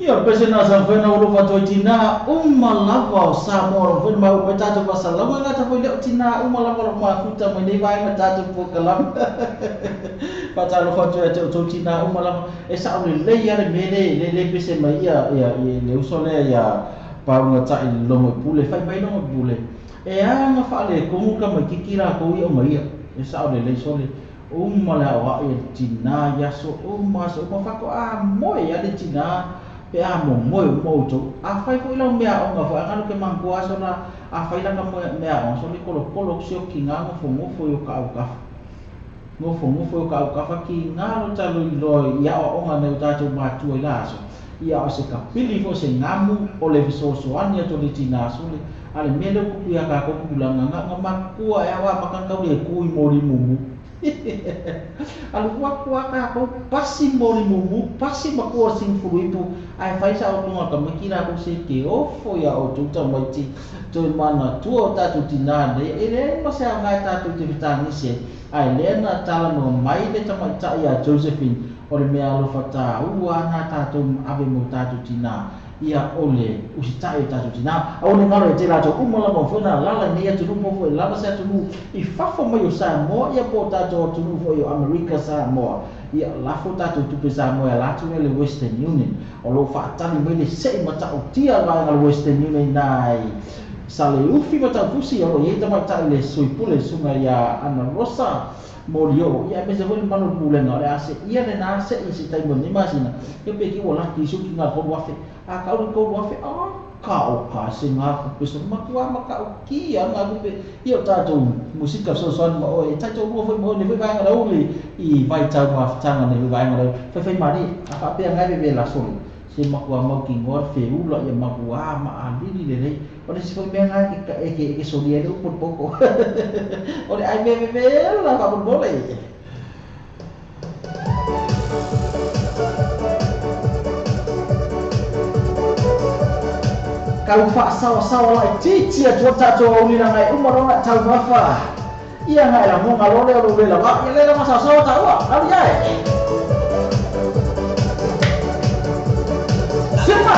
Ia pese na sa fena o lofa toi tina uma lava o Samoa o fena mau mai tatou faasalaga gata foi leo tina uma lava o mafuta mai nei vaega tatou polokalame. Faatalofa atu ia te outou tina uma lava e sao lelei a le mea le le le pese mai ia ia le uso lea ia pauga ta'i le logo i pule fai mai logo i pule e aga faaletonu tamaititi latou ia ona ia e sao lelei sole uma le aoaʻi e le tinā i aso uma aso uma faatoa moe a le tinā pe a momoe uma outou. Afai foi lau meaaoga foi agalo ke manatua aso la afai laka meaaoga sole kolokolo atu se o kigā nofonofo i o kaaukafa. Nofonofo i o kaaukafa kigā lo talo iloa i aoaoga nai o tatou matua i la aso. Ia o se kapili foi se gamu o le fesoasoani atu o le tinā sole. A le mea lea ua tupu iā tatou tupulaga na ona matua e ao amata ona tau le tu i moli mumu. Alu atu a tatou pasi moli mumu, pasi matua o singifulu ipu ae fai saotoga a tamaiti latou se te ofo iā outou tamaiti toe manatua o tatou tinā nei e leai ma se aoga e tatou te fetagisi ai. Ae lea na talanoa mai le tamaitai ia Josephine o le mea alofa taua a na tatou ave mo tatou tinā ia o le usitai o tatou tinā. Aua ne galo ia te latou uma lava foi na alala i nei atunuu po foi lava se atunuu i fafo mai o Samoa ia po o tatou atunuu foi o Amerika Samoa ia lafo tatou tupe Samoa e ala atu lea i le Western Union o lo o faatali mai le se'i mata'utia le vaega o le Western Union i Saleufi ma Taufusi o lo o i ai tamaitai le sui pule le susuga ia Ana Rosa Molioo ia aemaise foi le mamalu o le Pulega o le a se'ia lena se'i i se taimi o lenei masina ia pe ki ua laki i suki ga 3,000 a kau le 3,000 a ka o ka se ngā kupe so matua ma ka o ki a ngā kupe ia o tātou musika fesoasoani ma oe e taitoalua foi ma oe nei foi vaega lauli i vaitau mafutaga nei foi vaega lauli faifai malie a faapea ngai veve la sole se matua mautinoa le feula ia matua maalili lelei o le isi foi mea na e ke e ke solia ai le upu o le poto o le ai mea vevela faamolemole. Kau faasaoasaoa laitiiti atu ai tatou auli laga e uma loa ona e taumafa ia na e lagoga loa lea o lou lela vaa ia lea la masaosaoa taua alu ia e. Sima!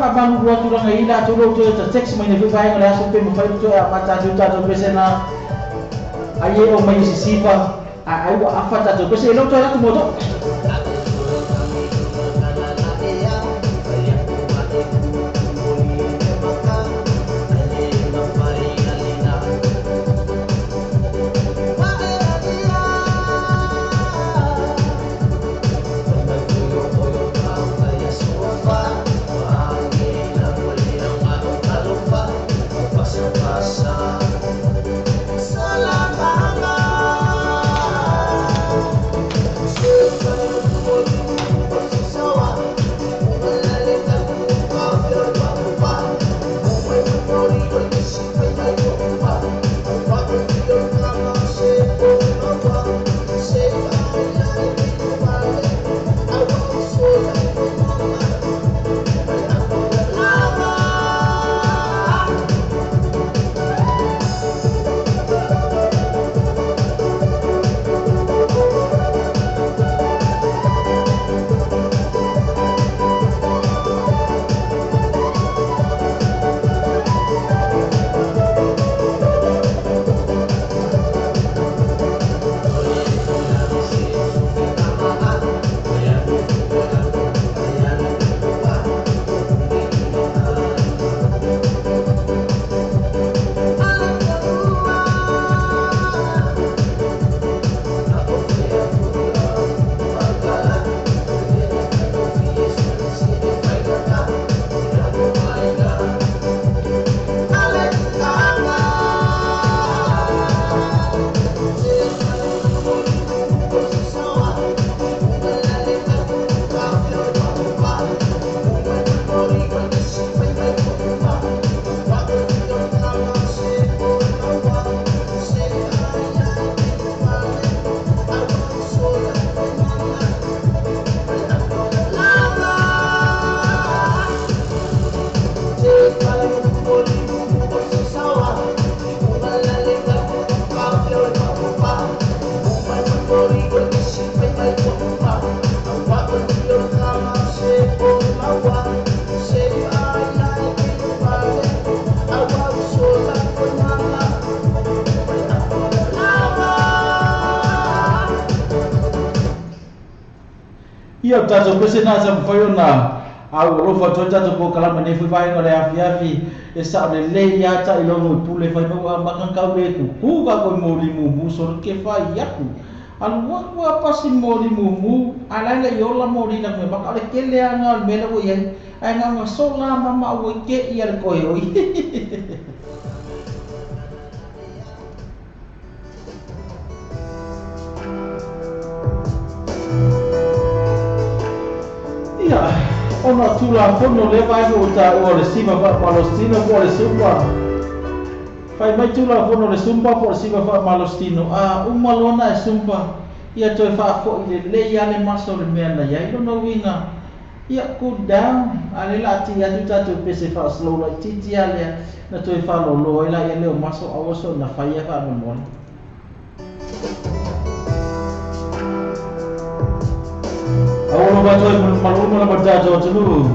Faamalulu atu leaga e i ai latou lea ua toe ota text mai nei foi vaega o le aso pe mafai ona toe amata atu le tatou pese na ai e omai i sisifa ae ai ua afa tatou pese e le o toe atu mo outou. Ia o tatou pese na sa mafai ona aualofa atu ai tatou polokalame nei foi vaega o le afiafi e sao lelei lava tailogo i pule fai mai ua amata ona tau le kuku ka koe moli mumu solo ke fai aku alu aku a pasi moli mumu a la le i ola moli na me maka o le kele anga o le mea lea ua i ai ae na ona sola mama ua i ke ia le koe oi. Ia, ona o Tulafono lea vaega ua taua o le siva faamalositino po o le sumba. Fai mai Tulafono o le sumba po o le siva faamalositino, a uma loa ona e sumba, ia toe faafoi lelei lava le maso o le mea na i ai. Lona uiga, ia cool down, a o lea o le a tii atu tatou pese faa-slow laitiiti lava lea na toe faalolo ai laia lea o maso aua soona faia faamolemole. Aua lava toe malu uma lava le tatou atunuu.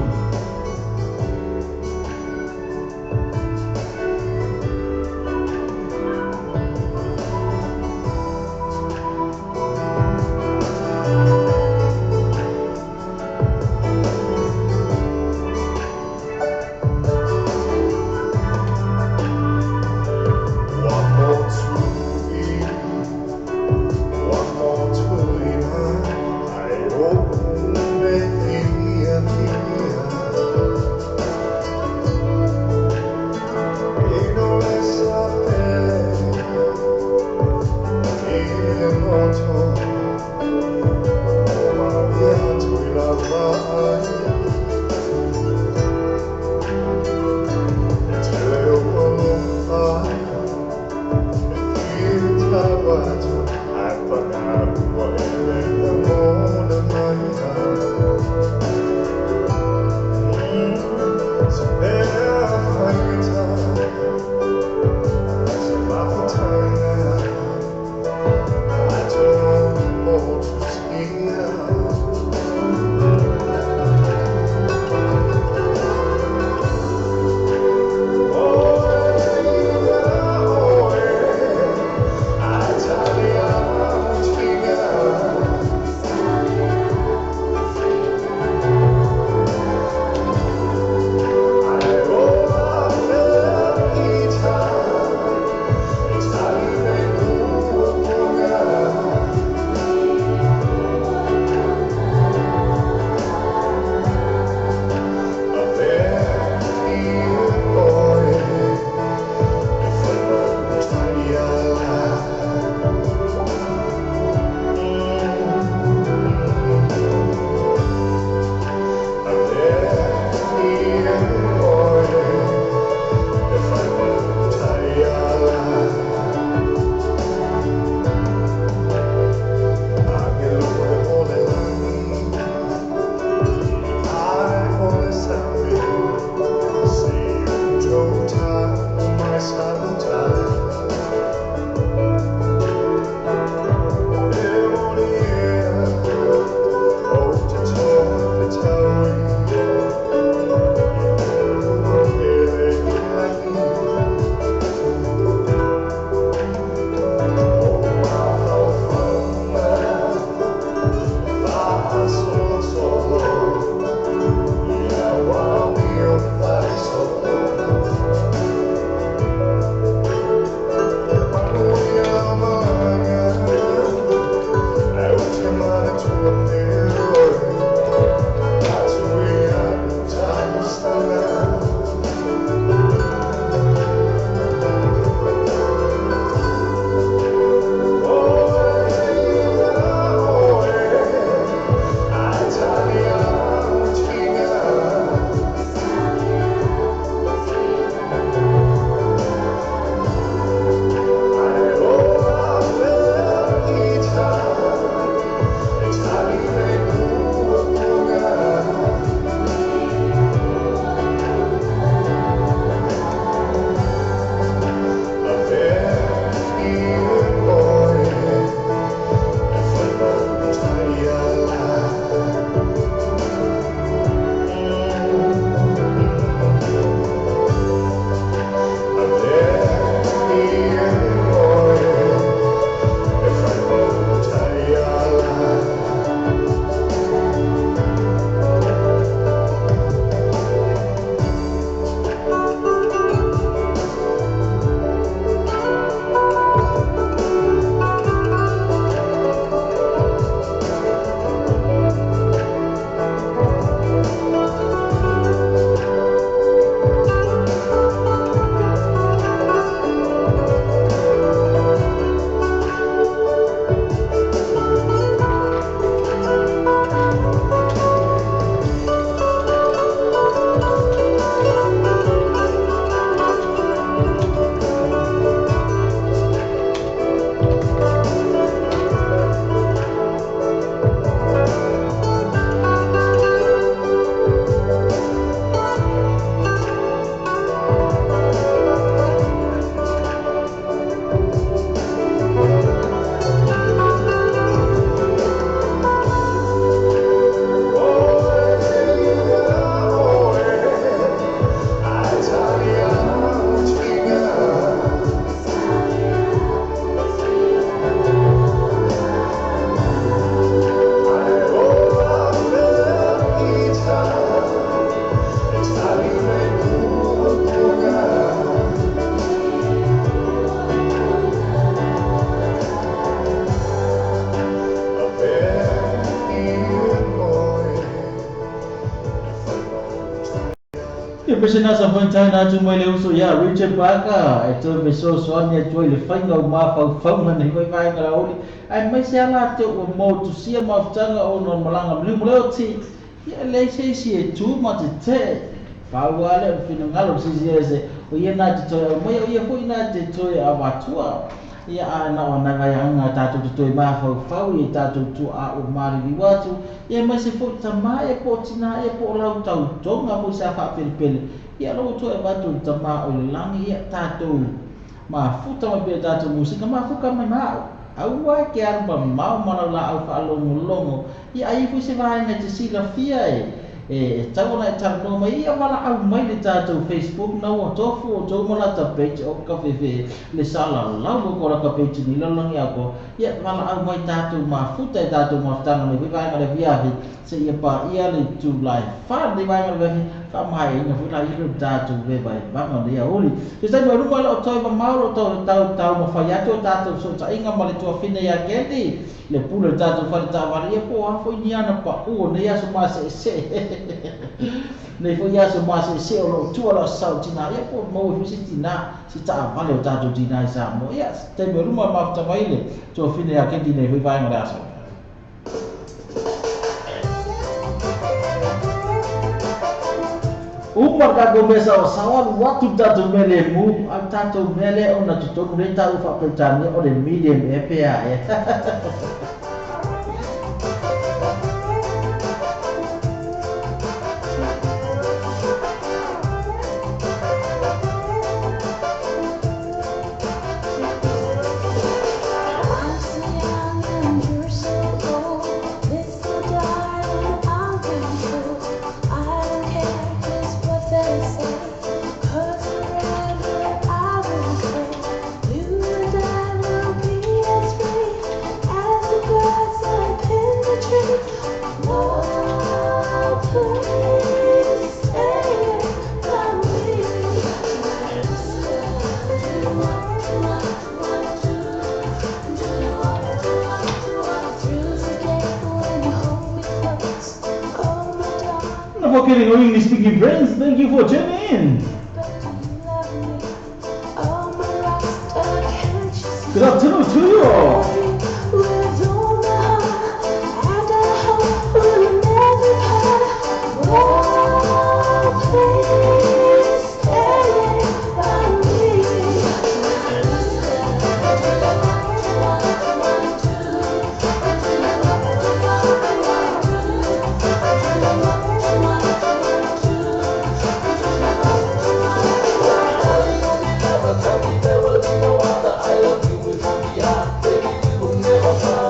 Celebrate se atu mai le uso ia Richard Parker e toe fesoasoani atu ai le faiga o mafaufauga nei foi vaega lauli aemaise a latou ua motusia mafutaga ona o le malaga maliu ma le oti. Ia e leai se isi e tu ma tetee. Pau lava lea o le finagalo o le Silisili Ese, o ia na te toe aumaia, o ia foi na te toe avatua. Ia a na o nai vaeaga a tatou te toe mafaufau i tatou tuaa ua maliliu atu, ia aemaise foi tama ia po o tina ia po o lau tautoga foi sa faapelepele, ia o la ua toe avatu e le Tama o i le lagi, ia tatou mafuta mai pea i tatou musika, mafuta mai ma au. Aua e te alu mamao ma lau laau faalogologo, ia a i ai foi se vaega e te silafia e e tatau ona e talanoa mai ai, ia valaau mai i le tatou Facebook na ua tofu outou ma lata page o ka fefe le salalau o ko lata page ni lalolagi atoa, ia valaau mai tatou mafuta e tatou mafutaga nei foi vaega le afiafi seia paia le itula e 4 lenei vaega le afiafi faamaeaina foi la ia le tatou vaevaevaga o lenei aoauli. Se taimi o luma e le o toe mamao lo tau tau taumafai atu o tatou fesootaiga ma le tuafine ia Candy le pule o le tatou fale taavale ia po o a foi ni ana pau o nei aso maseesee nei foi aso maseesee o lo o tua lo sau tina ia po o maua foi se tina se taavale o tatou tina i Samoa. Ia se taimi o luma mafuta mai le tuafine ia Candy nei foi vaega o le aso. Uma le tatou mea saoasaoa, alu atu le tatou mea lemu, a o le tatou mea lea ona totonu lea e taua faa-Peretania o le medium ea pe a ea. I'm so young and you're so old. Mr. Darling, I'm getting old. I don't care just what they say, 'cause forever I will stay. You and I will be as free as the birds up in the tree. Oh, please stay by me. Through the day when you hold me close, oh my darling. For getting our English speaking friends, thank you for tuning in. But do you love me? Oh my rockstar, can't you see? Good afternoon to you all. With all my heart, and I hope we'll never part. Oh, please stay by me. Tell me there will be no other. I love you with all the heart, baby. We will never part.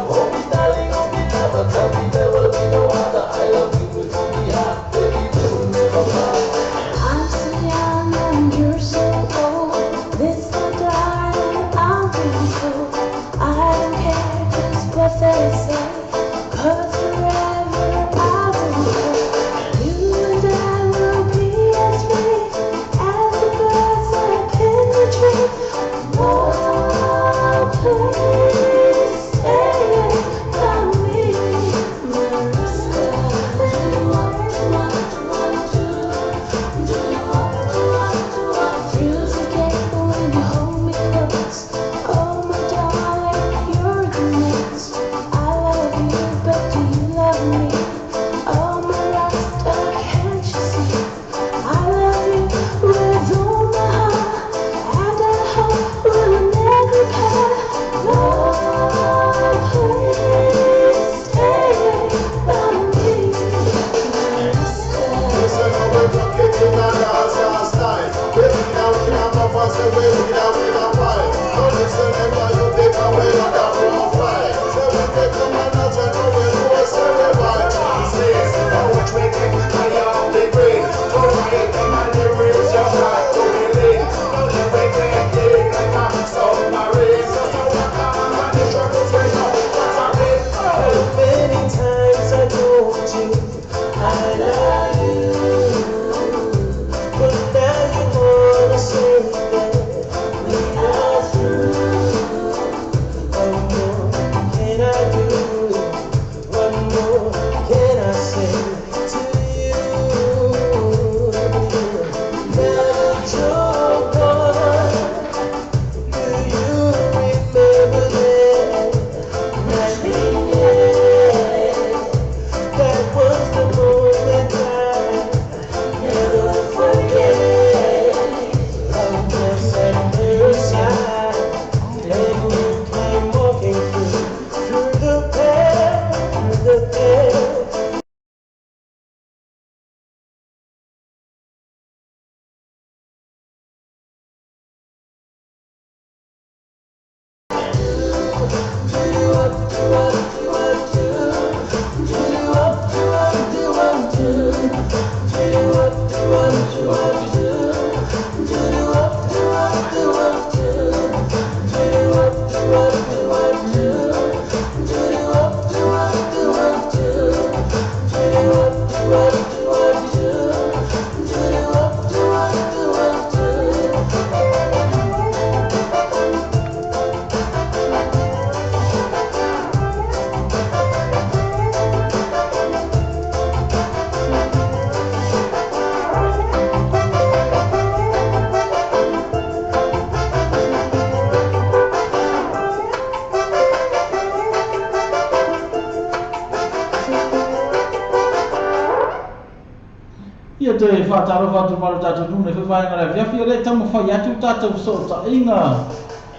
Ia toe faatalofa atu ma lo tatou nuu nei foi vaega o le afiafi, o lea e taumafai atu le tatou fesootaiga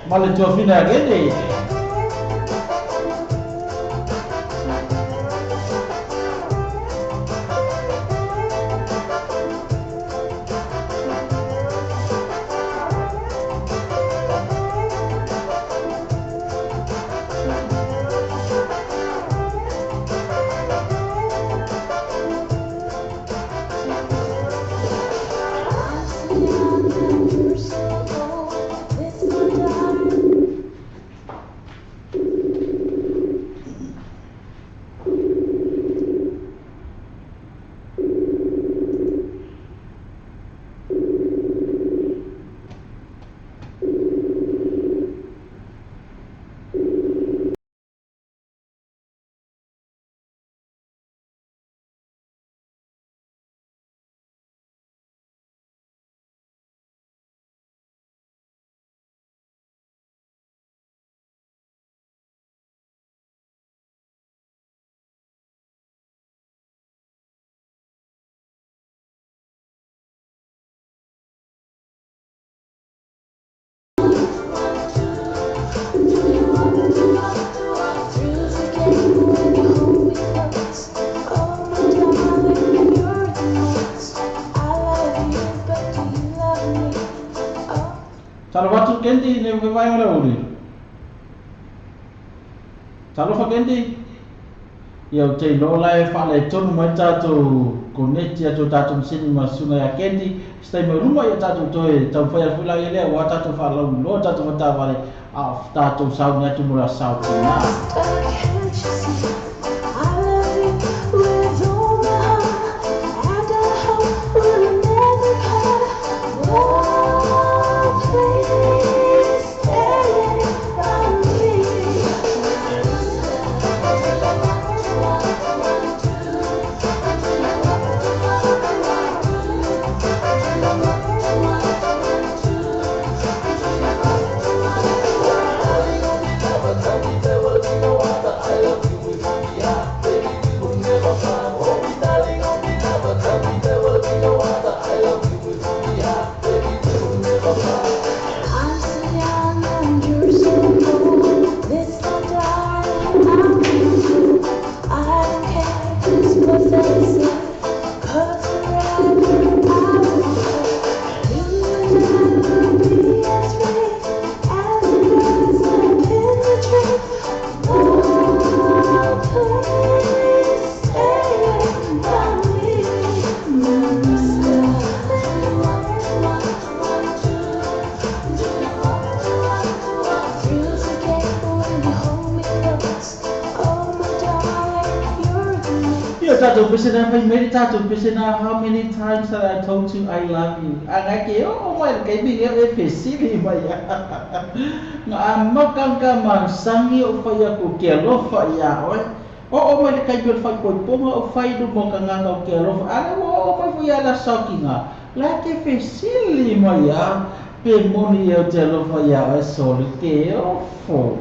ma le tuafina ia Keni. I'm so young and you're so old. It's my darling. Thrills again when you hold me close. Oh, my darling, you're the most. I love you, but do you love me? Oh. Talofa atu Kendi i nei vaega o le aoauli. Talofa Kendi. Ia ou te iloa la e faaletonu mai le tatou koneti atu o tatou masini ma Susuga ia Kendi. Se taimi o luma ia tatou toe taumafai atu foi laia lea aua tatou faalauiloa tatou matavale a o tatou sauni atu mo le Aso Sa o Tina. Can't you see? I love you with all my heart, and I hope we'll never part. Oh, please stay by me. I'm so young and you're so old. It's my darling, I'm beautiful. I don't care just what they say, 'cause forever I will stay. You and I will be as free as the birds up in the tree. Oh, please stay by me, my Thrills again when you hold me close. Oh, my darling, you're the most. Ia tatou pese na fai mai le tatou pese na how many times that I told you I love you. Ana ke o mai le kaimi e e fesili mai ia. Nga amaka ka masangi o fai aku ke alofa ia oe. O o mai le kaimi o le faaipoipoga o fai luma o kagaka o ke alofa. Ale ua oo mai foi ia le asokiga. La ke fesili mai ia pe moni ia ou te alofa iā oe sole ke ofo.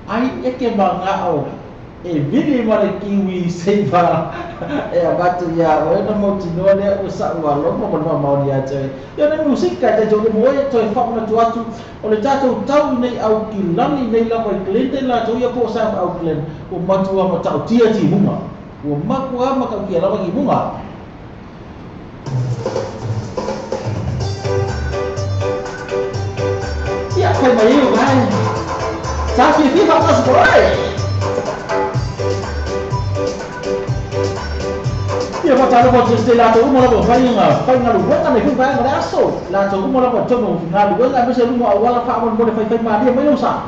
Ai e ke magao e vili ma le kiwi seiva e avatu iā oe ona mautinoa lea ua sa'u alofa ma le faamaoni ia te oe. Ia o le musika e tatou luma oe toe faamanatu atu o le tatou tau i nei Aukilani nei lava i Glendale latou ia po o South Auckland ua matua matautia timuga. Ua matua matautia lava timuga. Ia fai mai io vai. Sa fiafia faatasi ko oe. Ia faatalofa atu se latou uma lava o fai nga fai galuega nei foi vaega o le aso. Latou uma lava i totonu o galuega aemaise luga o auala faamolemole faifai malie mai lou sa.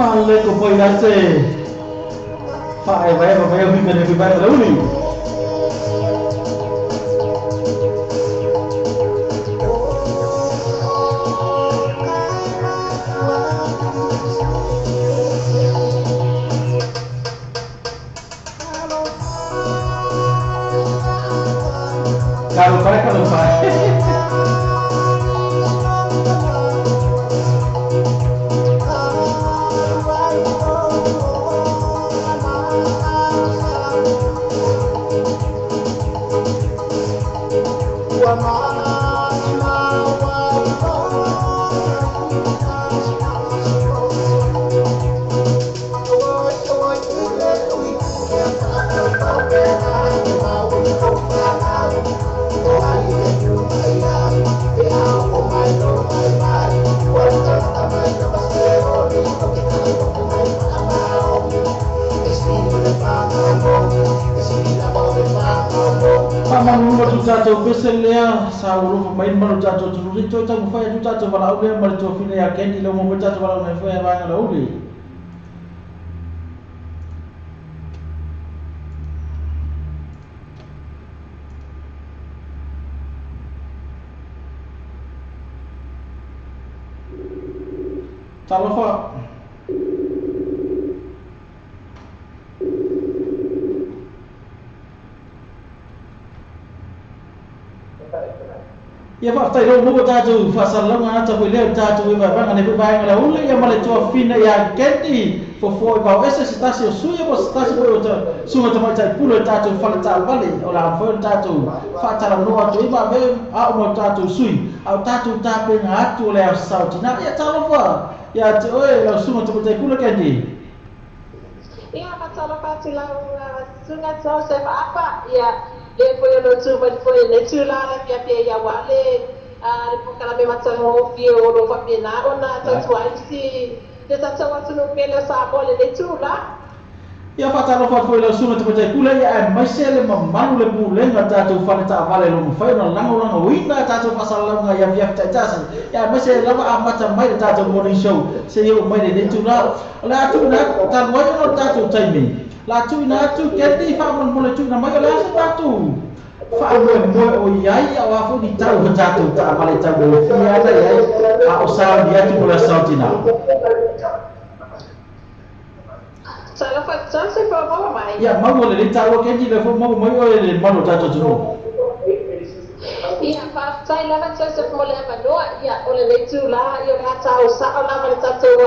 Maleko foi lase fa'aevaeva mai au himene fui vae lauli. Kalo pai, kalo pai. Faamanuina atu tatou pese lea sa ua alofa mai ma lo tatou atunuu se i toe taumafai atu tatou valaau lea ma le toafina ia Kenny lau maua mai tatou valaau nei foi vaega lauli. Talofa. Ia faafetai lou maua tatou faasalalauga ata foi lea o tatou e vaevaega nei foi vaega laula ia ma le toafina ia Kenny Fofo i Vaoese se tasi o sui po se tasi foi o susuga tamaitai pule o tatou fale taavale o le a mafai ona tatou faatalanoa atu ai ma ave ao ma tatou sui a o tatou tapena atu o le aso sao tina. Ia talofa ia te oe lau susuga tamaitai pule Kenny. Ia, faatalofa atu lau Susuga Joseph Apa, ia, lea foi o lo tu mai foi lenei tula le afiafi ai aua le le polokalame matagofie o lo faapena ona tautua ai si le tatou atunuu pele o Samoa i lenei tula. Ia faatalofa atu foi i lau Susuga Tamaitai Pule, ia aemaise le mamalu le pulega o tatou fale taavale o lo o mafai ona lagolagoina a tatou faasalalauga i afiafi taitasi, ia aemaise lava amata mai le tatou morning show seia oo mai lenei itula. O le a tuuina atu, talu ai ona o le tatou taimi, o le a tuuina atu Candy faamolemole tuuina mai o le a se tatou faamoemoe o i ai, a o a foi ni tau o tatou taavale taugofie ana i ai, a o sauni atu mo le Aso Saotina. Talofa Joseph ua maua mai. Ia maua lelei taua Candy, lea foi ua maua mai oe le mamalu o tatou atunuu. Ia, faafetai lava Joseph mo le avanoa. Ia, o lenei itula, ia o le a tao sao lava le tatou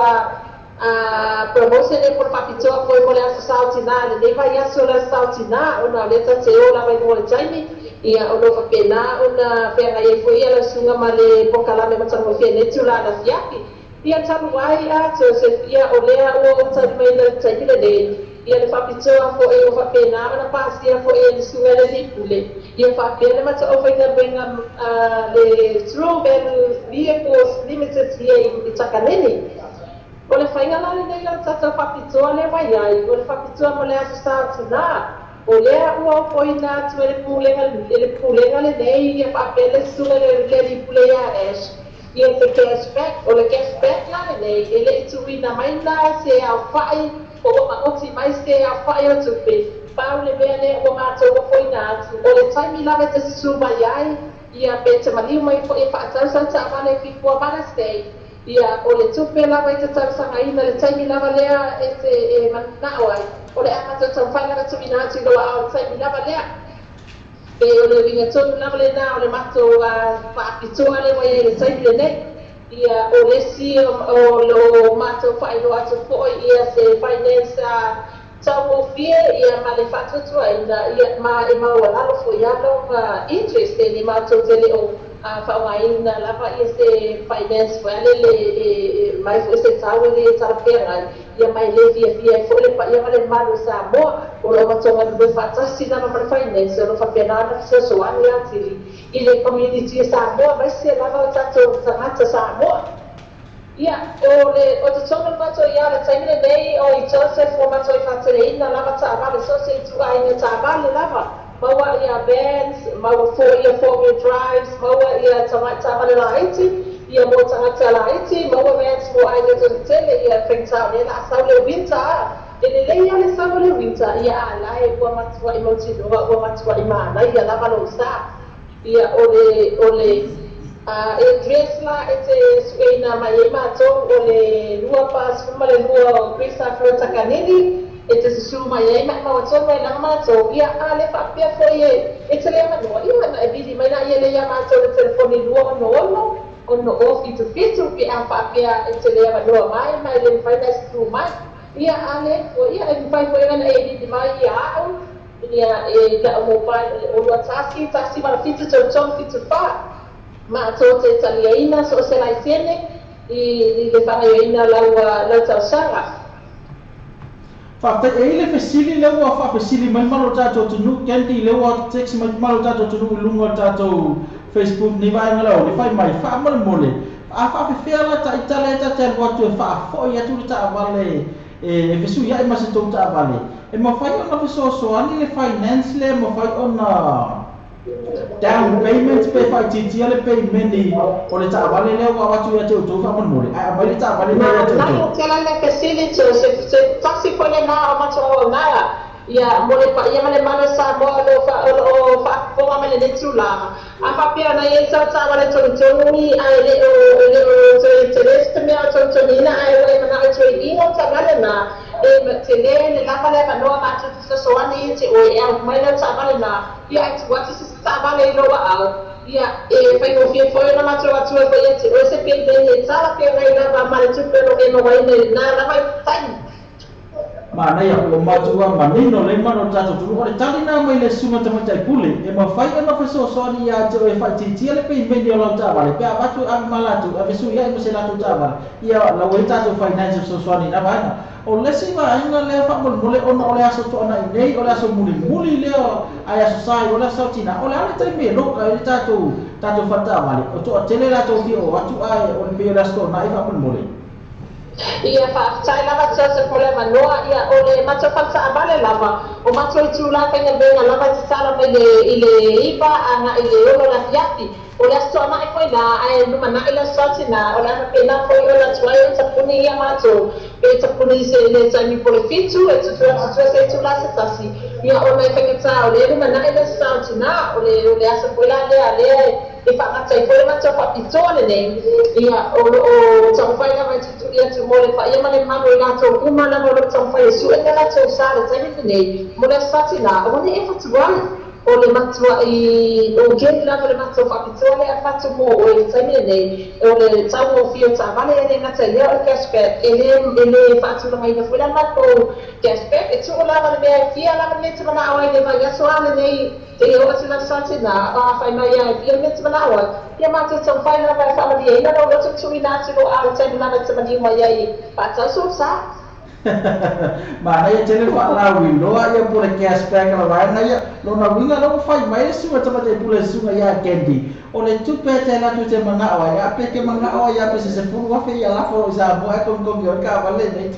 promotion lea po o le faapitoa foi mo le Aso Sa o Tina i lenei vaiaso o le Aso Sa o Tina ona o lea tatou te o lava i luga o le taimi. Ia, o lo o faapena ona feagai ai foi lau susuga ma le polokalame matagofie i lenei itula anafiafi. Ia talu ai a Joseph, ia o lea ua ou taulimaina i le taimi lenei, ia le faapitoa foi ua faapena ona pasia foi e le Susuga i le Alii Pule, ia faapea le mataofaigaluega a le True Value Vehicles Limited ia i Takanini. O le faiga la lenei o le tatou faapitoa lea ua i ai, o le faapitoa mo le Aso Sa o Tina, o lea ua ofoina atu e le Pulega, e le Pulega lenei ia faapea le Susuga i le Alii Pule ia Ash, Ia te cash back, o le cash back la lenei e le i tuuina mai la se aofai po ua maoti mai se aofai o tupe, pau le mea lea ua matou ofoina atu, o le taimi lava e te susu mai ai, ia pe te maliu mai foi e faatau sau taavale before Mother's Day, ia o le tupe lava e te talosagaina le taimi lava lea e te e manao ai, o le a matou taumafai lava e tuuina atu i lou aao i le taimi lava lea. E o le uiga tonu lava lena o le matou faapitoa lea ua i ai i le taimi lenei. Ia, o le isi o lo matou faailoa atu foi ia se finance Taugofie ia ma le faatuatuaina ia ma e maualalo foi lava lona interest e le matou te le o faaaogaina lava ia se finance foi lele e mai foi se tau e le talafeagai ia ma e le fiafia ai foi le paia ma le mamalu o Samoa. O lo o matou galulue faatasi lava ma le finance o lo o faapena ona fesoasoani atili i le community o Samoa aemaise lava o tatou tagata Samoa. Ia, o le, o totonu o le matou ia le taimi lenei, o i Joseph ua matou i faateleina lava taavale, so o se ituaiga taavale lava, maua ia vans, maua foi ia four-wheel drives, maua ia tamai taavale laiti, ia mo tagata laiti, maua vans mo aiga tetele, ia faigata o lea la a sau le winter a, e lelei lava le sau o le winter, ia a la e ua matuai mautinoa, ua matuai manaia lava lou sa. Ia, o le, o le address la e te sueina mai ai matou, o le 22 o Christa Fleur Takanini, e te susū mai ai ma e maua tonu ai lava matou. Ia, a le faapea foi e, e te le avanoa, ia, ona e vili mai laia lea ia matou i le telefoni 266 6077 pe a faapea e te le avanoa mai ma e le mafai ona e susū mai. Ia, a le foi, ia, e mafai foi ona e vili mai ia au, Ia, e lau mobile o le 21 187 33 74. Matou te taliaina so o se laisene i le faagaoioina o lau tausaga. Faafetai. E i ai le fesili lea ua faafesili mai le mamalu o le tatou atunuu, Candy, lea ua text mai le mamalu o le tatou atunuu i luga o le tatou Facebook nei vaega lea o le fai mai, faamolemole, a faafefea la ta ita lea ta te alu atu e faafoi atu le taavale E fesuiai ma se tou taavale, e mafai ona fesoasoani le finance lea e mafai ona down payment pe faaitiitia le peimeni o le taavale lea ua avatu ia te outou faamolemole ae aumai le taavale lea ia te Manaia outou. tele le fesili Joseph, se tasi foi lena o matou auaunaga ia mo le paia ma le malu o Samoa o lo o lo o faafofoga mai lenei tulaga. A faapea ona i ai sau taavale togitogi ae le o e le o toe tele se mea o togitogiina ae ua e manao e toe ino le taavale na, e tele le lava le avanoa matou te fesoasoani ia te oe e au mai lau taavale na, ia ae tuu atu se isi taavale i lou aao, ia e faigofie foi ona matou atua foi ia te oe se peimeni e talafeagai lava ma le tupe o lo o e mauaina i lena lava taimi. Manaia, ua matua manino lea mana o le tatou atunuu. O le tali lena mai le Susuga Tamaitai Pule, e mafai ona fesoasoani ia te oe e faaitiitia le peimeni o lau taavale pe a avatu e ave ma latou, ave sui ai ma se latou taavale. Ia lau ai tatou finance e fesoasoani i lena vaega. O le isi vaega lea faamolemole ona o le aso Toanai nei, o le aso mulimuli lea ae Aso Sa i o le Aso Tina, o le a le taimi e loka ai le tatou tatou fale taavale? O toatele latou fia o atu ae o le pei o le Aso Toonai faamolemole. Ia, faafetai lava Joseph mo le avanoa. Ia, o le matou fale taavale lava, o matou itula faigaluega lava e tatala mai le i le 9 agai i le 6 le afiafi. O le Aso Toonai foi la, ae lumanai le Aso Satina, o le a faapena foi ona tuai ona tapuni ia matou, pe tapuni i se le taimi po le 7, e tutu atu tua se itula se tasi. Ia, ona e faigata o lea e lumanai le Aso Satina, o le o le aso foi la lea lea e E faagata ai foi le matou faapitoa lenei, ia, o lo o taumafai lava e tuitui atu mo le paia ma le mamalu o i latou uma lava o lo o taumafai e sue le latou sa i le taimi lenei mo le Aso Satina, aua ne i e fatu ai. O le matuai okay lava le matou faapitoa lea e avatu mo oe i le taimi lenei, o le taugofie o taavale e le gata i lea o le cash back, e le, e le faatulagaina foi la le matou cash back, e tuu lava le mea e fia lava le mea e te manao ai i le vaiaso a lenei, Seia oo atu la Satina, a fai mai ia e fia mea te manao ai, ia matou taumafai lava e faamalieina lou loto tuuina atu lou ao i taimi lava e te maliu mai ai e faatau sou sa. Manaia tele faalauiloa ia po le cash back la vaega ia. Lona uiga la ua fai mai le susuga tamaitai pule le susuga ia Candy, o le tupe e te alu atu e te manao ai, a pe ke manao ai ia pe se 10,000 ia lafo i Samoa ae kogikogi ai le taavale nei.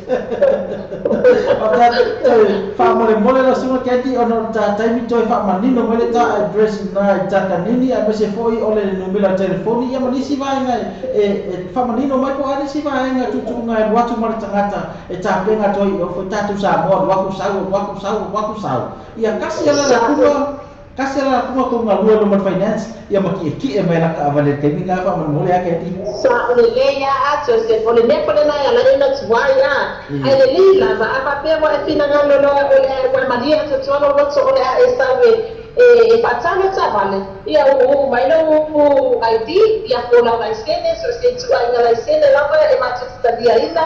Faamolemole lau susuga Candy ona o le ta taimi toe faamanino mai le ta address i na i Takanini aemaise foi o le numera telefoni ia ma nisi vaega e faamanino mai po o a nisi vaega tuutuuga e alu atu ma le tagata e tapena atu ai i o foi tatou Samoa alu atu sau alu atu sau alu atu sau ia kasi ala la kuma Kasi ala kuma kou galue luma le finance ia ma kiʻekiʻe mai la taavale i le taimi lena faamolemole a Candy. Sa o lelei a a Joseph, o le mea foi lena e ala ai ona tuai a, ae lelei lava, a faapea ua e finagalo loa o le a ua e malie atu atu lou loto o le a e sau e e faatali o taavale, ia uu mai lou ID, ia po o lau laisene, so o se ituaiga laisene lava e matou te taliaina.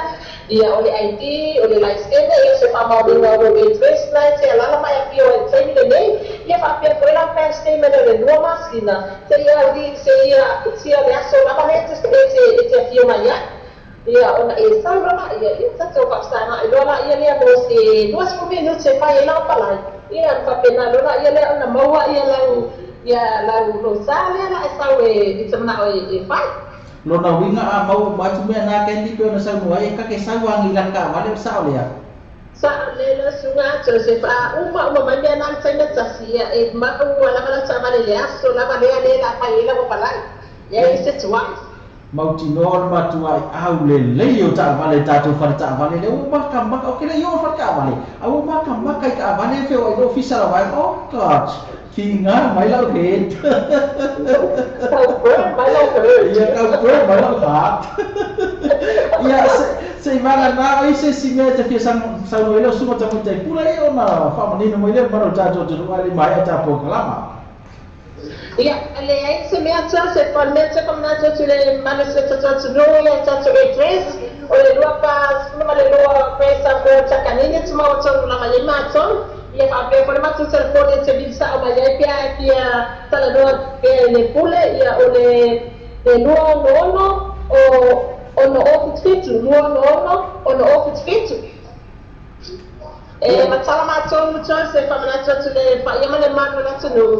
Ia, o le ID, o le laisene, ia o se faamaoniga o lou address la e te alaala ma e afio ai i le taimi lenei. Ia faapea foi lau bank statement o le lua masina seia auliili seia tia le aso lava lea e te e te afio mai ai. Ia, ona e sau loa laia, ia tatou faafesagai loa laia lea mo se 20 minute e fai ai lau apalai. Ia, ona faapena loa laia lea ona maua ia lau ia lau lou sa lea la e sau e e te manao e fai. Lona uiga a maua uma atu mea na Candy pei ona saunoa ai, e kake sau agi i lana taavale, o le sao lea. Sao lea lau susuga Joseph, a uma uma mai mea na i le taimi e tasi, ia e maua lava lau taavale i le aso lava lea lea la fai ai lau apalai. Leai se tuai. Mautinoa o le matuai aulelei o taavale i tatou fale taavale lea ua makamaka ok le i oo i fale taavale a ua makamaka i taavale e feoai i le ofisa la vaega oh gosh Figa mai lau head. Tau burn mai lau heart. Ia tau burn mai lau heart. Ia se se i vagana o i se isi mea e te fia saunoa ai lau susuga tamaitai pula ia ona faamanino mai lea ma lo tatou atunuu ae le i maea ta polokalama. Ia, leai se mea atu se fa mea atu famanatu atu i le malosi o le tatou atunuu ia le tatou address o le 42 Fraser Road Takanini Tumau tonu lava i ai matou. Ia faapea foi le matou telefoni e te vili sao mai ai pe a e fia talanoa pea i le pule, ia o le 266 o 6077, 266 6077. E matala matou Joseph, faamanatu atu le paia ma le malu o le atunuu.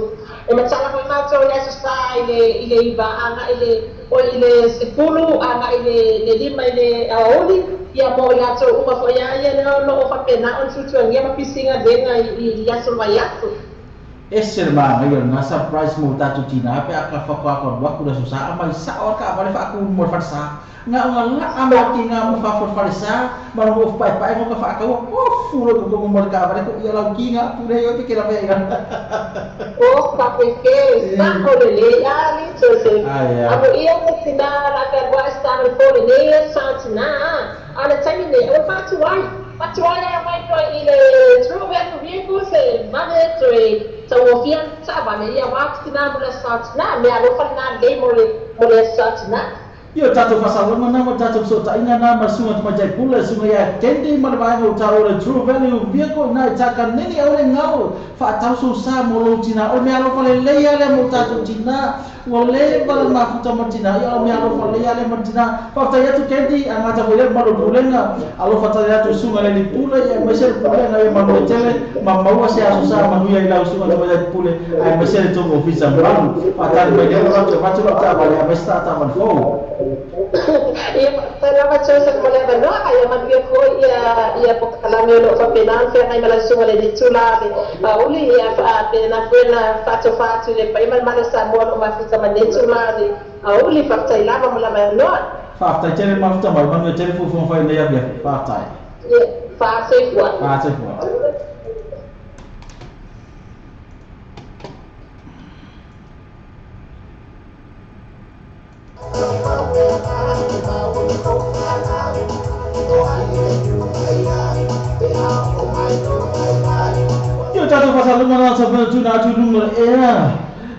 E matala foi matou i le Aso Sa i le i le iva agai i le oi i le sefulu agai i le le lima i le aoauli, ia mo i latou uma foi a ia lea o lo o faapena ona tuatuagia ma pisi galuega i i aso o le vaiaso. Ese le manaia o lena surprise mo tatou tina pe a ka faatoa alu atu le Aso Sa aumai sao a taavale faatu mo le falesa. Na ona laa ma tina mo fafo le falesa ma lona ofu paepae mo ka faataua ofu loa i totonu mo le taavale ko ia lau tina pule ai oe pe kela mea ina. Oh fafefe sao lelei ali Joseph amoia le tina la fealuai sa le po lenei sa tina a le taimi nei o le faatuai faatuai ai mai toe i le true value vehicle se vave toe tauofia taavale ia wa tina mo le sa tina mea alofa lena lelei mo le mo le sa tina. I o tatou faasalaga na ma tatou fesootaiga na ma le Susuga Tamaitai Pule, le Susuga ia Kendi ma le vaega o tau o le True Value Vehicle ina i Takanini au le galo faatau sou sa mo lou tina. O le mea alofa lelei a lea mo tatou tina. Ua leva le mafuta ma tina ia o le mea alofa lelei a lea ma tina. Faafetai atu Kendi a gata foi lea mamalu o le Pulega. Alofa tele atu i Susuga le Alii Pule ia aemaise le Pulega ia manuia tele ma maua se aso sa manuia i lau Susuga Tamaitai Pule aemaise le tou ofisa mamalu. Faatali mai lea ua atu e avatu lau taavale aemaise ta taavale fou. Ia faafetai lava Joseph mo le avanoa, ia manuia foi ia ia polokalame o lo o faapena ona feagai ma lau susuga le Alii Tula le Aoauli, ia faapena foi ona faatofa atu i le paia ma le mamalu o Samoa o lo o mafuta ma lenei itula le aoauli. Faafetai lava mo le avanoa. Faafetai tele mafuta mai, manuia tele fuafuaga fai i lenei afiafi. Faafetai. Ia, faasefua. Faasefua. I o tatou faasalaga na sa tuna atu i luga o le ea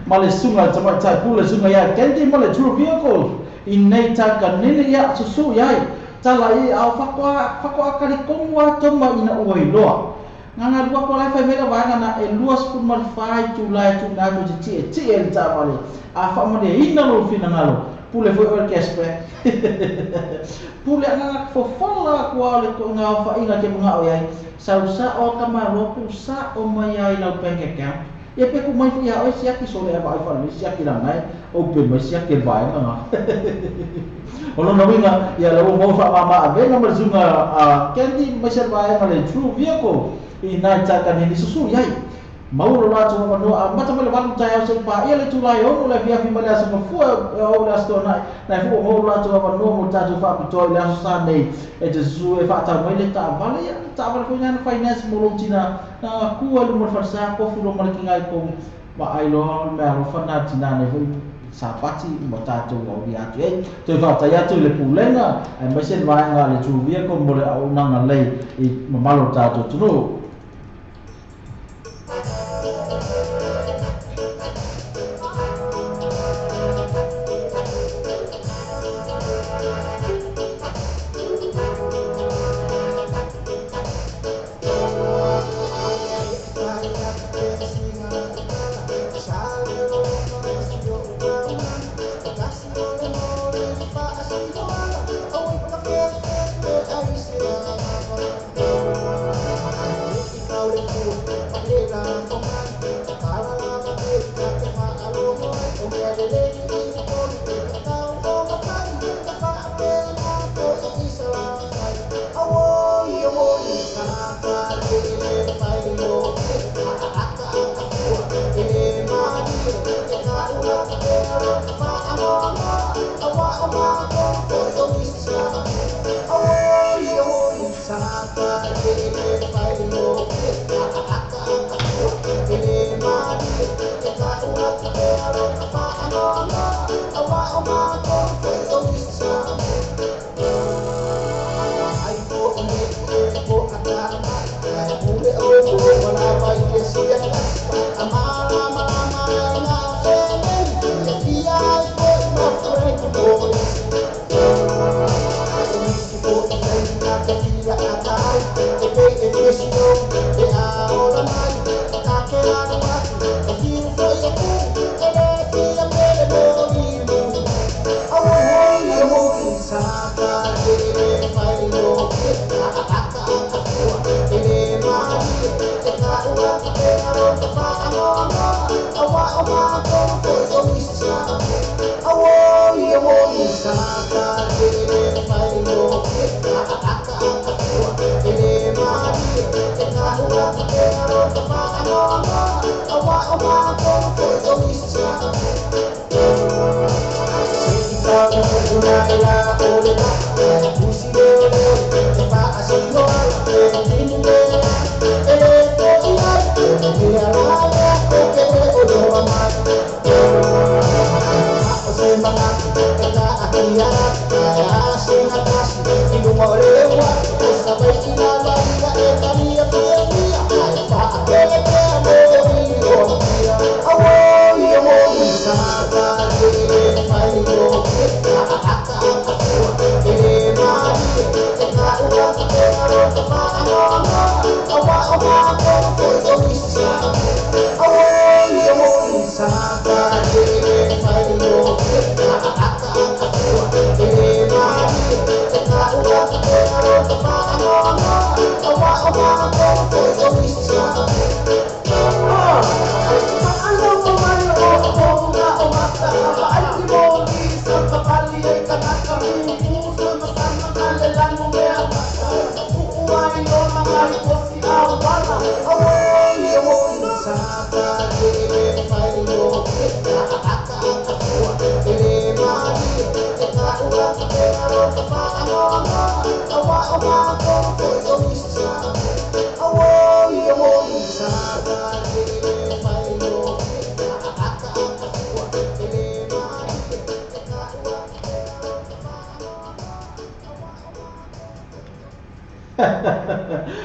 ma le susuga i le tamaitai pule, le susuga ia Candy ma le True Vehicle i nei takanini ia susu i ai tala i ao faatoa faatoa talitonu a toma ina ua iloa Gagalua ko la e fai mai la vaega na e 24 itula e tuuina atu e te tietie i le taavale a faamalieina lou finagalo. Pule foi oe le cashback. Pule agaga fofola atu a o le toʻiga aofaiga ke manao i ai. Sau sao a ka malo tuu sao mai a i lau bank account. Ia pe tuu mai foi ia oe siaki sole a vaai faalelei siaki lana e open mai siaki le vaega na. O lona uiga, ia la ua maua faamama avega ma le susuga a Candy aemaise le vaega le True Vehicle i nai takanini susu i ai. Maua lo latou avanoa amata mai le valu taeao seia paia le itula e ono le afiafi mai le aso Gafua e oo i le aso Toanai. Nai foi ua maua lo latou avanoa mo le tatou faapitoa i le aso sa nei e te susu e faatau mai le taavale. Ia, le taavale foi lena na finance mo lou tina na ku ai luma o le falesa, kofu loa ma le kingai kou Vaai loa o le mea alofa lena tina nei foi Sapati ma tatou aulia atu i ai. Toe faafetai atu i le Pulega aemaise le vaega a le True Vehicle mo le auaunaga lelei i mamalu o le tatou atunuu.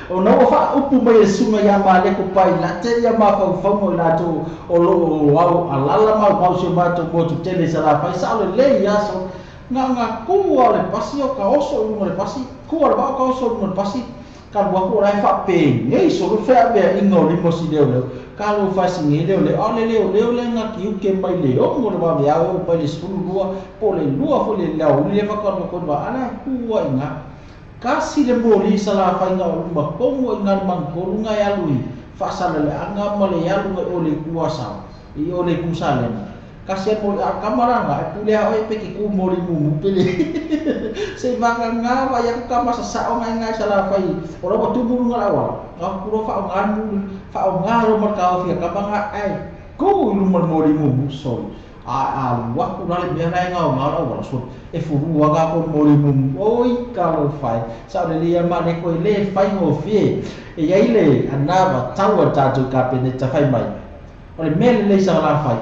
O na ua faaupu mai e susuga ia Maleko Pailate ia mafaufauga o i latou o lo o ao alala maumau si o matou motu tele i Salafai. Sao lelei aso na ona ku lava o le pasi o ka oso i luga o le pasi, ku lava o le vaa o ka oso i luga o le pasi, ka lua aku o la e faapenei solo feaveaiga o limosi leoleo, ka lou fasigei leoleo, a o le leoleo lea na tiuke mai le 6 le vaveao e oo mai le 12 po o le 2 foi le aoauli lea faatoa alu atu ai le vaa, a la e ku lava i ina. Kasi le moli i Salafai na o luma tonu ai ina le manutolu na e alu i Faasaleleaga ma le alu nai o le itu Asau i o le itu Salema. Kasi a moli a kama la na e pule a oe pe ke ku moli mumu pele se i vagagā vaai aku kama sasao ngai ngai Salafai o la ua tumu luga le auala. Na ku loa faaaoga le faaaoga lo ma le taofi a kama nga ae ku i luma le moli mumu soli. A alu aku la le mea la e gaogao le auala soli e fulua ga ko moli mumu. Oi talofa e, sao lelei ia Maleko e le faigofie. E iai le anava tau a le tatou Kapeneta fai mai. O le mea lelei Salafai,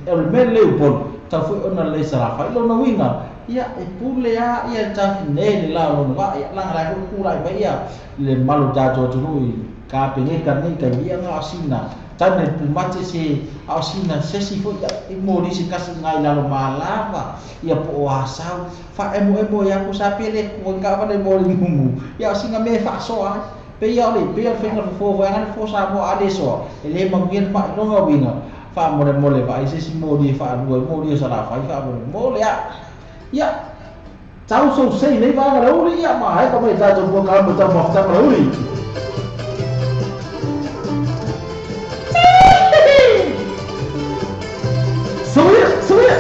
e o le mea lelei Upolu, tau foi ona lelei Salafai. Lona uiga, ia e pule a ia le tafine le la o lona vaa, ia laga la e foi tulai mai ia le malu o le tatou atunuu i Kapeneta nei taimi ia na o sina tane pumate se a o sina sesi foi ia i moli se kasi ngai lalo malava ia po o asau faaemoemo ia ku sa pele ku ka vale moli mumu ia o sina me faasoa ai. Pei a o le pei o le faiga o le fofo foi ana le fofo Samoa a le soa e le manuia le ma'i lona uiga faamolemole vaai se isi moli e faalua ai moli o Salafai faamolemole a ia tau sou sei nei vaega le uli ia maea mai tatou polokalame taumafataga le uli. Soia, soia.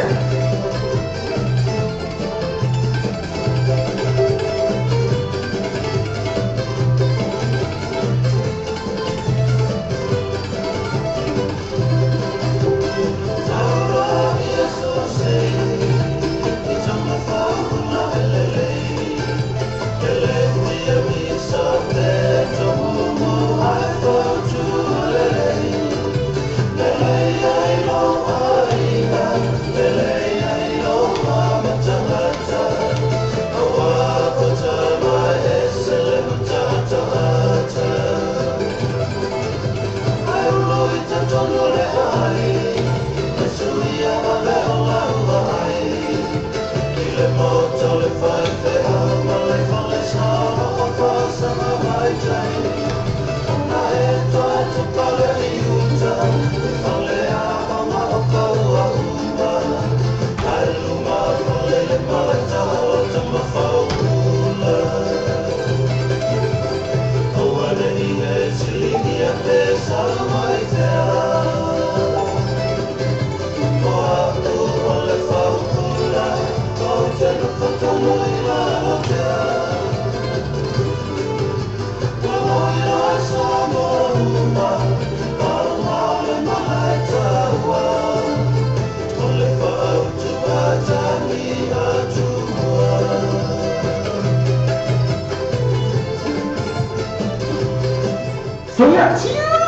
Soia, cheers!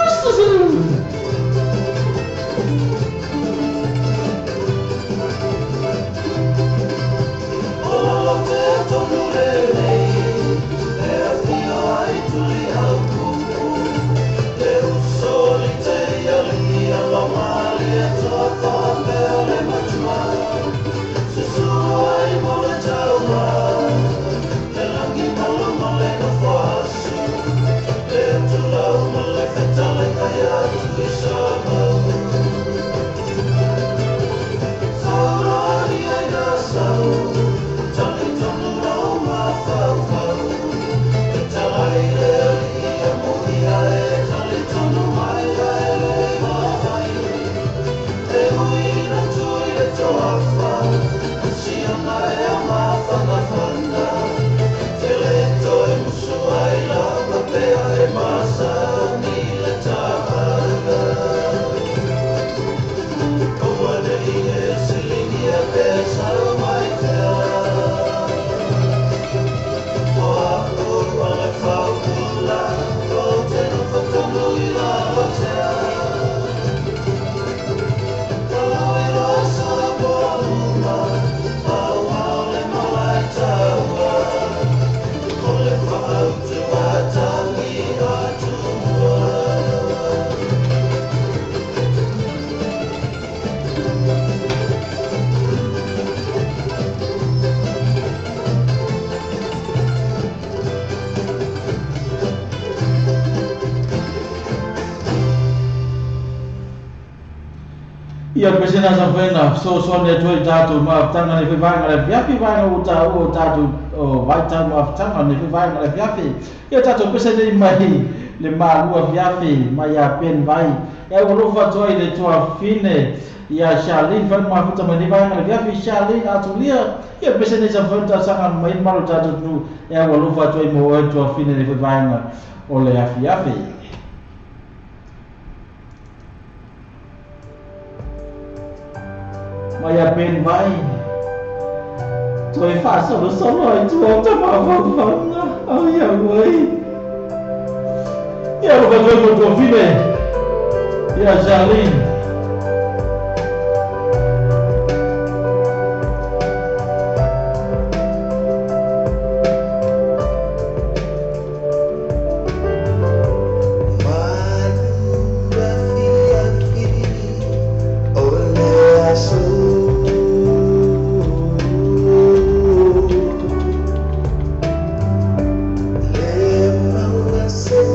Ia pesena sa whena, so ne toi tātou mafutaga nei whai le fiafi vaega ua taua o tatou o vaitau mafutaga nei whai le fiafi. Ia tātou pese nei mai le malua fiafi mai a pen vai. Ia ua lofa atu ai le tuafine ia Charlene whai mafuta mai nei vaega le fiafi Charlene atulia. Ia pese nei sa whai tausaga mai malo tātou nu. Ia ua lofa atu ai mo oe tuafine nei whai vaega o le afiafi. Mai a pen vai. Toe faasolosolo ai tua o tamafaufauga ai au ai. Ia alofa atu ai mo tuafine. Ia Charlene. Le maua se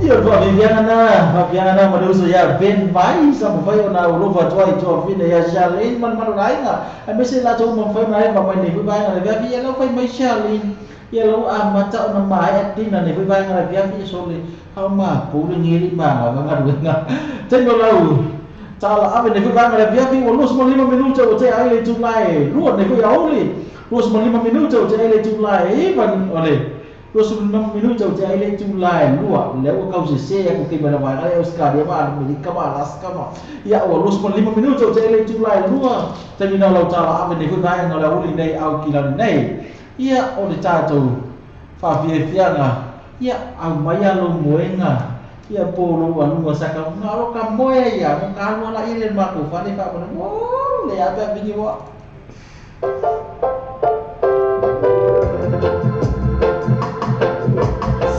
Ia le faaviaviaga na ma le uso ia Ben Vai sa mafai ona ulofa atu ai tuafine ia Charlene ma le malolaaiga aemaise latou uma mafai ona eva mai nei foi vaega le afiafi. Ia lau fai mai Charlene, ia lau amata ona maea dina nei foi vaega le afiafi, ia sole ao mapou le geli magaga galuega taimi o lau tala ave nei foi vaega le afiafi. Ua 25 minute ua tea ai le itula e 2 nei foi aouli, 25 minute ua tea ai le itula e 9 o le 25 minute ua tea ai le itula e 2. Lea ua kausese aku ke mana vaega le Australia ma Amerika ma Alaska ma ia ua 25 minute ua tea ai le itula e 2 taimi na o lau tala ave nei foi vaega o le aouli nei au kilani nei. Ia o le tatou faafiafiaga ia aumaia lou moega ia po lou aluga saka nga o ka moe ia mo ka alu ala ile makou fale faamone o le ape apigi ua.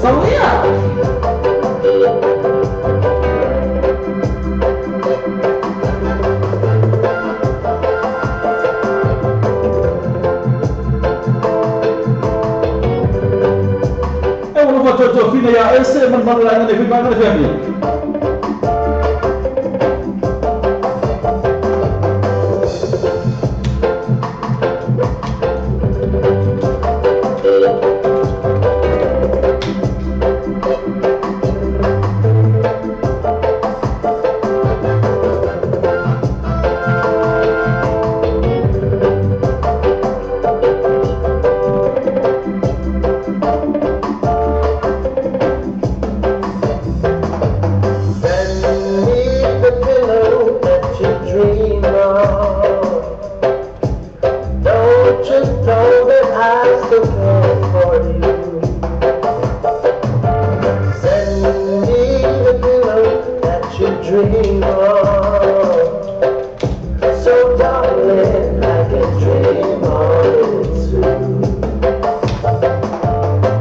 Sauia. E ua lofa tuatuafine ia ese manumalu laina nei foi vaega le afiafi. Send me the pillow that you dream of. Don't you know that I still care for you? Send me the pillow that you dream of. So darling, I can dream of it too.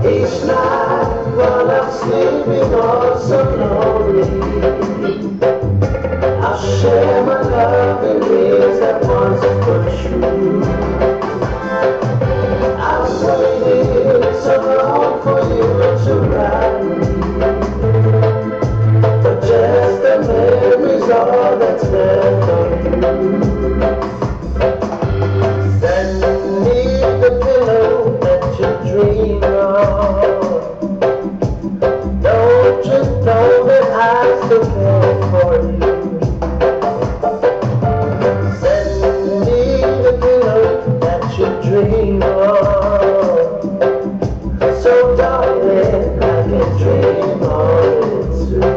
Each night while I'm sleeping all so lonely, I'll share my love in dreams that once were true. I've waited so long for you to write me, but just the memories all that's left of you. Send me the pillow that you dream of. Don't you know that I still care for you? Send me the pillow that you dream of. So darling, I can dream of it too.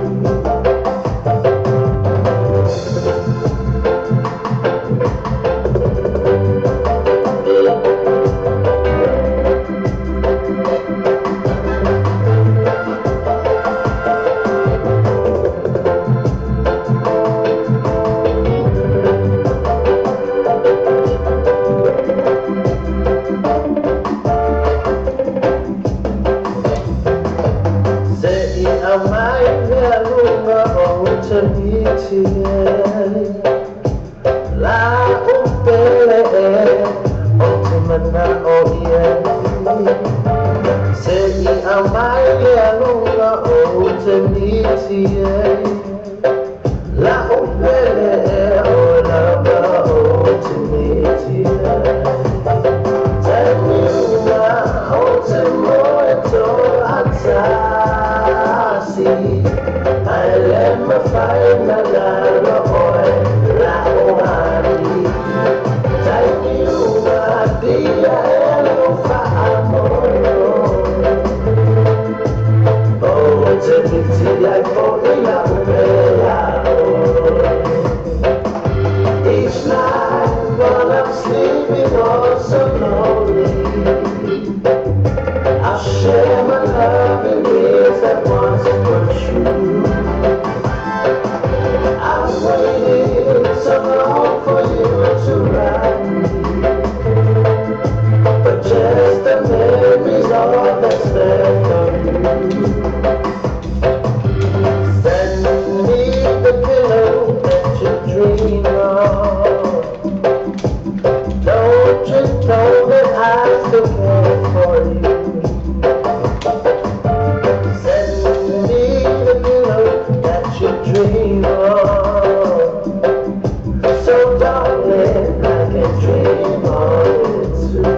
Se i aumai le aluga o Tahiti e La upele e o te mana'o i ai Se i aumai le aluga o Tahiti e La upele e o lava o Tahiti e Each night while I'm sleeping oh so lonely, I'll share my love in ways that once were true. I've waited so long for you to write me, but just the memories all that's left of you. Send me the pillow that you dream of. Don't you know that I still care for you? Send me the pillow that you dream of. So darling, I can dream of it too.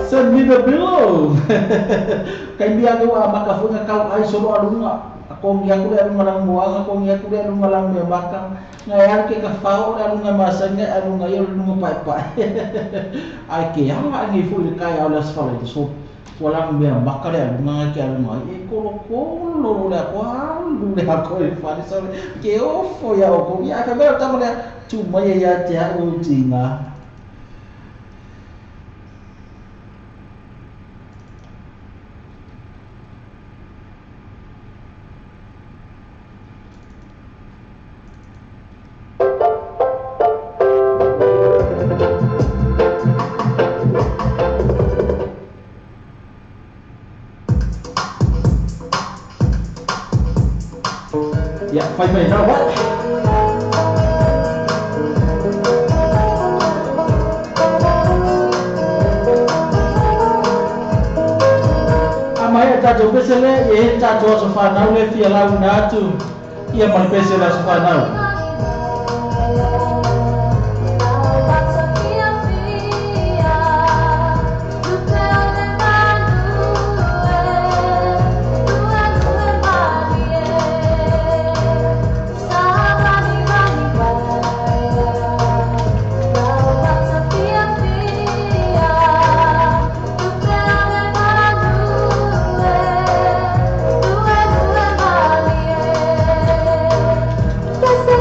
Send me the pillow. Kai mia ke wa maka fu nga kau ai solo alunga. Ako ngi aku le alunga lang muanga, ako ngi aku le alunga lang me maka. Nga ya ke ka fao le alunga masanya alunga yo alunga pai pai. Ai ke ha ngi fu le kai au las fala so walang mea maka le alunga ke alunga e kolo kolo le ako alu le ako e fale so ke ofo ya o ko ya ka mea tama le tu mai ya te au tinga. Ya, fai mai na wa. Amai ta jo pesele e ta jo so fa na le fia la una tu. Ia mal pesele so fa na. Yes.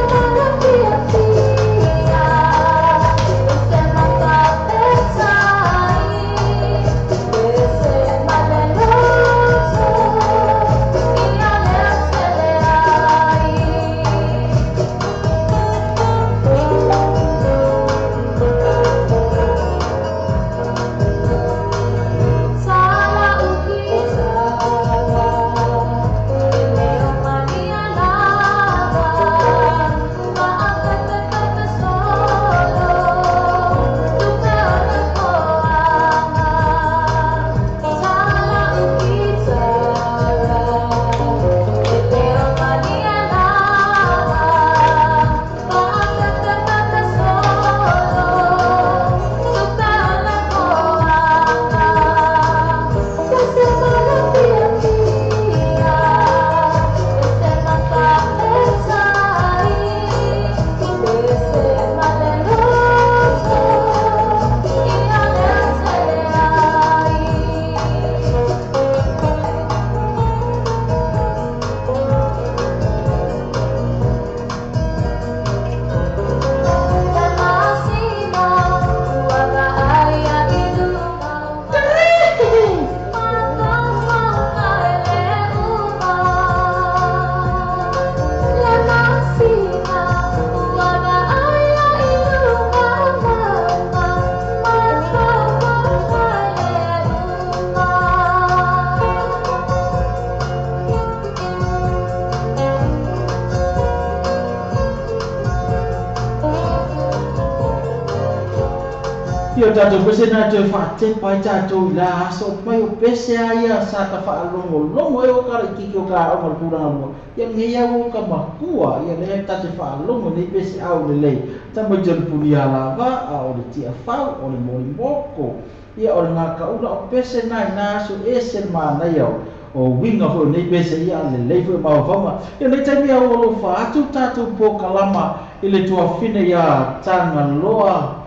Ia o tatou pese na toe faatepa ai tatou i la aso mai o pese a ia sa ta faalogologo ai o ka laititi o ka aoga o le tulaga lua. Ia lenei au o ka makua ia lea ta te faalogo nei pese au lelei. Tamaiti o le punia lava, a o le tiafau, o le molimoko. Ia o le gakaula o pese na i na aso ese le manaia o uiga foi o nei pese ia lelei foi o mafaufauga. Ia lenei taimi au alofa atu tatou pokalama i le tuafine ia Tagaloa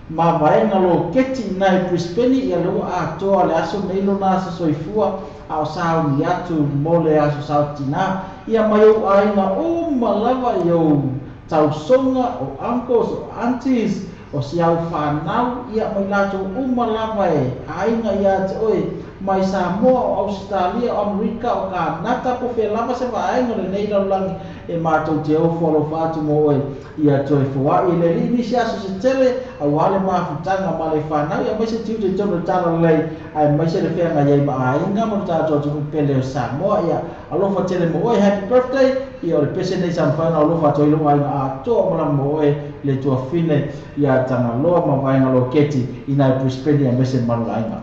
Mavaega Loketi i nai Brisbane ia lea ua atoa le aso nei lona aso soifua a o sauni atu mo le aso Saotina ia mai ou aiga uma lava i ou tausoga o uncles o aunties o si au fanau ia mai latou uma lava e aiga ia te oe mai Samoa o Ausetalia o Amerika o Kanata po fea lava se vaega o lenei lalolagi e matou te ofo alofa atu mo oe ia toe foai e le Alii nisi aso se tele aua le mafutaga ma le fanau aemaise tiute i totonu o le talalelei aemaise le feagai ai ma aiga ma lo tatou atunuu pele o Samoa ia alofa tele mo oe happy birthday ia o le pese nei sa mafai ona alofa atu ai lou aiga atoa o malama mo oe le tuafine ia Tagaloa ma Vaega Loketi i nai Brisbane aemaise le malulaiga.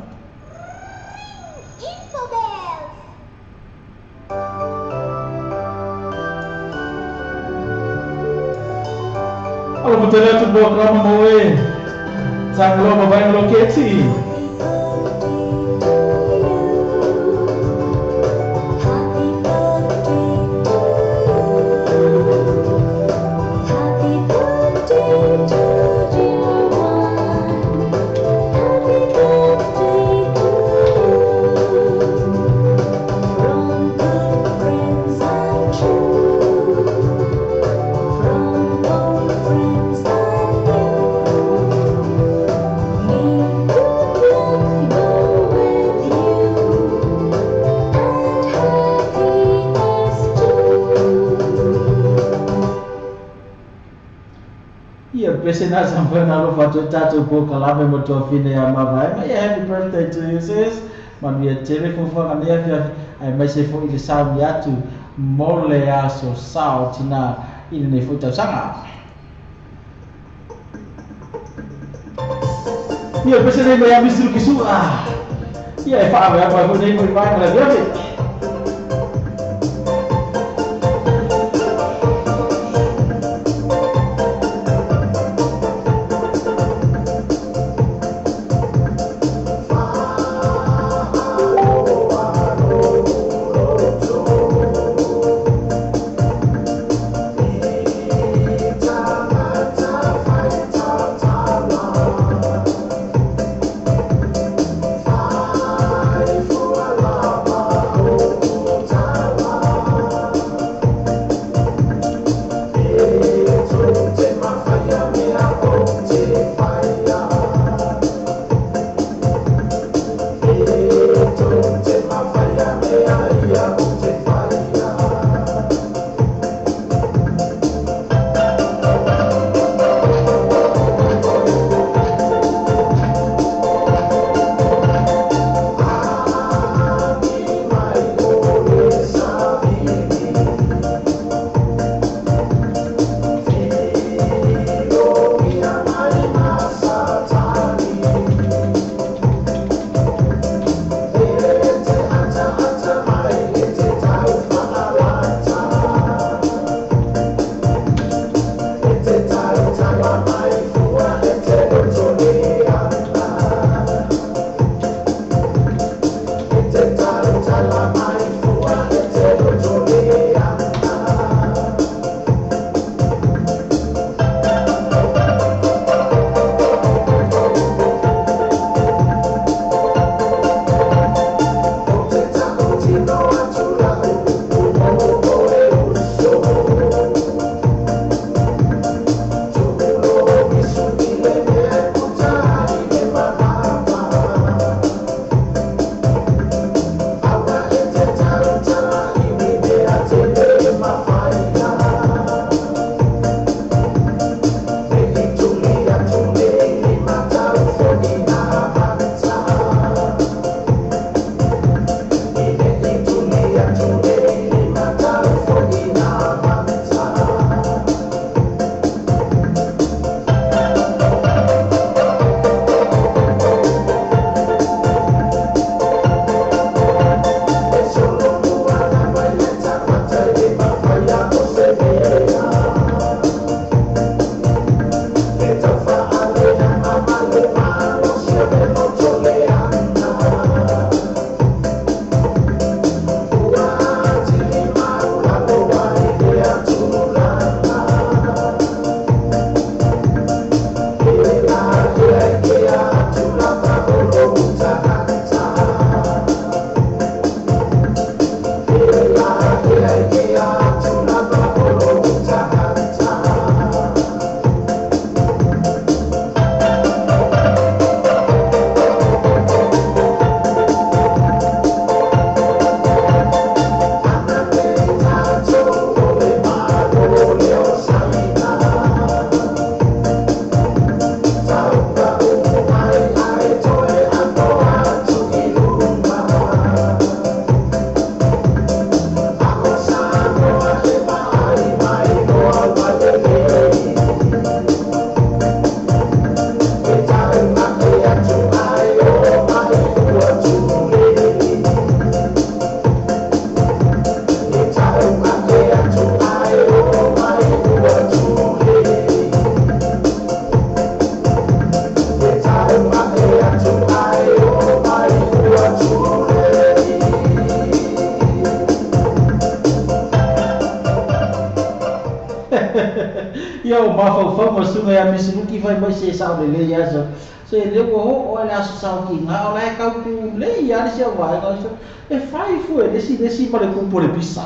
Alofa tele atu polokalama mo oe Tagaloa ma Vaega Loketi. Happy birthday to you. Happy birthday to dear one. Happy birthday to you. From good friends and true. From old friends and new. May good luck go with you and happiness too. Ia pese na sa mafai ona alofa atu ai tatou polokalame mo le tuafine ia Mavaega. Ia happy birthday to you sis. Manuia tele fuafuaga nei afiafi aemaise foi le sauni atu mo le aso sao tina i lenei foi tausaga. Ia pese nei mai Mr. Kisua. Ia e faaveave ai foi nei foi vaega le afiafi. ma susuga ia Misiluki fai mai se sao lelei aso. Se le ua oo ai le Aso Sa o Kiga o la e tau tulei lava le isi au vaega e fai fua e le isi le isi ma le kupu o le pisa.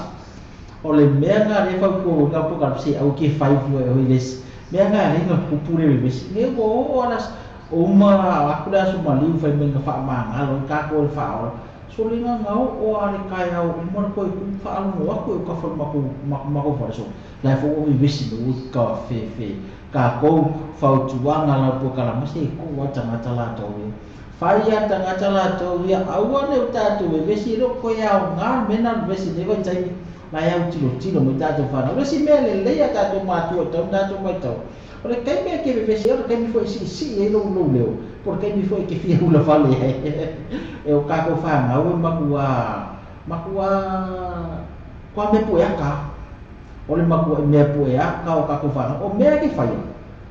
O le mea lena lea e fautua ai po o se au ke fai fua e oi le isi mea lena e ala ai ona kupu le vevesi. Ne ua oo lava le aso uma atu le aso maliu fai mai na faamagalo ai tatou e le faaola. Soliga na oo lava le taeao uma le toe tupu faalogo atu e tafa i le matou falesoa, la e foi ua vevesi mai ua kafefe tatou fautuaga lau polokalame se tuu lava tagata latou ia. Fai lava tagata latou ia aua ne i o tatou vevesi e le o toe aoga le mea lena o le vevesi i lenei vaitaimi la e autilotilo mai tatou fanau. O le isi mea lelei a tatou matua e tatau ona tatou matau, o le taimi e te vevesi ai o le taimi foi e siisii ai lou lou leo, po o le taimi foi e te fia ula vale ai. E o tatou fanau e matua matua matua mea pueaka lava. O le matua mea pueaka o tatou fanau, o mea e te faia,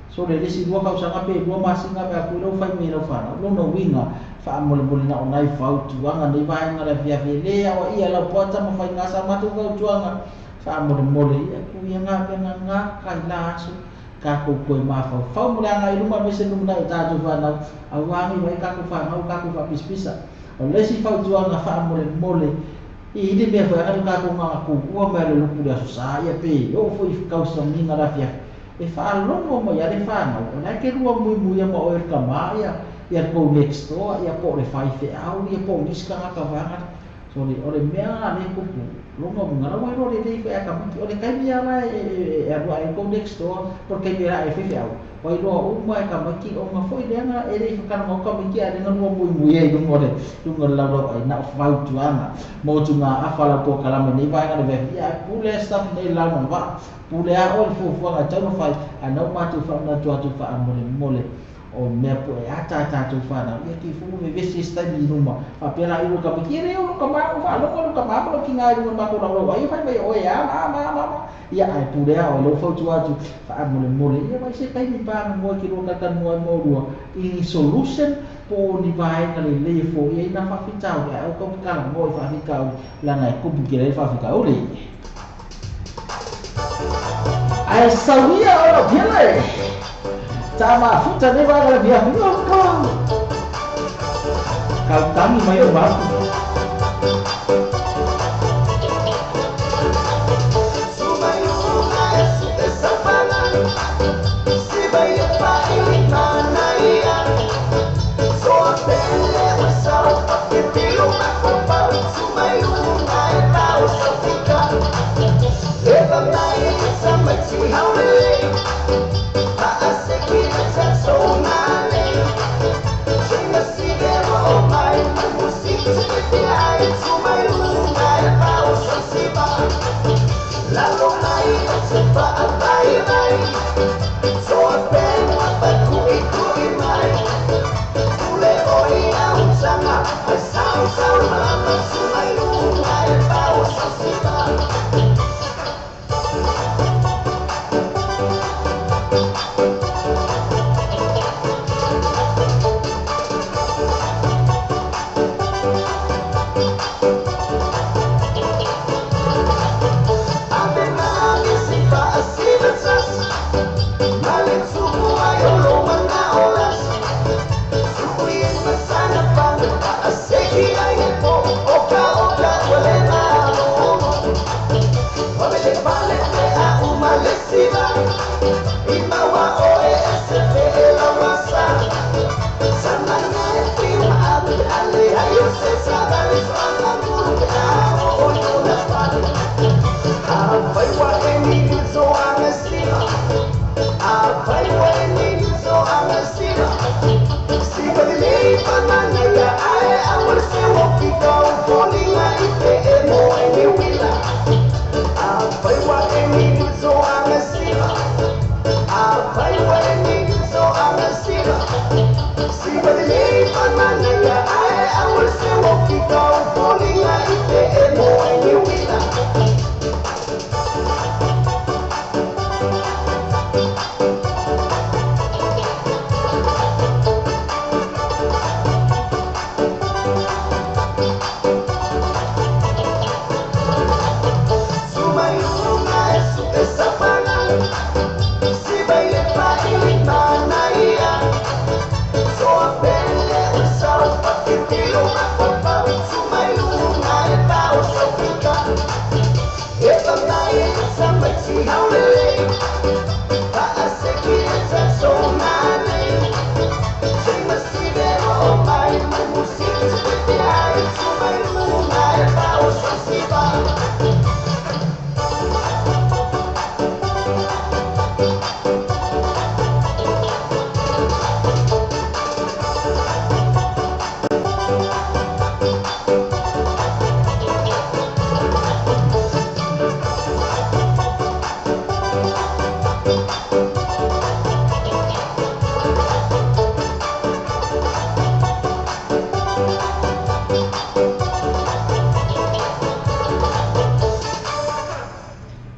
sole le isi lua tausaga pe lua masina pe a foi la ua fai mai e lau fanau. Lona uiga, faamolemole na o nai fautuaga nei vaega o le afiafi e le aoaia lau poata ma faiga sa matou fautuaga. Faamolemole ia tuu ia galuega gata i la aso tatou toe mafaufau mo le agai i luma aemaise lumanai o tatou fanau aua nei vaai tatou fanau tatou faapisapisa. O le isi fautuaga faamolemole e i ai le mea foi ana lo tatou gagatutua mai le lotu i le Aso Sa ia pe oo foi i tausamiga o le afiafi e faalogo mai lava le fanau o la e te lua muimuia ma oe le tama ia ia le tou next door ia po o le faifeau ia po o nisi tagata vaega. Sorry, o le mea lena lea e tupu, lona uiga, la ua iloa lelei foi e Akamiki, o le taimi lava la e alu ae ai tou next door, po o le taimi e ae ai faifeau, ua iloa uma e tamaiti, ona foi lea na e le i fatalanoa tamaiti ae lea na lua muimui ai i luga o le luga o le laulauai, na o fautuaga, motugaafa lau polokalame i lenei vaega o le VFI, ae pule a staff nei i le lauga vaa, pule a oe i le fuafuaga e tatau ona fai, ae na ua matou faamanatu atu faamolemole. O mea poe ata a tatou fanau, ia te fou vevesi isi taimi i luma, faapea la i tamaiti, e le o lou tama ua faalogo lou tama ma lou tina i luga o le matou laulau ai, fai mai oe a ma ma ma ma, ia ae pule a oe lou fautua atu faamolemole, ia vaai se taimi pagamoe ke lua talatalanoa ai ma olua i ni solution po o ni vaega lelei e foia ai na faafitauli, ae aua tou te talanoa i faafitauli leaga e tupu tele ai le faafitauli. Ae sau ia oe lau Fiela e! Ta mafuta nei vaega le afiafi. Kautagi mai o mapu.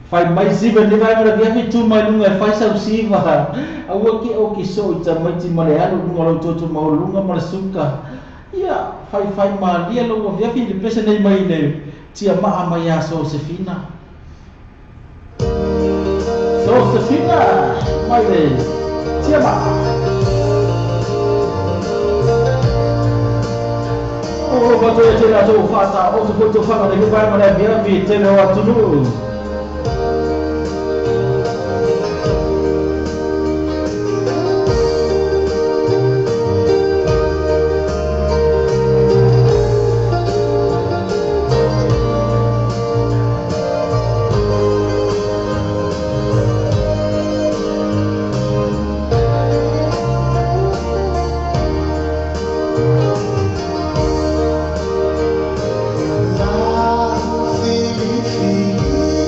Fai mai siva lenei vaega o le afiafi tu mai luga e fai sau siva. Aua ke oki soo i tamaiti ma le alu i luga o lau toto maualuluga ma le suka. Ia, faifai malie lou afiafi i le pese nei mai le tiamaa mai ia Sosefina. Sosefina mai le tiamaa. O lo faatoa ia tele aso faataoto foi tofaga nei vaega o le afiafi tele o atunuu. Na filifili.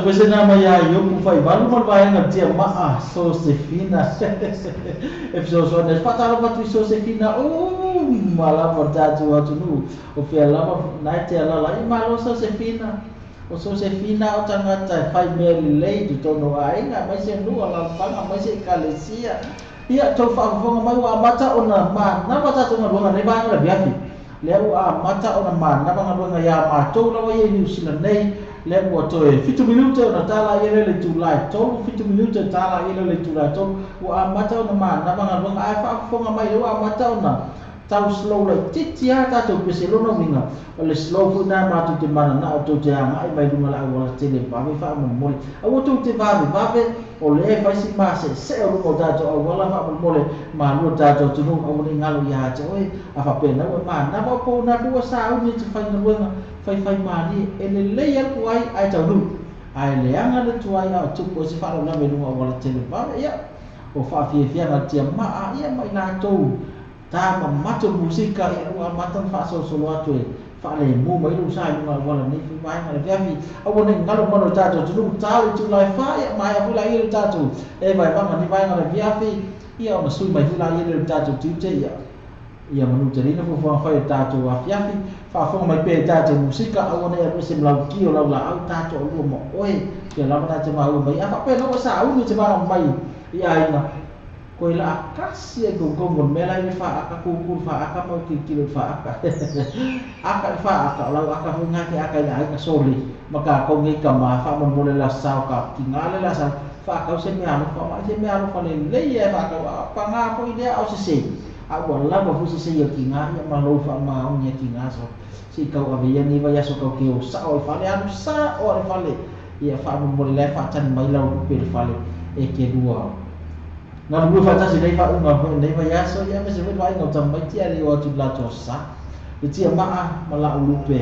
pese na mai ia Iopu 48 ma le vaega Tiamaa Sosefina e fesoasoani ai. Faatalofa atu i Sosefina uma lava o le tatou atunuu o fea lava na e te alaala ai. Malo Sosefina. O Sosefina o tagata e fai mea lelei i totonu o aiga aemaise nuu, alaalafaga aemaise ekalesia. Ia, tou faafofoga mai ua amata ona manava tatou galuega i lenei vaega o le afiafi. Lea ua amata ona manava galuega ia matou lava ia i Niu Sila nei, lea ua toe fitu minute ona tala ai lea i le itula e tolu, fitu minute tala ai lea i le itula e tolu, ua amata ona manava galuega. Ae faafofoga mai lea ua amata ona tau slow laitiiti lava tatou pese. Lona uiga, o le slow foi lena matou te mananao tou te agai mai luga o le auala tele vave faamolemole. Aua tou te vavevave, o lea e fai si maseesee o luga o tatou auala faamolemole malua le tatou atunuu, aua ne i galo ia te oe. A faapena ua e manava o pou na foi ua sauni e te faigaluega faifaimalie. E lelei lava le tuai ae taunuu. Ae leaga le tuai a o tupu ai se faalavelave i luga o auala tele vave. Ia, o faafiafiaga a le tiamaa ia ma i latou Ta mamato le musika ia ua amata ona faasolosolo atu e faalemu mai lou sa i luga auala nei foi vaega le afiafi. Aua ne i galo mamalu o le tatou atunuu, ta le itula e fa ia maea foi laia le tatou e vaevaga nei vaega le afiafi ia ona sui mai foi laia lea o le tatou tiute ia ia manuteleina fuafuaga fai o le tatou afiafi. Faafofoga mai pea i tatou musika, aua ne i alu ese ma lau ki o lau laau, ta toalua ma oe pea lava na te maua mai. A faapena ua sauni e te malaga mai i aiga, Koe la akasi ai gongongo le mea la i le faaka kuku le faaka ma tilotilo i le faaka aka i le faaka o lau aka foi nga ke aka i le aiga sole ma kakou nei kama faamolemole le aso sao ka tiga le le aso faakau se mea alofa ma ai se mea alofa lelei ae faakau a paga foi lea a o sese a ua lava foi sese ia tiga ia ma lou faamaoni ia tiga so se i tau ave ia nei vaiaso tau te o sao i fale alu sao a le fale ia faamolemole la e faatali mai lau lupe i le fale e te lua Galulue faatasi i lenei faauuga foi lenei vaiaso, ia aemaise foi le vaaiga o tamaiti ae le i oo atu i le latou aso sa. Le tiamaa ma la'u lupe.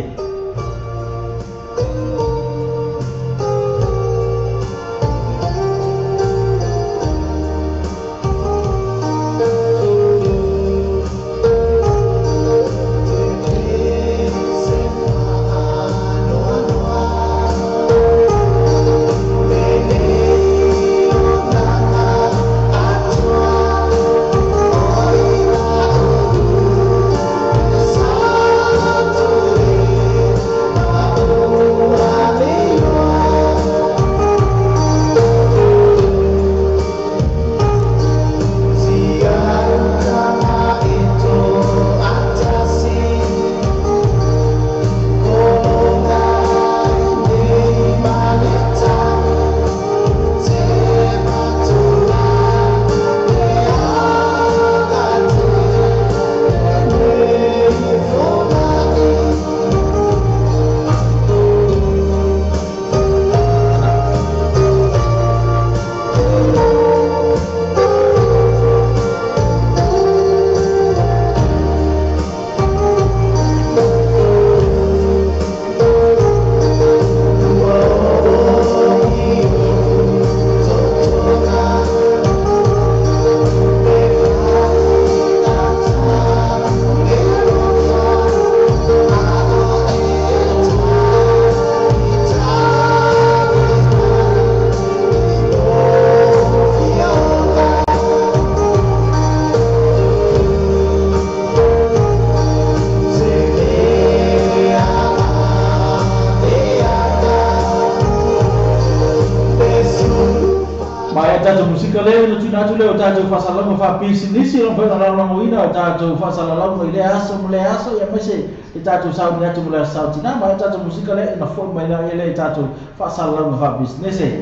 Maea tatou musika lea ona tuuina atu lea o tatou faasalalauga faapisinisi ona mafai ona lagolagoina o tatou faasalalauga i lea aso ma lea aso ia aemaise le tatou sauni atu mo le aso Sao Tina. Maea tatou musika lea ona foi mai lea i tatou faasalalauga faapisinisi.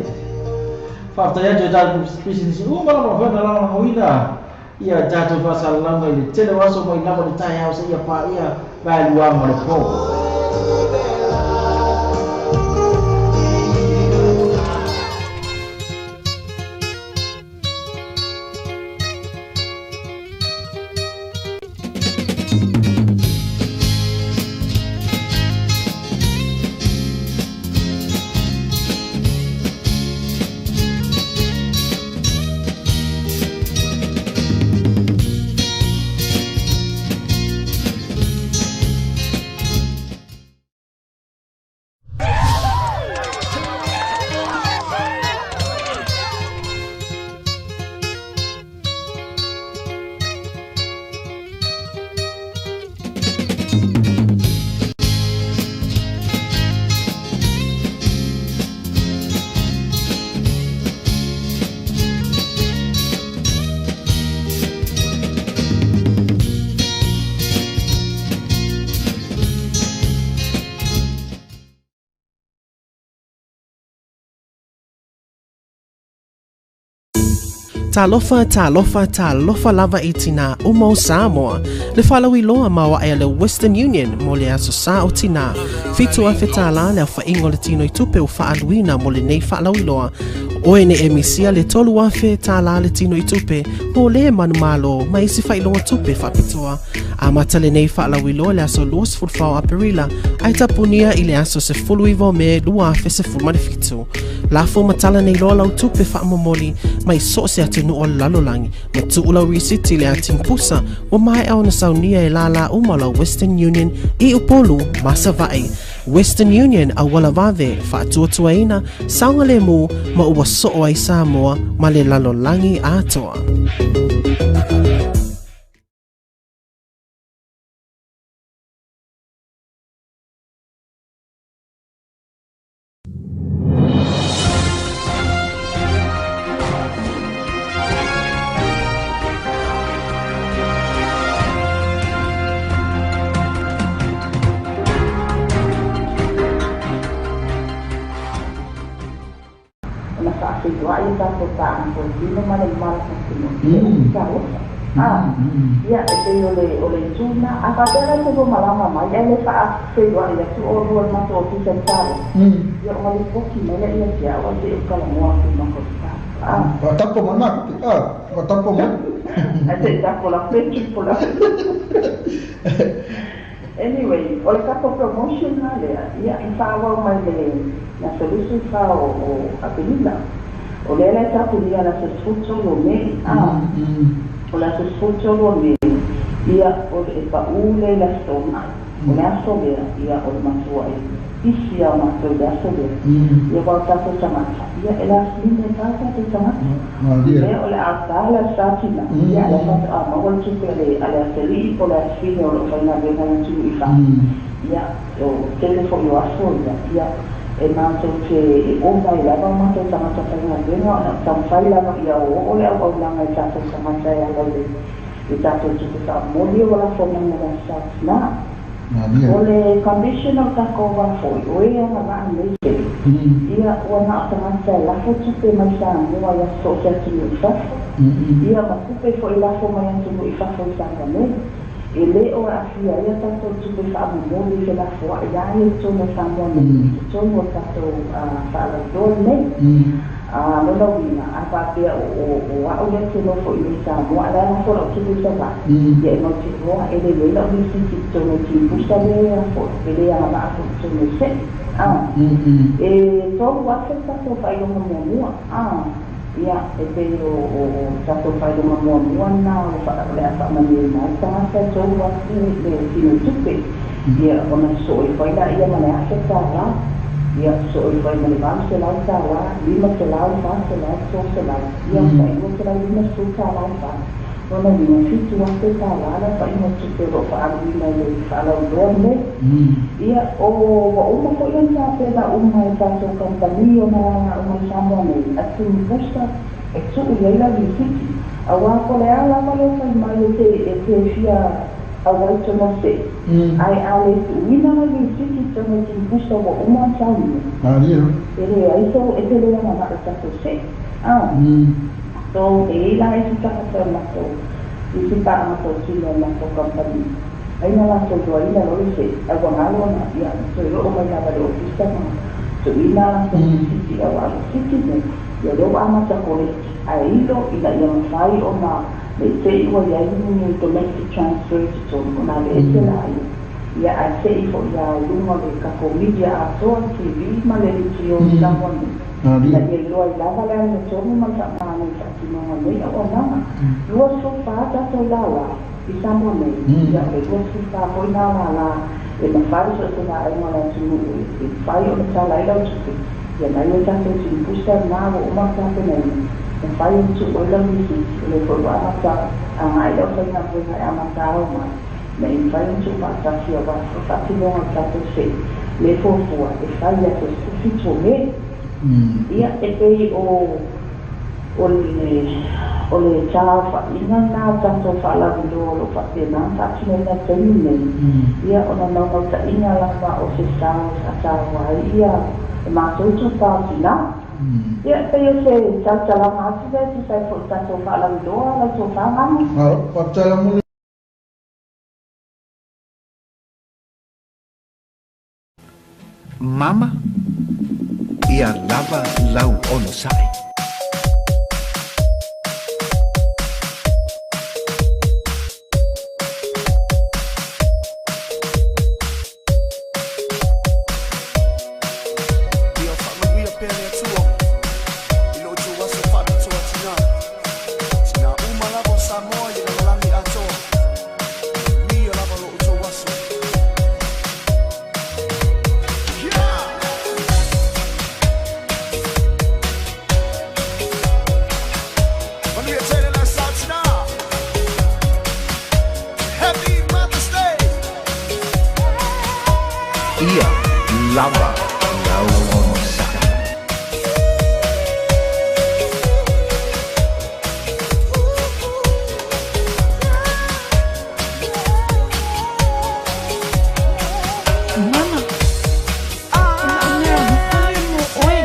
Faafetai atu i tatou pisinisi uma lava mafai ona lagolagoina ia tatou faasalalauga i le tele o aso mai lava i le taeao seia paia vaelua ma le po. Talofa, talofa, talofa lava i tinā uma o Samoa. Le faalauiloa maoae a le Western Union mo le Aso Sa o Tinā. $7,000 le aofaiga o le tino i tupe ua faaluina mo lenei faalauiloa. Oe ne e misia le $3,000 le tino i tupe mo le manumalo ma isi faailoga tupe faapitoa. Amata lenei faalauiloa i le aso 24 o Aperila ae tapunia i le aso 19 o Me 2017. Lafo ma tala nei loa lau tupe faamomoli mai so o se atunuu o le lalolagi ma tuu lau risiti i le ati pusa ua maea ona saunia e lālā uma o lau Western Union i Upolu ma Savaii. Western Union auala vave, faatuatuaina, saogalemu ma ua soo ai Samoa ma le lalolagi atoa. Ona faafeiloai le tatou paaga totino ma le malafatino i le Ofisa Alofa. Ia, e pei o le, o le itu lena. A faapea la e te lua malaga mai ae le faafeiloai atu ʻolua i le matou Ofisa i le Talofa, ia ona lipoti mai lea ia te au ae se i ou talanoa atu i le matou staff. Faatapo mai matou te, faatapo mai. Ae se i tapo la pe triple atu. Anyway, o le tatou promotion la lea, ia, i faaauau mai le le aso 24 o Aperila. O lea la e tapunia i le aso 13 o Me, a, o le aso 13 o Me, ia, o le e paʻu lea i le Aso Toonai. O le aso lea, ia, o le matuaʻi pisi lava o matou i le aso lea. Ia, aua o tatou tagata, ia, e last minute lava tatou tagata. Lea o le a ta le Aso Satina, ia, a o lea faatoa maua le tupe a le a le atalii po o le afafine o lo o faigaluega i le atunuu i fafo. Ia, o tele foi o aso ia, ia, e matou te e ova ai lava o matou tagata faigaluega ona o taumafai lava ia oooo le auaunaga i tatou tagata e ala i le i tatou tupe faamomoli ua lafo mai ma le Aso Satina. O le condition o takou wā foi, o e agavaa nei tele, ia ua na o tagata e lafo tupe mai Samoa i aso so o se atunuu i fafo, ia ma tupe foi lafo mai atunuu i fafo i Samoa nei. E le o aafia ai a tatou tupe faamomoli i felafoaʻi a ia i totonu o Samoa nei, i totonu o le tatou faalauiloa lenei. A lona uiga, a faapea o au lea ou te nofo i inei i Samoa, a o la e lafo lau tupe i Savaii, ia e mautinoa e lelei lau lisiti i totonu o Timusa lea foi, e le agavaa foi i totonu o Seʻe. A, e 3,000 le tatou faailoga muamua. A, ia, e pei o tatou faailoga muamua lena o le a faamanuiaina ai le tagata e 3,000 le tino tupe. Ia, ona sosoo ifo ai laia ma le $1,000. Ia, sosoo ifo ai ma le $800, $500, $400, $300, ia, tai $250 e fa. Lona uiga, $7,000 le aofaiga o tupe o lo o faaaluina i le faalauiloa lenei. Ia, o, ua uma foi ona tapena uma e tatou kamupani ona lala uma i Samoa nei, a Tumupusa e tuu i ai lau lisiti. Aua po o le a lava lou fai mai e te, e te fia auai tonu se, ae a le tuuina lau lisiti tonu i Tumupusa ua uma ona saunia, e leai sou, e te le agavaa i tatou se. A. So, e i ai la isi tagata o le matou, isi paaga tautino o le matou kamupani, ai na latou iloaina loa le se, ae ua galo ona, ia, toe oo mai lava i le ofisa ma tuuina a latou lisiti, aua o lisiti nei, ia o lea ua amata koleki, ae ilo ina ia mafai ona ne i te i ua i ai ni domestic transfer i totonu, ona aveese laia, ia, ae se i foi lava i luga o le tatou media atoa, TV ma le leitio i Samoa nei. Ina ia iloa ai lava le amiotonu ma le faamagalo i faatinoga o nei auaunaga. 24 tatou lālā i Samoa nei, ia o le 24 foi nā lālā e mafai so o se vaega o le atunuu e mafai ona tala ai lau tupe, ia nai o tatou timupusa na ua uma ona tapenaina, mafai ona tuu ai lau lisiti, o lea foi ua amata agai le aufaigaluega e amata ao mai, ina ia mafai ona tuufaatasi aua le faatinoga o le tatou se le fuafua e fai i aso 17 o Me. Ia, e pei o o le o le taaofaiga lena o tatou faalauiloa o lo o faapena ona faatinoina i le taimi lenei, ia ona naunautaiga lava o se sao e faataua ai ia le matou itupa o tinā. Ia, e pei o se tautalaga atu lea e tusa ai foi i le tatou faalauiloa lau tofa Manu. Malo, faafetai lava mo le. Mama, ia lava lau onosai. Ia faamanuia pea le Atua i lo outou aso faapitoa tinā, tinā uma lava o Samoa i le lalolagi atoa. Manuia lava lo outou aso. Yeah! Manuia tele le aso tinā. Happy Mother's Day! Ia lava lau onosai. Mama, o la'u mea alofa ia mo oe.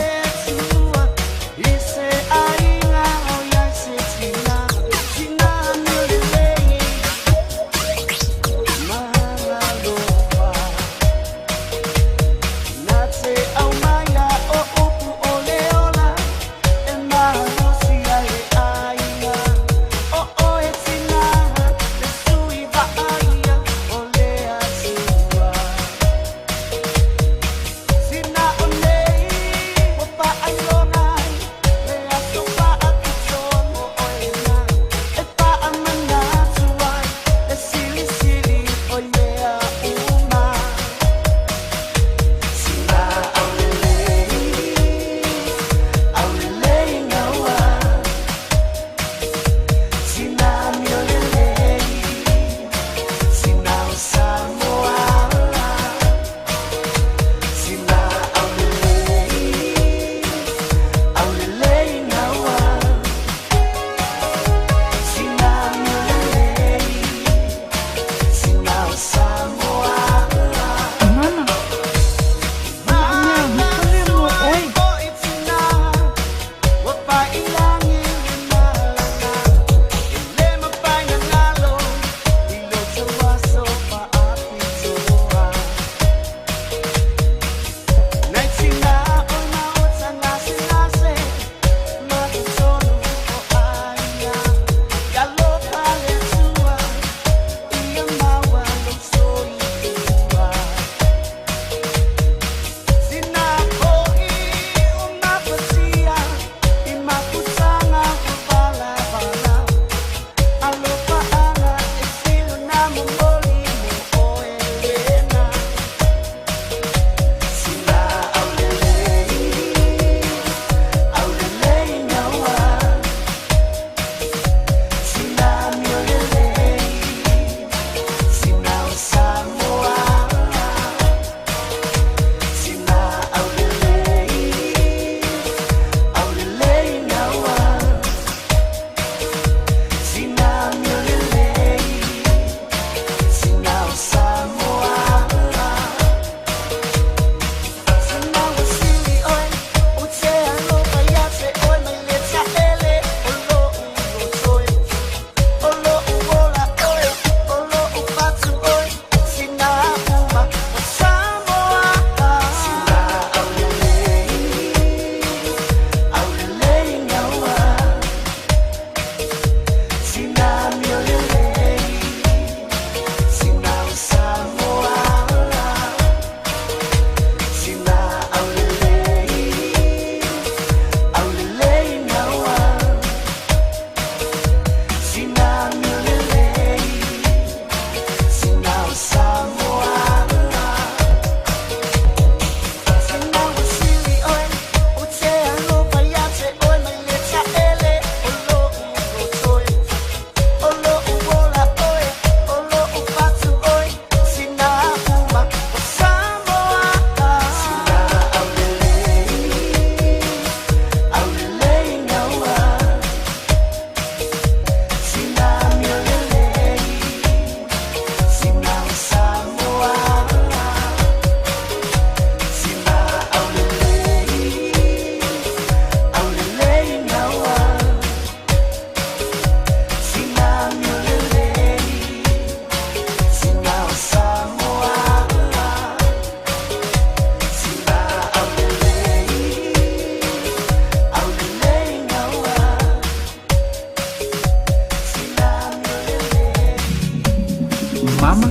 Mama,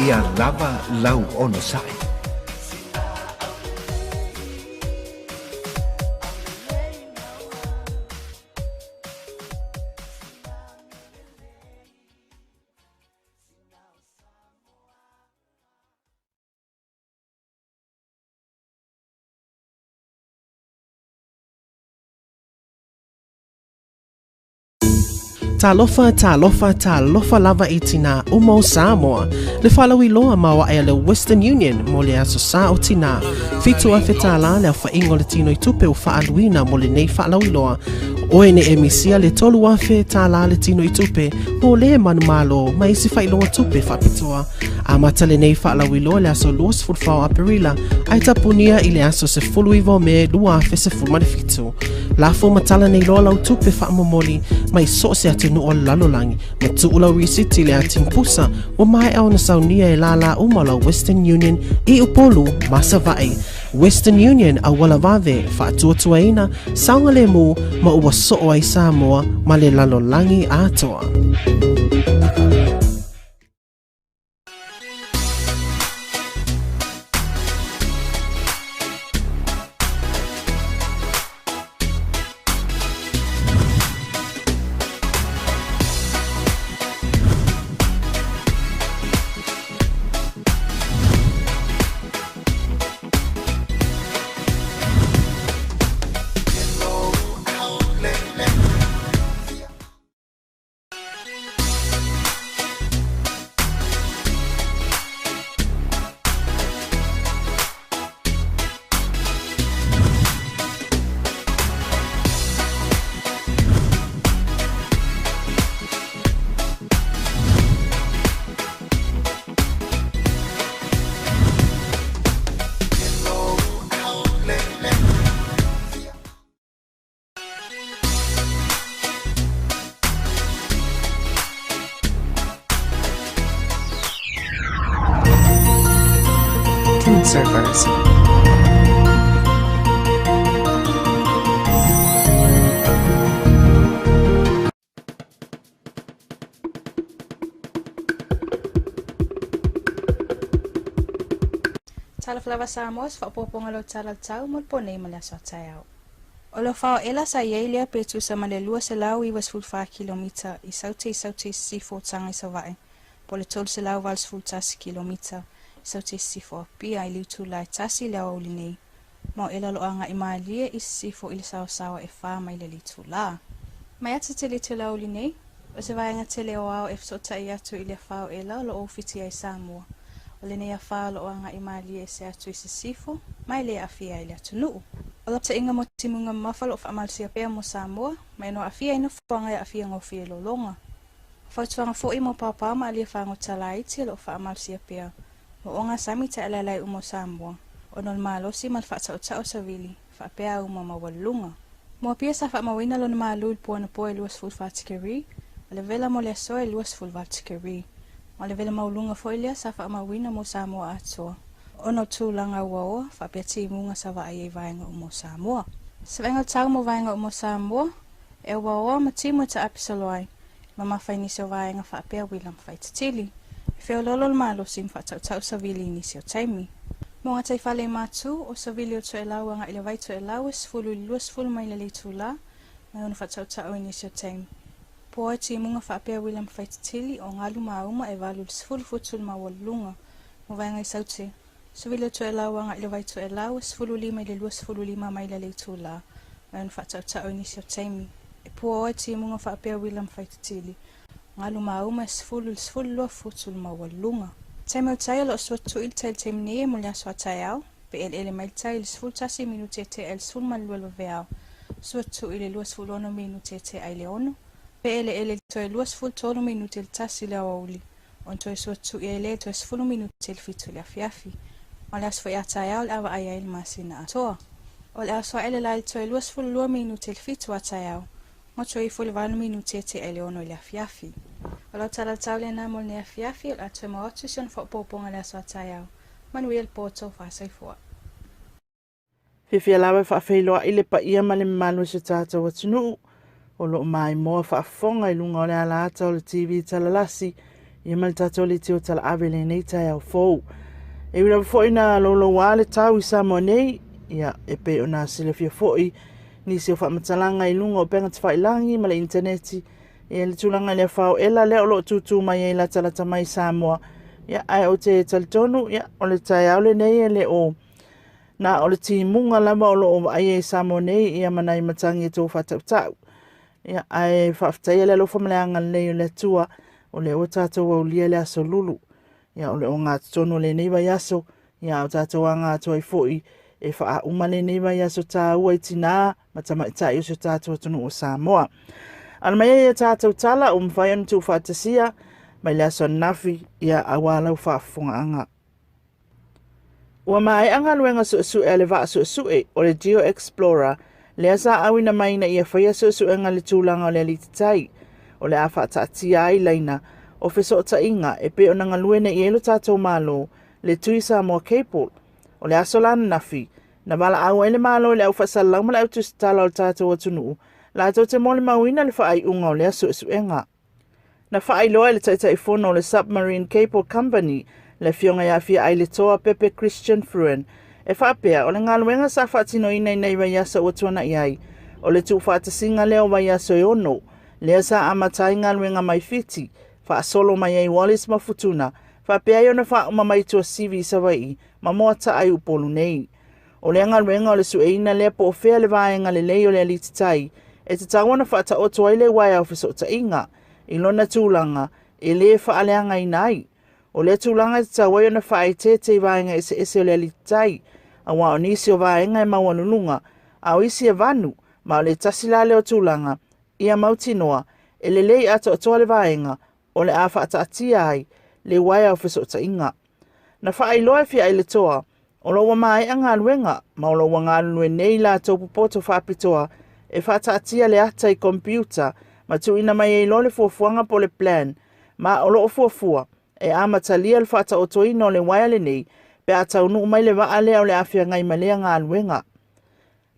ia lava lau onosai. Talofa, talofa, talofa lava i tinā uma o Samoa. Le faalauiloa maoae a le Western Union mo le Aso Sa o Tinā. $7,000 le aofaiga o le tinoitupe ua faaaluina mo lenei faalauiloa. Oe ne e misia le $3,000 le tinoitupe mo lē manumalo ma isi faailoga tupe faapitoa. Amata lenei faalauiloa i le aso 24 o Aperila ae tapunia i le aso 19 o Me 2017. Lafo ma tala nei loa lau tupe faamomoli mai so o se atunuu o le lalolagi ma tuu lau risiti i le ati pusa ua maea ona saunia e lālā uma o lau Western Union i Upolu ma Savaii. Western Union auala vave, faatuatuaina, saogalemu ma ua soo ai Samoa ma le lalolagi atoa. Food servers. Talofa lava Samoa, se faaopoopoga o lau tala o le tau mo le po nei ma le aso a taeao. O le afa o ela sa i ai lea pe tusa ma le 294 kilomita i Saute i Saute i sisifo o Taga i Savaii, po o le 381 kilomita i Saute i sisifo o Apia i le itula e 1 i le aoauli nei, ma o ela o lo o agai malie i sisifo i le saosaoa e 4 maila i le itula. Mai ata tele te le aoauli nei, o se vaega tele o ao e fesootai atu i le afa o ela o lo o ufitia ai Samoa. O lenei afa o lo o agai malie ese atu i sisifo, ma e le aafia ai le atunuu. O lapataiga mo timuga mamafa o lo o faamalosia pea mo Samoa, ma e no aafia ai nofoaga e aafia gofie lologa. O fautuaga foi mo paopao ma alia fagota laiti o lo o faamalosia pea mo ogasami taʻalaelae uma o Samoa, ona o le malosi ma le faataʻotaʻo savili faapea auma maualuluga. Mo Apia sa faamauina lona malu i le po anapo e 24 tikeri, o le vela mo le aso e 28 tikeri. Ma o le vela maualuga foi lea sa faamauina mo Samoa atoa, ona o tulaga uaoa faapea timuga sa vaai ai vaega uma o Samoa. Se vaaiga o le tau mo vaega uma o Samoa, e uaoa ma timu e taapisalo ai, mamafa i nisi o vaega faapea uila ma faititili. E feoloolo le malosi ma faatautau savili i nisi o taimi. Mo gataifale i Matu, o savili o Toelau agai i le vai Toelau e 10 i le 20 maila le itula, mai ona faatautau i nisi o taimi. Poa e timuga faapea uila ma faititili, o galu ma auma e 8 i le 10 futu le maualuluga. Mo vaega i Saute, savili o Toelau agai i le vai Toelau e 15 i le 25 maila le itula, mai ona faatautau i nisi o taimi. E puaoa e timuga faapea uila ma faititili, galu ma auma e 10 i le 12 futu le maualuluga. Taimi o le tai o lo o sua tui le tai i le taimi nei e mo le aso a taeao, pe eleele mai le tai i le 11 minute e tea i le 12 i le vaveao, sua tui i le 26 minute e tea i le 6, pe eleele i le toe 23 minute i le 1 i le aoauli, ona toe sua tui ai lea i le toe 10 minute i le 7 i le afiafi. Ma o le aso foi a taeao o le a vaai ai le masina atoa. O le aso ae le la i le toe 22 minute i le 7 a taeao, ma toe ifo i le 8 minute e tea i le 6 i le afiafi. O lau tala o le tau lena mo lenei afiafi, o le a toe maua atu si ona faaopoopoga i le aso a taeao. Manuia le po tou soifua. Fiafia lava e faafeiloai le paia ma le mamalu o si o tatou atunuu o lo o maimoa faafofoga i luga o le alaata o le TV Talalasi Ia ma le tatou leitio talaave i lenei taeao fou. E ui lava foi na loulouā le tau i Samoa nei, ia, e pei ona silafia foi nisi o faamatalaga i luga o upega tafailagi ma le initaneti, ia le tulaga i le afa o ela lea o lo o tūtū mai ai latalata mai i Samoa. Ia, ae ou te talitonu, ia, o le taeao lenei e le o na o le timuga lava o lo o vaaia i Samoa nei, ia ma nai matagi e tou faatautau. Ia, ae faafetaia le alofa ma le agalelei o le Atua, o lea ua tatou aulia le aso lulu. Ia, o le ogatotonu o lenei vaiaso, ia, a o tatou aga atu ai foi e faauma lenei vaiaso tāua i tinā ma tamaitai o si o tatou atunuu o Samoa. Ala mai ai a tatou tala ua mafai ona tuufaatasia mai le aso ananafi, ia, aua lau faafofogaaga. Ua maea galuega suesue a le vaa suesue o le Geo Explorer lea sa auina mai ina ia faia suesuega i le tulaga o le alititai o le a faataatia ai laina o fesootaiga e pei ona galue nei i ai lo tatou Malo le Tui Samoa Cable. O le aso la ananafi, na valaau ai le Malo i le au faasalalau ma le au tusitala o le tatou atunuu latou te molimauina le faaiuga o lea suesuega. Na faailoa e le Taitaifono o le Submarine Cable Company, le Afioga ia Fiaailetoa Pepe Christian Fruin, e faapea, o le galuega sa faatinoina i nei vaiaso ua tuanai ai, o le tuufaatasiga lea o vaiaso e ono, lea sa amata ai galuega mai Fiti, faasolo mai ai Wallis ma Futuna, faapea ai ona faauma mai Tuasivi i Savaii ma Moataa i Upolu nei. O lea galuega o le sueina lea po o fea le vaega lelei o le alititai e tatau ona faataoto ai le uaea o fesootaiga i lona tulaga e lē faaleagaina ai. O lea tulaga e tatau ai ona faaeteete i vaega eseese o le alititai, auā o nisi o vaega e maualuluga, a o isi e vanu, ma o le tasi la lea o tulaga ia mautinoa e lelei atoatoa le vaega o le a faataatia ai le uaea o fesootaiga. Na faailoa e Fiaailetoa, o lo o ua maea galuega ma o lo o ua galulue nei latou popoto faapitoa e faataatia le ata i komipiuta ma tuuina mai ai loa le fuafuaga po o le plan, ma o lo o fuafua e amatalia le faataotoina o le uaea lenei pe a taunuu mai le vaa lea o le a feagai ma lea galuega.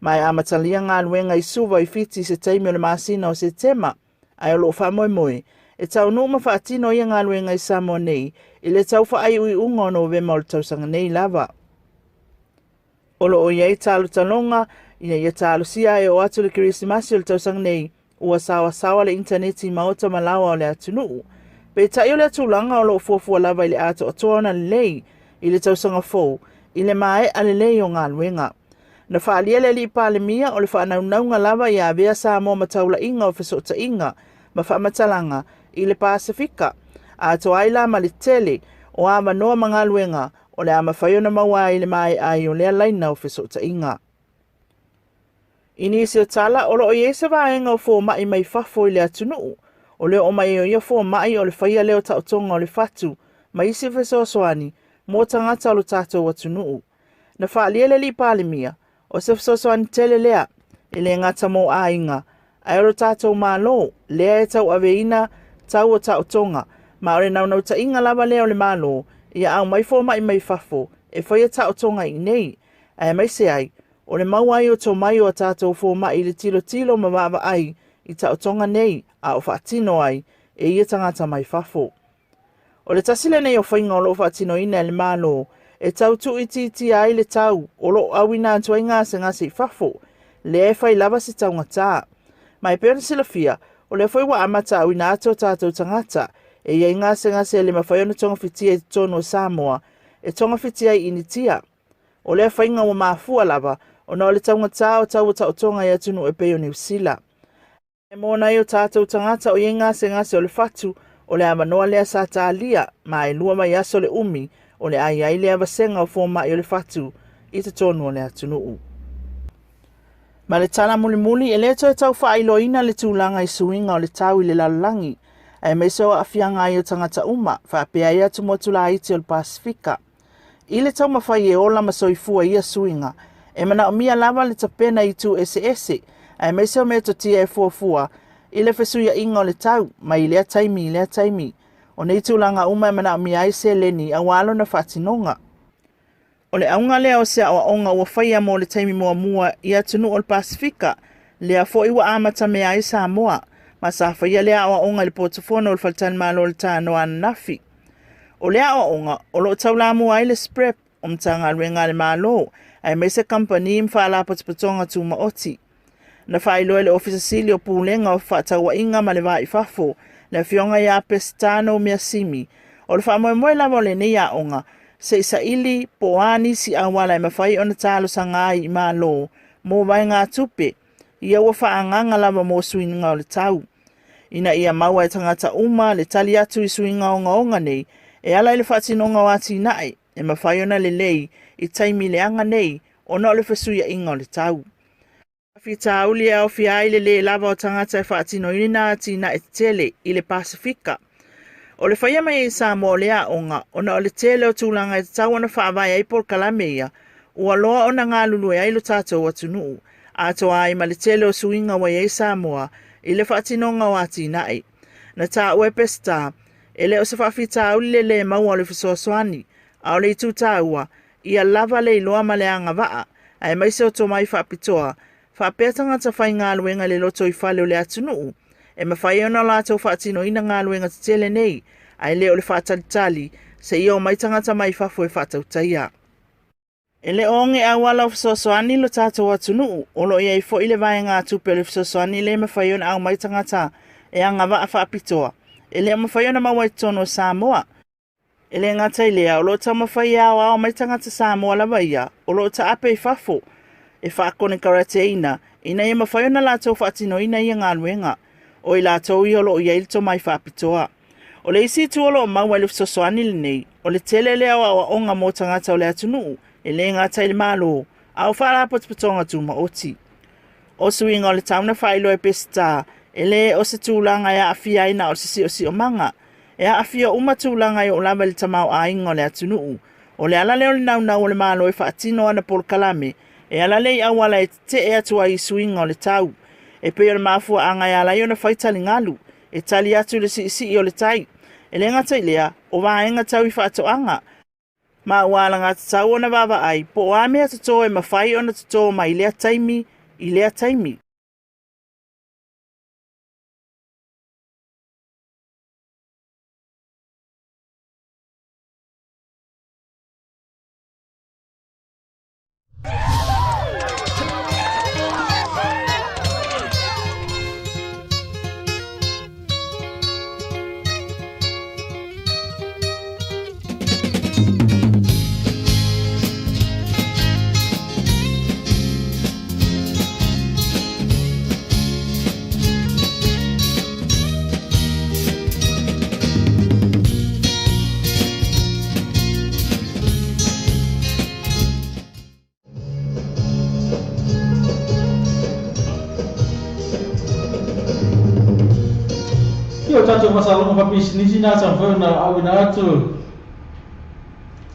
Ma e amatalia galuega i Suva i Fiti i se taimi o le masina o Setema, ae o lo o faamoemoe e taunuu ma faatino ia galuega i Samoa nei i le tau faaiuiuga o Novema o le tausaga nei lava. O lo o i ai talotaloga ina ia talosia e oo atu le Kerisimasi o le tausaga nei ua saoasaoa le initaneti i maota ma laoa o le atunuu. Peitai o lea tulaga o lo o fuafua lava i le atoatoa ona lelei i le tausaga fou i le maea lelei o galuega. Na faaalia le Alii Palemia o le faanaunauga lava ia avea Samoa ma taulaiga o fesootaiga ma faamatalaga i le Pasefika, atoa ai la ma le tele o avanoa ma galuega o le a mafai ona maua ai i le maea ai o lea laina o fesootaiga. I nisi o tala, o lo o i ai se vaega o fomai mai fafo i le atunuu. O le oo mai o ia fomai o le faia lea o taotoga o le fatu ma isi fesoasoani mo tagata o lo tatou atunuu. Na faaalia le Alii Palemia, o se fesoasoani tele lea, e le gata mo aiga, ae o lo tatou Malo, lea e tauaveina tau o taotoga, ma o le naunautaiga lava lea o le Malo, ia aumai fomai mai fafo e faia taotoga i inei, aemaise ai, o le maua ai o tomai o a tatou fomai i le tilotilo ma vaavaai i taotoga nei a o faatino ai e ia tagata mai fafo. O le tasi lenei o faiga o lo o faatinoina e le Malo e tau tuuitiitia ai le tau o lo o auina atu ai gasegase i fafo, lea e fai lava se taugatā. Ma e pei ona silafia, o lea foi ua amata auina atu o tatou tagata e i ai gasegase e le mafai ona togafitia i totonu o Samoa e togafiti ai i Initia. O lea faiga ua mafua lava ona o le taugatā o tau o taotoga i atunuu e pei o Niu Sila. E mō nai o tātou tagata o i ai gasegase o le fatu, o le avanoa lea sa talia, ma e lua vaiaso le umi o le a i ai lea vasega o fomai o le fatu i totonu o le atunuu. Ma le tala mulimuli, e le toe tau faailoaina le tulaga i suiga o le tau i le lalolagi, aemaise o aafiaga ai o tagata uma, faapea ai atumotu laiti o le Pasefika. I le taumafai e ola ma soifua i ia suiga, e manaomia lava le tapena i itu eseese, aemaise o metotia e fuafua i le fesuiaiga o le tau mai lea taimi i lea taimi. O nei tulaga uma e manaomia ai seleni aua lona faatinoga. O le auga lea o se aoaoga ua faia mo le taimi muamua i atunuu o le Pasefika, lea foi ua amatamea ai Samoa, Ma sa faia lea aoaoga i le potu fono o le faletalimalo o le Tanoa ananafi. O le aoaoga o lo o taulamua ai le SPREP o Matagaluega a le Malo aemaise kamupani ma faalapotopotoga tumaoti. Na faailoa e le Ofisa Sili o Pulega o Fefaatauaiga ma le Va i Fafo, le Afioga ia Pesitano Measimi, o le faamoemoe lava o lenei aoga, se i saili po o a nisi auala e mafai ona talosaga ai i Malo mo vaegatupe ia ua faaagaaga lava mo suiga o le tau, ina ia maua e tagata uma le tali atu i suiga ogaoga nei e ala i le faatinoga o atinae e mafai ona lelei i taimi leaga nei ona o le fesuiaiga o le tau. Faafitauli e aofia ai le lē lava o tagata e faatinoina atinae tetele i le Pasefika. O le faia mai ai i Samoa o lea aoga ona o le tele o tulaga e tatau ona faavae ai polokalame ia ua loa ona galulue ai lo tatou atunuu, atoa ai ma le tele o suiga ua i ai Samoa i le faatinoga o atinae. Na taua e Peseta, e le o se faafitauli le lē maua o le fesoasoani, a o le itu taua, ia lava le iloa ma le agavaa, aemaise o tomai faapitoa, faapea tagata faigaluega i le lotoifale o le atunuu, e mafai ai ona latou faatinoina galuega tetele nei, ae le o le faatalitali seia omai tagata mai fafo e faatautaia. E le o oge auala o fesoasoani lo tatou atunuu, o lo o i ai foi le vaegatupe o le fesoasoani lea e mafai ona aumai tagata e agavaa faapitoa, e le o mafai ona maua i totonu o Samoa. E le gata i lea, o lo o taumafai e aoao mai tagata Samoa lava ia o lo o taape i fafo e faakonekarateina ina ia mafai ona latou faatinoina ia galuega, o i latou ia o lo o i ai le tomai faapitoa. O le isi itu o lo o maua i le fesoasoani lenei, o le tele lea o aoaoga mo tagata o le atunuu, e le gata i le Malo, a o faalapotopotoga tumaoti. O suiga o le tau na faailoa e Peseta, e le o se tulaga e aafia ai na o se siosiomaga. E aafia uma tulaga e oo lava i le tamaoaiga o le atunuu. O le ala lea o le naunau o le Malo e faatino ana polokalame, e ala lea i auala e tetee atu ai i suiga o le tau. E pei o le mafuaaga e ala ai ona fai taligalu, e tali atu i le siisii o le tai. E le gata i lea, o vaega tau i faatoaga, ma ua alagatatau ona vaavaai po o a mea totō e mafai ona totō mai lea taimi i lea taimi. Ia o tatou faasaloga faapisinisi na sa mafai ona auina atu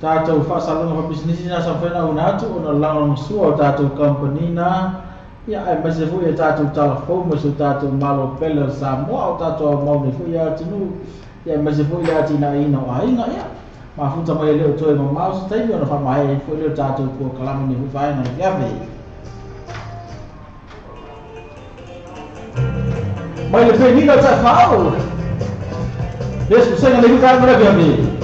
tatou faasaloga faapisinisi na sa mafai ona auina atu ona lagolagosoa o tatou kamupani na ia aemaise foi e tatou tala fou ma si o tatou Malo pele o Samoa o tatou aumau nei foi ia atunuu ia aemaise foi le atinaeina o aiga ia mafuta mai e le o toe mamao se taimi ona faamaea ai foi lea o tatou polokalame nei foi vaega le afiafi. Mai le penina o taifau. Yes, kusenga le vaega le afiafi.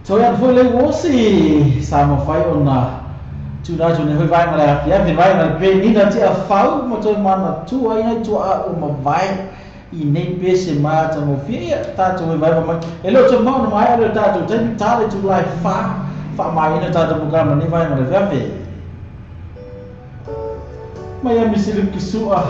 Toe ana foi le uosi sa mafai ona tuna atu nei foi vaega le afiafi vaega le penina Tiafau ma toe manatua ai nai tuaa ua mavae i nei pese matagofie. Ia tatou vaivaiva mai e le o toe mau ona maea lea o tatou taimi ta le itula e fa faamaeaina tatou polokalame nei vaega le afiafi. Miami Siluki Sua.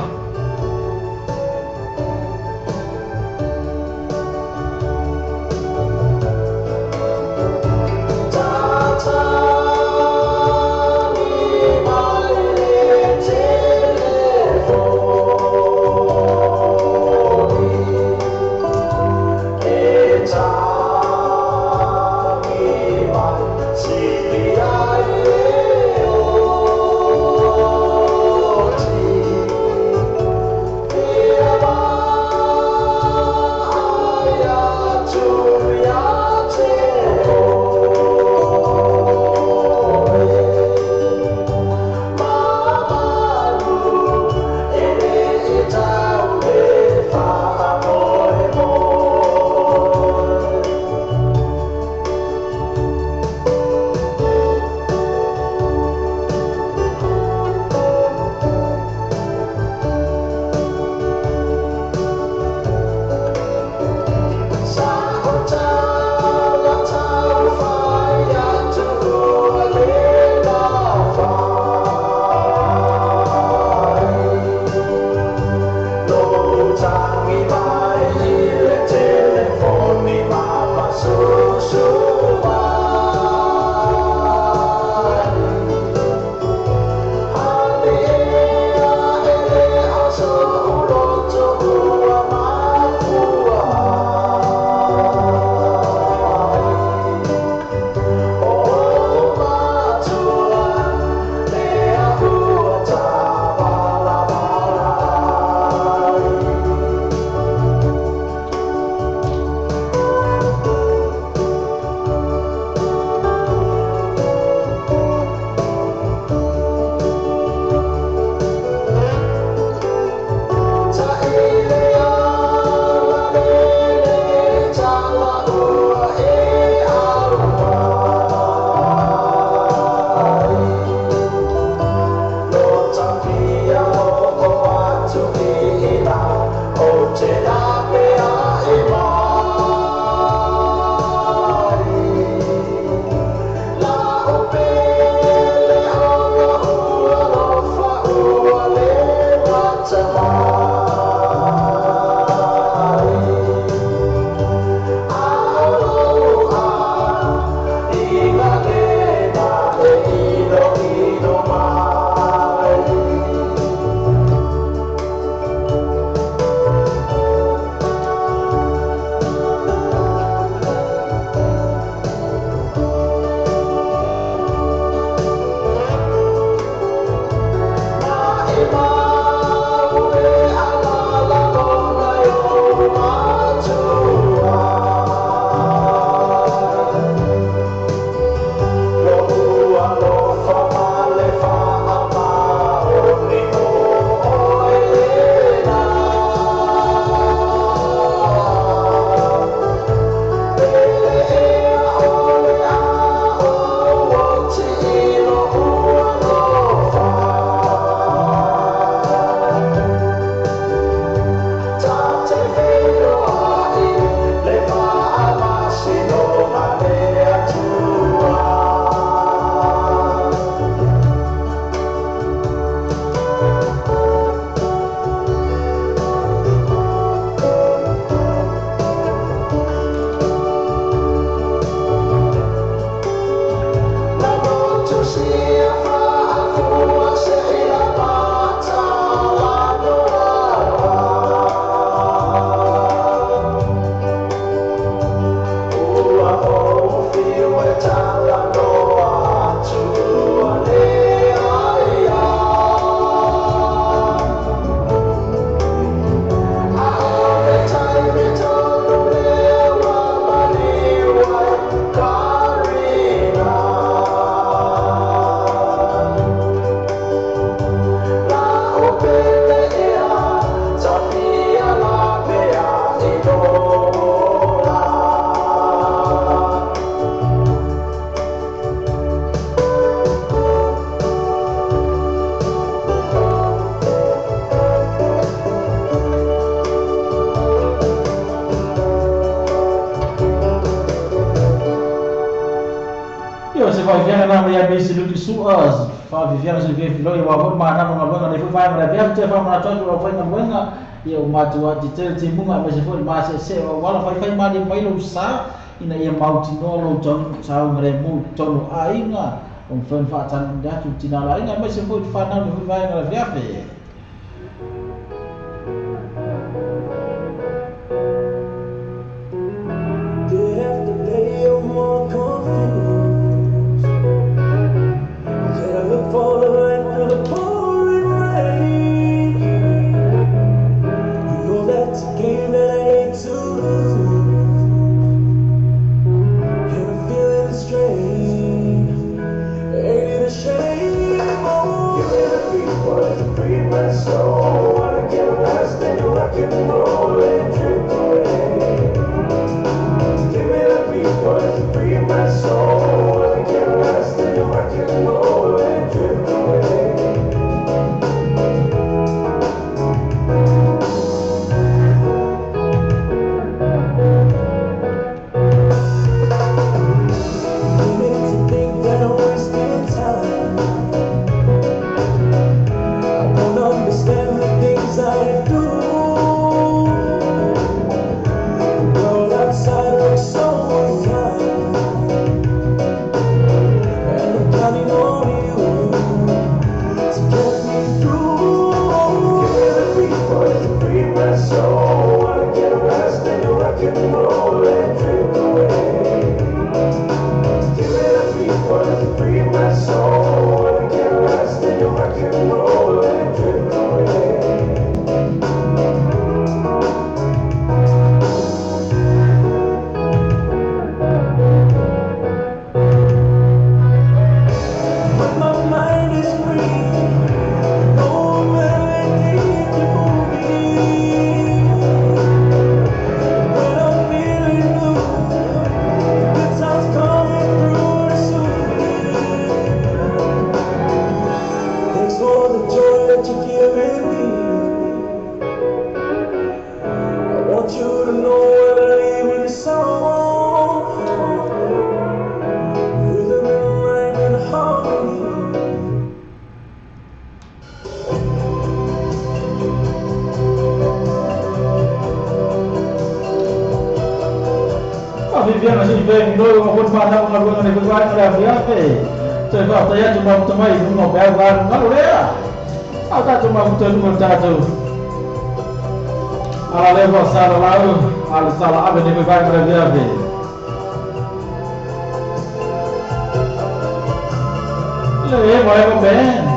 Ia, se faaviviaga lena mai ia Mesi Luki Sua, faaviviaga se vevie filoi aua foi le manava galuega nei foi vaega o le afiafi toe faamanatu atu lau faigaluega, ia ua matua tetele timuga aemaise foi le maseesee o auala faifai malie mai lou sa ina ia mautinoa lou saogalemu i totonu o aiga, ua mafai ona faatali atu i tina o le aiga aemaise foi le fanau nei foi vaega o le afiafi. Day after day, I'm more confused. Can I look for the light through the pouring rain? You know that's a game that I hate to lose, and I'm feeling the strain. Ain't it a shame? Oh, give me the beat, boy, to free my soul. Wanna get lost in your rock and roll and drift away. Give me the beat, boy, to free my soul. Wanna get lost in your rock and roll and drift away. Beginning to think that I'm wasting time. I don't understand the things I do. The world outside looks so unkind, and I'm counting on you to get me through. Give me the beat, boy, to free my soul. Wanna get lost in your rock and roll and drift away. Give me the beat, boy, to free my soul. Wanna get lost in your rock and roll and drift away. When my mind is free, no danger for me. When I'm feeling blue, fiafiaga seʻi feaginoi ua foi manau galuega nei foi vaega le afiafi. Toe faafetai atu mafuta mai i luga o peau galugalu lea. A o tatou mafuta i luga o le tatou ala lea faasalalau a le tala ave nei foi vaega le afiafi. Le Eva Eva Band.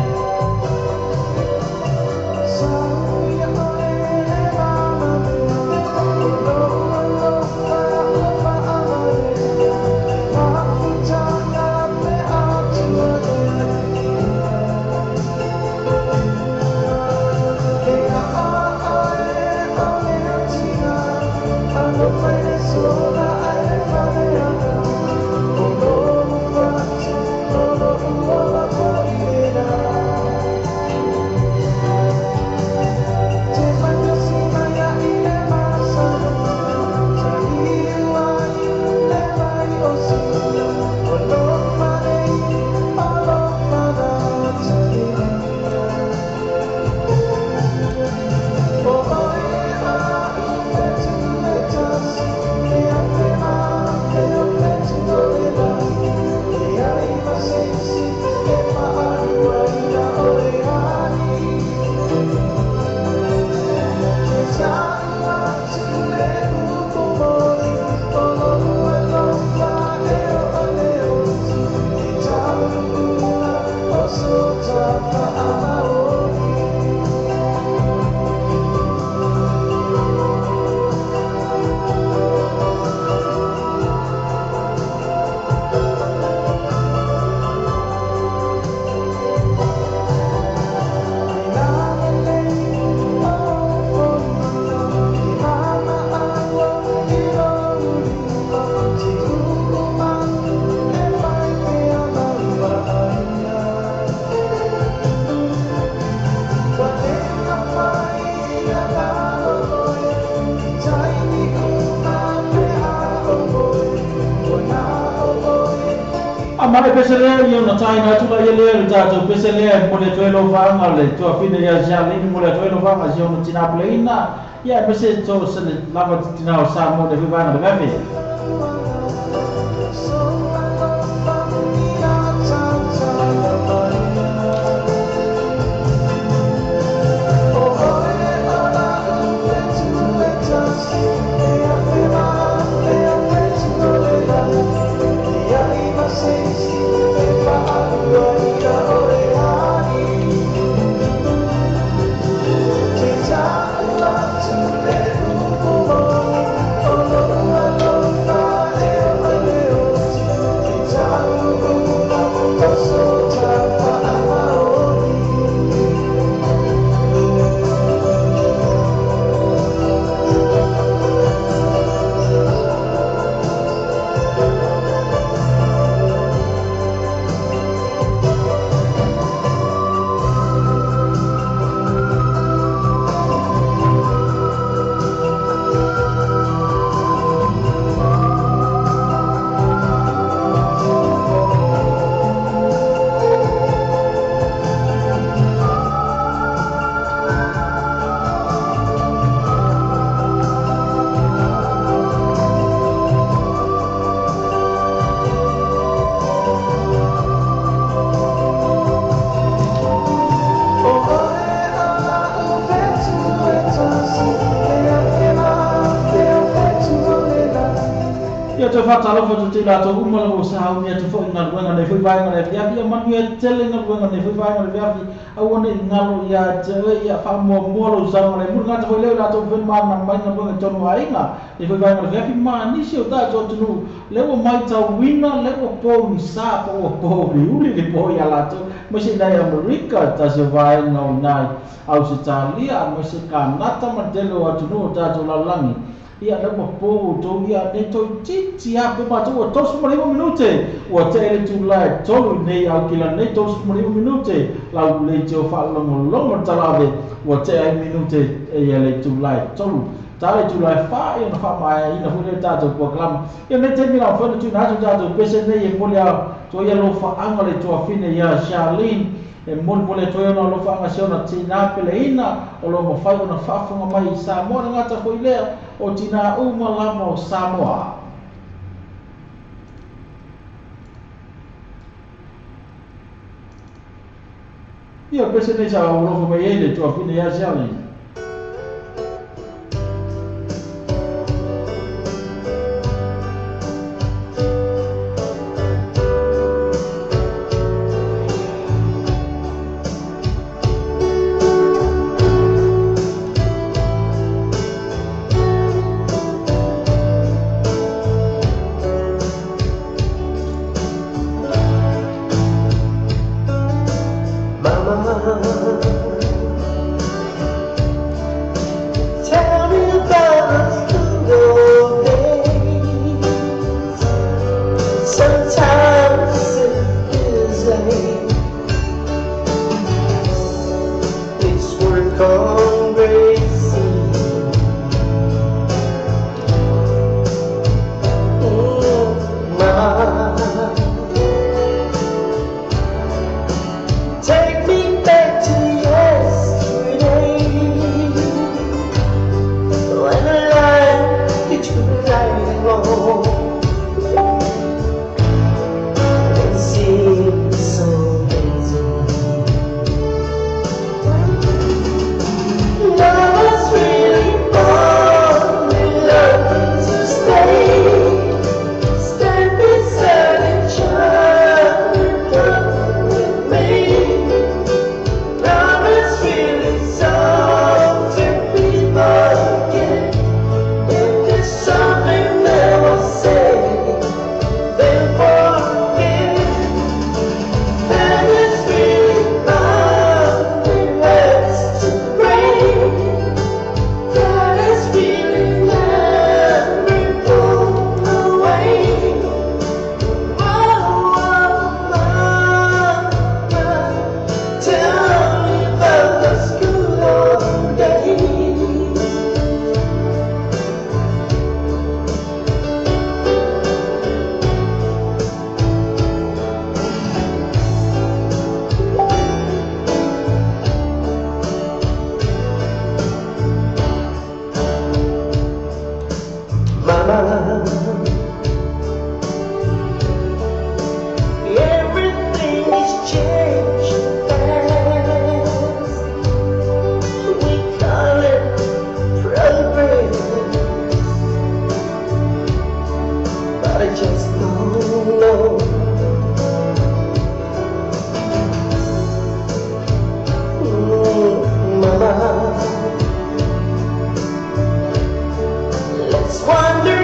A ma le pese lea ia ona taina atu laia lea i le tatou pese lea e momoli atu ai alofaga le tuafine ia Charlene, momoli atu ai alofaga i si ona tina peleina, ia aemaise so se le lava tina o Samoa i le foi vaega o le vave. Ia toe faatalofa atu te i latou uma lava ua sauni atu foi i galuega nei foi vaega le afiafi, ia manuia tele galuega nei foi vaega le afiafi, aua ne i galo ia te oe, ia faamuamua lou saogalemu. Le gata foi lea o i latou ua fai mana mai galuega i totonu o aiga nei foi vaega le afiafi, ma nisi o tatou atunuu lea ua maitauina lea ua pogisa po ua pouliuli le po ia latou, aemaise i nai Amerika, tasi o vaega o nai Ausetalia, aemaise Kanata ma le tele o atunuu o tatou lalolagi. Ia lea ua po outou ia nei toeitiiti a pe matou ua 39 minute ua tee le tula e tolu i nei aukila nei 39 minute lau leitio faalogologo le talave ua tee ai minute ia le itula e tolu ta le itula e fa ia ona faamaeaina foi lea le tatou polokalame ia nei taimi lau afioga na tuuina atu tatou pese nei e momoli atu ai alofaaga le tuafine ia Charlene E molimoli atu ai ona alofaaga si ona tinā peleina o lo o mafai ona faafofoga mai i Samoa, le gata foi lea o tinā uma lava o Samoa. Ia pese nei sa alofa mai ai le tuafine ia te au. Mama, tell me about those good old days. Sometimes it feels like it's work on crazy. Ma, take me back to yesterday when the light it was rising on and seemed so busy. Love was really only looking to stay. Stand beside each other, come with me. Love is really something people get. If there's something they will say, then forget. And it's really nothing less to pray. That is really never go away. Oh, mama, tell me about those good old days. Mama, everything is changing fast. We call it progress, but I just don't know. Mama, let's wander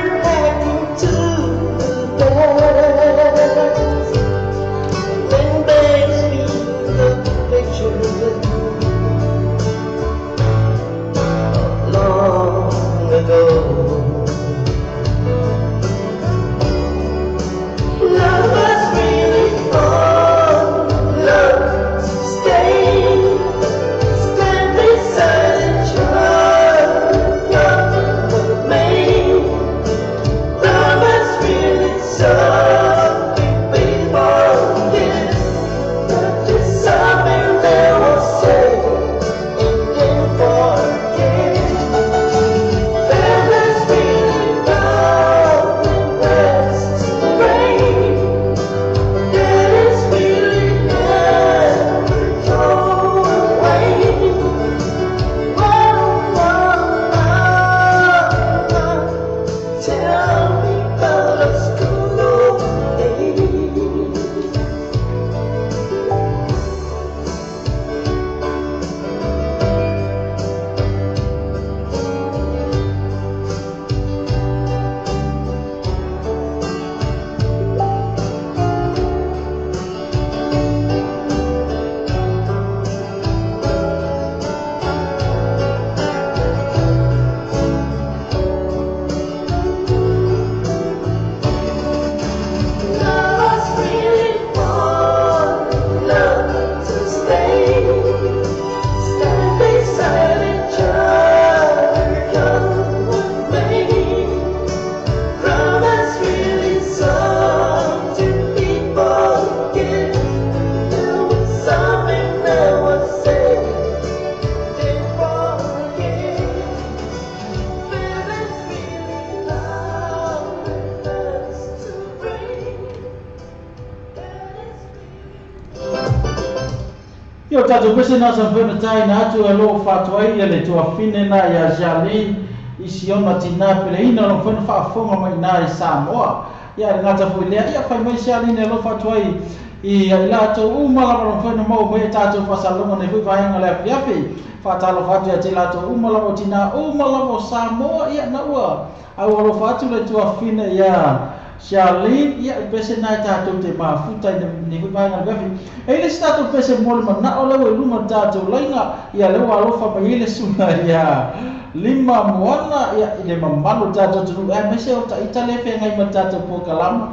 Ia o tatou pese na sa mafai ona taina atu e alofa atu ai ia le tuafine na ia Charlene i si ona tina peleina o lo mafai ona faafofoga mai ina i Samoa. Ia ae le gata foi lea, ia fai mai Charlene e alofa atu ai i ai latou uma lava o lo mafai ona maua mai a tatou faasalaloga nei foi vaega o le afiafi. Faatalofa atu ia te latou uma lava o tina uma lava o Samoa, ia na ua au alofa atu le tuafine ia Charlene, ia e pese na e tatou te mafuta i nei foi vaega o le afiafi. E i le isi tatou pese mo le manao lea ua i luga o le tatou laina, ia lea ua alofa mai ai le susuga ia Lima Moana, ia i le mamalu o le tatou atunuu, aemaise o ita lea e feagai ma le tatou polokalama.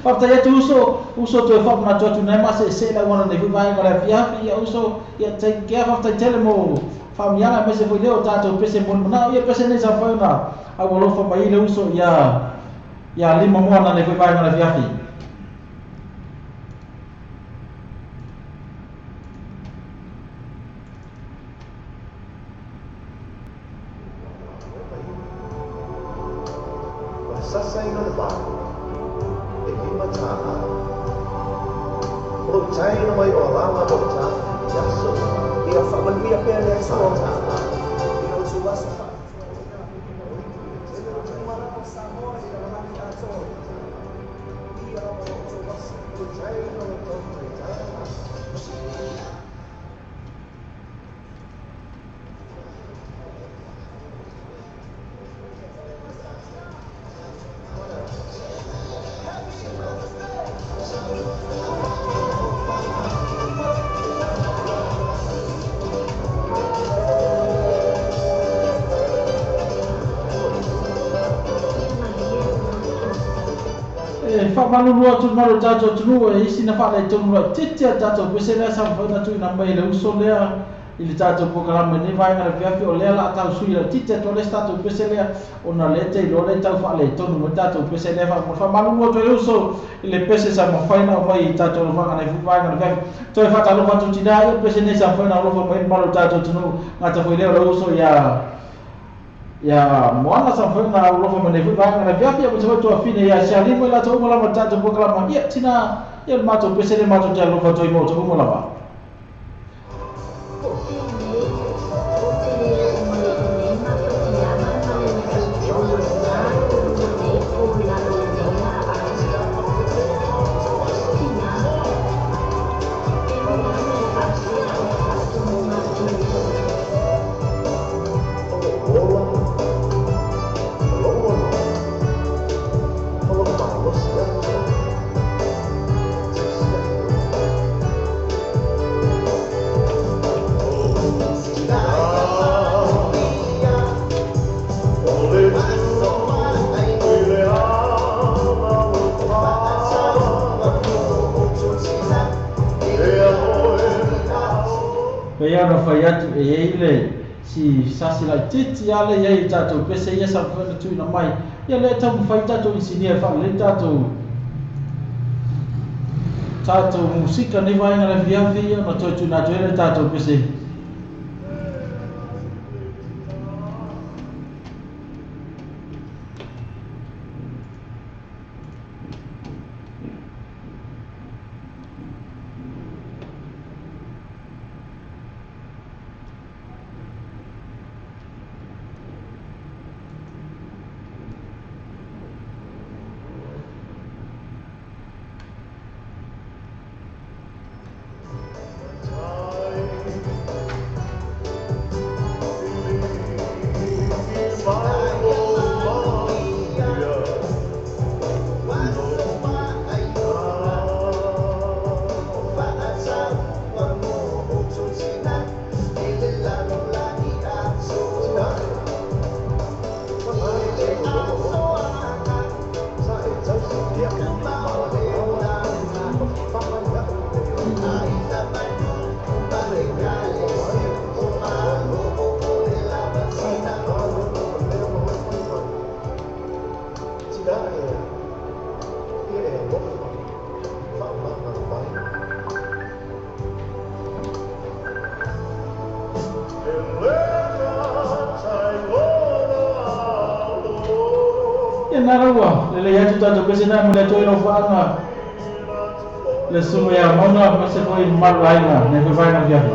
Faafetai atu uso, uso toe faamanatu atu nai maseese le auala nei foi vaega o le afiafi, ia uso, ia take care, faafetai tele mo faamiaga aemaise foi lea o tatou pese mo le manao, ia pese nei sa mafai ona au alofa mai ai le uso ia ia Lima Moana nei foi vaega o le afiafi. Ua sasaina le vao e $5. O lou taina mai o alaga mo le tā i aso. Ia faamanuia pea le Atua i lo outou aso faapitoa tina. Uma lava o Samoa i le lalolagi atoa. Ia lava lo outou aso. E faamalulu atu le malu o le tatou atunuu e isi na faalaitonu laitiiti a le tatou pese lea sa mafai ona tuuina mai e le uso lea i le tatou polokalame i lenei vaega afiafi o lea la tau sui laitiiti atu ai le isi tatou pese lea ona lea te iloa lea tau faaletonu mai le tatou pese lea faamolemole. Faamalulu atu ai le uso i le pese sa mafai ona aumai i tatou alofaga nei foi vaega afiafi. Toe faatalofa atu tina ia pese nei sa mafai ona alofa mai le malu o le tatou atunuu gata foi lea o le uso ia ia Moana sa mafai ona alofa mai nei foi vaega afiafi aemaise foi tuafine ia Charlene ma i latou uma lava i le tatou polokalame ia tina ia le matou pese lea matou te alofa atu ai ma outou uma lava. Po o penei, ou te le oo mai i nei mafatiaga ma le lagi o lena o lua nei po i lalo o lenei laau. Tina, e ula ma le faasea o le faatonuga atili. O lou ola, o lou alofa, o lou malosi atoa e tausi ai oe. Pei ona fai atu e i ai le si sasi laitiiti lava lea e i ai i tatou pese ia sa mafai ona tuuina mai. Ia lea e taumafai tatou inisinia e faalelei le tatou tatou musika nei vaega le afiafi ia ona toe tuuina atu ai lea i le tatou pese. Ia na ua lelei atu tatou pese na mo le atu ai lau faaga Le susuga ia Mauna aemaise foi mamalu o aiga nei foi vaega afiafi.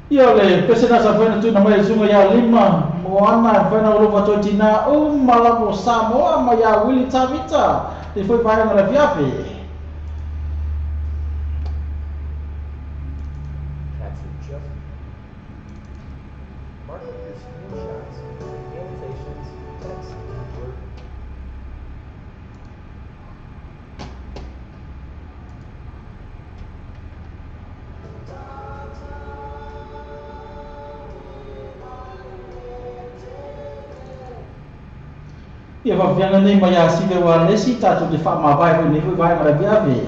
Ia o le pese lena sa mafai ona tuuina mai e le susuga ia Lima Moana e mafai ona alofa atu ai tinā uma lava o Samoa ma ia Willie Tavita i foi vaega o le afiafi. Ia faafeana nei mai ia Sive Walesi tatou te faamavae foi nei foi vaega laviave.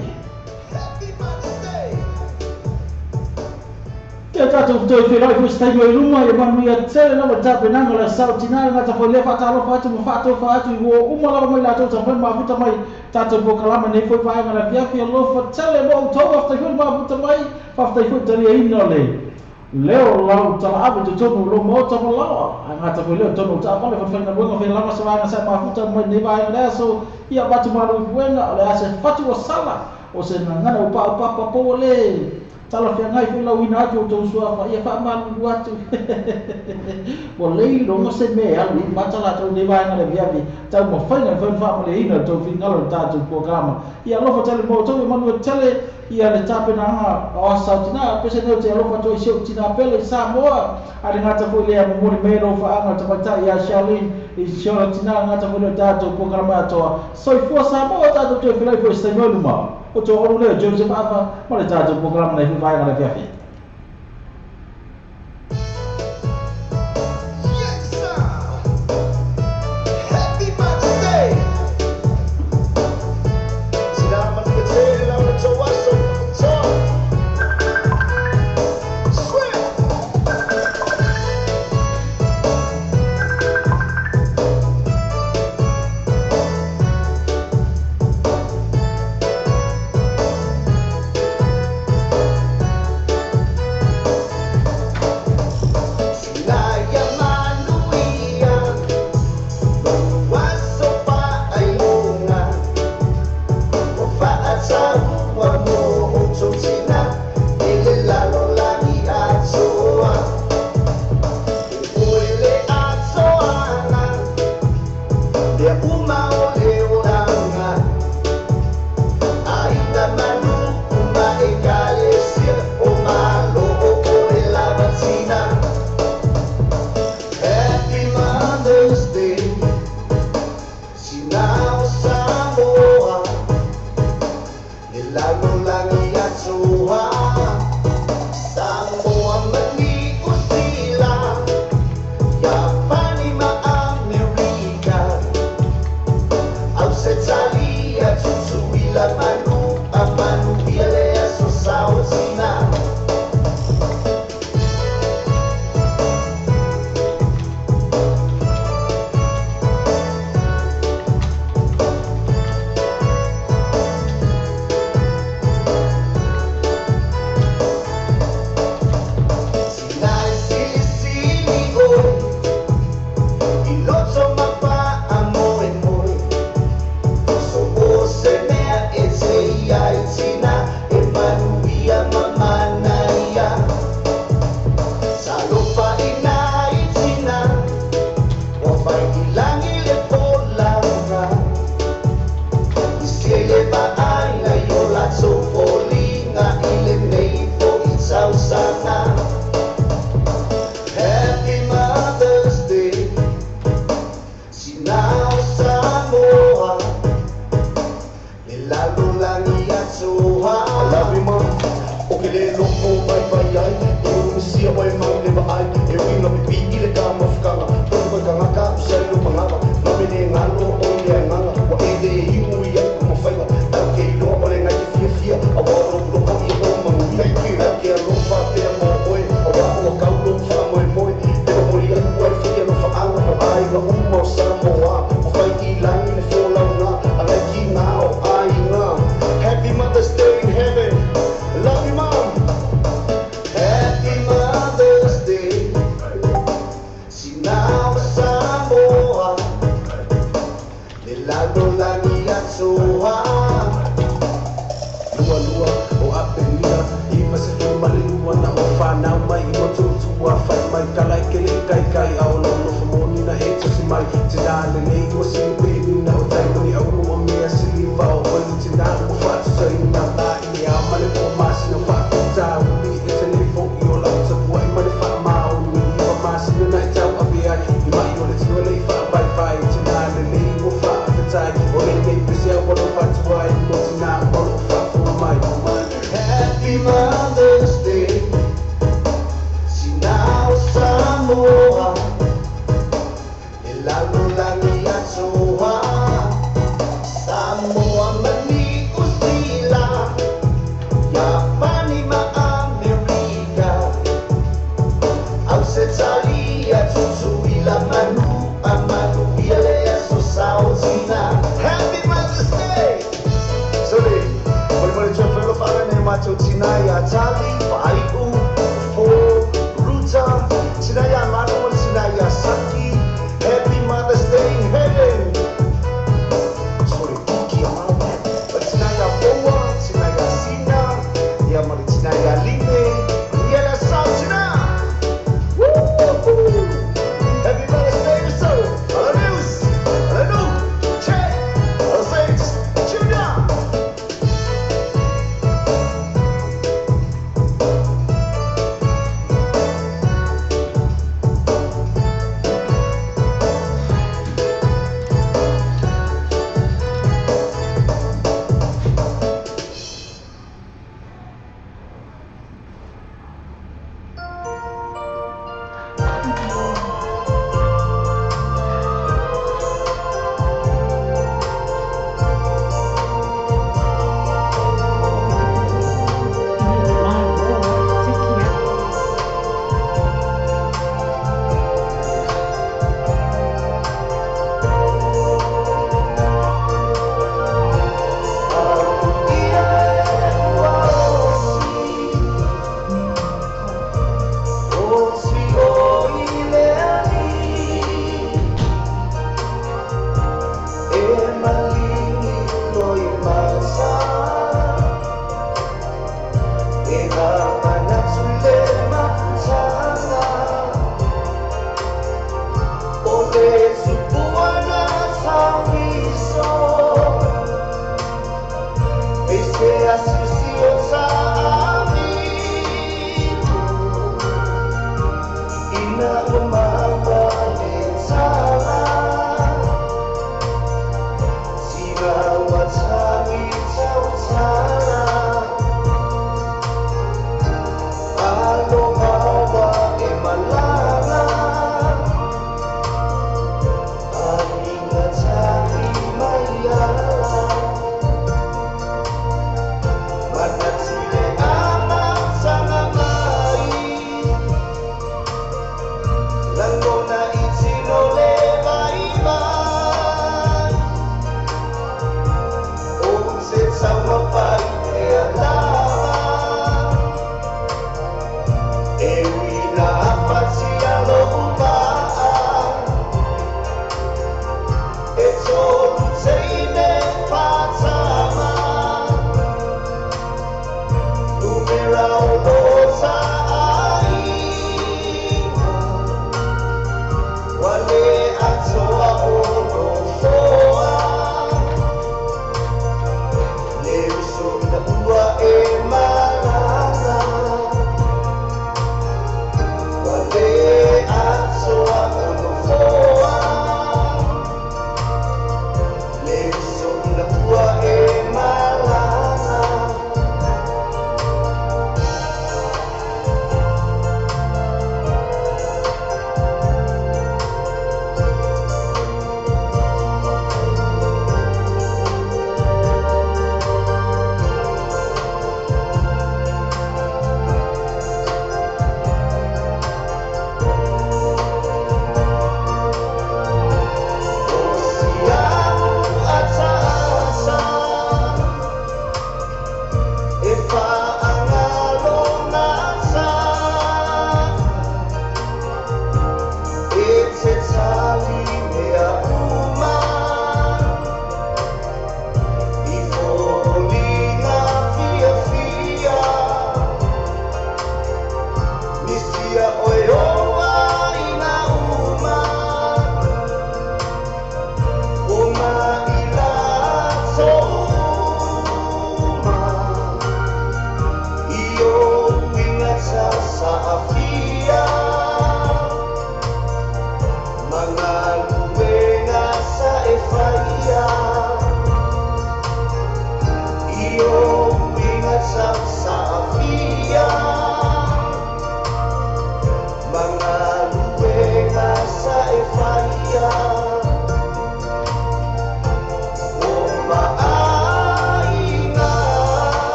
Ia tatou toe feiloai foi se taimi o i luma, ia manuia tele lava le tapenaga o le Aso Sa o Tina, le gata foi lea faatalofa atu ma faatofa atu i uo uma lava mai latou taumafai ma mafuta mai tatou polokalame nei foi vaega laviafi alofa tele mo outou faafetai foi le mafuta mai faafetai foi le taliaina o le Leo lau talaave i totonu o lou maota ma laoa, ae gata foi lea o totonu o taavale falefaigaluega fea lava se vaega sa mafuta mai lenei vaega le aso ia avatu malu i puega o le a se fatu ua sala o se gagana ua paopapa po ua le talafeagai foi lauina atu outou suafa ia faamalulu atu ua le iloga se mea e alu i mata latou lenei vaega le aviavi taumafaiga e mafai ona faamalieina le tou finagalo i le tatou polokalama ia alofa tele mo outou ia manuia tele Ia le tapenaga o aso sa tina, pese nei ou te alofa atu ai i si ou tina pele i Samoa. A le gata foi lea, momoli mai lou faaga o tamaitai ia Charlene i si ona tina, gata foi lea o tatou polokalame atoa. Soifua Samoa, tatou toe felai foi i se taimi o i luma. O toa olu lea o Joseph Afa ma le tatou polokalame nei foi vaega o le afiafi.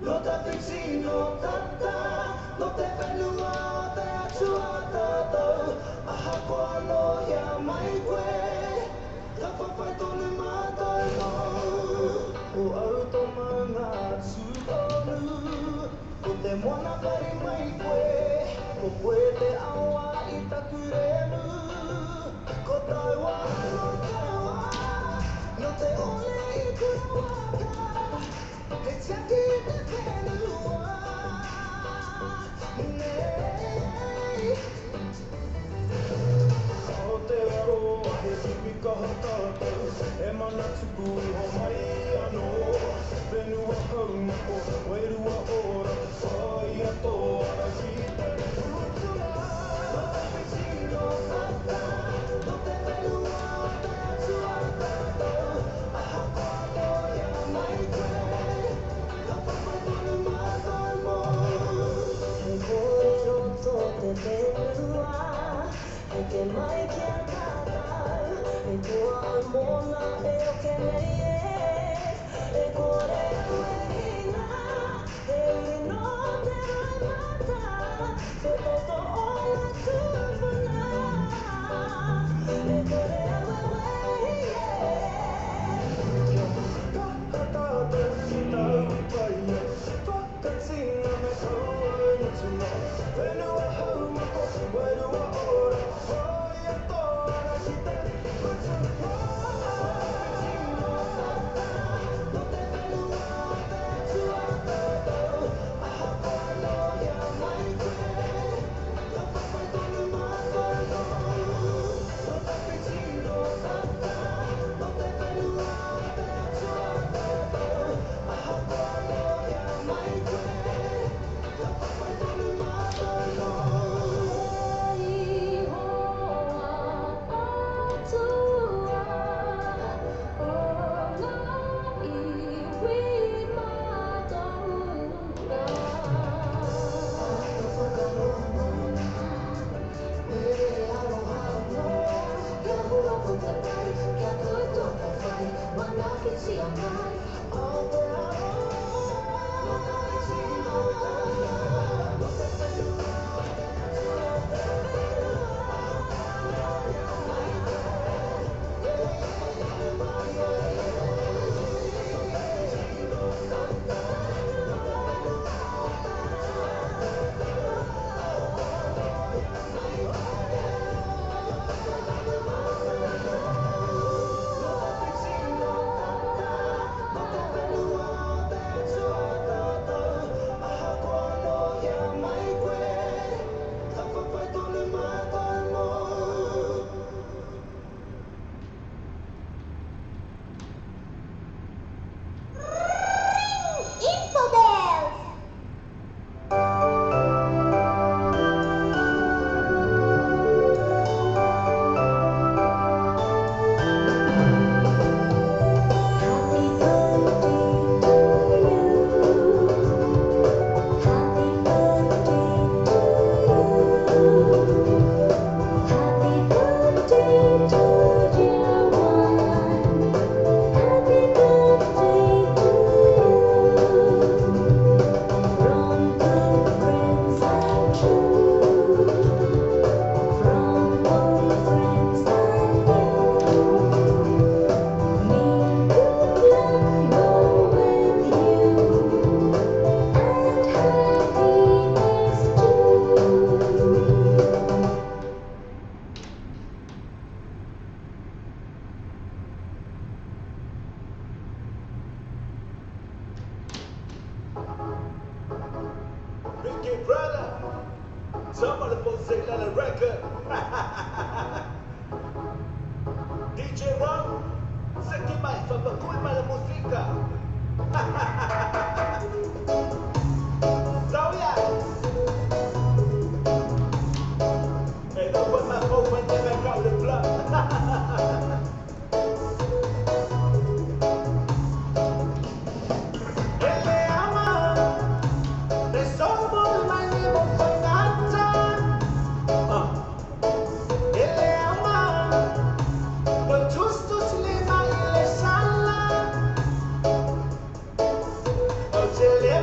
No te whiti no tata, no te whenua o te atua tātou. Ahakoa no hea mai koe, ka whawhai tonu mātou mōu. Ko au tō maunga tūtonu, ko te moana pari mai koe, ko koe te awa i taku remu. Ko taua anō taua, no te ole i Kurawaka, he tiaki i te whenua nei. Aotearoa he iwi kaha tātou, he mana tuku iho mai anō. Whenua haumako, wairua ora, whāia tō ara ki te mutunga. No te whiti no tata, no te whenua o te atua tātou. Ahakoa nō hea mai koe, ka whawhai tonu mātou mōu. He kōrero tō te whenua, heke mai ki a tātou. E koa au mōna e oke nei e, e kore au e hinga. He uri nō te roimata, te toto o ngā tūpuna. E kore au e wehi e. Kia kaha tātou ki tāu i pai ai, whakatina me taua e mutunga. Whenua haumako, wairua ora, whāia tō ara ki te mutunga. No te whenua o te atua tātou, ahakoa nō hea mai koe, ka whawhai tonu mātou mōu. No te whiti no tata, no te whenua o te atua tātou, ahakoa nō hea mai koe, ka whawhai tonu mātou mōu. E ihoa atua o ngā iwi mātauranga. Āta whakarongo, e aroha anō, kia hua ko te pai, kia toi tōna whai, manaakitia mai, Aotearoa. No te whiti no tata, no te whenua o te atua tātou. Ahakoa nō hea mai koe, ka whawhai tonu mātou mōu. No te whiti no tata, no te whenua o te atua tātou. Ahakoa nō hea mai koe, ka whawhai tonu mātou mōu. No te whiti no tata, no te whenua o te atua tātou. Ahakoa nō hea mai koe, ka whawhai tonu mātou mōu. Info Bells! Happy birthday to you. Happy birthday to you. Happy birthday to dear one. Happy birthday to you. From good friends and true. From old friends and new. May good luck go with you and happiness too. Ricky brother, somebody put on the record. DJ Ron, seki mai whapakui mai la musika. Zauya! E no put my phone when they make out the club. Ele ama, le sobo mai ni mo whangata. Ele ama, lo justus lima ile sala. O te le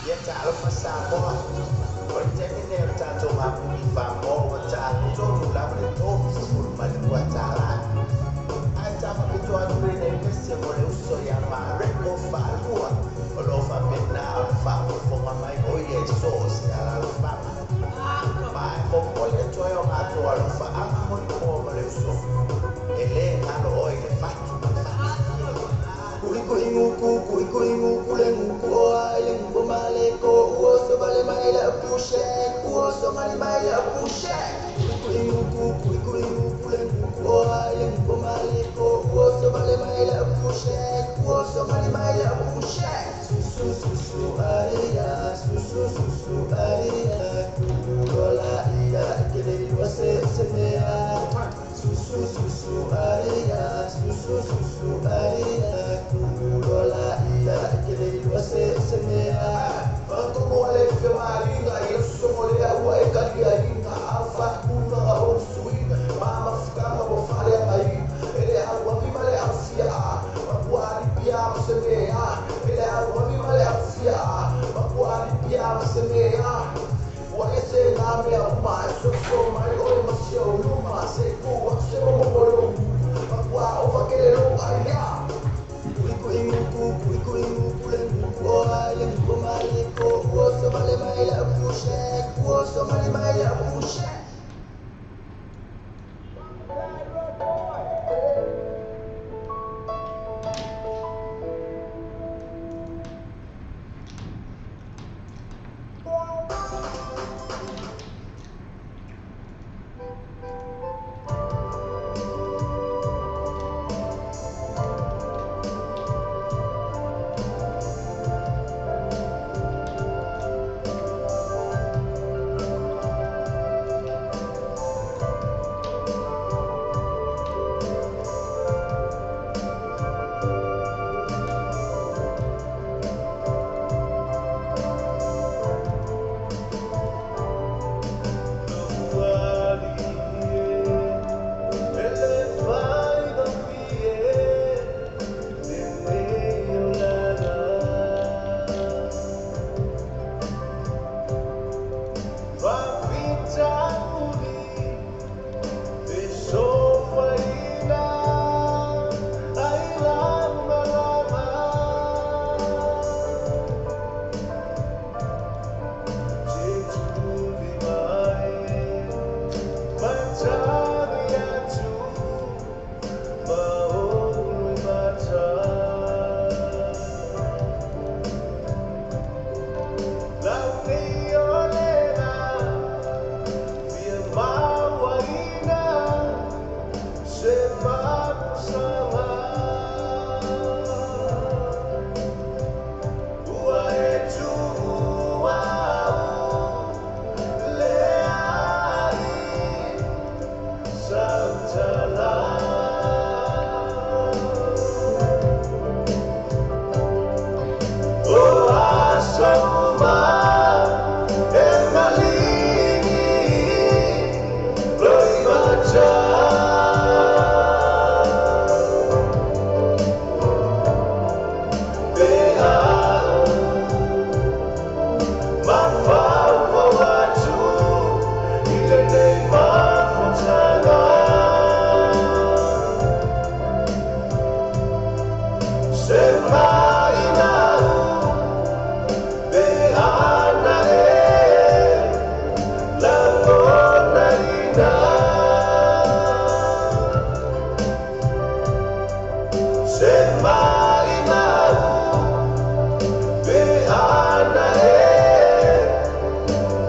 Ia talofa Samoa. O le taimi lenei o le tatou mapuni famoa ua tatonu lava le $32. Ae tafaapito atu lenei pese mo le uso ia Mareko Faalua o loo faapena ona faafofoga mai o ia i so o se alalafaga. Ma e momoli atu ai o matou alofaaga mo le moa ma le uso. E lē galo oe i le fatu ma le fatu.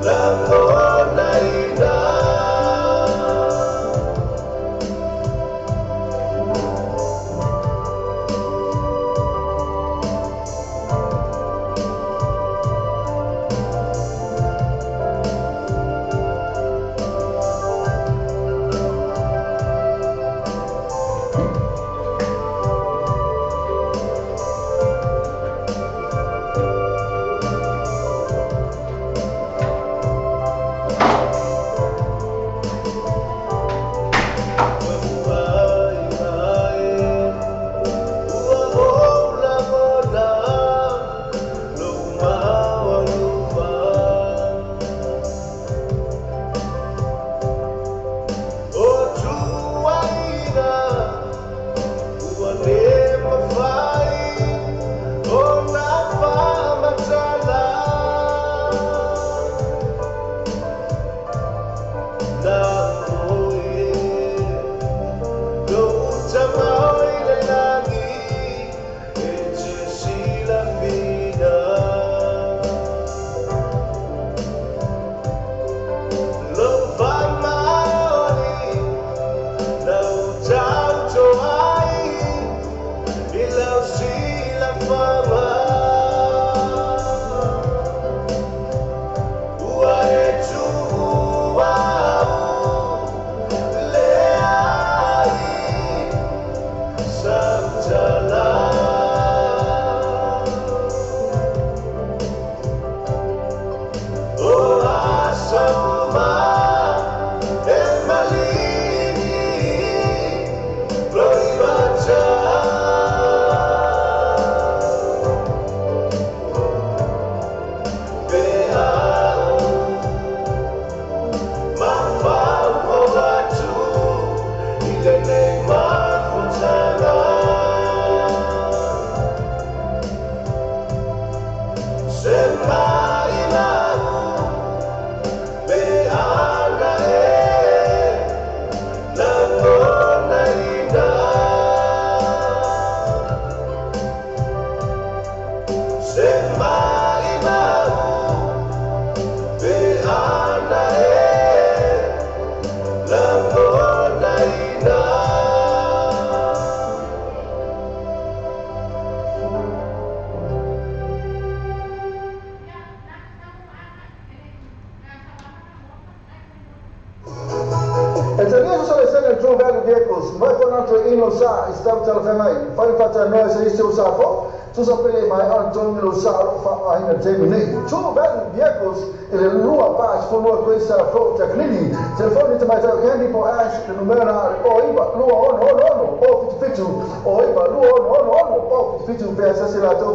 Lagonaina.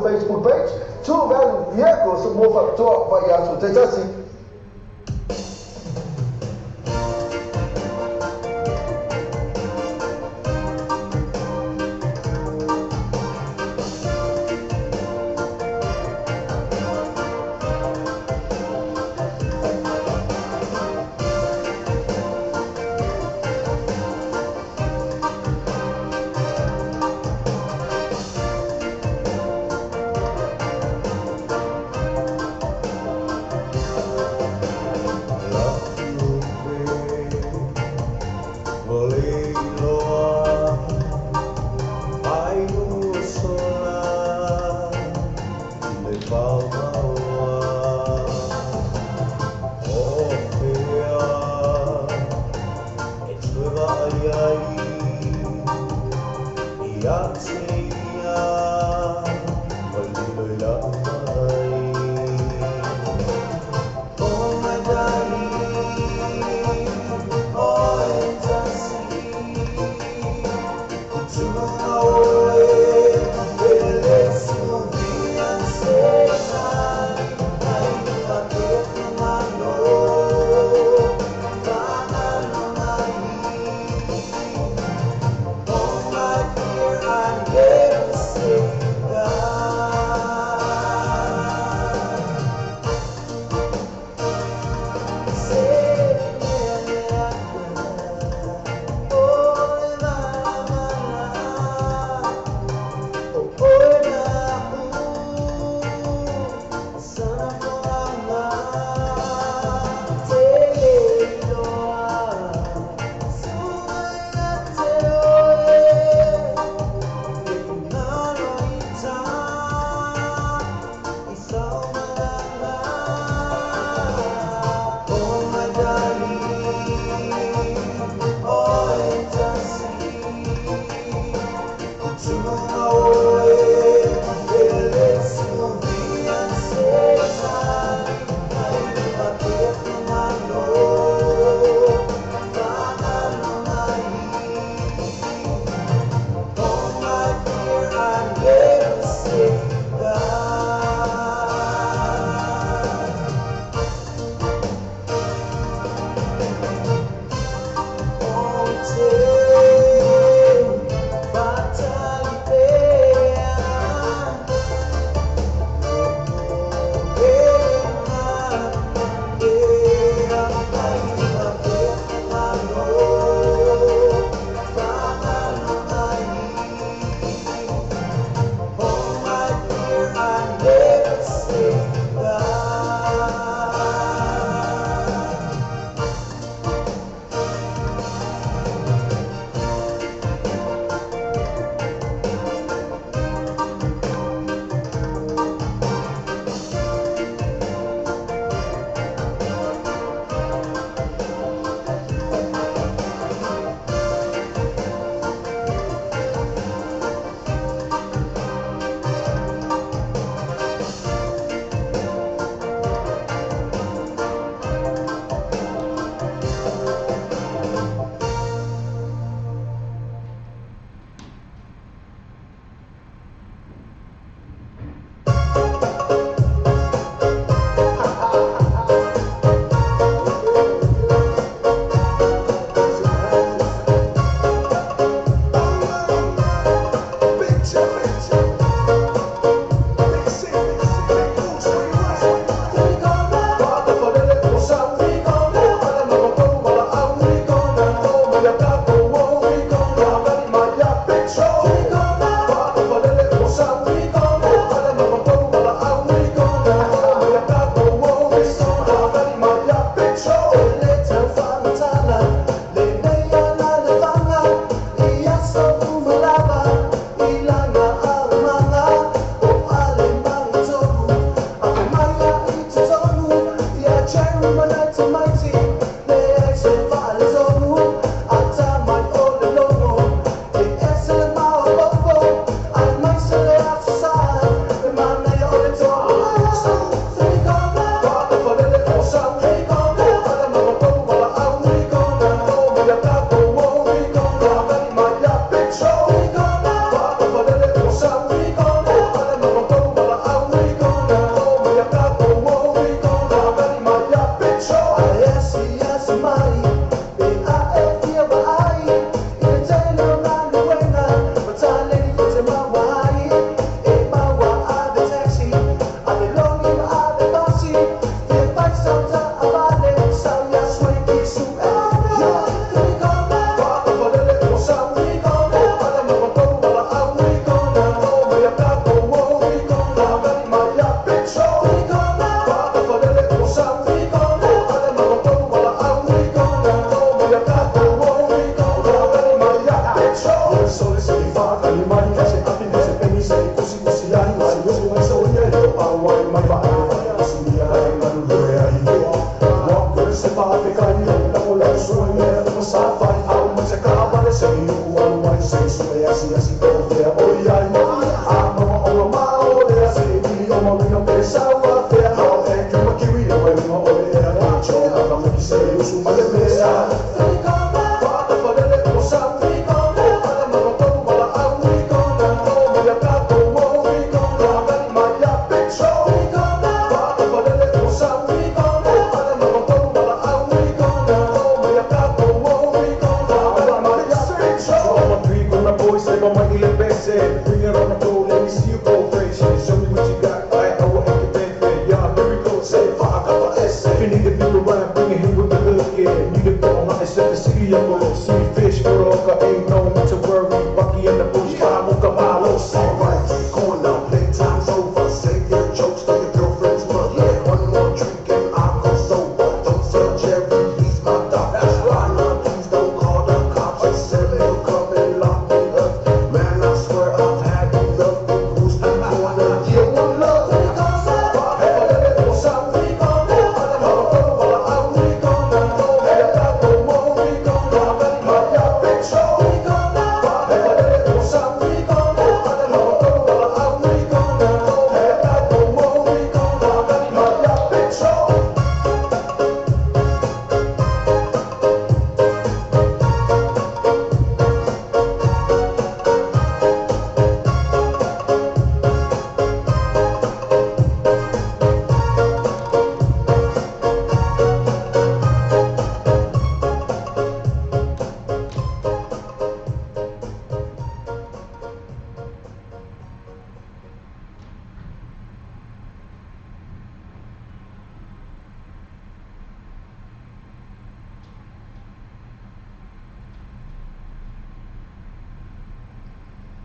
Facebook page, True Value Vehicles, mo faapitoa vai aso taitasi.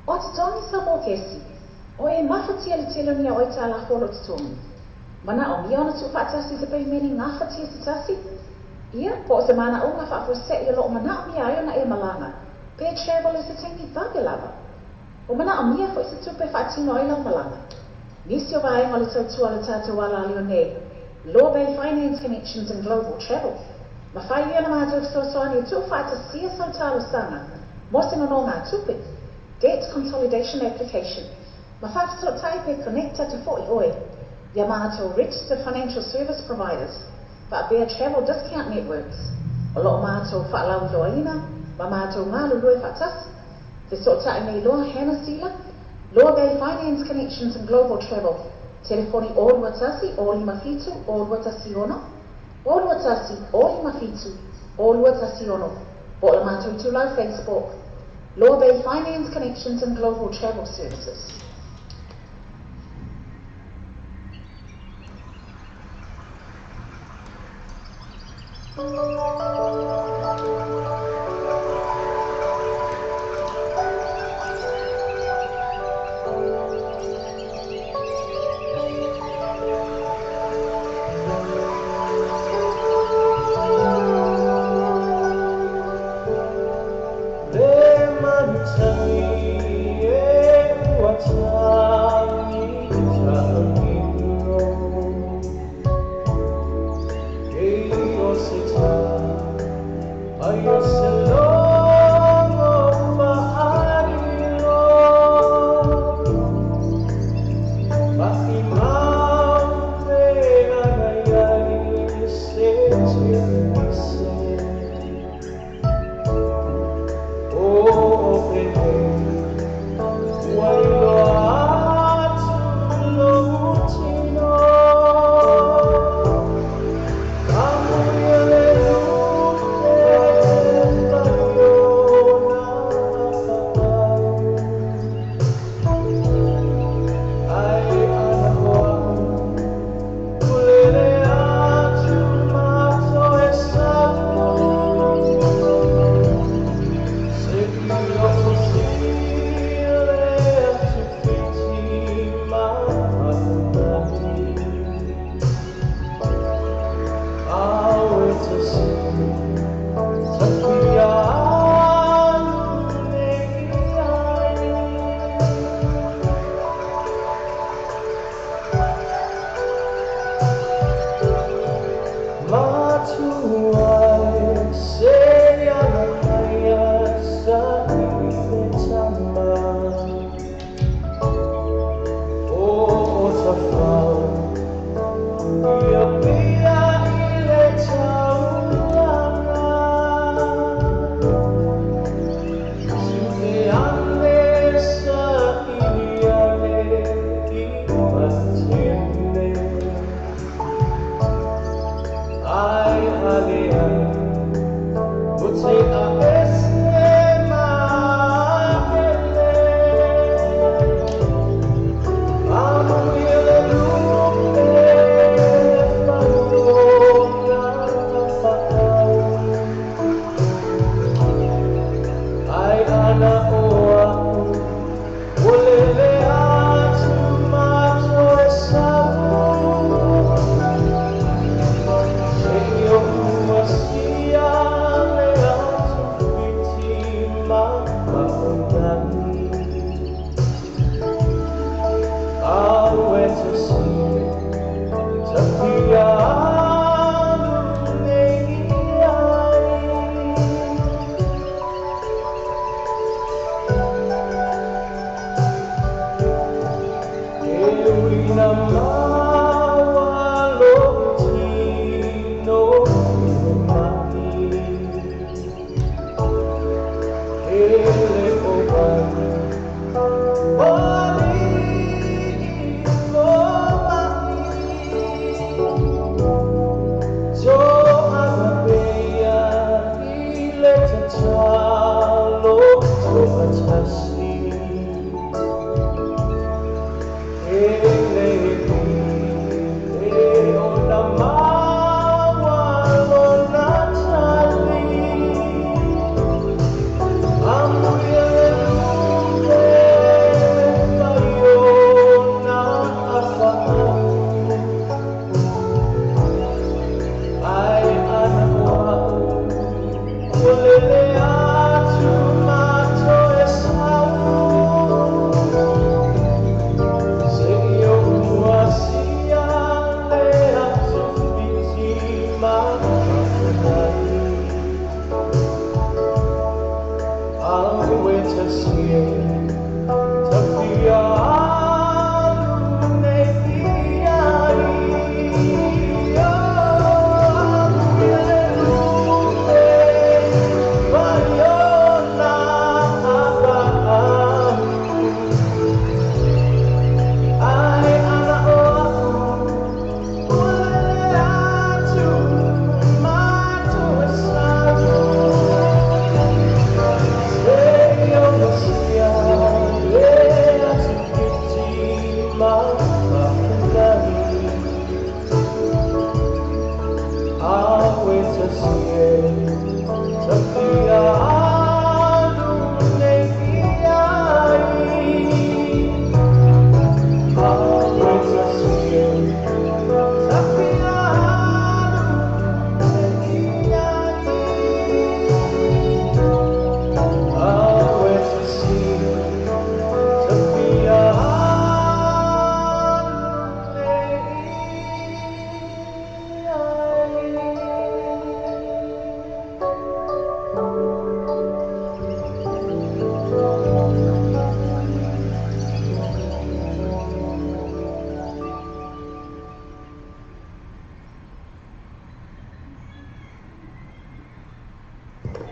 O totogi sa mō kesi. O e mafatia le tele o nia o tā la holo totogi. Mana o mia ona tuufaatasi se peimeni gafatia se tasi. Ia, po o se manaʻoga faafuaseʻi o loo manaʻomia ai ona e malaga. Pe travel i se taimi vave lava. O manaʻomia foʻi se tupe faatino ai lau malaga. Nisi o vaega o le tautua le tatou ala nei. Law Bay Finance Connections and Global Travel. Mafai ia na matou fesoasoani e tuufaatasia sau talosaga. Mo se nonogātupe. Debt Consolidation Application. Ma faafesootai pe connect atu foʻi oe. Ia matou Registered Financial Service Providers. Faapea Travel Discount Networks. O loo matou faalauiloaina ma matou galulue faatasi. Fesootai nei loa Hannah Sila, Law Bay Finance Connections and Global Travel. Telefoni 021 057 0216 021 057 0216 Po o le matou itulau Facebook. Law Bay Finance Connections and Global Travel Services.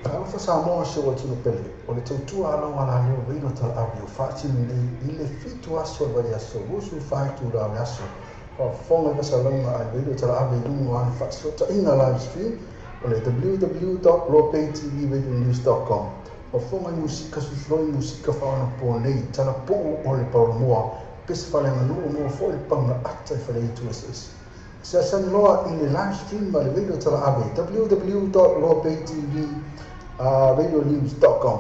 Talofa Samoa si o atunuu pele, o le tautua aloalaleo Reilo Talaave o faatino nei i le 7 aso o le vaiaso 24 itula o le aso. Faafofoga i fasalauga a le Reilo Talaave i luga o ana faafesootaiga live stream o le www.lopaytvradionews.com. Faafofoga i musika suisuloi musika faaonaponei, talapuu o le paolomoa, pese faaleaganuu mo foi le pagaata i faleitu eseese. Seasani loa i le live stream ma le Radio Talaave www.lopaytvradionews.com.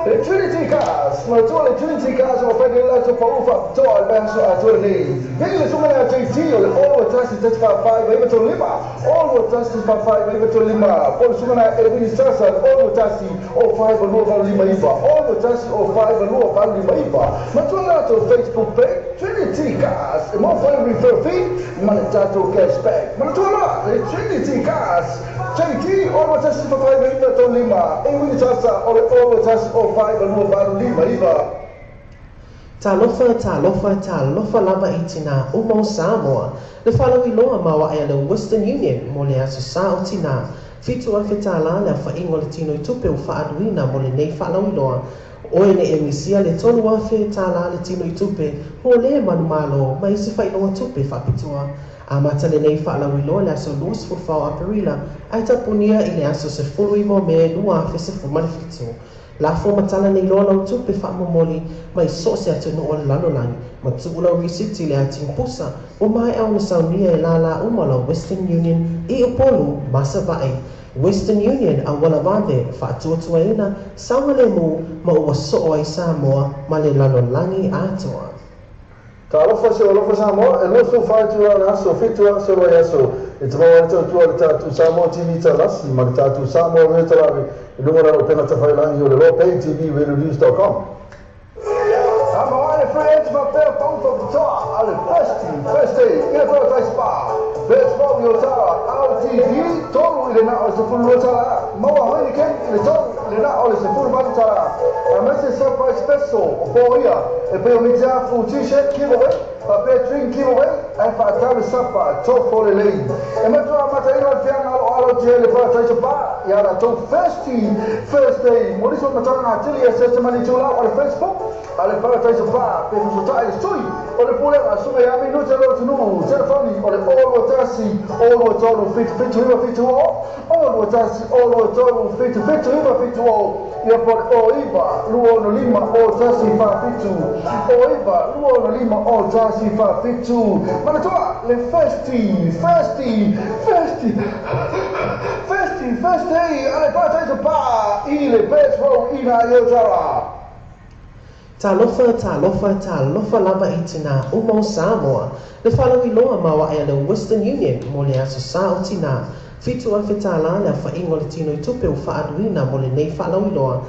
Le Trinity Cars, matua le Trinity Cars o whaike la to pau wha toa le vaiaso atoa lenei. Vili le suga le JT o le 6 1 4 5 9 3 5, 6 1 4 5 9 3 5. Po le suga na Elvini Sasa, 6 1 o 5 2 8 5 9, 6 1 o 5 2 8 5 9. Matua le latou Facebook page, Trinity Cars, e mo foi refer fee, ma le tatou cashback. Manatua loa, le Trinity Cars, JT, 6 1 4 5 9 3 5, Elvini Sasa o le 6 1 o 5 2 8 5 9. Talofa, talofa, talofa lava i tinā uma o Samoa. Le faalauiloa maoae a le Western Union mo le aso sa o tinā. $7,000 le aofaiga o le tinoitupe ua faaluina mo lenei faalauiloa. Oe ne e misia le $3,000 le tinoitupe mo le manumalo ma isi faailoga tupe faapitoa. Amata lenei faalauiloa le aso 24 o Aperila ae tapunia i le aso 19 o Me 2017. Lafo matala nei loa lau tupe faamomoli mai so o se atunuu o le lalolagi ma tuu lau risiti le atigapusa ua maea ona saunia e lālā uma lau Western Union i Upolu ma Savaʻi. Western Union auala vave faatuatuaina saogalemu ma ua soo ai Samoa ma le lalolagi atoa. Talofa se alofa Samoa, e 24 itula o le aso, 7 aso o le vaiaso, e te maua ai le tautua i le tatou Samoa TV Talasi ma le tatou Samoa Radio Talaave i luga o lana upega tafailagi o le Lopay TV RadioNews.com. Samoa le free agent faapea pau faapitoa a le First First Day i le Paradise Spa. Best Row i Otara, RTD, 3 i le na o le $12. Maua Heineken i le 3 i le na o le $18. Aemaise surprise special o foia e pei o mitiafu t-shirt giveaway, faapea drink giveaway, ae faatau le sapa tofo lelei. E matua amataina le fiaga aloalo tele le Paradise Spa ia latou First First Day. Mo nisi o matalaga atili e se mani tulau o le Facebook a le Paradise Spa pe fesotai le sui o le pulega suga ia minute lo atunuu. Telefoni o le 021 023 77 9 70, 021 023 77 9 70, ia po le 09 265 o 1 4 7, 09 265 o 1 4 7. Manatua le First First First First First Day a le Paradise Spa i le Best Row i nā i Otara. Talofa, talofa, talofa lava i tinā uma o Samoa. Le faalauiloa maoae a le Western Union mo le aso sa o tinā. $7,000 le aofaiga o le tinoitupe ua faaluina mo lenei faalauiloa.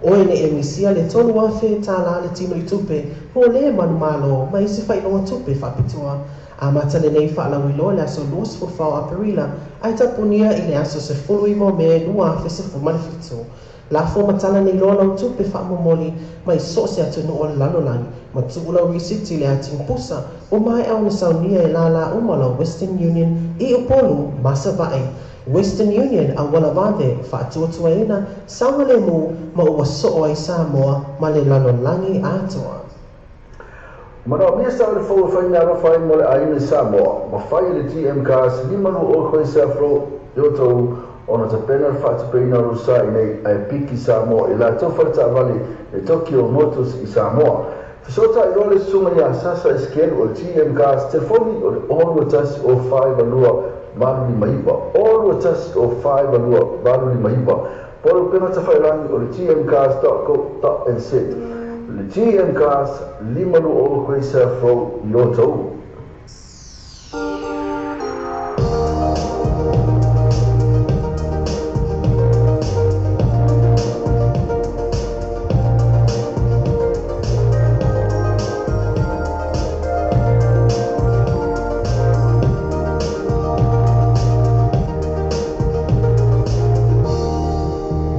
Oe ne e misia le $3,000 le tinoitupe mo le manumalo ma isi faailoga tupe faapitoa. Amata lenei faalauiloa le aso 24 o Aperila ae tapunia i le aso 19 o Me 2017. Lafo matala nei loa lau tupe faamomoli mai so o se atunuu o le lalolagi ma tuu lau risiti le atigapusa ua maea ona saunia e lālā uma lau Western Union i Upolu ma Savaʻi. Western Union auala vave faatuatuaina saogalemu ma ua soo ai Samoa ma le lalolagi atoa. Manaomia sa o le fou e fai mea alofa ai mo le aiga i Samoa, ma fai e le GM Cars 5 o koe Safro i o tou ona tapena le faatupeina o lou sa i nei ae piki Samoa i latou faletaavale le Tokyo Motors i Samoa. Fesoota i loa le susuga ia Sasa Iskelu o le GM Cars, telefoni o le 6 1 o 5 2 8 5 9, 6 1 o 5 2 8 5 9, po o le upega tafailagi o le gmcars.co.nz. Le GM Cars 5 o koe Safro i o tou.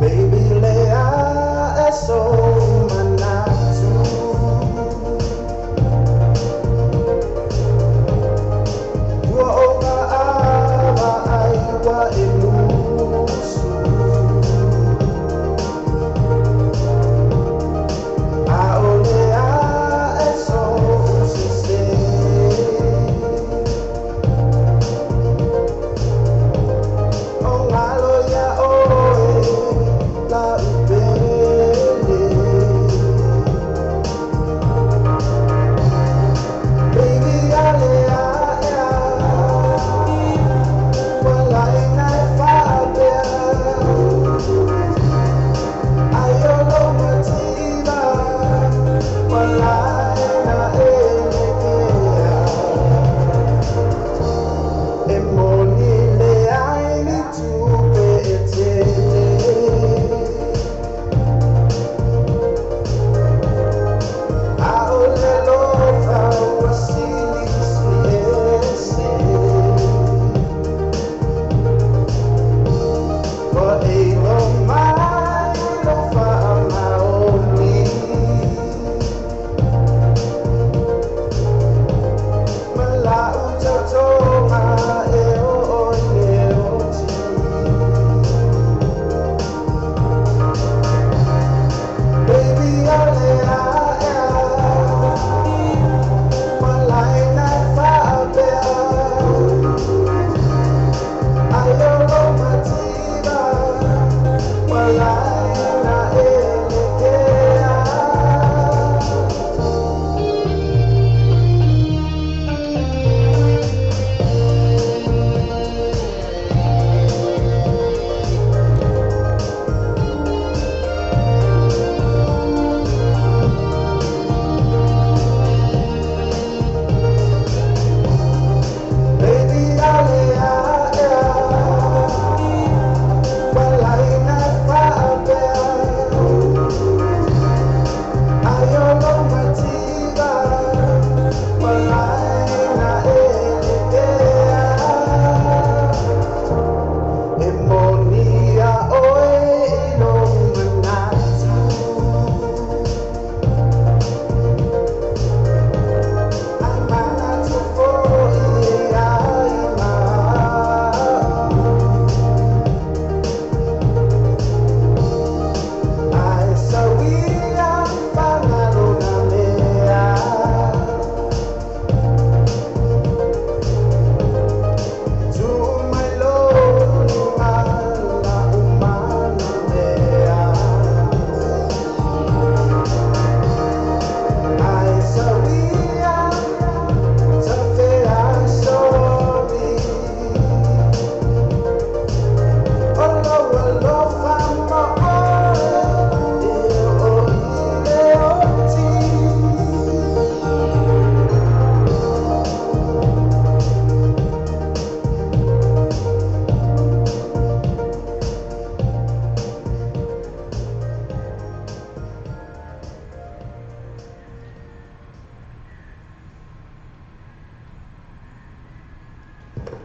Baby, lea e so manatu.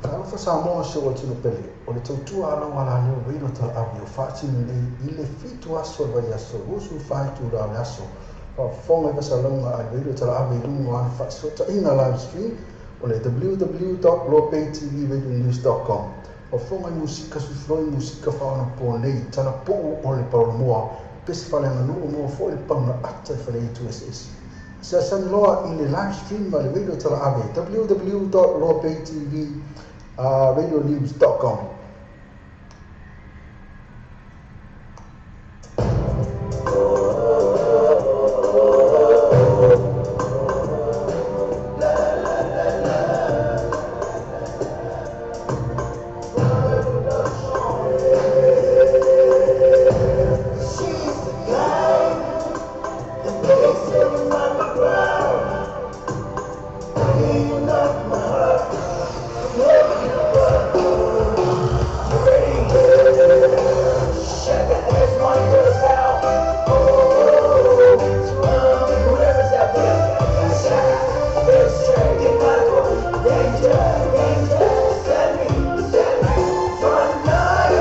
Talofa Samoa si ou autino pele, o le tautua a lau alaleo Radio Talaave o faatino nei i le 7 aso o le vaiaso, 24 itula o le aso. Faafofoga i fasalauga a le Radio Talaave i luga o ana faafesootaiga live stream o le www.loapaytvradionews.com. Faafofoga i musika suifiloi, musika faaonaponei, talapuu o le palolomoa, pese faaleaganuu moa foi le pauna ata i faleitu eseese. Seasani loa i le live stream a le Radio Talaave www.loapaytvradionews.com. She's the guy that makes everybody proud. Clean up my heart, never give up. Ready, shaka, that's my girl's out. Oh, whoever's out there, shaka, let's check it, Michael. Danger, danger, send me, front line.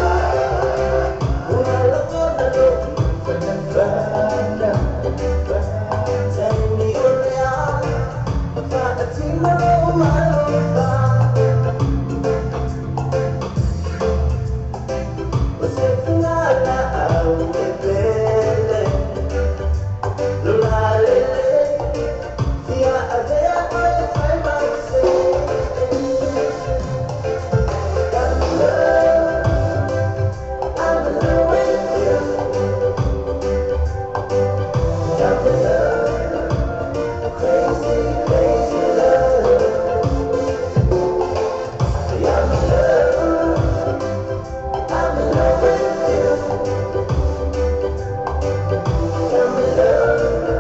I'm in love with you. I'm in love, crazy, crazy love. I'm in love, I'm in love with you. I'm in love,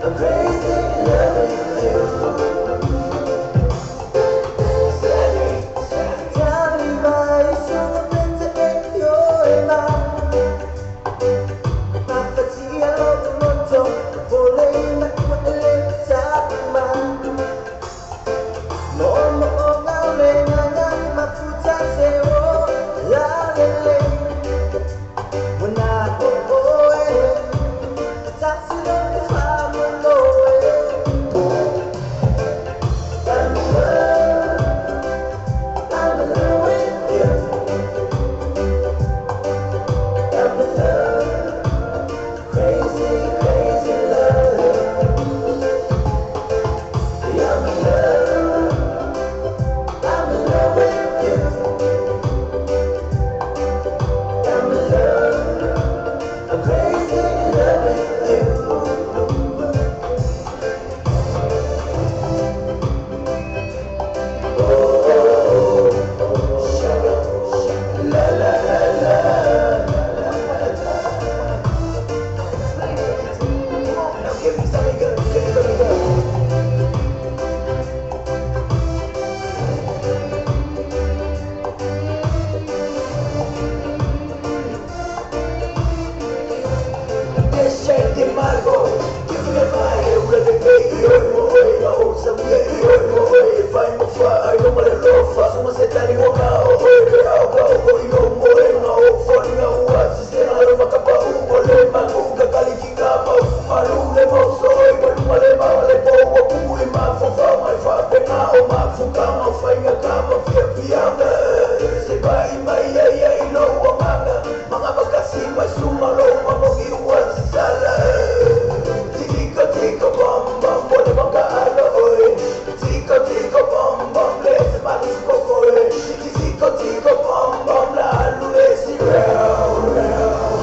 I'm crazy in love with you. I'm in love, I'm in love with you. I'm in love, crazy, crazy love. I'm in love, I'm in love with you. I'm in love, I'm crazy in love with you. Oh, shaka, la la la la. Now give me something good, give me something good.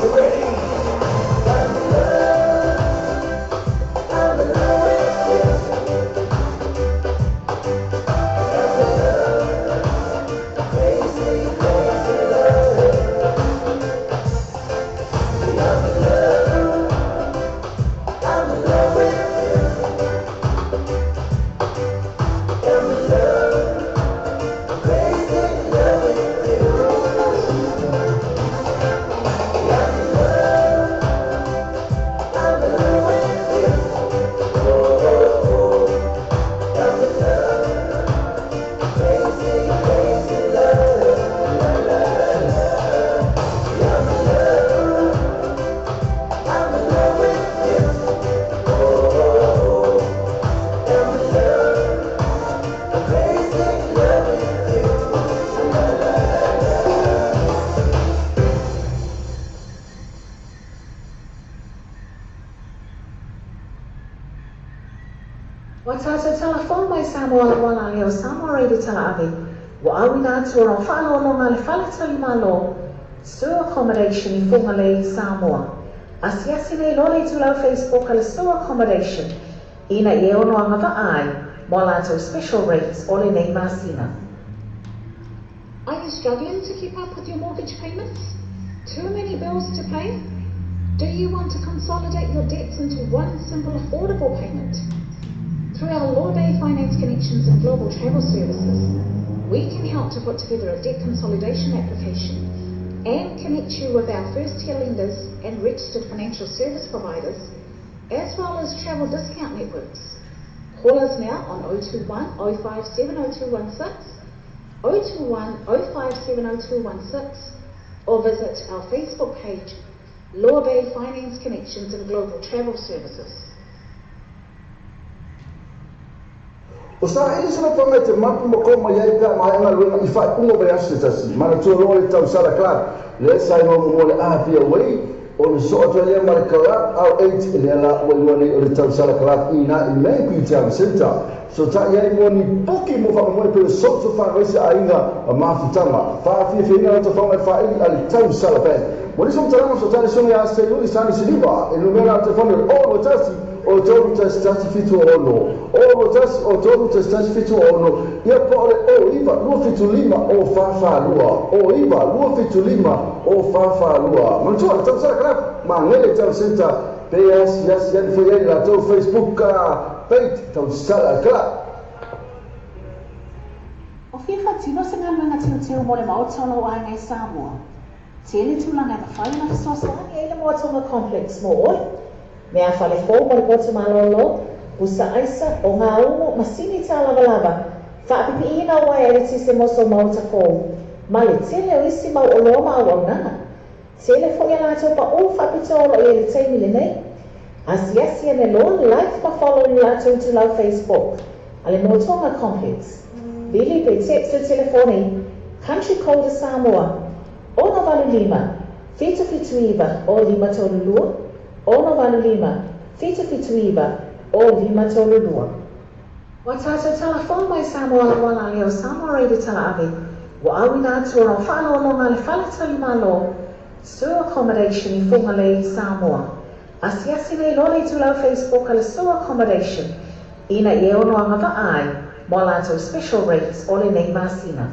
You ready? I'm in love, I'm in love with you. I'm in love, crazy, crazy love. I'm in love, I'm in love with you. I'm in love, I'm crazy in love with you. Talaave, ua auina atu ona o faaaloaloga a le Faletalimalo, Sur Accommodation i Fugalei, Samoa. Asiasi nei loa le itulau Facebook a le Sur Accommodation ina ia e ono agavaa ai mo a latou special rates o lenei masina. Are you struggling to keep up with your mortgage payments? Too many bills to pay? Do you want to consolidate your debts into one simple affordable payment? Through our Law Bay Finance Connections and Global Travel Services, we can help to put together a debt consolidation application and connect you with our first-tier lenders and registered financial service providers, as well as travel discount networks. Call us now on 021 057 0216, 021 057 0216, or visit our Facebook page, Law Bay Finance Connections and Global Travel Services. O saili sona fanga i te mapu ma koo mai ai pe a maea galuega i faaiuga o vaiaso se tasi. Manatua loa le tausala club lea sa igoa muamua o le Apia Way, ona sosoo atu ai lea ma le Club R8 lea la ua igoa nei o le Tausala Club i ina i Maybe Town Centre. Fesootai ai mo ni puki mo faamoemoe pei o social fundraiser aiga ma mafutaga. Faafiafiaina lota faga i le faaili a le Tausala Band. Mo nisi o matalaga fesootai le susuga ia Seiuli Sani Siliva i le numera o le telefoni o le 021 o 3 1 1 7 6 0 1 o 3 1 1 7 6 ia po o le 0 9 2 7 5 0 4 4 2 0 9 2 7 5 0 4 4 2. Manatua le Tausala Club Magele Town Centre pe asiasi ane foi ai le latou Facebook page Tausala Club. O fia faatino se galuega teuteu mo le Maota o lou aiga i Samoa. Tele tulaga e mafai ona fesoasoani ai le Moa Tonga Complex mo oe. Mea fale fou mo le potu malōlō, pusa aisa, o gaumu, masini tālavalava, faapipiina o uaea eletise mo sou maota fou, ma le tele o isi mau oloa ma auaunaga. Tele foi a latou paʻū faapitoa o lo o i ai i le taimi lenei. Asiasi ane loa, like ma follow i le latou itulau Facebook a le Moa Tonga Complex. Vili pe text le telefoni Country Code a Samoa, 685 779 o 532, 685 779 o 532. Ua tatou tala fou mai Samoa lauala lea o Samoa Radio Talaave, ua auina atu ona o faaaloaloga a le Faletalimalo, Sur Accommodation i Fugalei, Samoa. Asiasi nei loa le itulau Facebook a le Sur Accommodation ina ia e ono agavaa ai mo a latou special rates o lenei masina.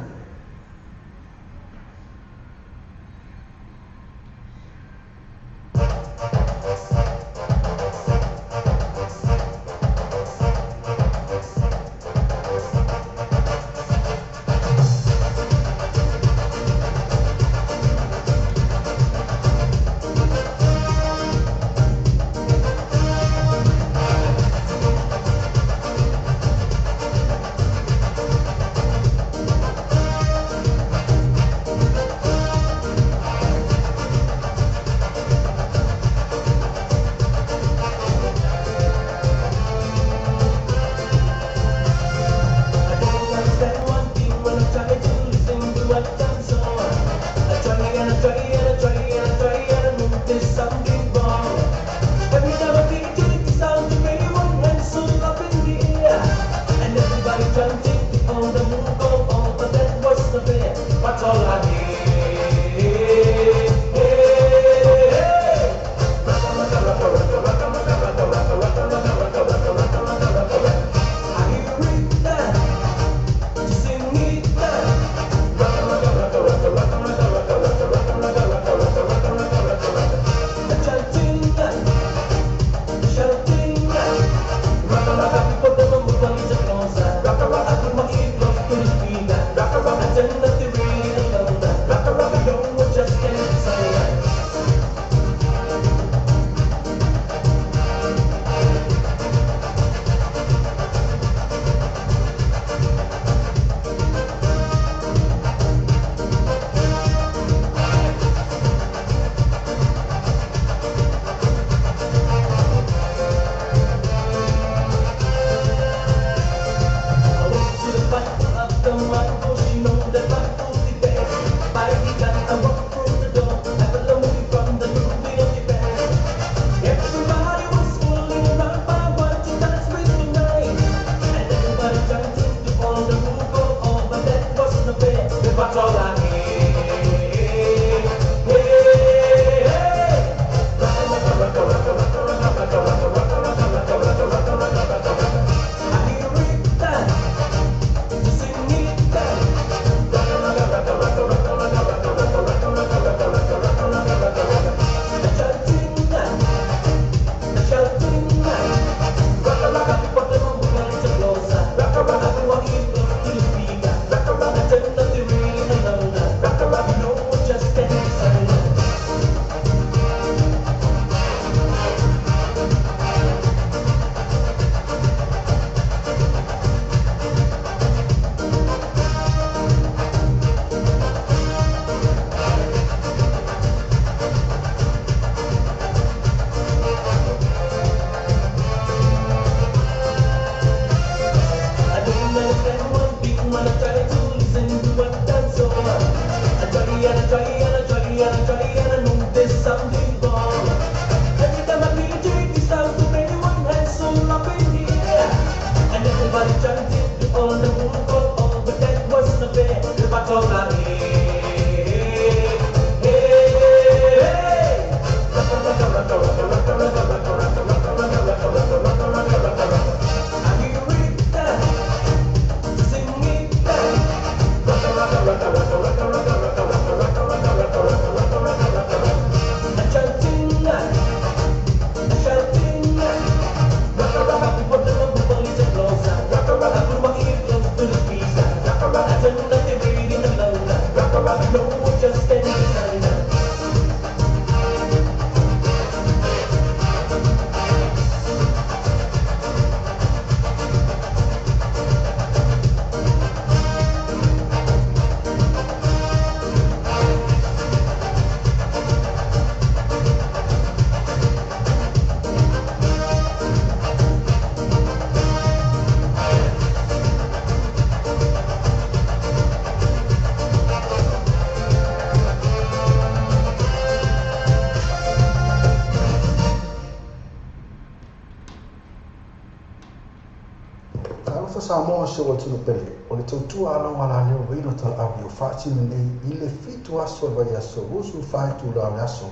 Talofa Samoa se ua tino pele, o le tautua a lau alaleo Reino Talaave o faatino nei i le 7 aso o le vaiaso 24 itula o le aso.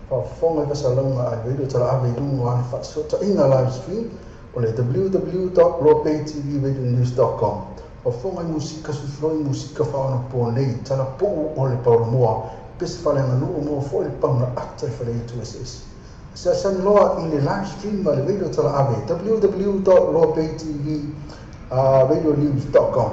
Faafofoga i fasalauga a le Reino Talaave i luga o ana faafesootaiga live stream o le www.lobaytvradionews.com. Faafofoga i musika suisuloi musika faaonapo nei, talapuu o le paulamoa, pese faaleaganuu moa foi le pauna ata i faleitu eseese. Asiasi loa i le live stream a le Radio Talaave www.lobaytvradionews.com.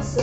So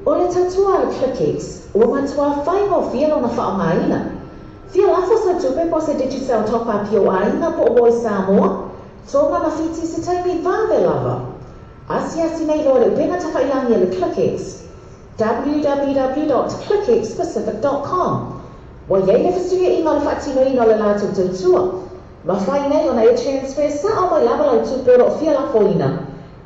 O le tautua a le ClickX, ua matuā faigofie lona faaaogaina. Fia lafo sau tupe po o se Digicel Top Up i ou aiga po o uo i Samoa, Tonga ma Fiti i se taimi vave lava. Asiasi nei loa i le upega tafailangi a le ClickX, www.clickxpacific.com. Ua i ai le fesuiaiga o le faatinoina o le latou tautua. Mafai nei ona e transfer sao mai lava lau tupe o lo o fia lafoina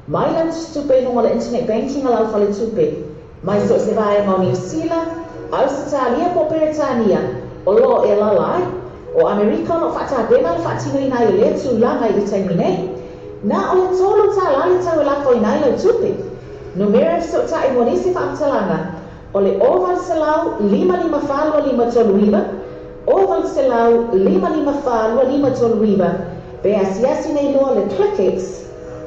mai lau tusitupe i luga o le internet banking a lau faletupe mai so o se vaega o Niu Sila, Ausetalia po o Peretania o lo o e alaala ai. O Amerika o lo o faatapena le faatinoina ai o lea tulaga i le taimi nei. Na o le $3 le tau e lafoina ai lau tupe. Numera e fesootai mo nisi faamatalaga o le 0800 554 2539, 0800 554 2539, pe asiasi nei loa le ClickX,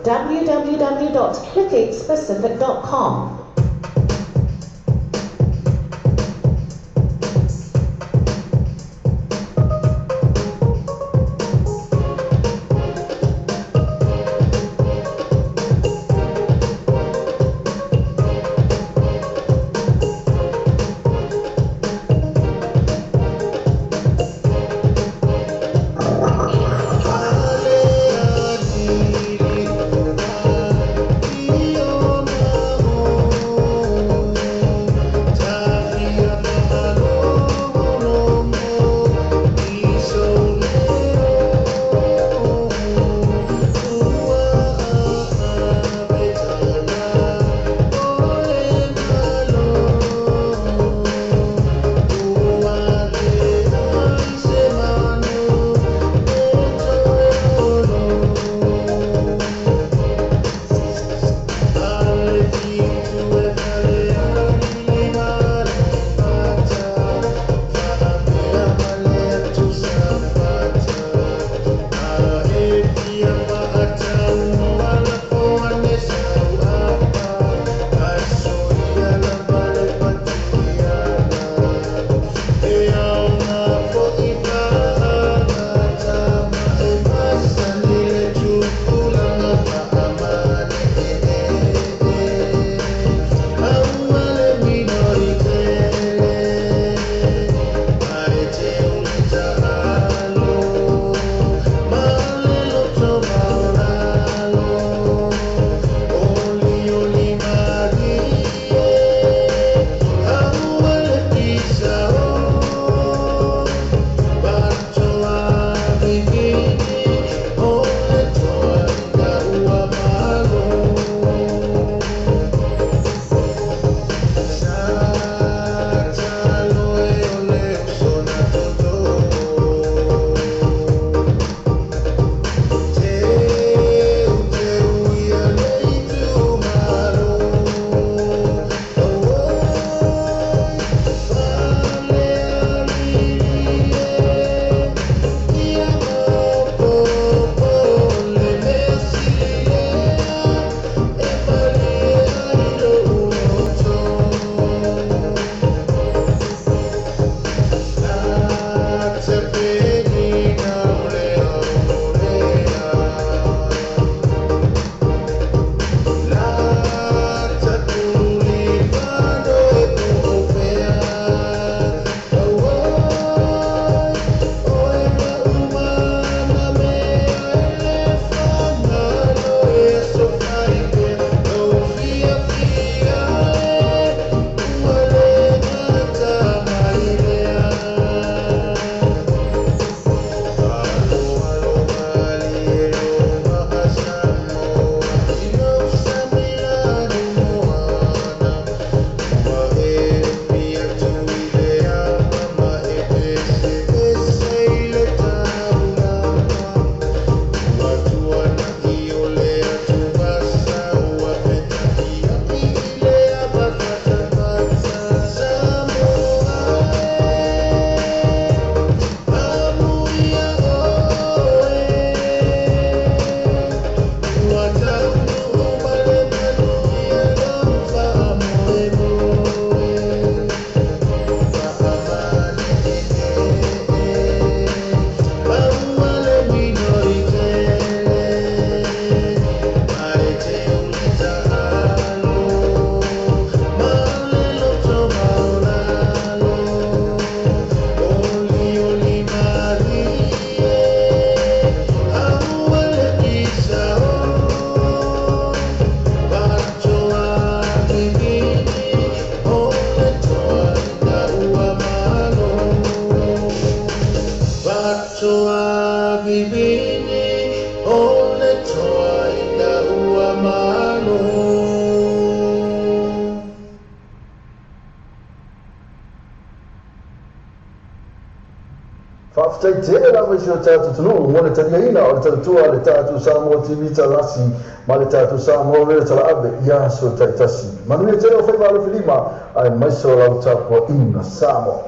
www.clickxpacific.com. Faafetai tele lava i si o tatou atunuu mo le taliaina o le tautua a le tatou Samoa TV Talasi ma le tatou Samoa Radio Talaave i aso taitasi. Manuia tele o faiva alofilima aemaise o lau tapuaiga Samoa.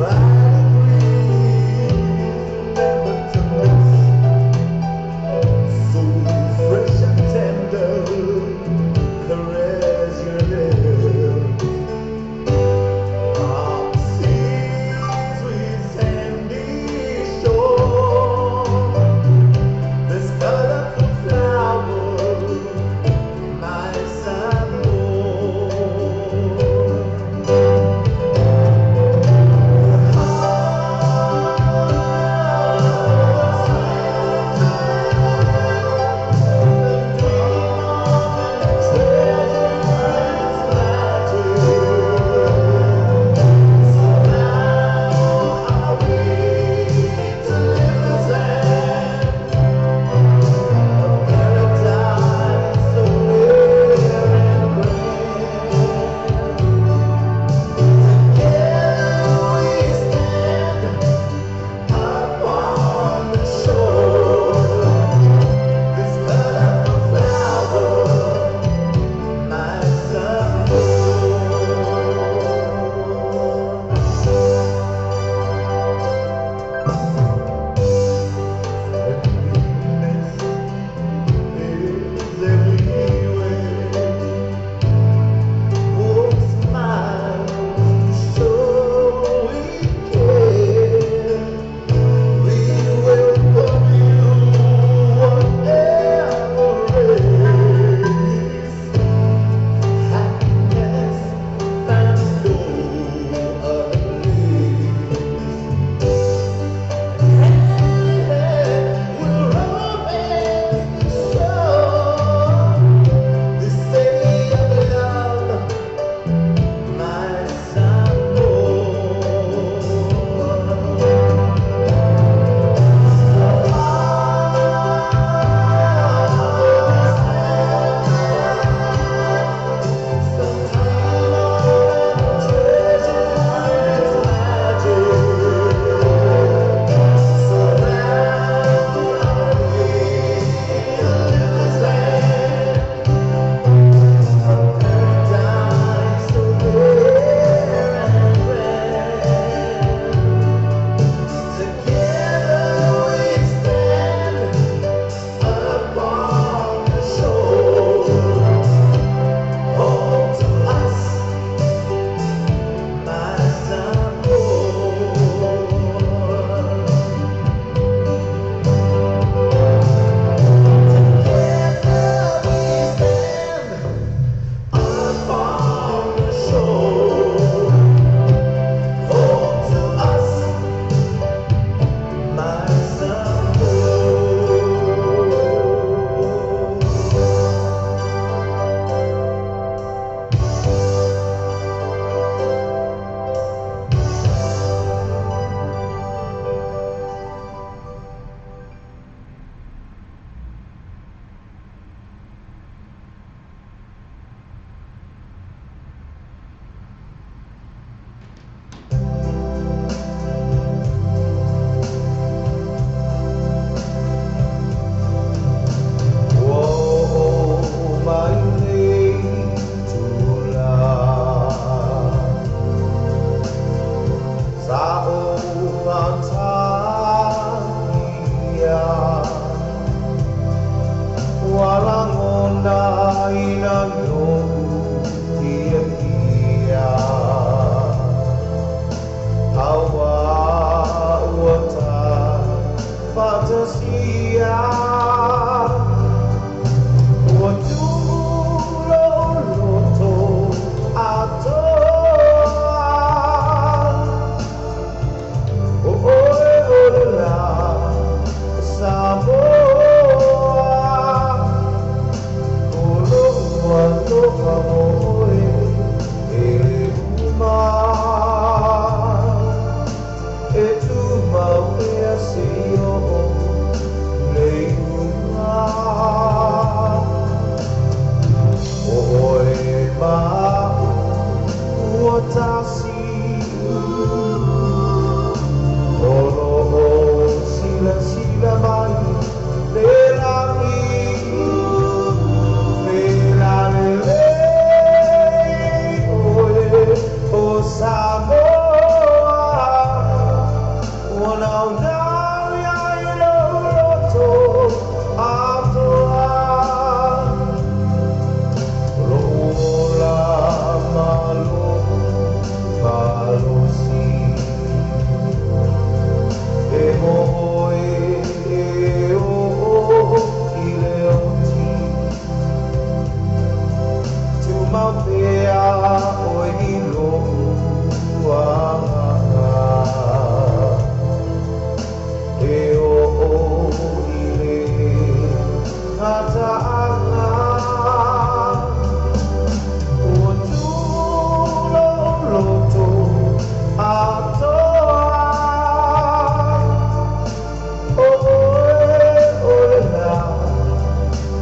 Eye. tasi O loo sila sila mai le lagi le la le le oe o Samoa Ua naunau ia i lou loto atoa O lou ola ma lou malosi E mo oe e oo i le oti Tumau pea oe i lou agaga E oo i le gataaga Ua tuu lou loto atoa O oe o le la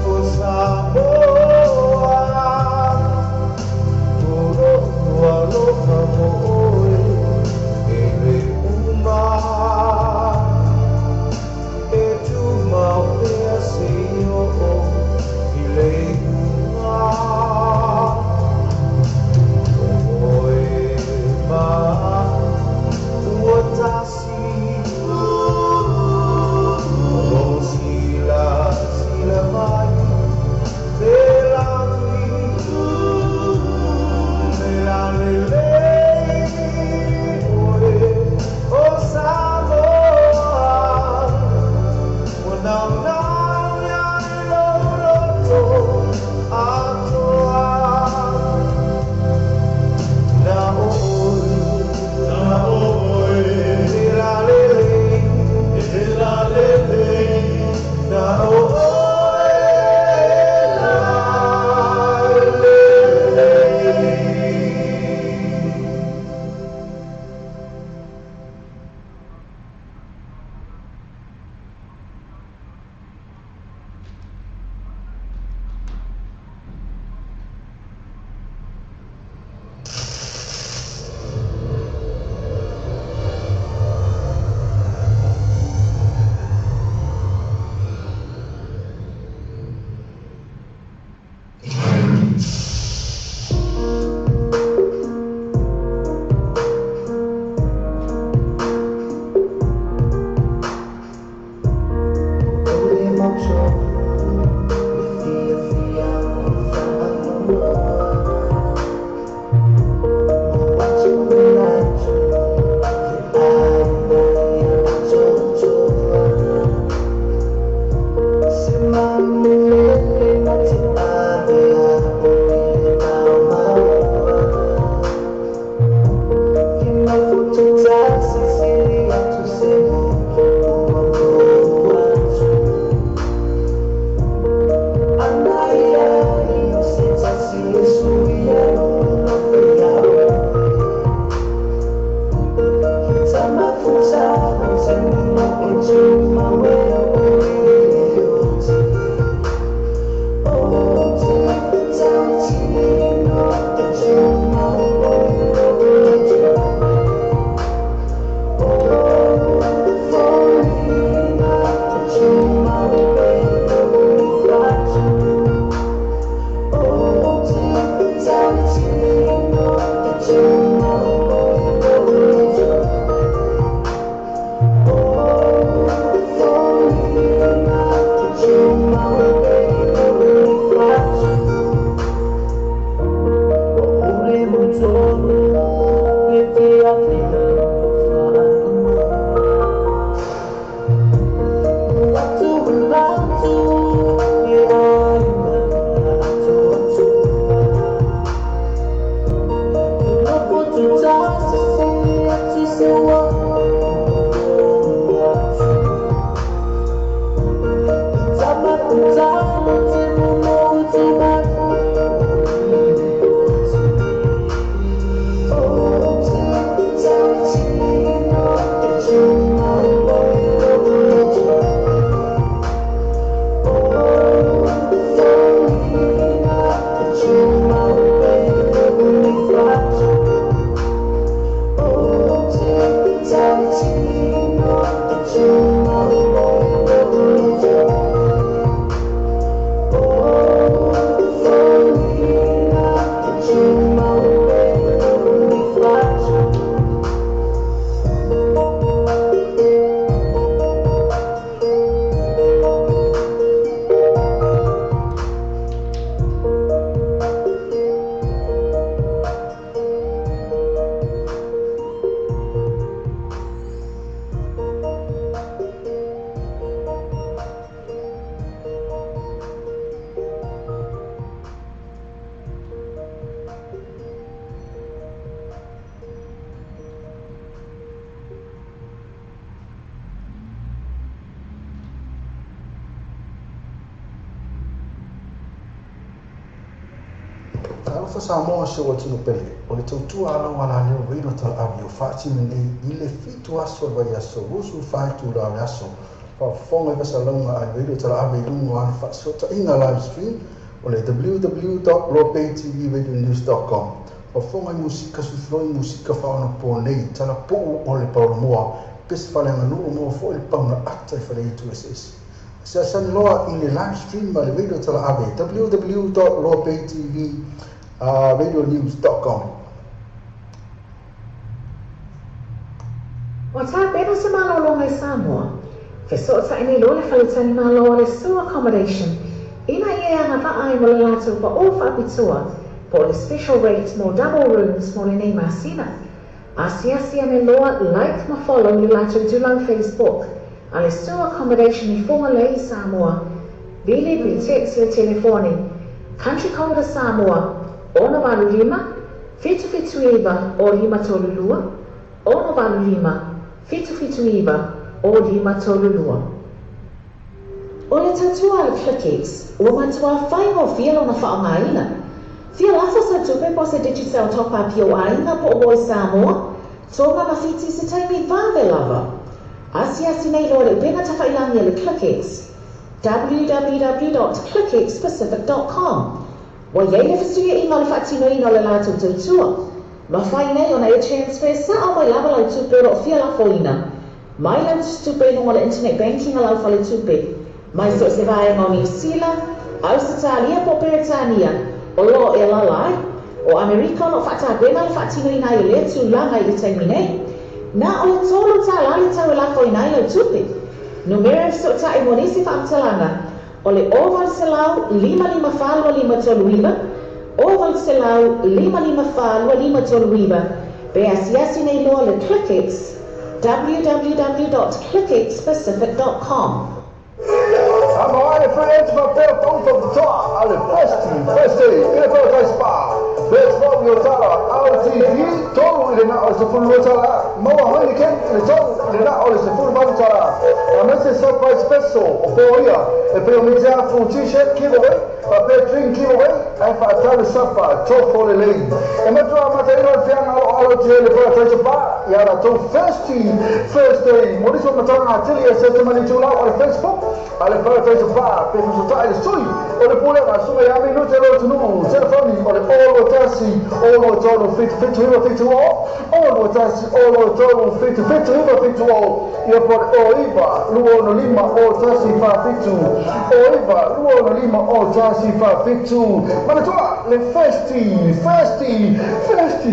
o Samoa O lou alofa mo oe e le uma E tumau pea seia oo i le iuga O oe ma au ua tasi O lo o silasila mai le lagi Le lalelei oe o Samoa Ua naunau ia i lou loto atoa Na o oe, na o oe e lalelei, e lalelei Na o oe e lalelei. Talofa Samoa si ou atunuu pele, o le tautua a lau alaleo Radio Talaave ua faatino nei i le 7 aso o le vaiaso 24 itula o le aso. Faafofoga i fasalauga a le Radio Talaave i luga o ana faasootaiga live stream o le www.loapaytvradionews.com. Faafofoga i musika suifiloi musika faaonaponei, talapuu o le paolomoa, pese faaleaganuu maua foi le pauna ata i faleaitu eseese. Asiasi loa i le live stream a le Radio Talaave www.loapaytvradionews.com. Ua tapena se malologa i Samoa. Fesootai nei loa le faletalimalo o le Sue Accommodation ina ia e agavaa ai mo le latou paʻō faapitoa po o le special rate mo double rooms mo lenei masina. Asiasi ane loa like ma follow i le latou itulau Facebook a le Sue Accommodation i Fugalei i Samoa. Vili pe text le telefoni Country code a Samoa, 685 779 o 532, 685 779 o 532. O le tautua a le ClickX, ua matuā faigofie lona faaaogaina. Fia lafo sau tupe po o se Digicel Top Up i ou aiga po o Voice Samoa, Tonga ma Fiti i se taimi vave lava. Asiasi nei loa le upega tafailagi a le ClickX, www.clickxpacific.com. Ua i ai le fesuiaiga o le faatinoina o le latou tautua. Mafai nei ona e transfer sao mai lava lau tupe o lo o fia lafoina mai lau tusitupe i luga o le internet banking a lau faletupe mai so o se vaega o Niu Sila, Ausetalia po o Peretania o lo o e alaala ai. O Amerika o lo o faatapena le faatinoina ai o lea tulaga i le taimi nei. Na o le $3 le tau e lafoina ai lau tupe. Numera e fesootai mo nisi faamatalaga o le 0800 554 2539, 0800 554 2539, pe asiasi nei loa le ClickX, www.clickxpacific.com. Samoa e free atu faapea pau faapitoa a le First Thursday i le Paradise Bar. Best Roll i Otara, RTD, 3 i le na o le $12, maua Heineken i le 3 i le na o le $18. Aemaise surprise special o po ia e pei o mitiafu t-shirt giveaway faapea drink giveaway ae faatau le sapa tofo lelei. E matua amataina le fiaga aloalo atu ai le Paradise Bar ia latou First Thursday. Mo nisi o matalaga atili e se mani tulau o le Facebook a le Paradise Bar pe fesootai le sui o le pulega suga ia minute lo atunuu telefoni o le 021 03 77 9 70 021 03 77 9 70 ia po o le 09 265 o 1 4 7 09 265 o 1 4 7. Manatua le Festy Festy Festy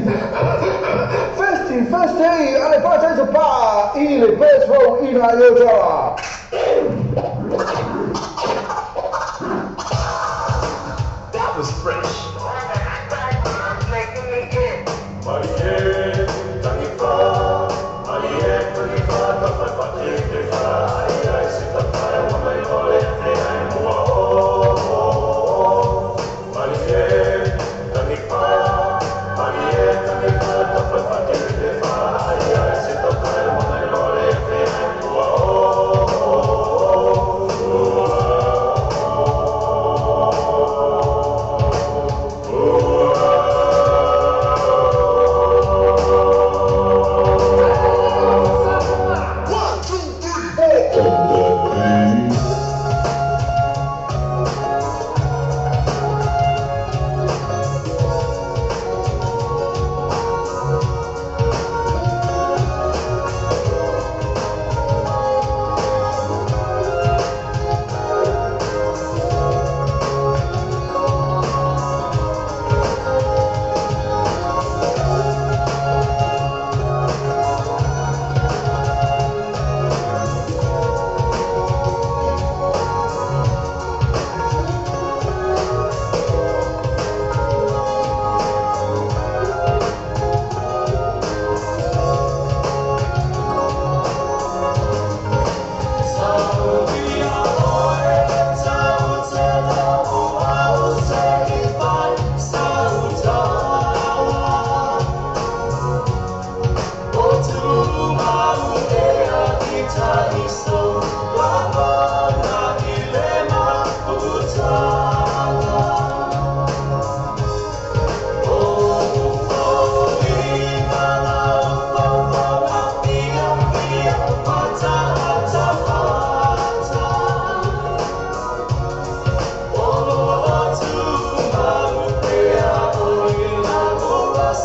Festy Festy a le Paradise Bar i le Best Row i nā Iotara. That was fresh.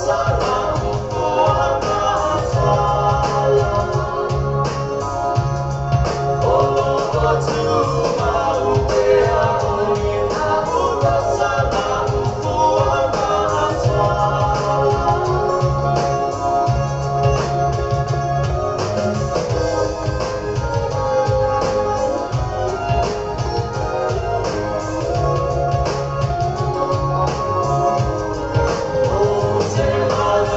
O te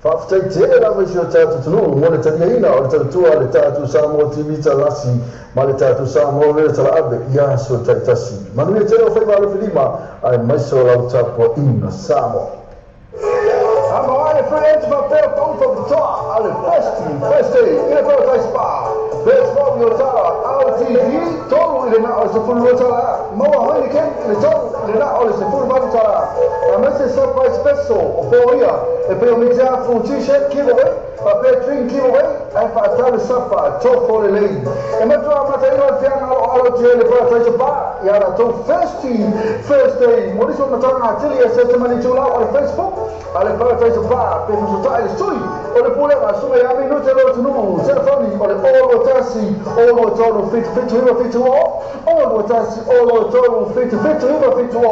Faafetai tele lava i si o tatou atunuu mo le taliaina o le tautua a le tatou Samoa TV Talasi ma le tatou Samoa Radio Talaave i aso taitasi. Manuia tele o faiva alofilima aemaise o lau tapuaiga Samoa. Amaoa le free entry faapea pau faapitoa a le Festy Thursday i le Paradise Bar, Best Row i Otara, RTD, 3 i le na o le $12, maua Heineken i le 3 i le na o le $18, aemaise surprise special o foia e pei o mitiafu t-shirt giveaway faapea drink giveaway ae faatau le sapa tofo lelei. E matua amataina le fiaga aloalo tia i le Paradise Bar i a latou Festy Thursday. Mo nisi o matauga atili ia se te mani itulau a le Facebook a le Paradise Bar pe fesootai le sui o le pulega susuga ia Minute lo atunuu. Telefoni o le 021 023 77 970 021 023 77 970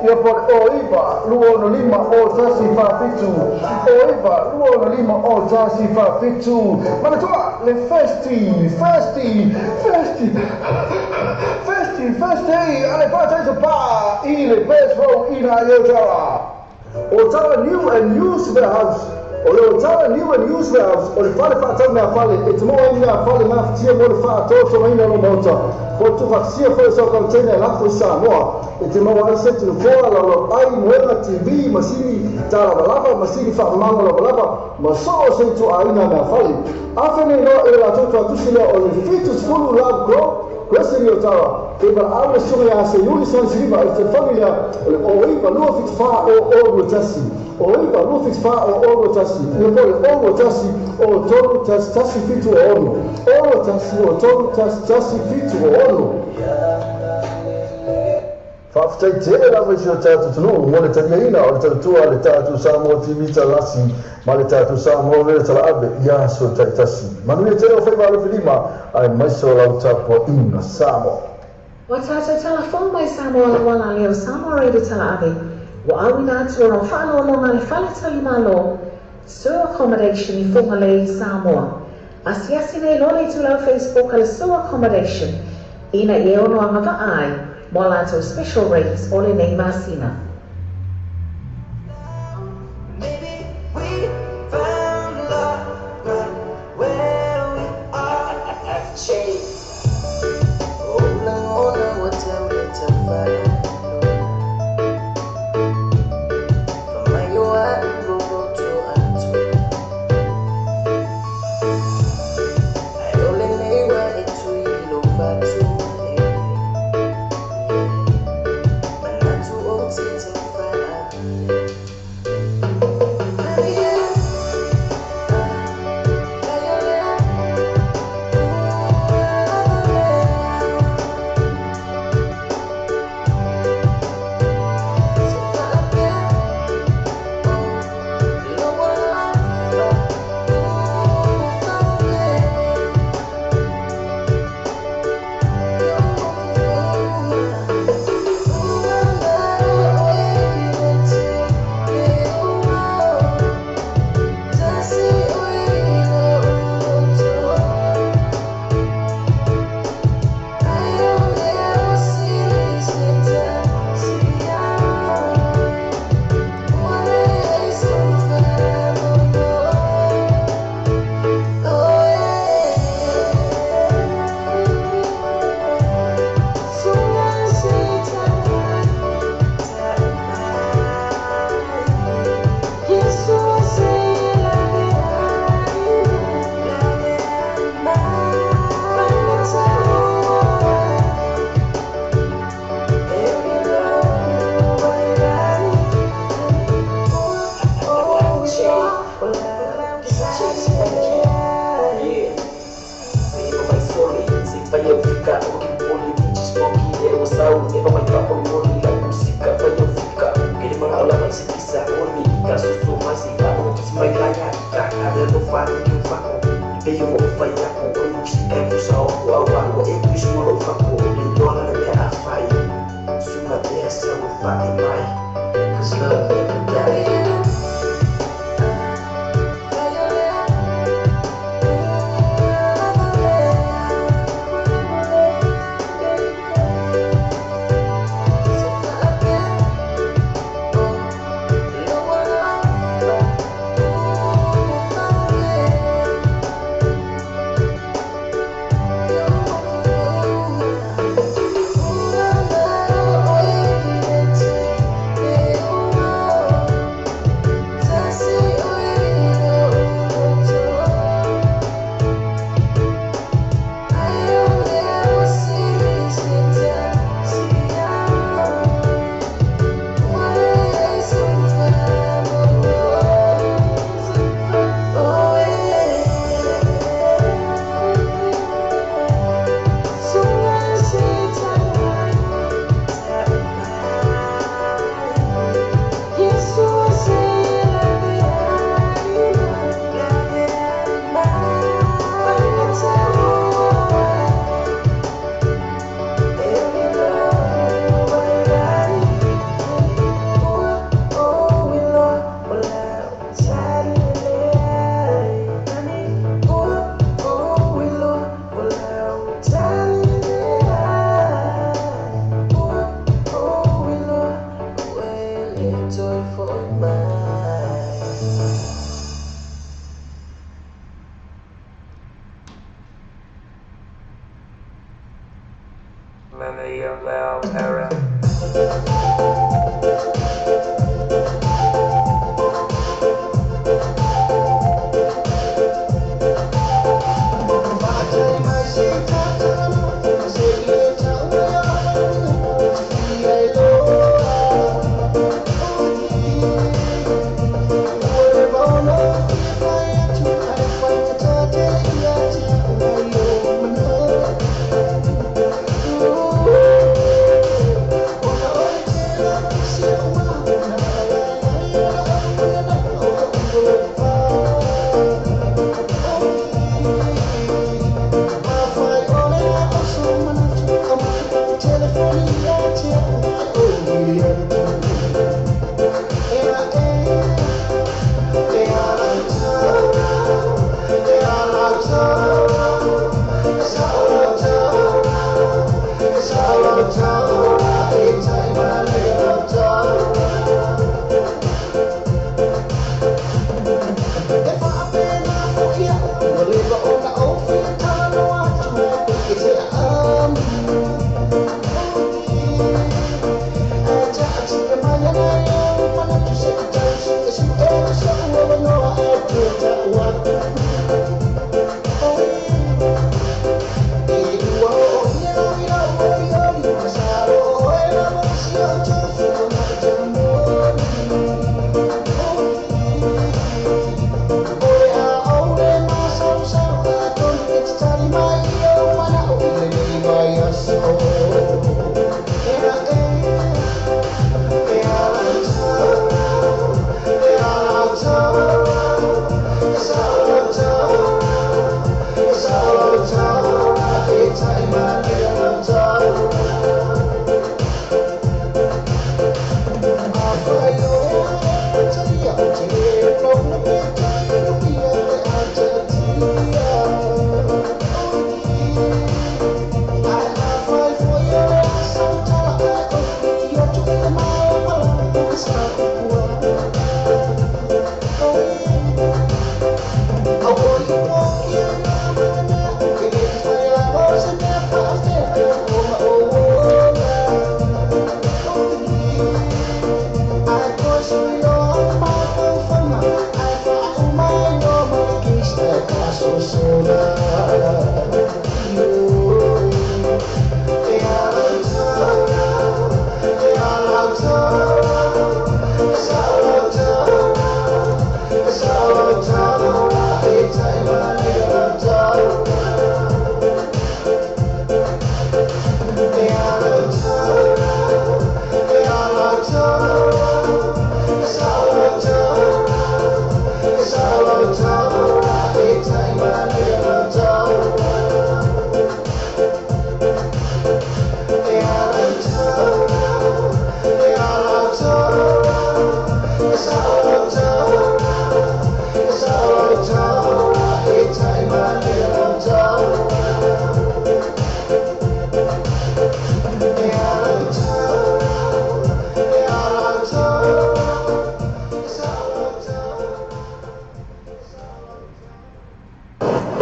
ia po o le 09 265 01 47 09 265 01 47. Manatua le Festy Festy Festy Festy Festy a le Paradise Bar i le Best Row i nā i Otara. Otara New and Used Warehouse. O le Otara New and Used Warehouse o le fale faatau mea fale e te maua ai ni mea fale mafatia mo le faatoatogaina o lou maota. Po o le tuufaatasia foi o sau container e lafo i Samoa. E te maua ai seti nofoa, laulau ai, moega, TV, masini talavalava, masini faamamago lavalava, ma so o se ituaiga mea fale. Afe nei loa e le latou tuatusi lea o le 70 Love Grove, Crescent i Otara. E valaau le susuga ia Seiuli Sanisiliva i le telefoni lea o le 09 274 0021, 09 274 0021, ia po o le 021 03 11 76, 021 03 11 76. Faafetai tele lava i si o tatou atunuu mo le taliaina o le tautua a le tatou Samoa TV Talasi ma le tatou Samoa Radio Talaave i aso taitasi. Manuia tele o faiva alofilima aemaise o lau tapuaiga Samoa. Ua tatou tala fou mai Samoa lauala lea o Samoa Radio Talaave ua auina atu ona o faaaloaloga a le Fale Talimalo Sur Accommodation i Fugalei i Samoa. Asiasi nei loa le itulau Facebook a le Sur Accommodation ina ia e ono agavaa ai mo a latou special rates o lenei masina. Maybe we found love right where we are. O lagona ua tau le tafailolo. Fai mai o a'u loloto atoa. Ae o lenei ua e tui i lou fatu e. Manatu ou te tau faaavea. Cause love never dies.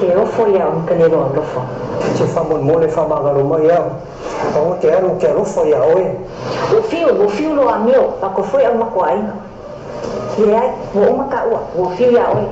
Ke ofo ia o makanelo alofa. Te faamolemole faamagalo mai au. Aua te alu ou te alofa iā oe. Ua fiu, ua fiu lou amio, lako foi au makuaaiga. Leai, ua uma taua, ua fiu iā oe.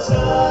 Uma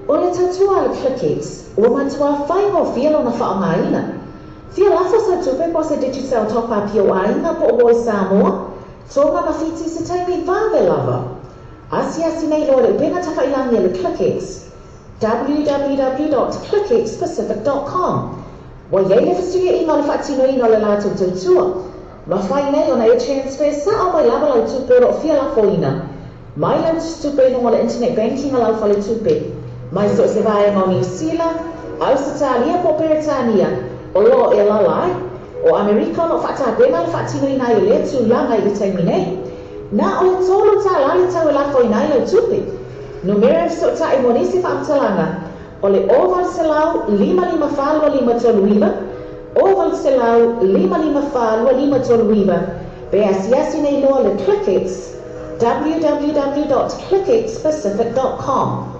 O le tautua a le ClickX, ua matuā faigofie lona faaaogaina. Fia lafo sau tupe po o se Digicel Top Up i ou aiga po o Voi Samoa, Tonga ma Fiti i se taimi vave lava. Asiasi nei loa i le upega tafailangi a le ClickX, www dot clickxpacific dot com. Ua i ai le fesuiaiga o le faatinoina o le latou tautua. Mafai nei ona e transfer sao mai lava lau tupe o lo o fia lafoina mai lau tusitupe i luga o le internet banking a lau faletupe mai so o se vaega o Niu Sila, Ausetalia po o Peretania o lo o e alaala ai. O Amerika o lo o faatapena le faatinoina ai o lea tulaga i le taimi nei. Na o le $3 le tau e lafoina ai lau tupe. Numera e fesootai mo nisi faamatalaga o le 0800 554 2539, 0800 554 2539, pe asiasi nei loa le ClickX, www.clickxpacific.com.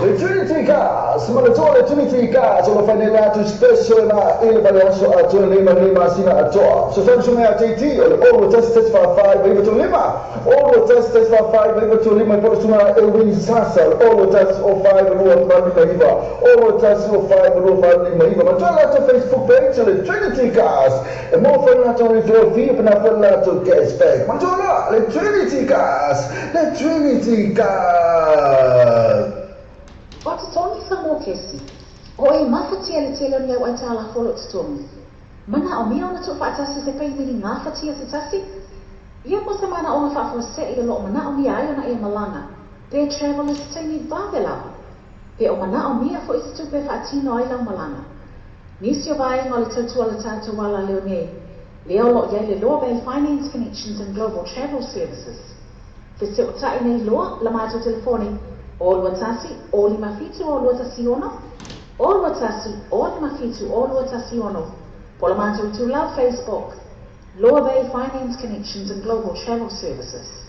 Le Trinity Cars, manatua le Trinity Cars, o lo fai nei latou special na i le vaiaso atoa nei ma lenei masina atoa. Fesoasoani susuga ia JT o le 021 145 935, 021 145 935 i po o le susuga Elwin Sasa o le 021 05 2859, 021 05 2859. Manatua le latou Facebook page o le Trinity Cars, e maua foi le latou referral fee pe na foi le latou cashback. Manatua loa le Trinity Cars, le Trinity Cars. O totogi Samoa Kesi, o e mafatia le tele o ni au aitalafu o lo o totogi. Manaomia ona tuufaatasi se paimini gafatia se tasi? Ia po o se manaoga faafuasei o lo o manaomia ai ona e malaga pe travel i se taimi vave lava? Pe o manaomia foi se tupe e faatino ai lau malaga? Nisi o vaega o le tautua a le tatou alaleo nei, lea o lo o i ai le Loa Bay Finance Connections and Global Travel Services. Fesootai nei loa la matou telefoni 0 21 0 57 0 2 16, 0 21 0 57 0 2 16, po o le matou itulau Facebook, Loa Bay Finance Connections and Global Travel Services.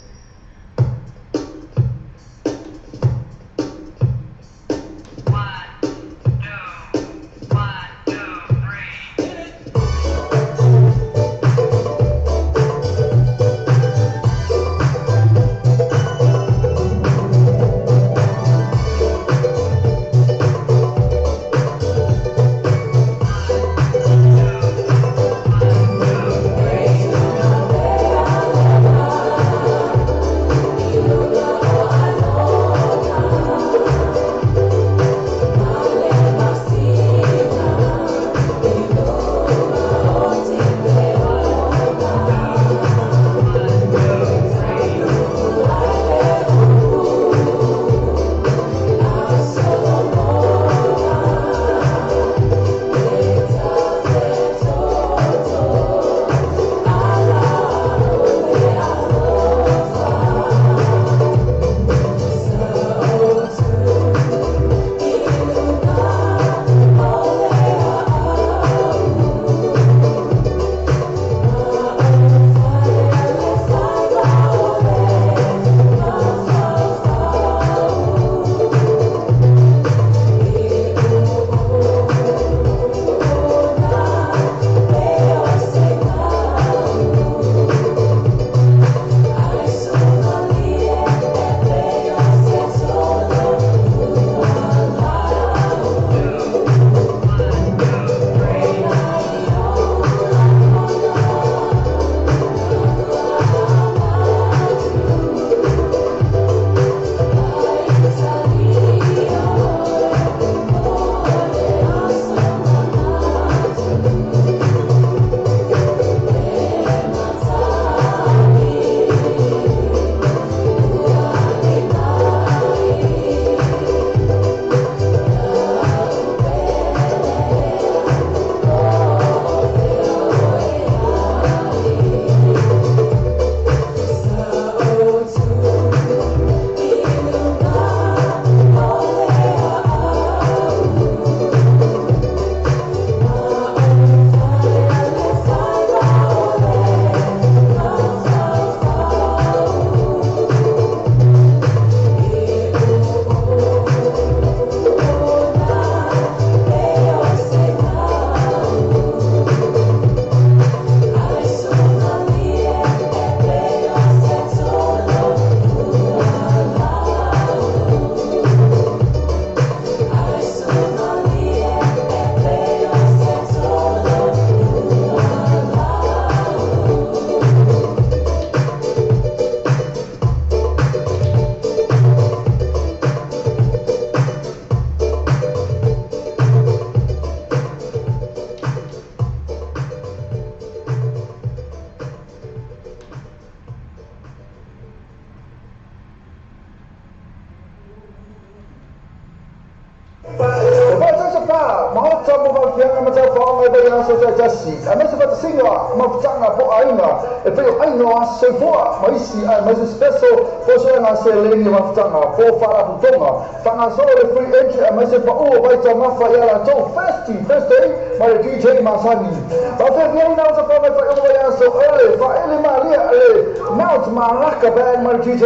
Spa, maota mo mafianga ma taufaoga i vaiaso taitasi, aemaise faatasiga mafutaga po o aiga e pei o aina o aso soifua ma isi aemaise special po o seleni o mafutaga po o faalapotopotoga faagasolo le free entry aemaise paʻu o vaitaumafa iā latou Thirsty Thursday ma le DJ masani. Faafeafiai na utafaoga i faaiuga vaiaso o le faaele malia le Mount Malaka Band ma le DJ.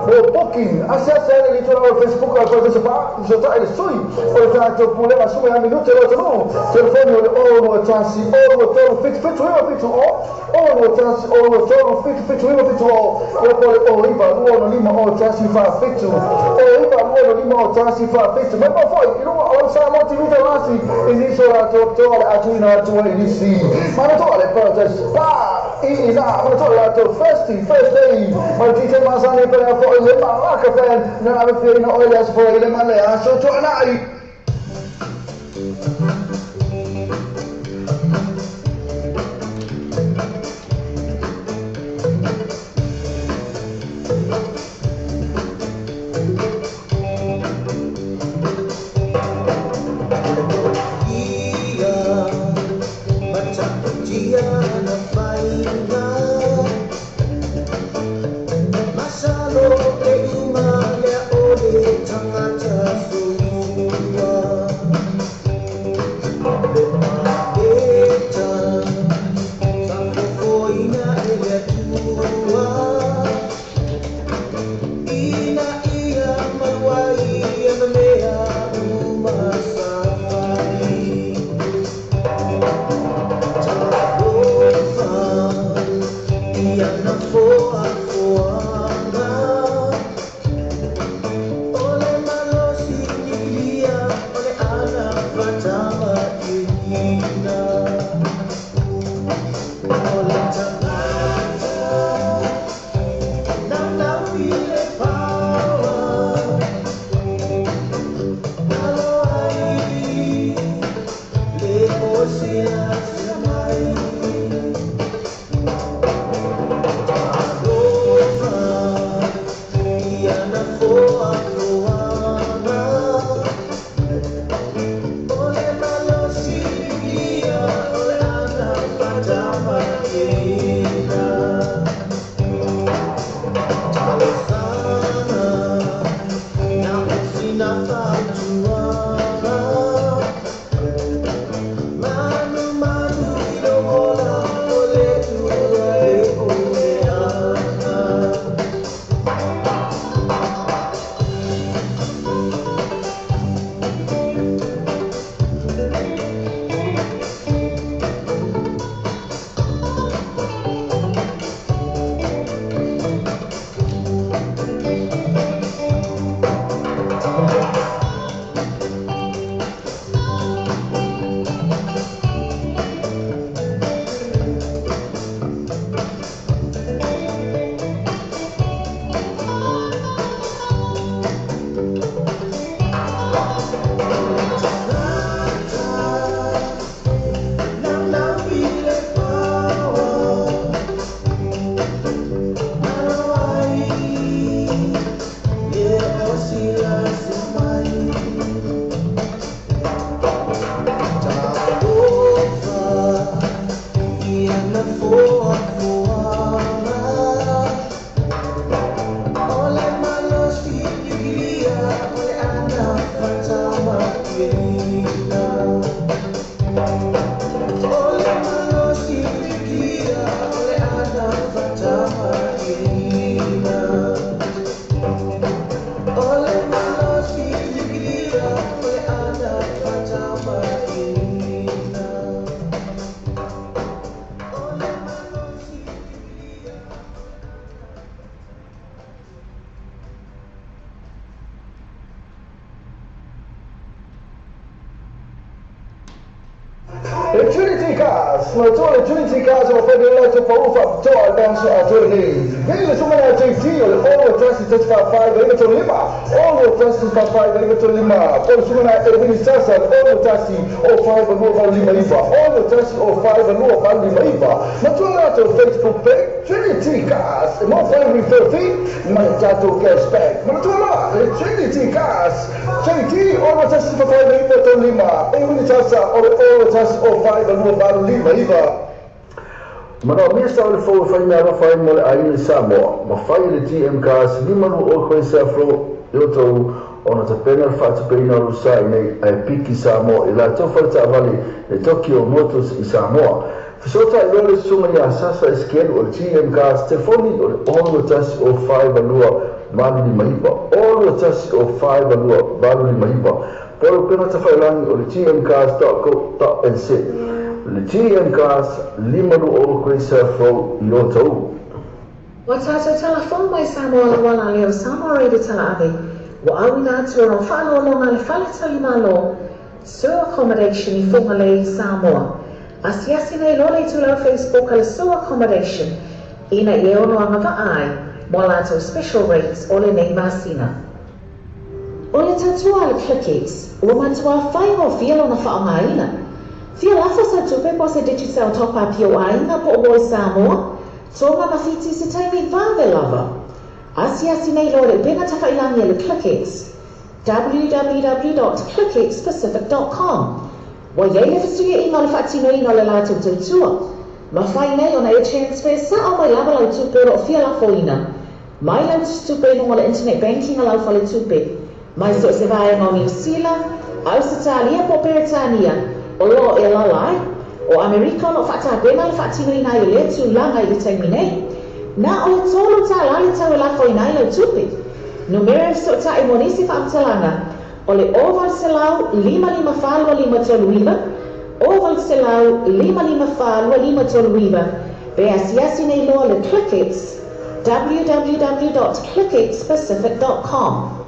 Mo booking asiasi ai le itulagi o le Facebook a le Paradise Spa, fesootaʻi le sui o le tatou pulega Sumi Minute lo atunuu. Telefoni o le 0 2 1 0 2 3 7 7 9 7 0 0 2 1 0 2 3 7 7 9 7 0 ia po le 0 9 2 5 0 1 4 7 0 9 2 5 0 1 4 7. Mai ma foi i luga o Samoa TV Taulasi i nisi o latou toa le atuina atu ai i nisi manatua le Paradise Spa i ina manatua le latou Thirsty Thursday ma le DJ masani pele foi le Malaka Band na ave fiaina o le aso foi le ma le aso tuanai. Ia mataputia na faiga masalo e uma lea o le tagata soifua le paketa faafofoina e le Atua ina ia maluai ana mea uma sa fai. Talofa ia na foafoaga o le malosi likilia o le anafatamaina o le tagata naunau i le paoa alo ai le oseasea mai. Talofa ia na foafoaga o le malosi likilia o le anafatamaina. Talosaga na o sina fautuaga manumanu i lou ola o le Atua e puleaga. Tagata naunau i le paoa alo ai le osilasila mai. Talofa ia na foafoaga o le malosi likilia o le anafatamaina o le malosi likilia o le anafatamaina o le malosi likilia o le anafatamaina o le malosi likilia. Le Trinity Cars, ma tu le Trinity Cars o fai le latou pau faapitoa le aso atoa lenei. Vili le sumana JT o le 0 1 1 1 4 5 9 3 5 6 1 4 5 9 3 5. Po le susuga na Elvini Sasa, le 6 1 0 5 2 8 5 9 6 1 0 5 2 8 5 9. Matua latou Facebook page Trinity Cars e mo fai referral fee ma le tatou cashback. Manatua la le Trinity Cars JT 6 1 4 5 9 3 5. Elvini Sasa o le 6 1 0 5 2 8 5 9. Manaomia sa o le fou e fai meaalofa ai mo le aiga i Samoa, ma fai e le GM Cars 52 Quayside Road i Otahuhu ona tapena le faatupeina o lou sa i nei ae piki Samoa i latou fale taavale le Tokyo Motors i Samoa. Fesootai loa le susuga ia Sasa Esikelu o le GM Cars, telefoni o le 6 1 0 5 2 8 5 9, 6 1 0 5 2 8 5 9, po o le upega tafailagi o le gmcars.co.nz. Le GM Cars, 52 Quayside Road i Otahuhu. Ua tatou talafou mai Samoa lauala lea o Samoa Radio Talaave ua auina atu ona o faaloaloga a le Fale Talimalo Sur Accommodation i Fugalei i Samoa. Asiasi nei loa le itulau Facebook a le Sur Accommodation ina ia ono agavaa ai mo a latou special rates o lenei masina. O le tautua a le ClickX, ua matuā faigofie lona faaaogaina. Fia lafo sau tupe po o se Digicel Top Up i ou aiga po o Voi Samoa, Tonga ma Fiti i se taimi vave lava. Asiasi nei loa i le upega tafailagi a le ClickX, www dot clickxpacific dot com. Ua i ai le fesuiaiga o le faatinoina o le latou tautua. Mafai nei ona e transfer sao mai lava lau tupe o lo o fia lafoina mai lau tusitupe i luga o le internet banking a lau faletupe, mai so o se vaega o Niu Sila, Ausetalia po o Peretania o lo o e alaala ai. O Amerika o lo o faatapena le faatinoina ai o lea tulaga i le taimi nei. Na o le $3 le tau e lafoina ai lau tupe. Numera e fesootai mo nisi faamatalaga o le 0800 554 2539, 0800 554 2539, pe asiasi nei loa le ClickX, www dot clickxpacific dot com.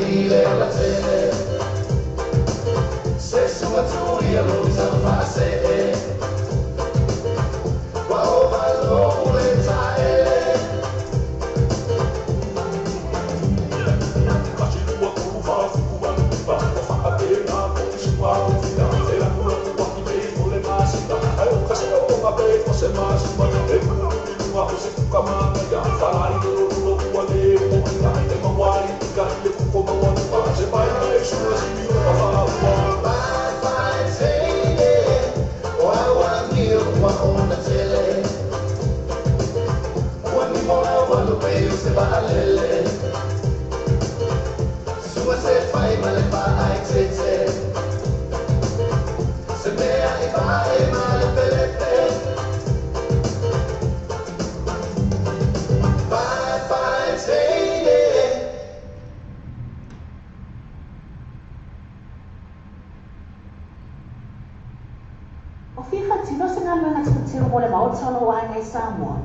i le alatele. Se sunga tui a lo taufa'asee. Ua o malo le taele. Se mea i vae ma le pelepe. Bye bye teine. O fia faatino se galuega tilotilo mo le maota o lou aiga i Samoa.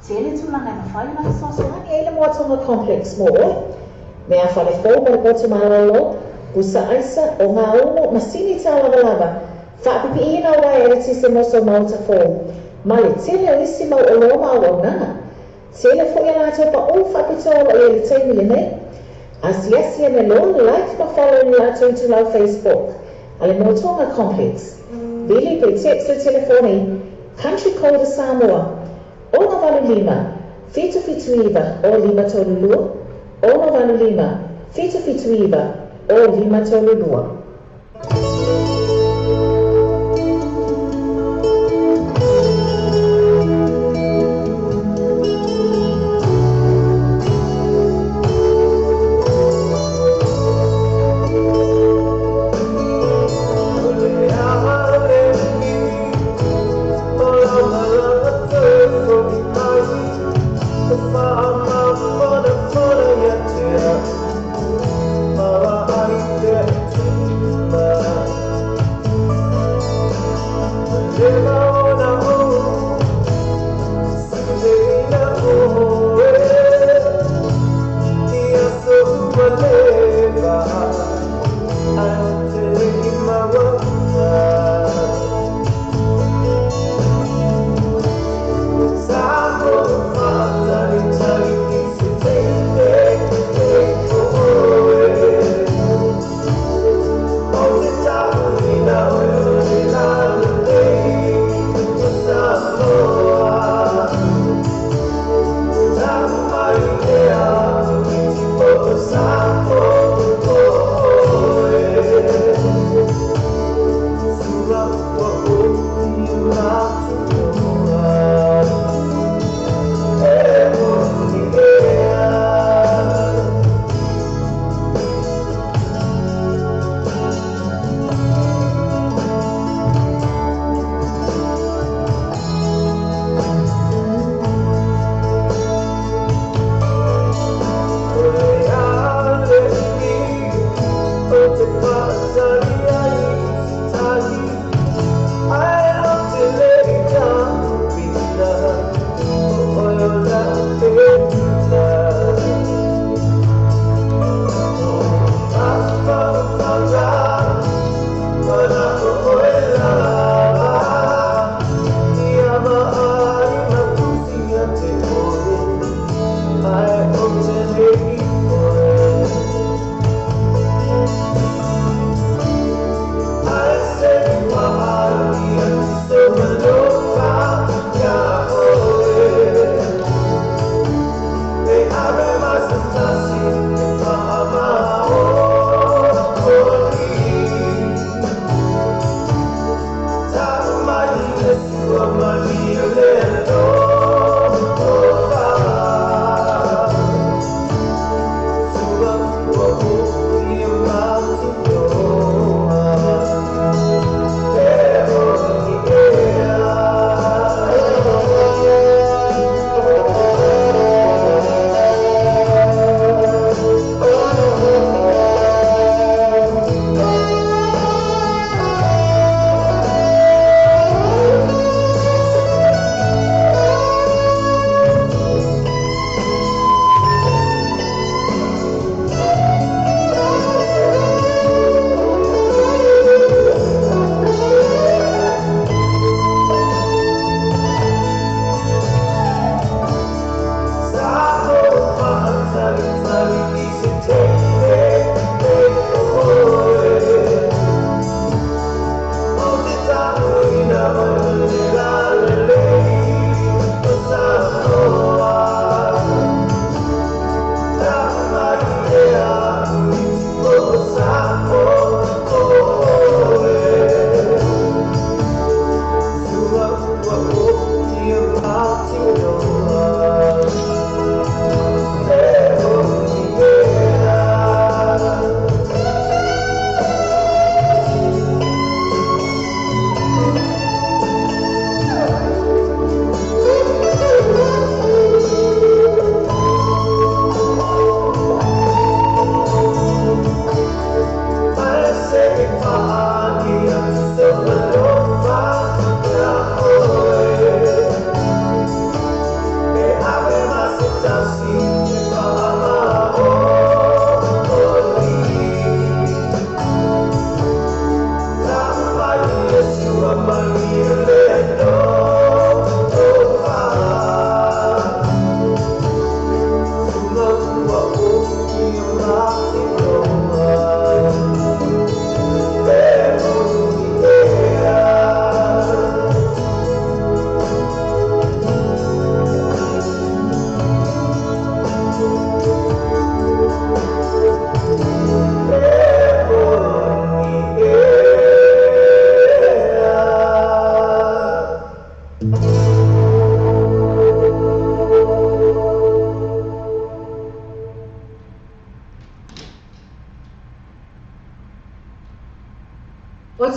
Tele tulaga e mafai ona fesoasoani ai le Moatoga Complex mo oe. Mea fale fou mo le potu malolo, pusa aisa, ogaumu, masini tālavalava, faapipiiina o uaea eletise mo sou maota fou, ma le tele o isi mau oloa ma auaunaga. Tele foi a latou paʻu faapitoa o lo o i ai i le taimi lenei. Asiasi ane loa, like ma follow i le latou itulau Facebook a le Moatoga Complex. Vili pe text le telefoni Country Code a Samoa, 685 779 0532, 685 779 0532. O le a le umi o lau malaga toe fo'i mai, e faamafanafana ia te au, ma vaai pea i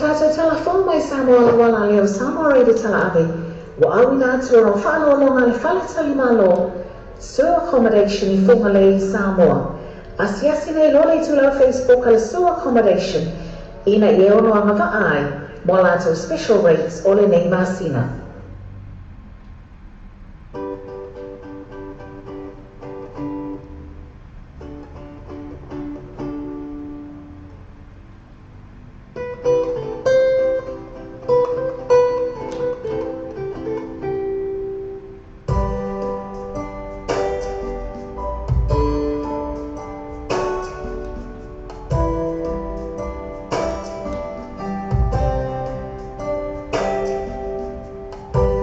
tatou tala fou mai Samoa lauala a le o Samoa Radio Talaave, ua auina atu ona o faaaloaloga a le Faletalimalo, Sur Accommodation i Fugalei, Samoa. Asiasi nei loa le itulau Facebook a le Sur Accommodation ina ia e ono agavaa ai mo a latou special rates o lenei masina.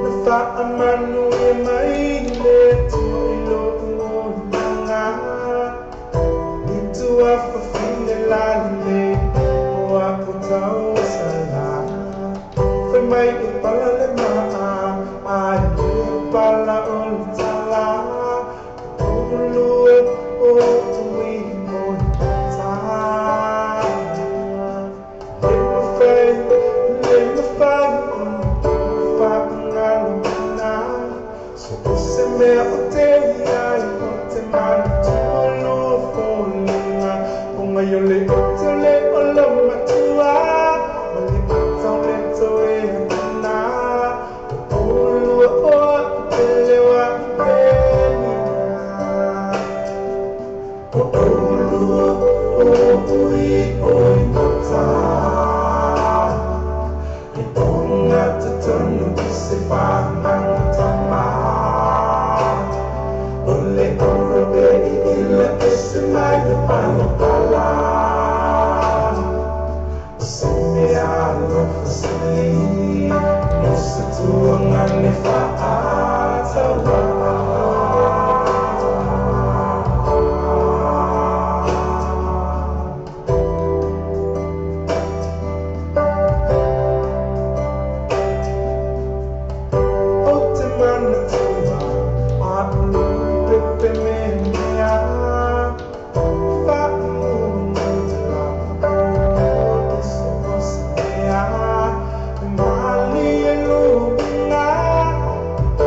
Na faamanuia mai le Atua i lo'u olaga i tuafafine lalelei o a'u tauasalā. Fai mai e pala le ma'a ae le pala o le talā. O oulua o ui o i matā. Le mafai, le mafai ona ou faagaloina so o se mea o te iai o te manatua lua foliga o ngai o le ote o le olo matua ma le ata o le toe atuna o oulua o a'u pele o a'u pelina o oulua o ui o i mata e ogatotonu i se faamagatama o le auro e iila ese mai le palapala o se mea alofa sili mo se tuaga le faatauā. O te manatua a'u pepe meamea faamuamua la'u i so o se mea e malie luga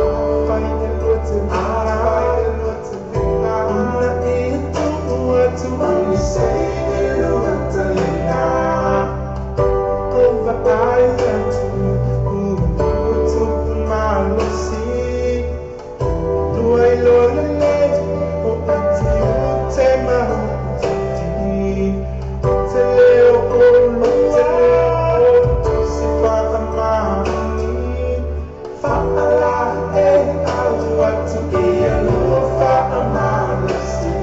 afai e lua te viga ona ia tuu atu ai se i lua taliga o vaai atu ua lua tupu malosi lua iloa lelei o ati ute ma utiti o te leo oulua tusi faamaoni faalaeau atu ia lua faamalosi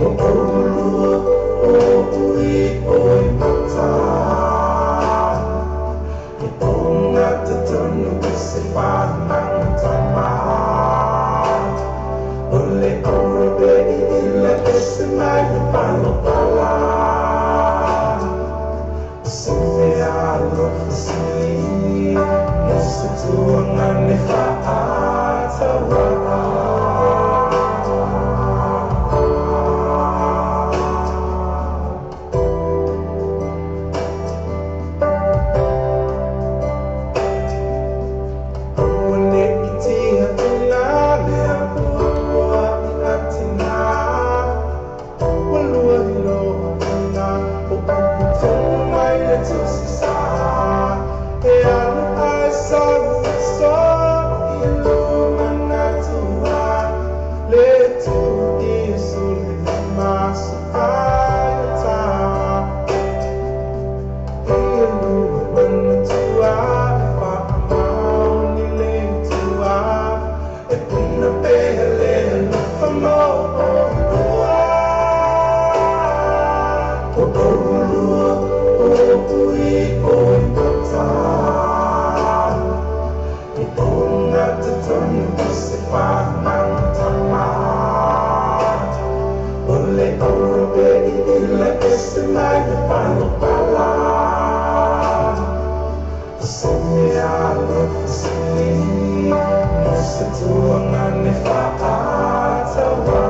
o oulua o ui o i mata e ogatotonu i se faamagatama o le auro e iila ese mai le palapala o se mea alofa sili mo se tuaga le faatauā. Aua nei tia tuna le apoapoa i atinā ua lua iloa ina o upu tonu mai le tusi sā e alu ae sau aso i lua manatua le Atua Iesu le lima sofaigata ia lua manatua e faamaoni le Atua e puna pea le alofa mo oulua o oulua o ui o i mata e ogatotonu i se faamagatama o le auro e iila ese mai le palapala o se mea alofa sili mo se tuaga le faatauā.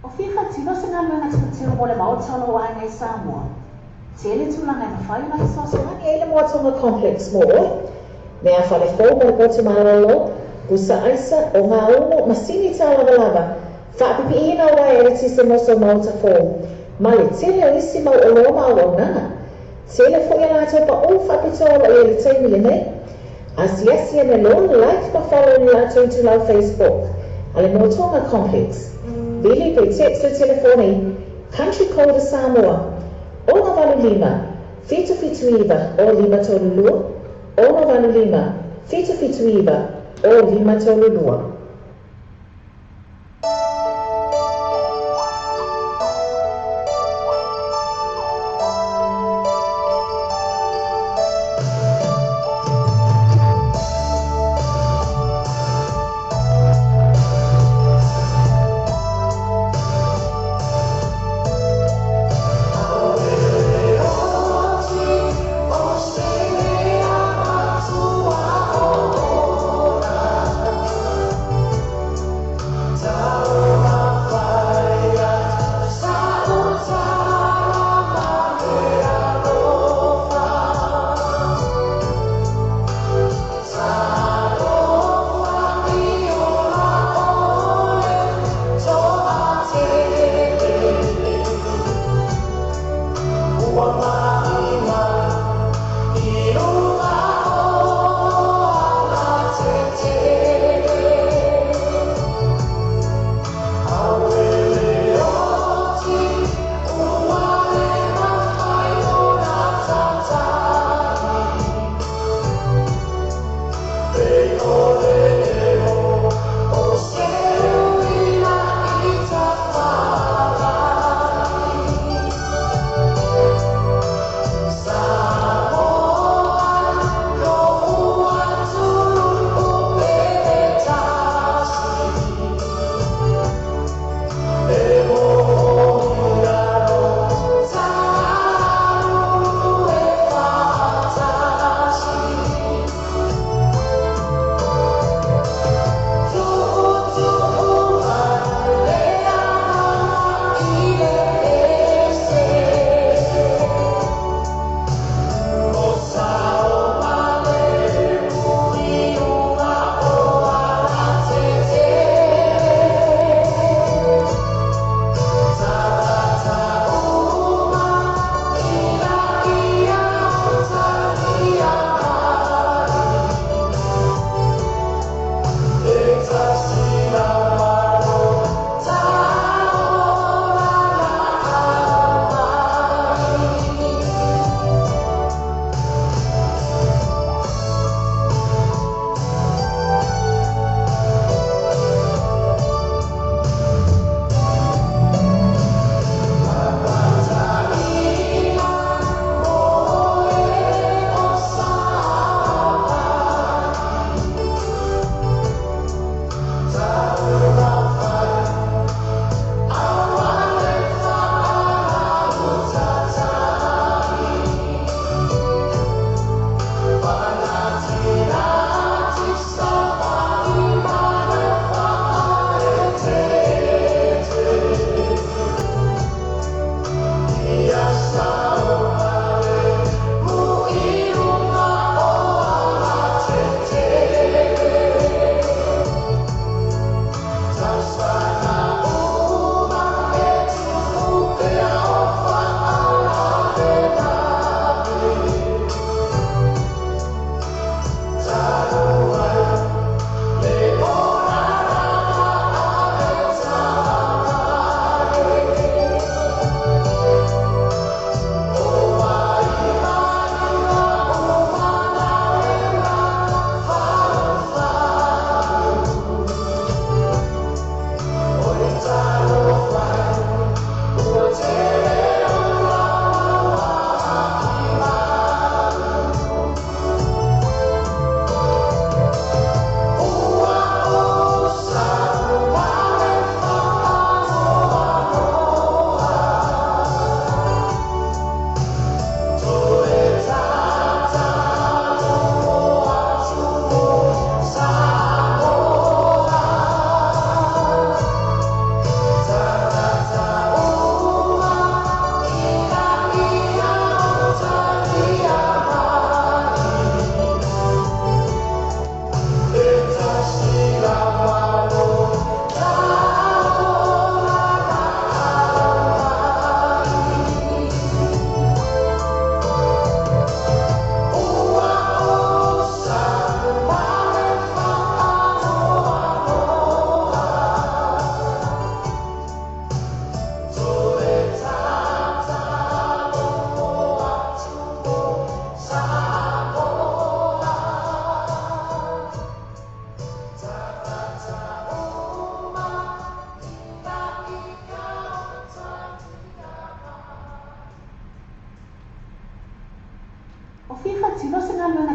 O fia faatino se galuega tilotilo mo le maota o lou aiga i Samoa? Tele tulaga e mafai ona fesoasoani ai le Moatoga Complex mo oe. Meafale fou mo le potu malolo, pusa aisa, ogaumu, masini taulavalava, faapipiiina o uaea eletise mo sou maota fou, ma le tele o isi mau oloa ma auaunaga. Tele foi a latou paʻū faapitoa o lo o i ai i le taimi lenei. Asiasi ane loa, like ma follow i le latou itulau Facebook a le Moatoga Complex. Vili pe text le telefoni Country code Samoa, 685 779 0532, 685 779 0532.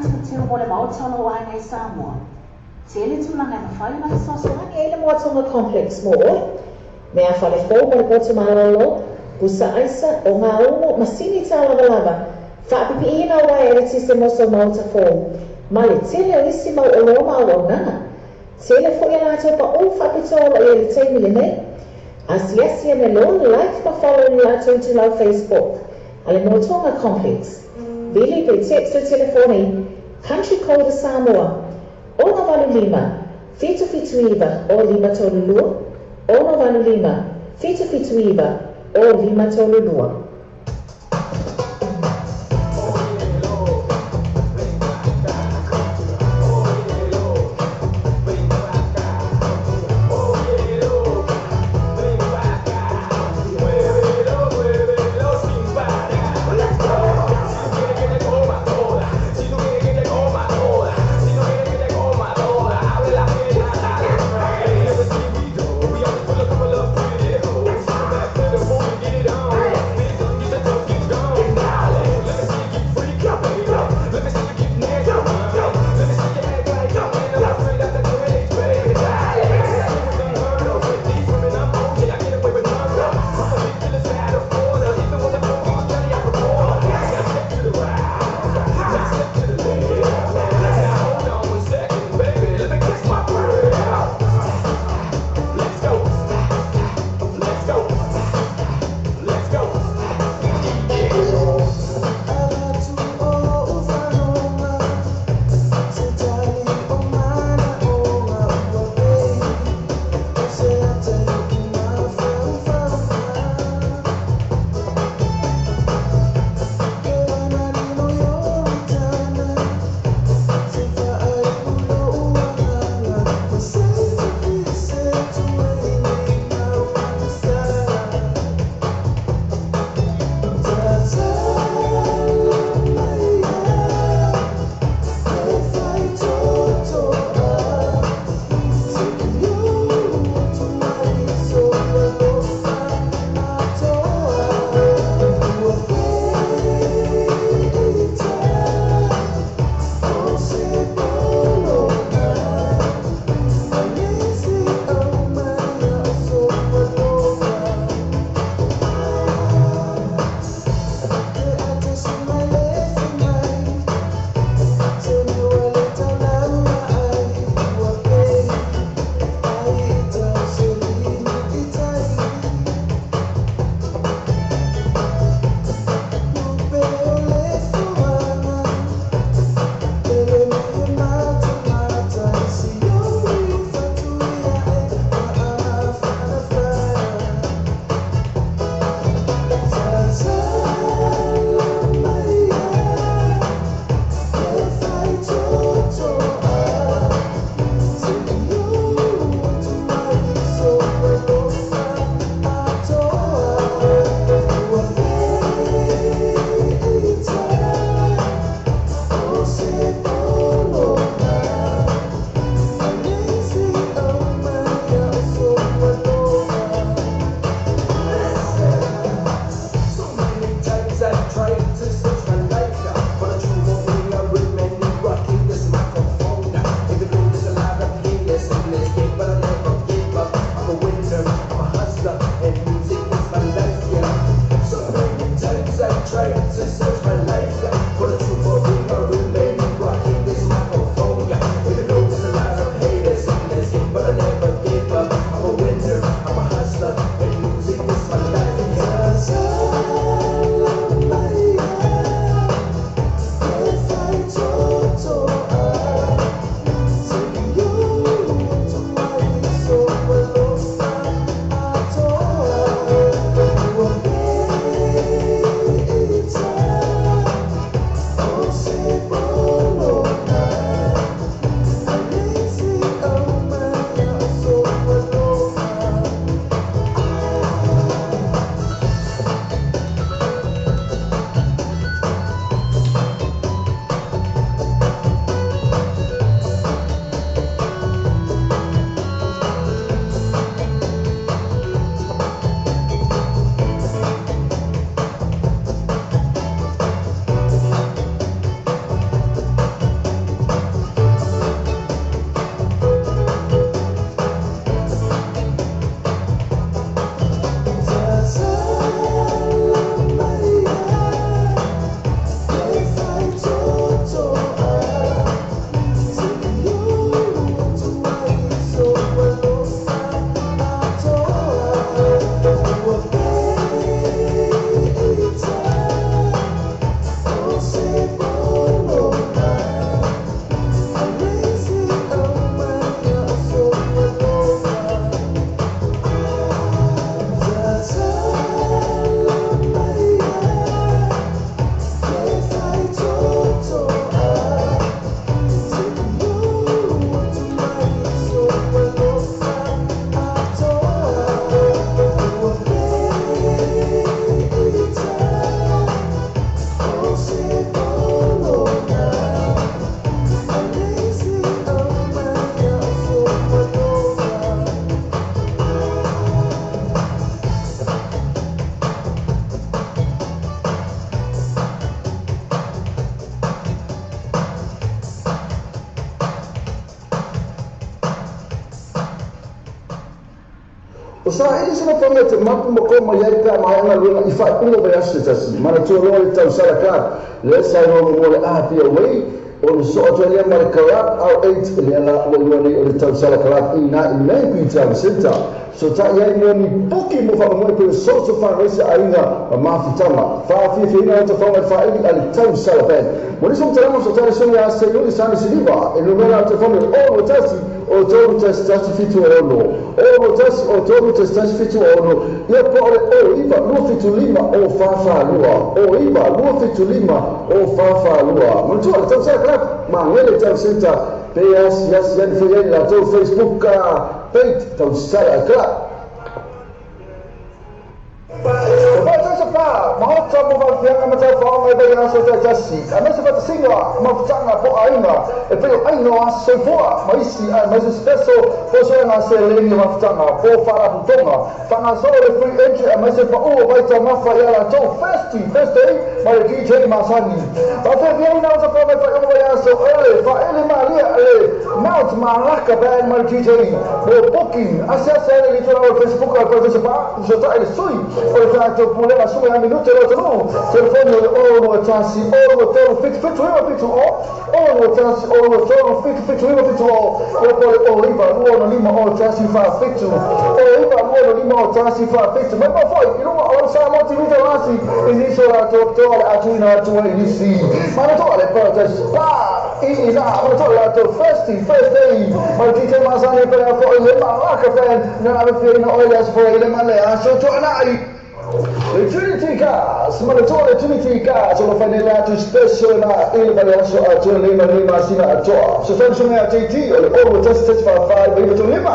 tiutiu mo le maota o lou aiga i Samoa. Tele tulaga e mafai ona fesoasoani ai le Moatonga Complex mo oe. Meafale fou mo le potu malolo, pusa aisa, ogaumu, masini tālavalava, faapipiina o uaea eletise mo sou maota fou, ma le tele o isi mau oloa ma auaunaga. Tele foi a latou paʻu faapitoa o lo o i ai i le taimi lenei. Asiasi ane loa, like ma follow i le latou itulau Facebook a le Moatonga Complex. Vili pe text le telefoni Country Code a Samoa, 685 779 0532, 685 779 0532. Saili se nofoga e te mapu ma koma i ai pe a maea galuega i faaiuga o vaiaso se tasi. Manatua loa le tausala club lea sa iloa muamua o le Apia Way, o le soo atu ai lea ma le Club R8 lea la ua iloa nei o le Tausala Club i ina i Maybe Town Centre. Sotaʻi ai mo ni puki mo faamoemoe pei o social fundraiser aiga ma mafutaga. Faafiafiaina ai tafaga i le faaili a le Tausala Band. Mo nisi o matalaga o sotaʻi le susuga ia Seiuli Sani Siliva e numera o telefoni o le 0 1 o 3 1 1 7 6 0 1 o 3 1 1 7 6 ia po o le 0 9 2 7 5 0 4 4 2 0 9 2 7 5 0 4 4 2. Manatua le Tausala Club Magele Town Centre pe asiasi ane foi ai le latou Facebook page Tausala Club. O Parataiso Pa, Maota mo Vafiaga ma Taufaoga i vaiaso taitasi, aemaise faatasiga mafutaga po o aiga e pei o aiga o aso soifua ma isi aemaise special po o suega seleni o mafutaga po o faalapotopotoga. Faagasolo le free entry aemaise pau o vaitaumafa ia latou Thirsty Thursday ma le DJ masani. Faafeafeaina o tafaga i faaiuga vaiaso o le faaele malia le Mount Malaka Band ma le DJ mo booking. Asiasi ane i le itulau o le Facebook a le Parataiso Pa, fesootai le sui o le tatou pulega sui a minute lo atunuu. Telefoni o le 0 2 1 0 2 3 7 7 9 7 0 0 2 1 0 2 3 7 7 9 7 0 ia po o le 0 9 2 6 5 0 1 4 7 0 9 2 6 5 0 1 4 7. Mai mau foi i luga o lau Samoa TV Taurasi i nisi o latou toa le atuina atu ai i nisi manatua le Paradise Spa i ina manatua le latou Thirsty Thursday ma le DJ masani pele a foi le Malaka Band na ave fiaina oe le aso foi i le ma le aso tuanai. Le Trinity Cars, manatua le Trinity Cars o lo fai nei le atu special na i le vaiaso atoa nei ma nei masina atoa. Fesoasoani susuga ia JT o le 0 2 1 1 4 4 9 3 5 0 2 1 1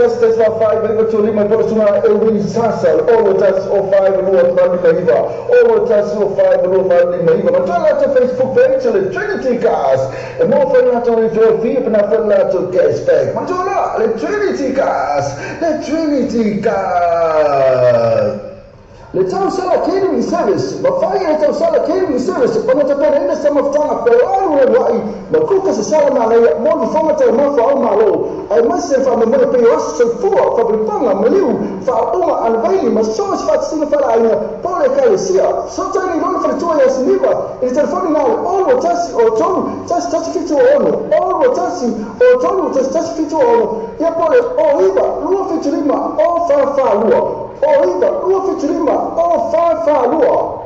4 4 9 3 5 po o le susuga ia Elwin Sasa o le 0 2 1 0 5 2 8 5 9 0 2 1 0 5 2 8 5 9. Manatua le latou Facebook page o le Trinity Cars e maua foi le latou referral fee pe na foi le latou cashback. Manatua loa le Trinity Cars, le Trinity Cars. Le Tausala Catering Service, Mafai e le Tausala Catering Service ona tapenaina sa mafutaga fealualuai ma kuka se sala manaia mo le fofoga taumafa o Malo, aemaise le faamoemoe pei o aso soifua, faapulapanga, maliu, faaooga, anavaili ma so o se faatasiga faleaiga po o le ekalesia. Sotai nei lona faletua ia Siniva i le telefoni na o le 0 2 1 0 3 1 1 7 6 0 2 1 0 3 1 1 7 6 ia po o le 0 9 2 7 5 0 4 4 2 0 9 2 7 5 0 4 4 2.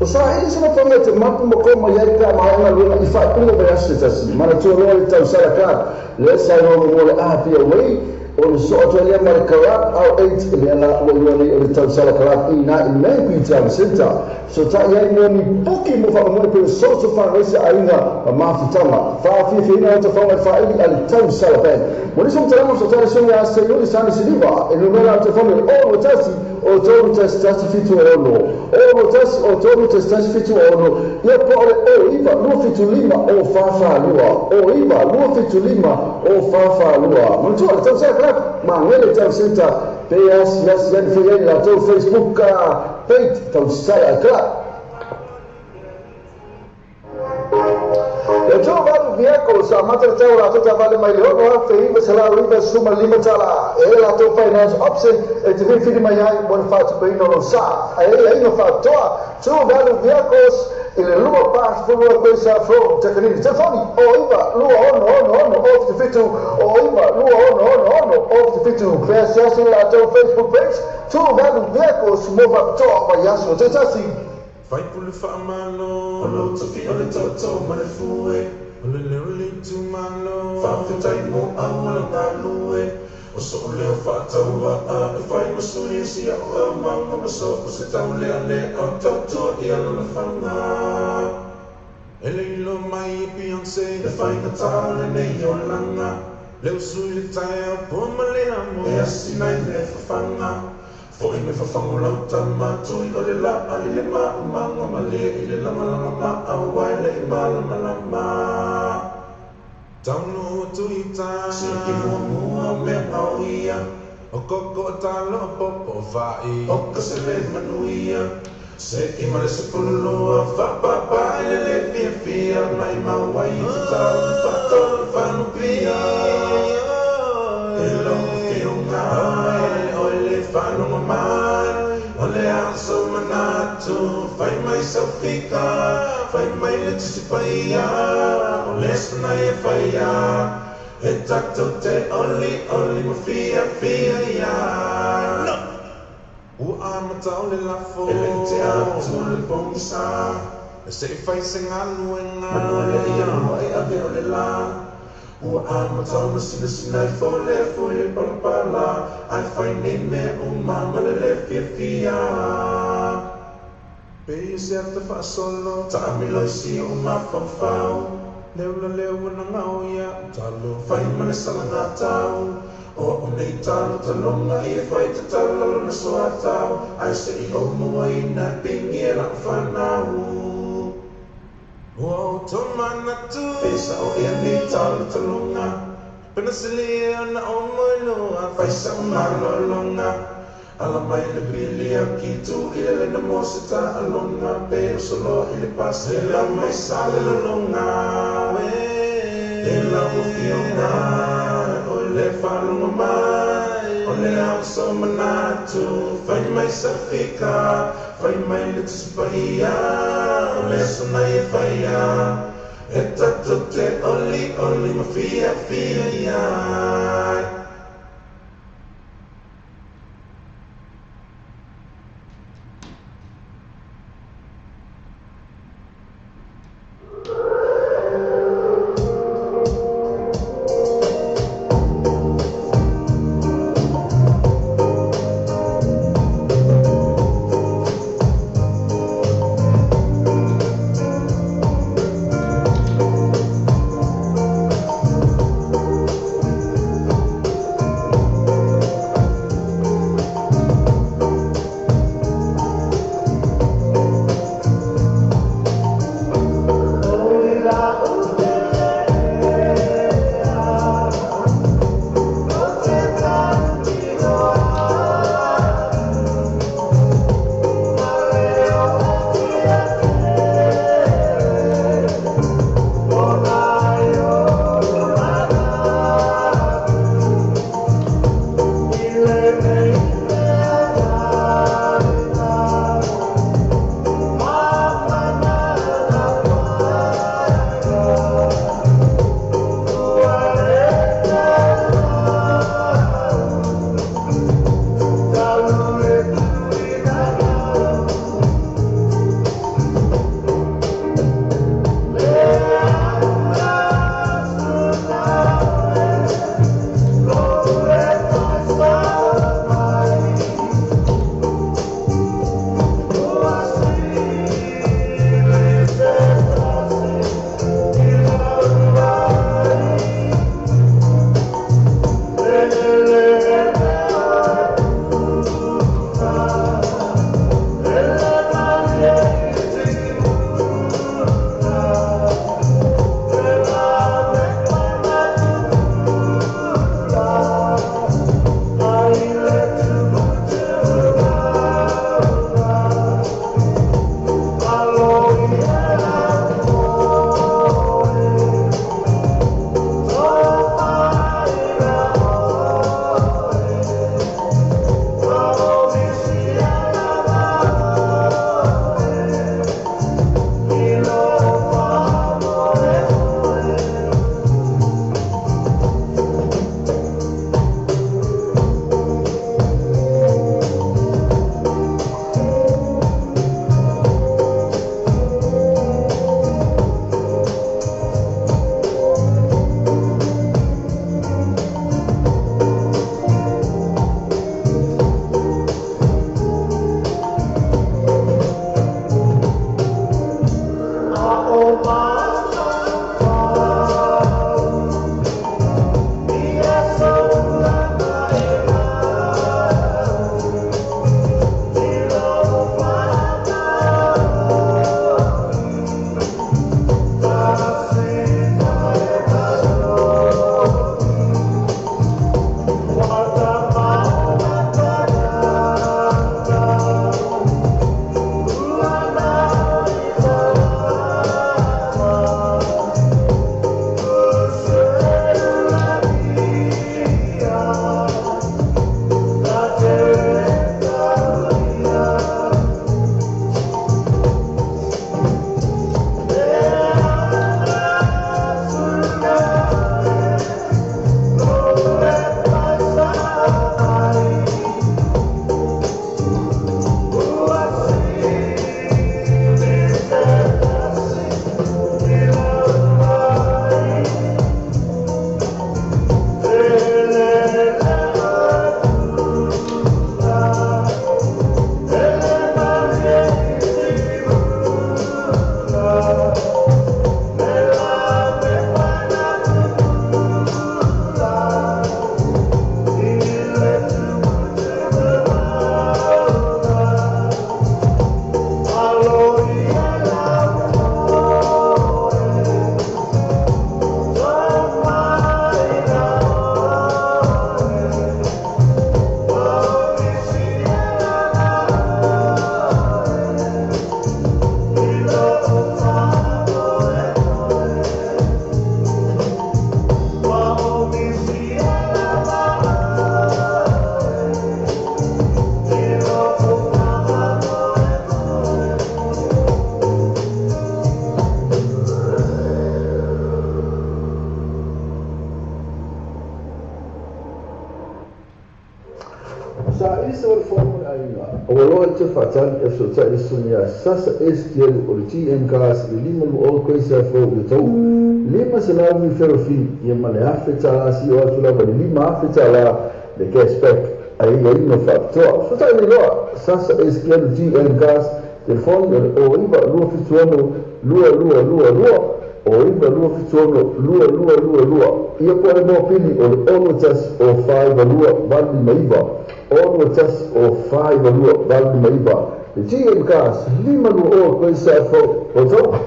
O sa ili sina whanga te mapu ma ko mai ai pea maha luenga i whaepunga mai aso se tasi. Mana tua loa le tau sala club. Le sa iloa mo le apia wei. O le so atu alia ma le club au 8 le ala ua iloa nei o le tau sala club i nā i nei kui tau center. So ta iai mo ni puki mo whakamone pe o social fundraiser a inga ma mafutanga. Whaafia o te whaunga whaeli a le tau sala band. Mo nisa mtalama so tare songa a se yoli sani siliva. E numera o te whaunga o no tasi o tolu tasi tasi fitu ono. O no tasi o tolu tasi tasi fitu ono. Ia po ore o iwa 275 o whawha lua. O iwa 275 o whawha lua. Manutua le tau sala club ma ngele tau center. PS yes yan fo la tau Facebook page tau sala club. Le tau valu viako sa mata tau la tau vale mai le ono afe iwa sala iwa suma lima tala. E la tau finance option e te whiwhiri mai ai mo le whaatupeina o sa. E e inga whaatoa tau valu viakos i le lua pas fulua koisa from Takanini. Telefoni o iwa 2 6 6 6 o 77 o iwa 2 6 6 6 o 77. Pea siasi la tau Facebook page tau valu viakos mo whaatoa mai aso te tasi. Faipulu whaamalo, o lo tafi o le tautou ma le fue, o le leo le tumalo, whaafetai mo au ala ngalue, o so o leo whaataua a e whai masuri si au au maunga maso, o se tau lea le au tautua i ala la whanga. E leilo mai e Beyonce, le whainga tā le nei o langa, leo sui le tai au pua ma le amo, e asina i le whawhanga. Foi me whawhango lau tama tui o le la a le ma umanga ma le i le lama lama ma a wai le i ma lama lama. Tau no tuita Silaki muamua o mea gaoia O koko o talo o popo va'i O ka seve manuia Se i ma le 12 Fa'apapa i le lē fiafia Mai mau ai i tatau Na fa'atau le fanupia E lau afioga O le faalogo mai O le aso manatu Fai mai sau fika Fai mai le Tusi Paia O le aso na ia faia E tatou te olioli ma fiafia ai. Ua amata o le lafo E le i tea atu le pogisa E se i fai se galuega Manu e le i aloa e ave o le la Ua amata ona sinasina ifo le afu i le palapala Ae fai nei mea uma ma le lē fiafia Pei o se ata faasolo Taamilo i si ou mafaufau Le ula lea ua nagao ia talo Fai ma le salagatau O a'u nei talo taloga ia fai tatala lona soatau Ae se i ou mauaina e pigi e la'u fanau Ua ou tomanatu Pe sa'o ea nei talo taloga Pena silia ona ou moeloa Fai sa'u malologa Ala mai le pili a ki tu i le lena mo se ta'aloga Pe oso loa i le pasi la mai sa le lologa E lau afioga o le faalogo mai O le ao so manatu Fai mai sa fika Fai mai le Tusi Paia O le aso na ia faia E tatou te olioli ma fiafia ai. Saili se vale fou mo le aiga, ua loa i te faatali e fesootai le susuga ia Sasa Estielu o le GM Cars i le 520 Quayside Road i Otahuhu, 500 referral fee ia ma le $1,000 sio atu lava i le $5,000 le cash back a i aiaiga faapitoa. Fesootai nei loa Sasa Estielu GM Cars, telefoni o le 09 276 2222, 09 276 2222, ia po o le mopili o le 61 o 492 859, 61 o 492 859. Le GM Cars, 520 Quayside Road, Otahuhu.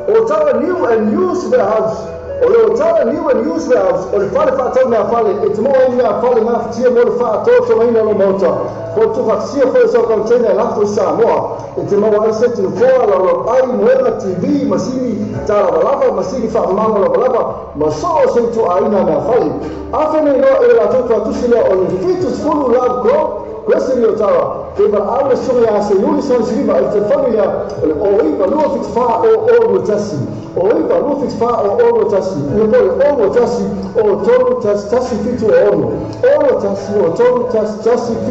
Otawa New and Used Warehouse. O le Otawa New and Used Warehouse o le fale faatau mea fale e te maua ai ni mea fale gafatia mo le faatotogaina o lou maota. Po o le tuufaatasia foi o sau container e lafo i Samoa. E te maua ai seti nofoa, laulau ai, moega, TV, masini talavalava, masini faamamago lavalava, ma so o se ituaiga mea fale. Afe nei loa i le latou tuatusi lea o le 70 Love Grove, Crescent i Otawa, Te valaau le susuga ia Seiuli Sonisiviva i le telefoni lea o le 09 274 0021, 09 274 0021, ia po o le 021 o 3 1 1 7 6, 0 1 o 3 1 1 7 6.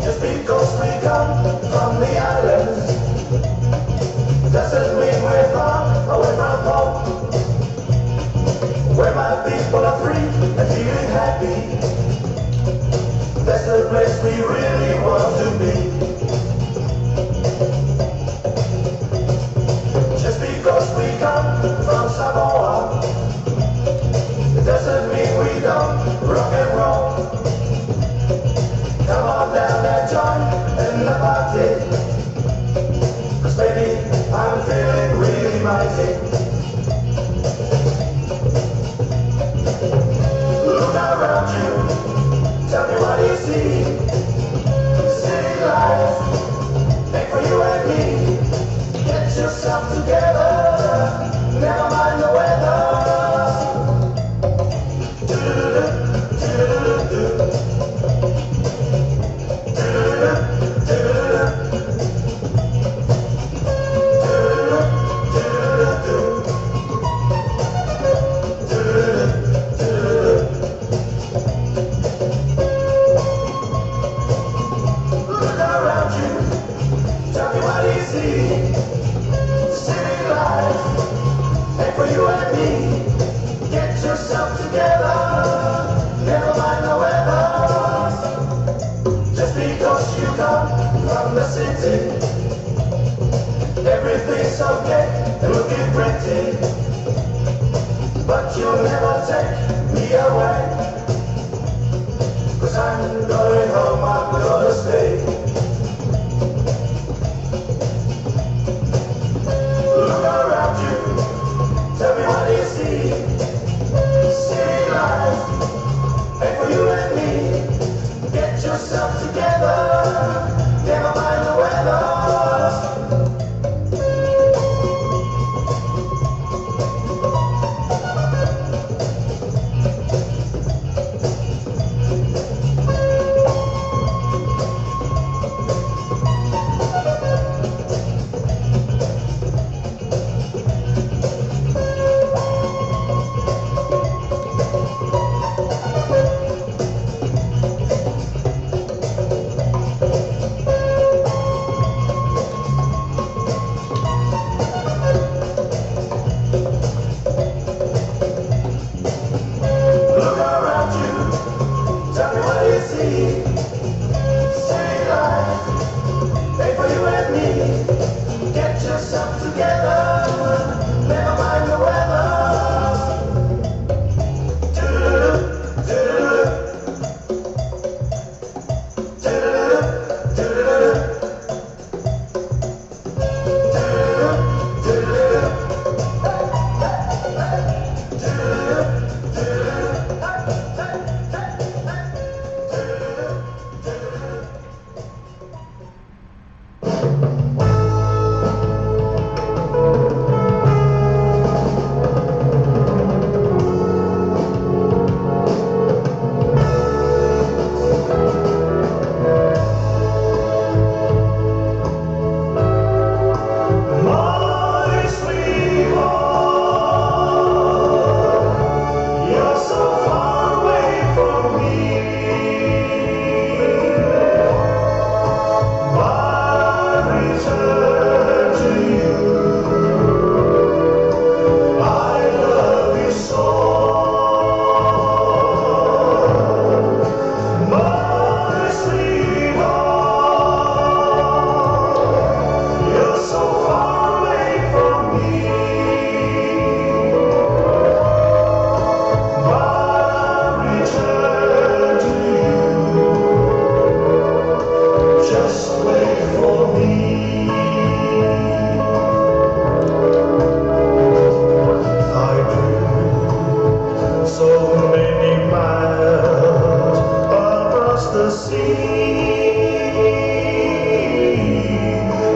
Just because we come from the islands doesn't mean we're far away from home. Where my people are free and feeling happy. That's the place we really want to be. Just because we come from Samoa doesn't mean we don't rock and roll. Come on down and join in the party. 'Cause baby, I'm feeling really mighty. Look around you, tell me what you see. City life, made for you and me. Get yourself together, never mind the weather. Do-do-do-do, do-do-do-do. Do-do-do-do, do-do-do-do. Do-do-do-do. Do-do-do-do. Look around you, tell me what you see. City life, made for you and me. Get yourself together, never mind the weather. Just because you come from the city, everything's okay and looking pretty. But you'll never take me away. 'Cause I'm going home, I'm gonna stay. Look around you, tell me what you see. City life, made for you and me. Get yourself together, never mind the weather.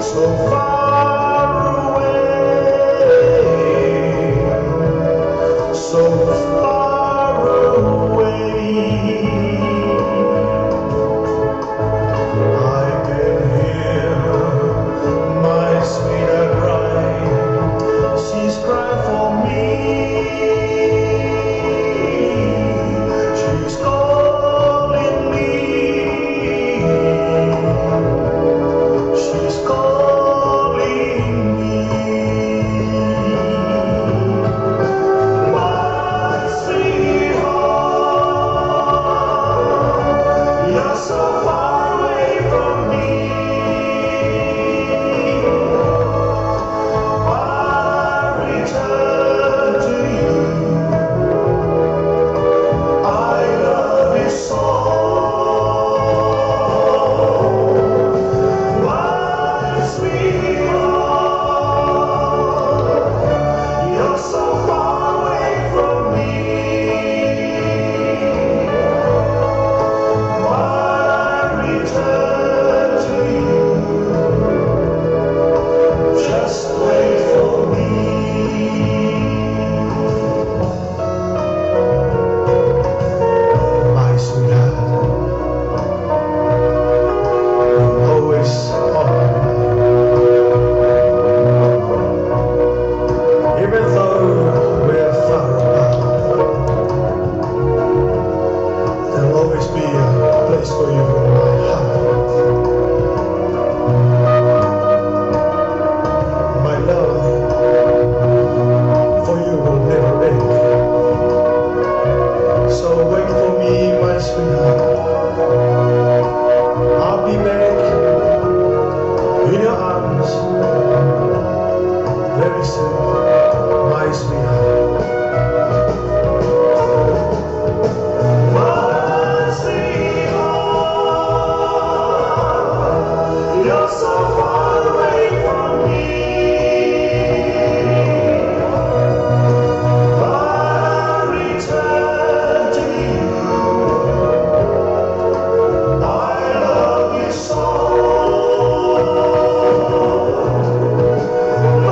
So far away, so far away. I can hear my sweetheart cry. She's crying for me. She's calling me. She's calling me. My sweetheart, you're so far away from me. But I return to you. I love you so. My sweetheart, you're so far away from me. But I return to you. Just wait for me. My sweetheart, you're always on my mind. Even though we're far apart, there'll always be a place for you in my heart. My love for you will never end. So wait for me, my sweetheart. I'll be back in your arms very soon, my sweetheart. My sweetheart, you're so far away from me. But I return to you. I love you so. My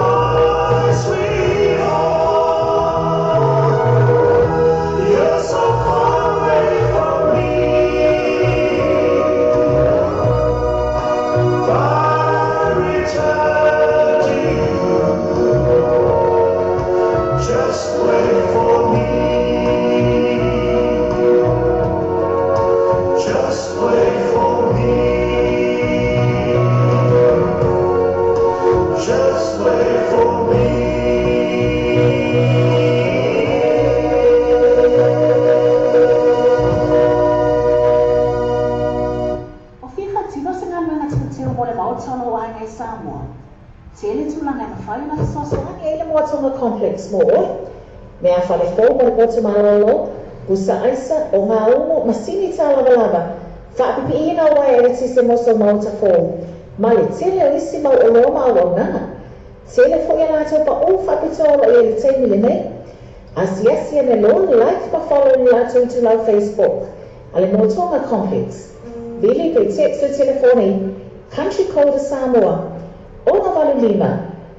sweetheart, you're so far away from me. But I return to you. Just wait for me. Just wait for me. Just wait for me. O fia faatino se galuega teuteu mo le maota o lou aiga i Samoa. Tele tulaga e mafai ona fesoasoani ai le Moatoga Complex mo oe. Meafale fou mo le potu malōlō, pusa aisa, ogaumu, masini tālavalava, faapipiiina o uaea eletise mo sou maota fou, ma le tele o isi mau oloa ma auaunaga. Tele foi a latou paʻū faapitoa o lo o i ai i le taimi lenei. Asiasi ane loa, like ma follow i le latou itulau Facebook a le Moatoga Complex. Vili pe text le telefoni Country Code a Samoa, 685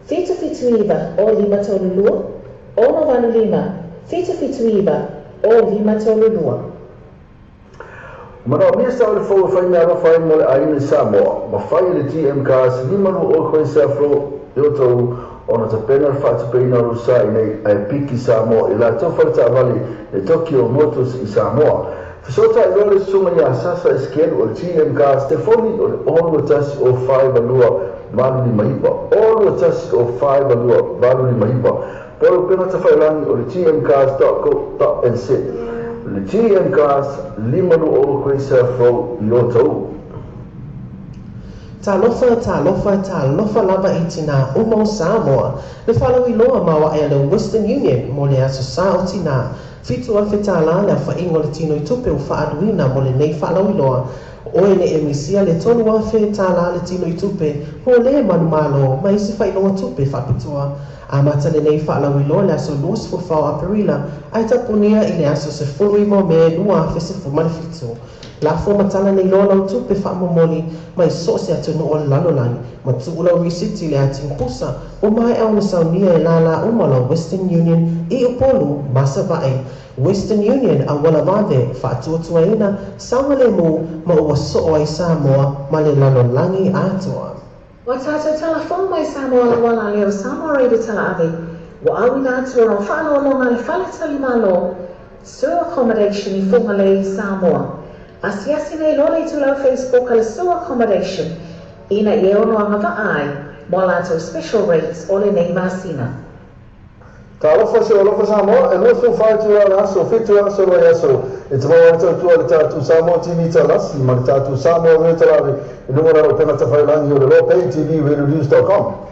779 0532, 685 779 0532. Manaomia sa o le fou e fai meaalofa ai mo le aiga i Samoa, ma fai e le GM Cars 520 Chrysler Flo i outou ona tapena le faatupeina o lou sa inei ae piki Samoa i latou fale taavale le Tokyo Motors i Samoa. Fesootai loa le susuga ia Sasa Esikelu o le GM Cars telefoni o le 6 21 0 4 2 8 5 9, 6 21 0 4 2 8 5 9, po o le upega tafailagi o le gmcars.co.nz. Le GM Cars 520 Chrysler Flo i outou. Talofa, talofa, talofa lava i tinā uma o Samoa. Le faalauiloa maoaʻe a le Western Union mo le Aso Sa o Tinā. $7,000 le aofaiga o le tino i tupe ua faaaluina mo lenei faalauiloa. O oe le e misia le $3,000 le tino i tupe mo le manumalo ma isi faailoga tupe faapitoa. Amata lenei faalauiloa i le aso 24 o Aperila ae tapunia i le aso 19 o Me 2017. Lafo ma tala nei loa lau tupe faamomoli mai so o se atunuu o le lalolagi ma tuu lau risiti i le atigapusa ua maea ona saunia e lālā uma lau Western Union i Upolu ma Savaʻi. Western Union auala vave faatuatuaina saogalemu ma ua soo ai Samoa ma le lalolagi atoa. Ua tatou tala fou mai Samoa lauala lea o Samoa Radio Talaave ua auina atu ona faaaloaloga a le Fale Talimalo Sur Accommodation i Fugalei, Samoa. Asiasi nei loa le itulau Facebook a le Sur Accommodation ina ia ono agavaa ai mo a latou special rates o lenei masina. Talofa se alofa Samoa, e 24 itula o le aso, 7 aso o le vaiaso, e te maua ai tautua i le tatou Samoa TV Talasi ma le tatou Samoa Radio Talaave i luga o lana upega tafailagi o le loapaytvradionews.com.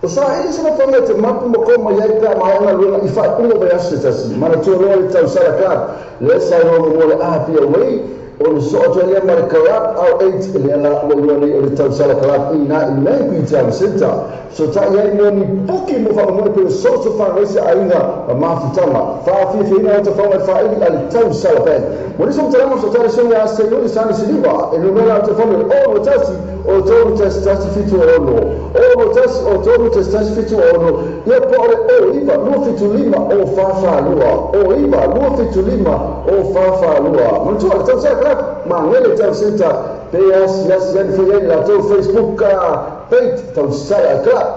O saili se lofaga e te mapu ma koo mai ai pe a maea galuega i faaiuga o vaiaso se tasi. Manatua loa le tausala card lea sa iloa mo le APA Way O le soo atu ai lea ma le Club R8 lea la ua iloa nei o le Tausala Club i ina i Language Town Centre. Fesootai ai mo ni puki mo faamoemoe pei o social fundraiser aiga ma mafutaga. Faafiafiaina o tafaga i le faaili a le Tausala Band. Mo nisi o matalaga fesootai le susuga ia Seiuli Sani Siliva e numera o telefoni o le 0 1 o 3 1 1 7 6 0 1 o 3 1 1 7 6 ia po o le 0 9 2 7 5 0 4 4 2 0 9 2 7 5 0 4 4 2. Manatua le Tausala Club, Magele Town Centre, pe asiasi ane foi ai le latou Facebook page Tausala Club.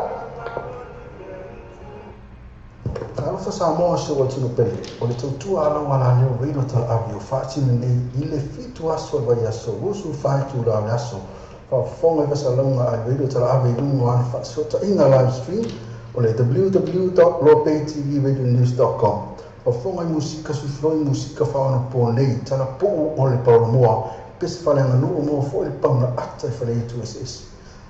Talofa Samoa se ua tino pele, o le tautua a lau alaleo Radio Talaau ua faatino nei i le 7 aso o le vaiaso 24 itula o le aso. Faafofoga i fasalauga a le Radio Talaave i luga o ana faafesootaiga live stream o le www.lobaytvradionews.com. Faafofoga i musika suifiloi musika faaonaponei, talapuu o le paolomoa, pese faaleaganuu moa foi le pauna ata i faleaitu eseese.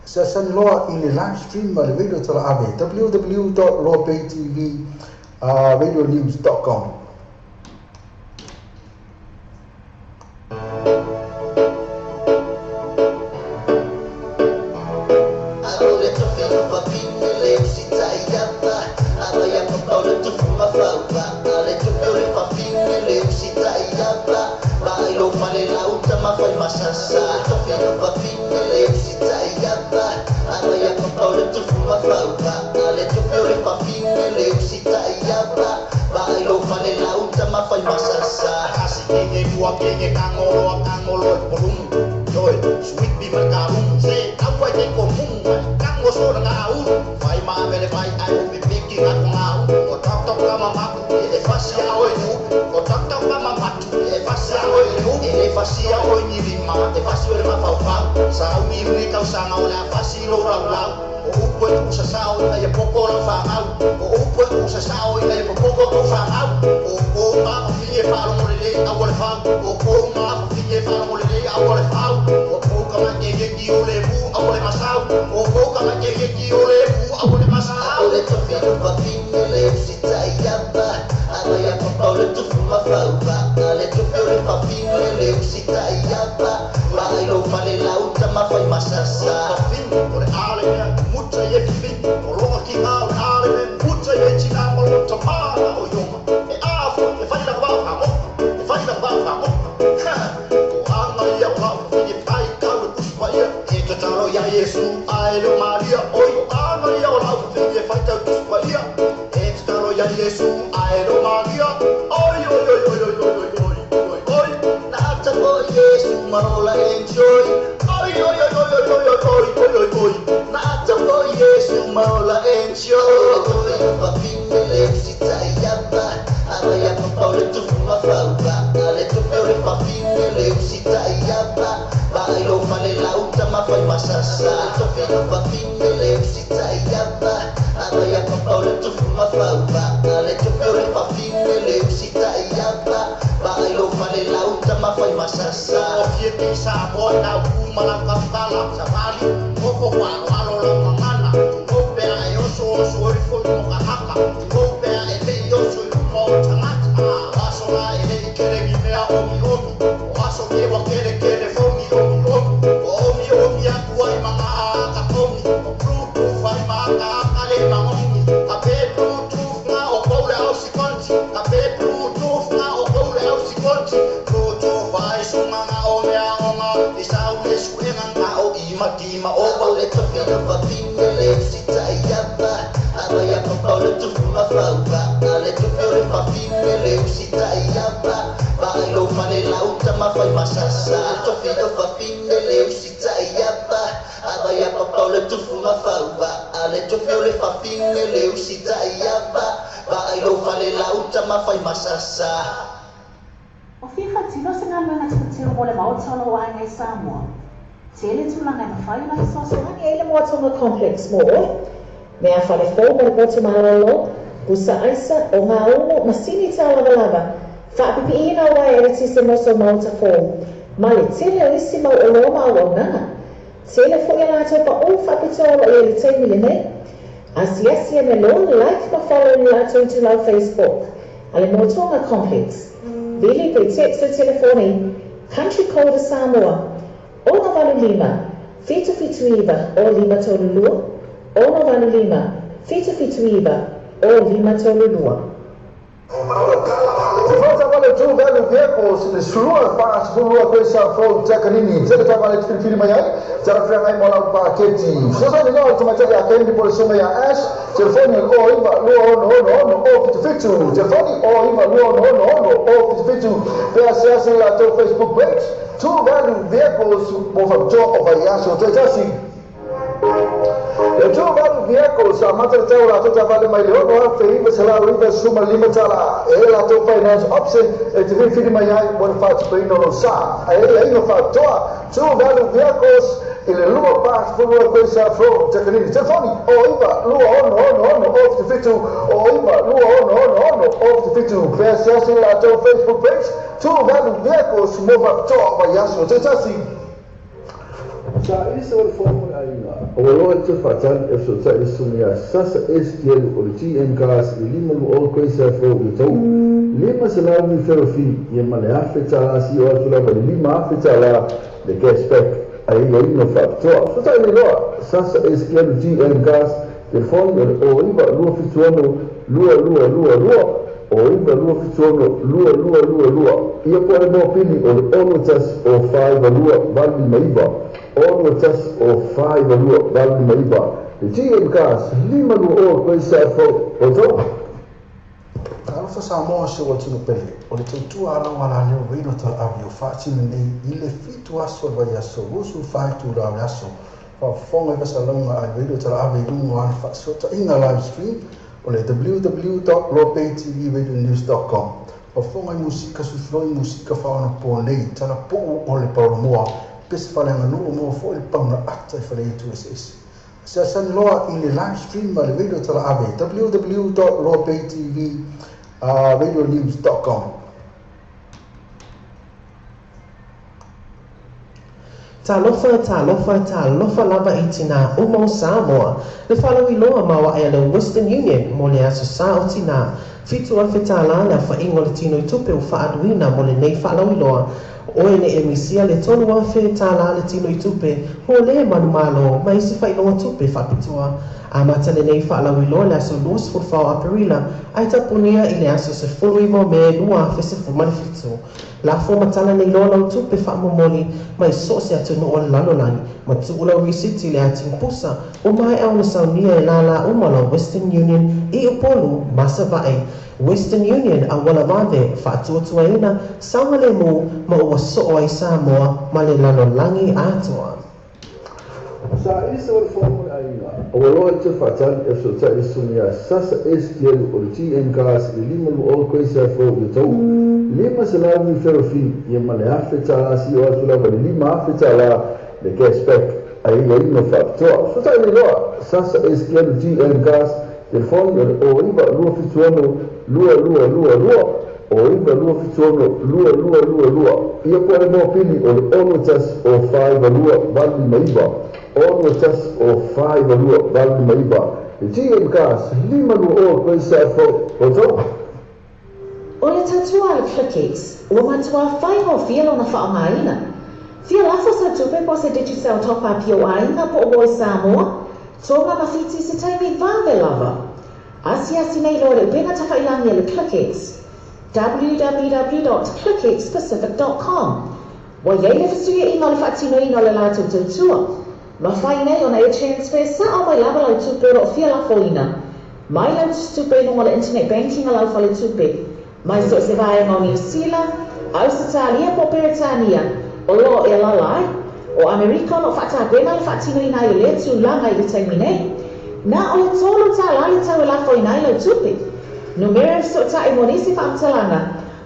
Asiasi loa i le live stream a le Radio Talaave www.lobaytvradionews.com. O fia faatino se galuega tilotilo mo le maota o lou aiga i Samoa? Tele tulaga e mafai ona fesoasoani ai le Moatoga Complex mo oe. Mea fale fou mo le potu malolo, pusa aisa, ogaumu, masini taulavalava, faapipiiina o uaea eletise mo sou maota fou, ma le tele o isi mau oloa ma auaunaga. Tele foi a latou paʻu faapitoa o lo o i ai i le taimi lenei. Asiasi ane loa, like ma follow i le latou itulau Facebook a le Moatoga Complex. Vili pe text le telefoni Country code Samoa, 685 779 0532, 685 779 0532. Te whātawale True Value Vehicles i le 12 42 koe sa fou Takanini. Tele tavale te whiriwhiri mai ai, tara whiangai mo lau pāketi. Fesoasoani loa le tamaitai a Candy po le susuga ia Ash, telefoni o le 09 266 077, telefoni 09 266 077, pe asiasi i latou Facebook page, True Value Vehicles mo faapitoa o vaiaso taitasi. E tu valu vehicle sa amata le tau o latou taavale mai le $6,995. E i ai latou finance option e te filifili mai ai mo le faatupeina o lou sa. E i ai aiga faapitoa. Tu valu vehicles i le 242 Quayside Road, Takanini. Telefoni, 09 266 077 09 266 077. Pe asiasi i le latou Facebook page, Tu valu vehicles mo faapitoa o vaiaso taitasi. Sa ese o le fono o le aiga, ua loa i te faatali e fesootai le susuga ia Sasa Estielu o le GM Cars i le 520 Quayside Road i Otahuhu, 500 referral fee ia ma le $1,000 sio atu lava i le $5,000 le cash back a i aiga faapitoa. Fesootai nei loa Sasa Estielu GM Cars, telefoni o le 09 276 2222. O 9276 2222 ia po o le mopili o le 6 1 0 4 9 2 8 5 9 6 1 0 4 9 2 8 5 9 Le GM Cars 520 Quayside Road, Otahuhu. Talofa Samoa si ou atino pele, o le tautua a lau alaleo Reino Talaau i o faatino nei i le fitu aso o le vaiaso 24 itula o le aso faafofoga i fasalauga a le Radio Talaave i luga o ana faasootaiga live stream O le www.lopaytvradionews.com Fofoga i musika suifiloi musika faaonapo nei talapuu o le paolomoa pese faaleaganuu moa foi le pauna ata i faleaitu eseese. Asiasani loa i le live stream a le Radio Talaave www.lopaytvradionews.com. Talofa, talofa, talofa lava i tinā uma o Samoa. Le faalauiloa maoaʻe a le Western Union mo le Aso Sa o Tinā. $7,000 le aofaiga o le tino i tupe ua faaaluina mo lenei faalauiloa. Oe ne e misia le $3,000 le tino i tupe mo le manumalo ma isi faailoga tupe faapitoa. Amata lenei faalauiloa i le aso 24 o Aperila ae tapunia i le aso 19 o Me 2017. Lafo ma tala nei loa lau tupe faamomoli mai so o se atunuu o le lalolagi ma tuu lau risiti i le ati pusa ua maea ona saunia e lālā uma lau Western Union i Upolu ma Savaʻi. Western Union auala vave faatuatuaina saogalemu ma ua soo ai Samoa ma le lalolagi atoa. Sa ese o le fono o le aiga, ua loa i te faatali e fesootai le susuga ia Sasa Estielu o le GM Cars i le 520 Quayside Road i Otahuhu, 500 referral fee ia ma le $1,000 sio atu lava i le $5,000 le cash back a i aiga faapitoa. Fesootai nei loa Sasa Estielu GM Cars, telefoni o le 09 276 2222. O 9276 2222 ia po o le mopili o le 6 1 0 4 9 2 8 5 9 6 1 0 4 9 2 8 5 9 Le GM Cars 520 Quayside Road, Otahuhu. O le tautua a le ClickX, ua matuā faigofie lona faaaogaina. Fia lafo sau tupe po o se Digicel Top-Up i ou aiga po o Voice Samoa, Tonga ma Fiti i se taimi vave lava. Asiasi nei loa le upega tafailagi a le ClickX, www.clickxpacific.com. Ua i ai le fesuiaiga o le faatinoina o le latou tautua. Mafai nei ona e transfer sao mai lava lau tupe o lo o fia lafoina mai lau tupe i luga o le internet banking a lau faletupe mai so o se vaega o Niu Sila, Ausetalia po o Peretania o lo o e alaala ai. O Amerika o lo o faatapena le faatinoina ai o lea tulaga i le taimi nei. Na o le $3 le tau e lafoina ai lau tupe. Numera e fesootai mo nisi faamatalaga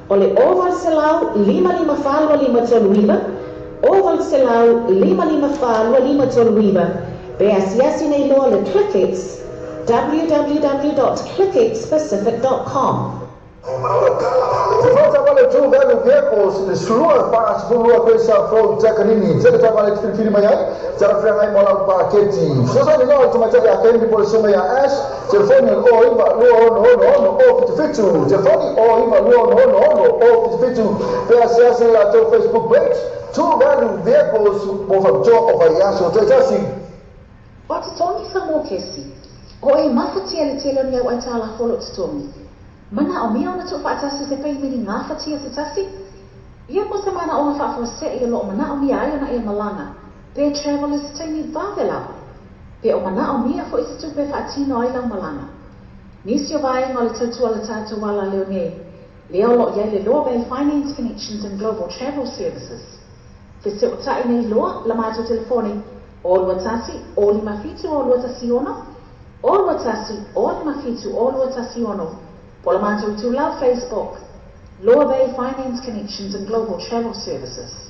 o le 0800 554 2539, 0800 554 2539, pe asiasi nei loa le ClickX, www.clickxpacific.com. Te whata wale True Value Vehicles, le slua wha sifulu koe sa flow takanini. Te ta wale te mai ai, te ara whianga ai molau paketi. Sosa ni ngau te maitari a kendi po le suma ia Ash, telefoni o iwa lua ono ono ono o fitu fitu. Telefoni o iwa lua ono ono ono o fitu fitu. Pea se ase la tau Facebook page, True Value Vehicles, mo whapitoa o vai aso te tasi. O te tongi sa mō kesi. O e mafatia le tele o ni au ai tā la folo te tongi. Mana o mea ona tō whaatasi se peimini ngā whatia se tasi. Ia ko se mana o ngā whaafo se i lo mana o mea ai ona e malanga. Pe travel se taimi vave lava. Pe o mana o mea fo i se tupe whaatino ai lau malanga. Nisi o vaenga o le tautua le tātou wala leo nei. Leo lo iai le Loa Bay Finance Connections and Global Travel Services. Fe se o tai nei loa la mātou telefoni o lua tasi o lima fitu o lua tasi ono o lua tasi o lima fitu o lua tasi ono. Po la mātou tū Facebook, Loa Bay Finance Connections and Global Travel Services.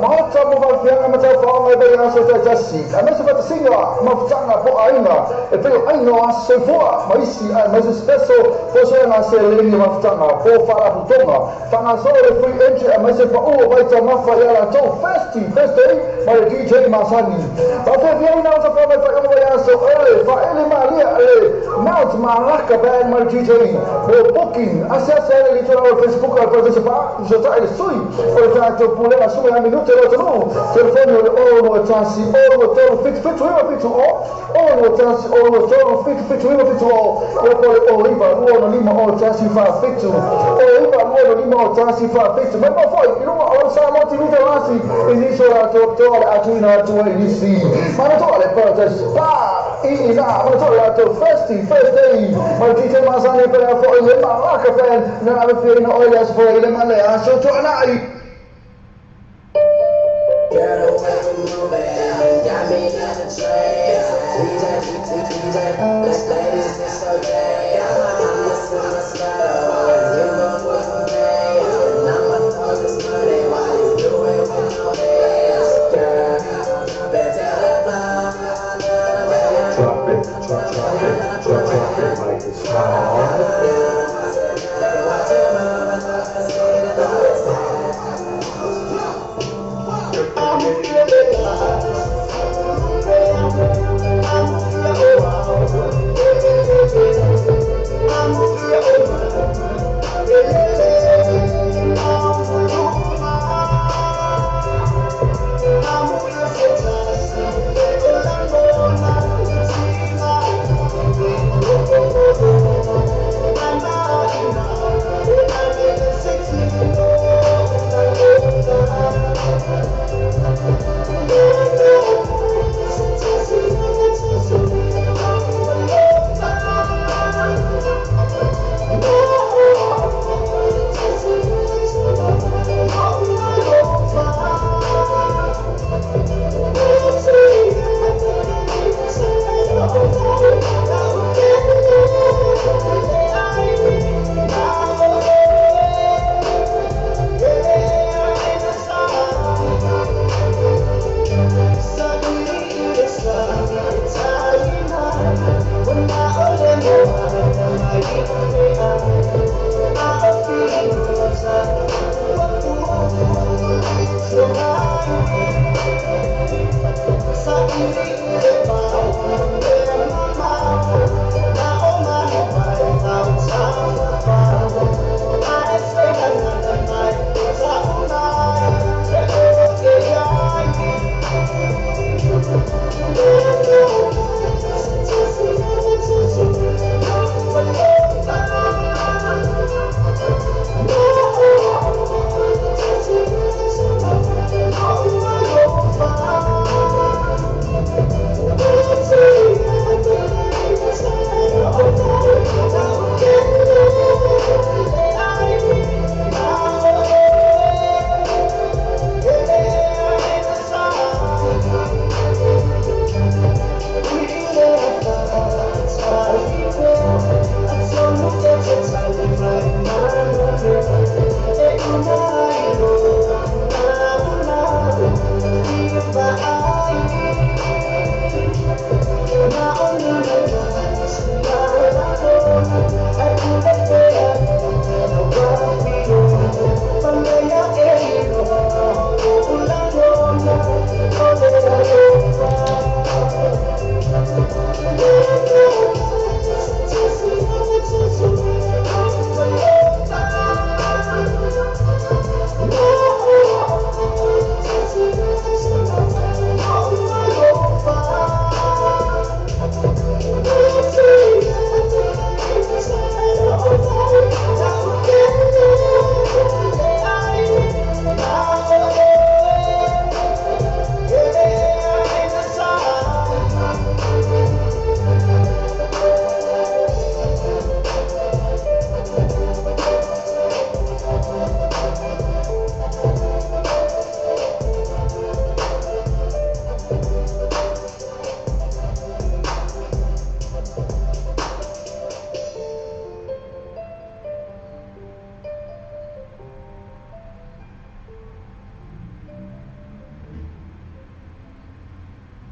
Maota mo faafiaga ma taufaoga i vaiaso taitasi aemaise faatasiga mafutaga po aiga e pei o aiga o aso soifua ma isi aemaise special fosoega seleni o mafutaga po faalaputoga faagasolo le free entry aemaise paʻu o vaitaumafa iā latou Thirsty Thursday ma le DJ masani. Faafiafiaina o tafa mai faaiuga vaiaso ole faaele malia le Mount Malaka Band ma le DJ. Mo booking asiasi ai le litona o le Facebook a le Paradise Pa usotaʻi le sui o le tatou pulega sui a minute lo atunuu. Telefoni o le 0 2 1 0 2 3 7 7 9 7 0 0 2 1 0 2 3 7 7 9 7 0 ia po le 0 9 2 6 5 0 1 4 7 0 9 2 6 1 4 7. Mai mau foi i luga o Samoa TV Telasi i nisi o latou toa le atuina atu ai nisi manatua le Paradise Pa i ina manatua le latou Thirsty Thursday ma le DJ masani pele foi le Malaka Band na ave fiaina oe le aso foi i le ma le aso tuanai. Girl, the way you moving got me in a trance. DJ, DJ, ladies, it's okay. I'ma swim my slow, you gon' put some bands, and I'ma throw this money while you do it with no hands. Girl, drop it to the floor. Drop it, drop, drop it, drop, drop it like it's hot.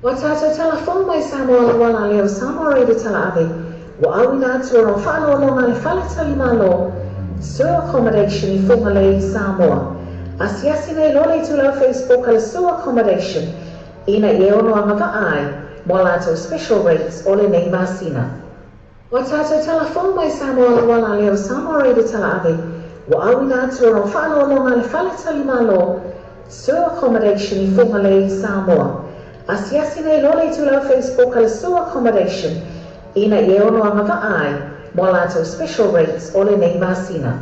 Ua tatou tala fou mai Samoa lauala lea o Samoa Radio Talaave, ua auina atu ona o faaaloaloga a le Faletalimalo, Sur Accommodation i Fugalei, Samoa. Asiasi nei loa le itulau Facebook a le Sur Accommodation ina ia ono agavaa ai mo a latou special rates o lenei masina. Ua tatou tala fou mai Samoa lauala lea o Samoa Radio Talaave, ua auina atu ona o faaaloaloga a le Faletalimalo, Sur Accommodation i Fugalei, Samoa. Asiasi nei loa le itulau Facebook a le Sur Accommodation ina ia ono agavaa ai mo a latou special rates o lenei masina.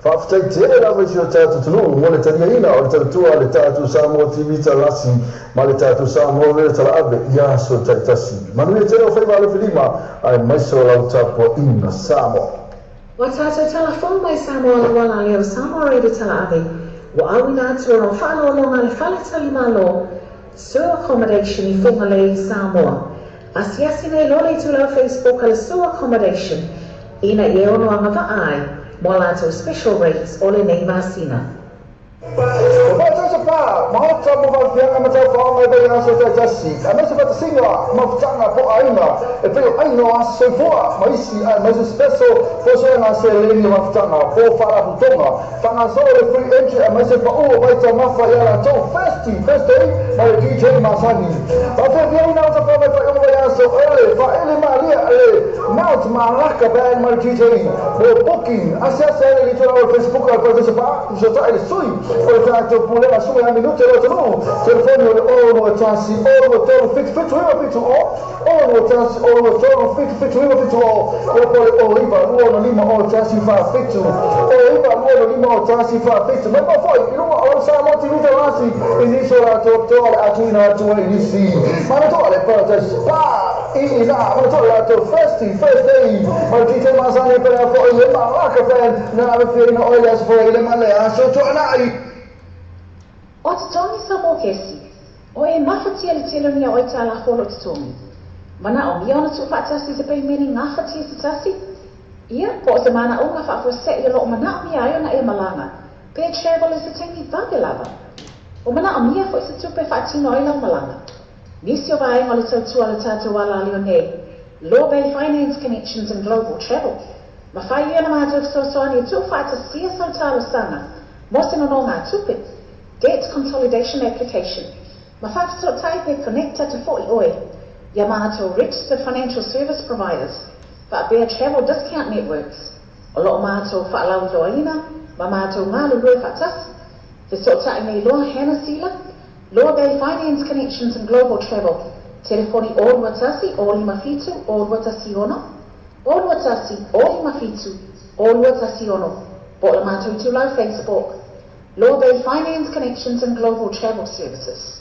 Faafetai tele lava i si o tatou atunuu mo le taliaina o le tautua a le tatou Samoa TV Talasi ma le tatou Samoa Radio Talaave i aso taitasi. Manuia tele o faiva alofilima aemaise o lau tapuaiga Samoa. Ua tatou tala fou mai Samoa lauala lea o Samoa Radio Talaave, ua auina atu ona o faaaloaloga a le Faletalimalo, Sur Accommodation i Fugalei, Samoa. Asiasi nei loa le itulau Facebook a le Sur Accommodation ina ia ono agavaa ai mo a latou special rates o lenei masina. Ua faatausa pa maota mo faalafiaga ma taufaoga i vaiaso taitasi, aemaise faatasiga mafutaga po o aiga e pei o aiga o aso soifua ma isi aemaise special faasoaga seleni o mafutaga po o faalapotopotoga faagasolo le free entry aemaise paʻu o vaitaumafa ia latou Thirsty Thursday ma le DJ masani. Faafeafiaina o tafa mai faaiuga vaiaso o le faaele malie a le Mount Malaka Band ma le DJ. Mo booking, asiasi ai le itulau o le Facebook a le Paradise Pa, fesootai le sui o le tatou pulega Sui a Minute o le atunuu. Telefoni o le 6 1 2 3 7 7 9 7 0, 6 1 2 3 7 7 9 7 0, po o le 0 9 2 6 5 0 1 4 7, 0 9 2 6 5 0 1 4 7. Mai mau foi i luga o le Samoa TV Talasi i nisi o latou toa le atuina atu ai nisi. Manatua le Paradise Pa i ina, manatua le latou Thirsty Thursday ma le DJ masani pe a foi le Malaka Band na ave fiaina o le aso foi i le ma le aso tuanai. O totogi sa mo kesi. O e mafatia le tele o ni a oe talafo o loo totogi. Manaomia ona tuufaatasi se peimene gafatia se tasi? Ia, po o se manaoga faafuase'i o loo manaomia ai ona e malaga pe travel i se taimi vave lava. Ua manaomia foi se tupe e faatino ai lau malaga. Nisi o vaega o le tautua a le tatou alaleo nei, Law Bay Finance Connections and Global Travel, mafai ia ona matou fesoasoani e tuufaatasia sau talosaga mo se nonogatupe, Debt Consolidation Application, ma faafesootai pe connect atu foi oe ia matou Registered Financial Service Providers faapea Travel Discount Networks o loo matou faalauiloaina ma matou galulue faatasi. Fesootai nei loa Hannah Sila, Law Bay Finance Connections and Global Travel, telefoni 0 21 0 57 0 216, 0 21 0 57 0 216, po o le matou itulau Facebook, Law Bay Finance Connections and Global Travel Services.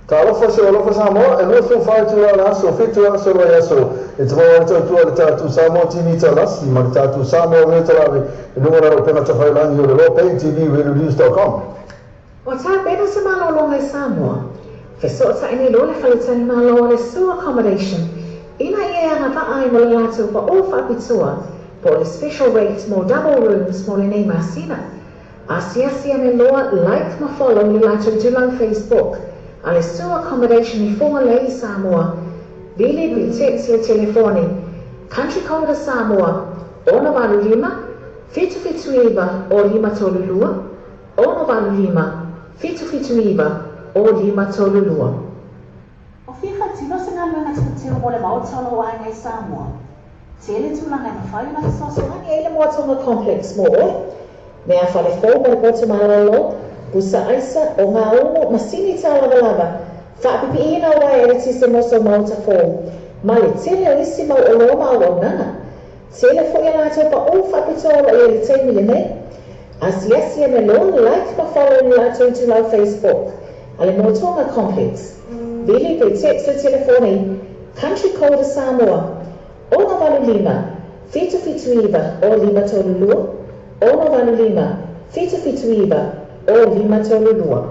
Talofa se alofa Samoa, e 24 itula o le aso, 7 aso o le vaiaso, e te maua ai le tautua i le tatou Samoa TV Talasi ma le tatou Samoa Radio Talaave i luga o le upega tafailagi o le Lopay TV RadioNews.com. Ua tapena se malologa i Samoa. Fesootai nei loa le Faletalimalo o le Sur Accommodation ina ia e agavaa ai mo le latou paʻu faapitoa po o le special rate mo double rooms mo lenei masina. Asiasi ane loa like ma follow le latou itulau Facebook a le Sur Accommodation i Fugalei, Samoa. Vili pe text le telefoni country code a Samoa 685 779 0532, 685 779 0532. O fia faatino se galuega tilotilo mo le maota o lou aiga i Samoa? Tele tulaga e mafai ona fesoasoani ai le Moa Tonga Complex mo oe. Mea fale fou mo le potu malolo, pusa aisa, ogaumu, masini tālavalava, faapipiiina o uaea eletise mo sou maota fou, ma le tele o isi mau oloa ma auaunaga. Tele foi a latou paʻu faapitoa o lo o i ai i le taimi lenei. Asiasi ane loa like ma follow i le latou itulau Facebook a le Moa Tonga Complex. Vili pe text le telefoni country code a Samoa 685 779 0532, 685 779 0532.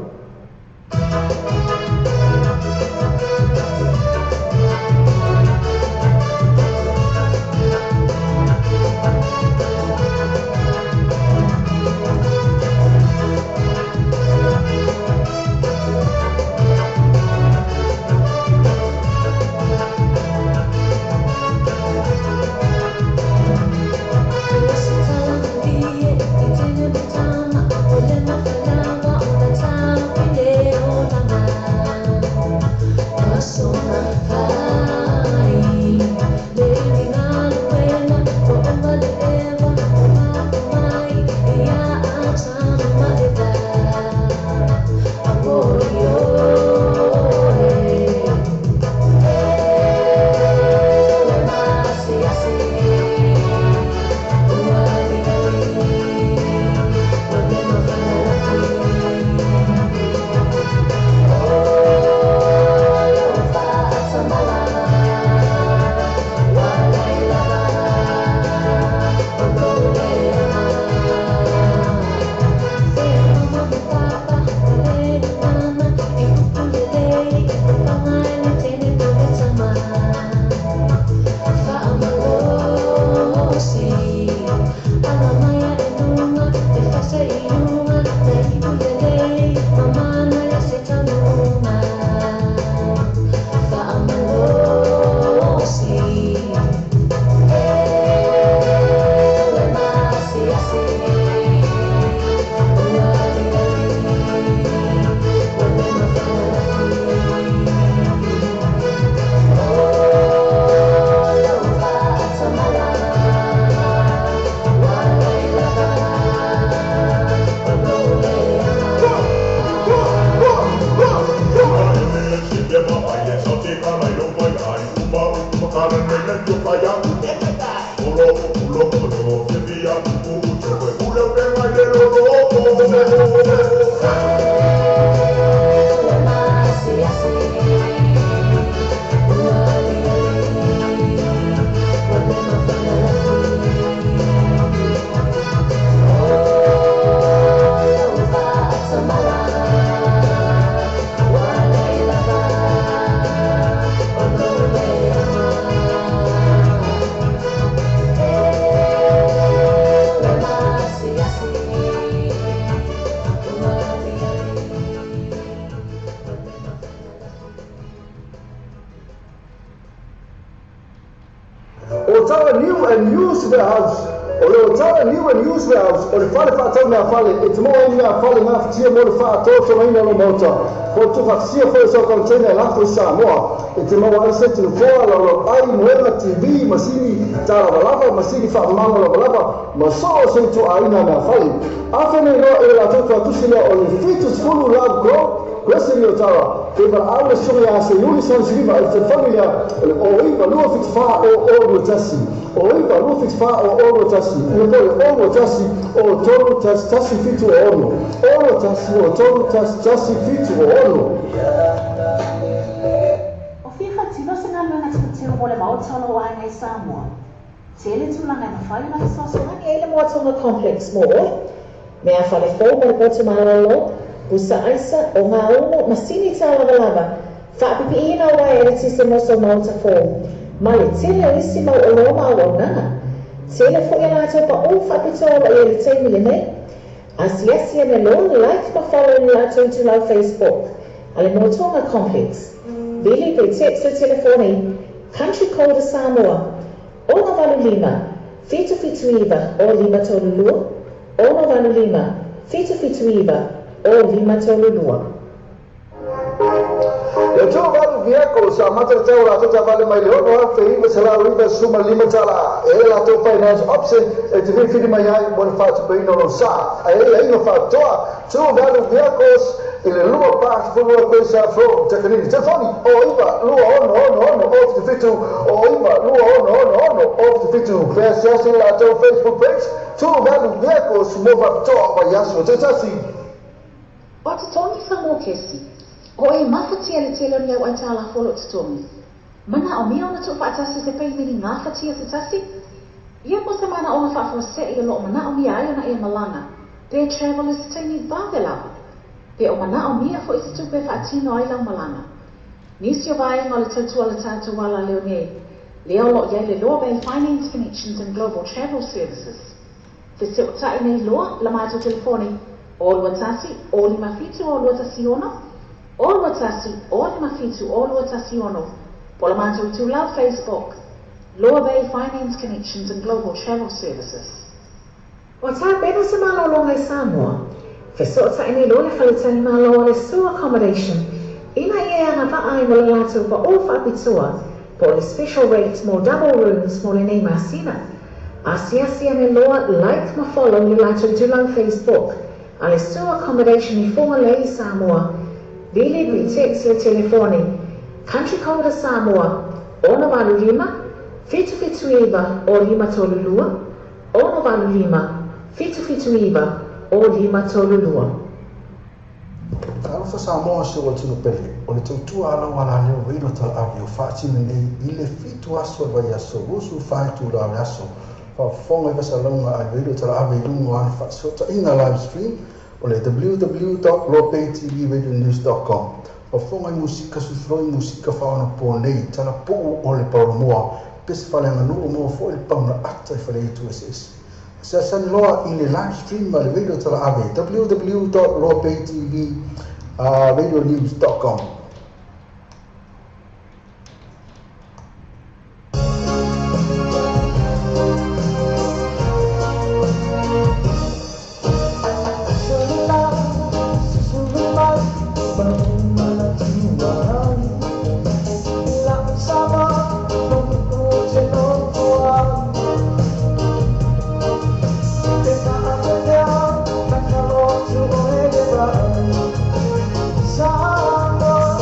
O Tara New and Used Warehouse. O le o Tara New and Used Warehouse o le fale whaatau mea fale e te moa ini mea fale ngā whitia mo le whaatoto ina lo mauta. Po tuka sia fo so container e lafo i Samoa. E te maua ai se tino foa la lo ai moega TV, masini tālavalava, masini whaamanga lavalava, ma so o se tu aina mea fale. Afe nei loa e la tautua tusi lea o le 70 Love Grove, Kwesi o Tara, te wala au le sunga ia se yuli san siliva e te familia o le o iwa lua fiti wha o o lua tasi. O iwa lua fiti wha o o lua tasi. Ia po le o lua tasi o tolu tasi tasi fitu o ono. O lua tasi o tolu tasi tasi fitu o ono. O fia tino se ngā teo mo le maota o ai nei Samoa. Tele tūlanga na whai na fesoasoani e le Moatonga Complex mo oe. Mea fale fō mo le potu malolo, pusa aisa o ngā ono masini tā lava. Whaapipi ina o wae ele tise moso maota fō. Ma le tele o isi mau o loa mau au nanga. Tele fo ia lātou pa o whaapitoa o ia le teimi le nei. Asiasi ane loa like ma follow ni lātou tu lau Facebook. A le Moatonga Complex. Vili pe text le telefoni. Country Code Samoa. 685 779 o 532 685 779 o 532. Le tō valu viako sa mata tau la tata vale mai le ono a fe iwa sala iwa suma lima tala. E la tō finance option e te whiwhiri mai ai mo le whaatupeina lo sa. A e inga whaatoa tō valu viakos i le lua pāki whanua koe sa fro takanini. Telefoni o iwa lua ono ono ono o te whitu o iwa lua ono ono ono o te whitu. Pea siasi la tō Facebook page tō valu viakos mo whaatoa mai aso te tasi. O te tongi whango kesi. O e mawhatia le tele o ni au ai tā la folo te tongi. Mana o mea ona tō whaatasi te peimini ngā whatia te tasi. Ia ko se mana o ngā whaafose i o lo mana o mea ai ona e malanga. Pe travel is teini vave lava. Pe o mana o mea fo i te tupe whaatino ai lau malanga. Nisi o vaenga o le tautua le tātou wala leo nei. Leo lo iai le Loa Bay Finance Connections and Global Travel Services. Te se o tai nei loa la mātou telefoni o lua tasi o lima fitu o lua tasi ono o lua tasi o lima fitu o lua tasi ono. Po la mātou tu lau Facebook Loa Bay Finance Connections and Global Travel Services. O tā pena se malolonga i Samoa. Feso o tai nei loa le whaletani maloa le Sua Accommodation. Ina ia anga vaai mo le lātou pa o whaapitua po le special rates mo double rooms mo le nei masina. Asiasi ane loa like ma follow le lātou tu lau Facebook. A le Sua Accommodation i Fonga lei Samoa. Vili pe text le telefoni. Country Code Samoa. 685 779 o 532 685 779 o 532. Talofa Samoa se o tino pele, o le tautua ala wala leo reilo tala avi o whaatino nei i le fitu aso vai aso, rusu whaitu la le aso. Whaafonga i vasalonga a reilo tala avi i lungo ana whaasota ina live stream o le www.lopaytvradionews.com. Whaafonga i musika sufroi musika whaona pō nei, tala puu o le paolomoa, pese whale anga nuu moa fo i le pauna ata i whale itu SS. Se asani loa i le live stream ma le radio tala ave www.lopaytvradionews.com. Samoa.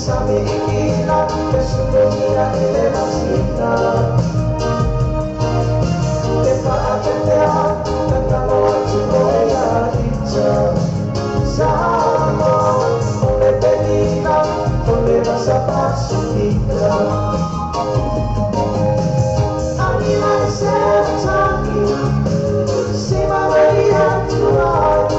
Sami ikila Ke sulugia i le masina Ke faapetea Tatalo atu oe ia ita Samoa O le penina O le vasa Pasifika Anila e se taki Si mamalia atu ai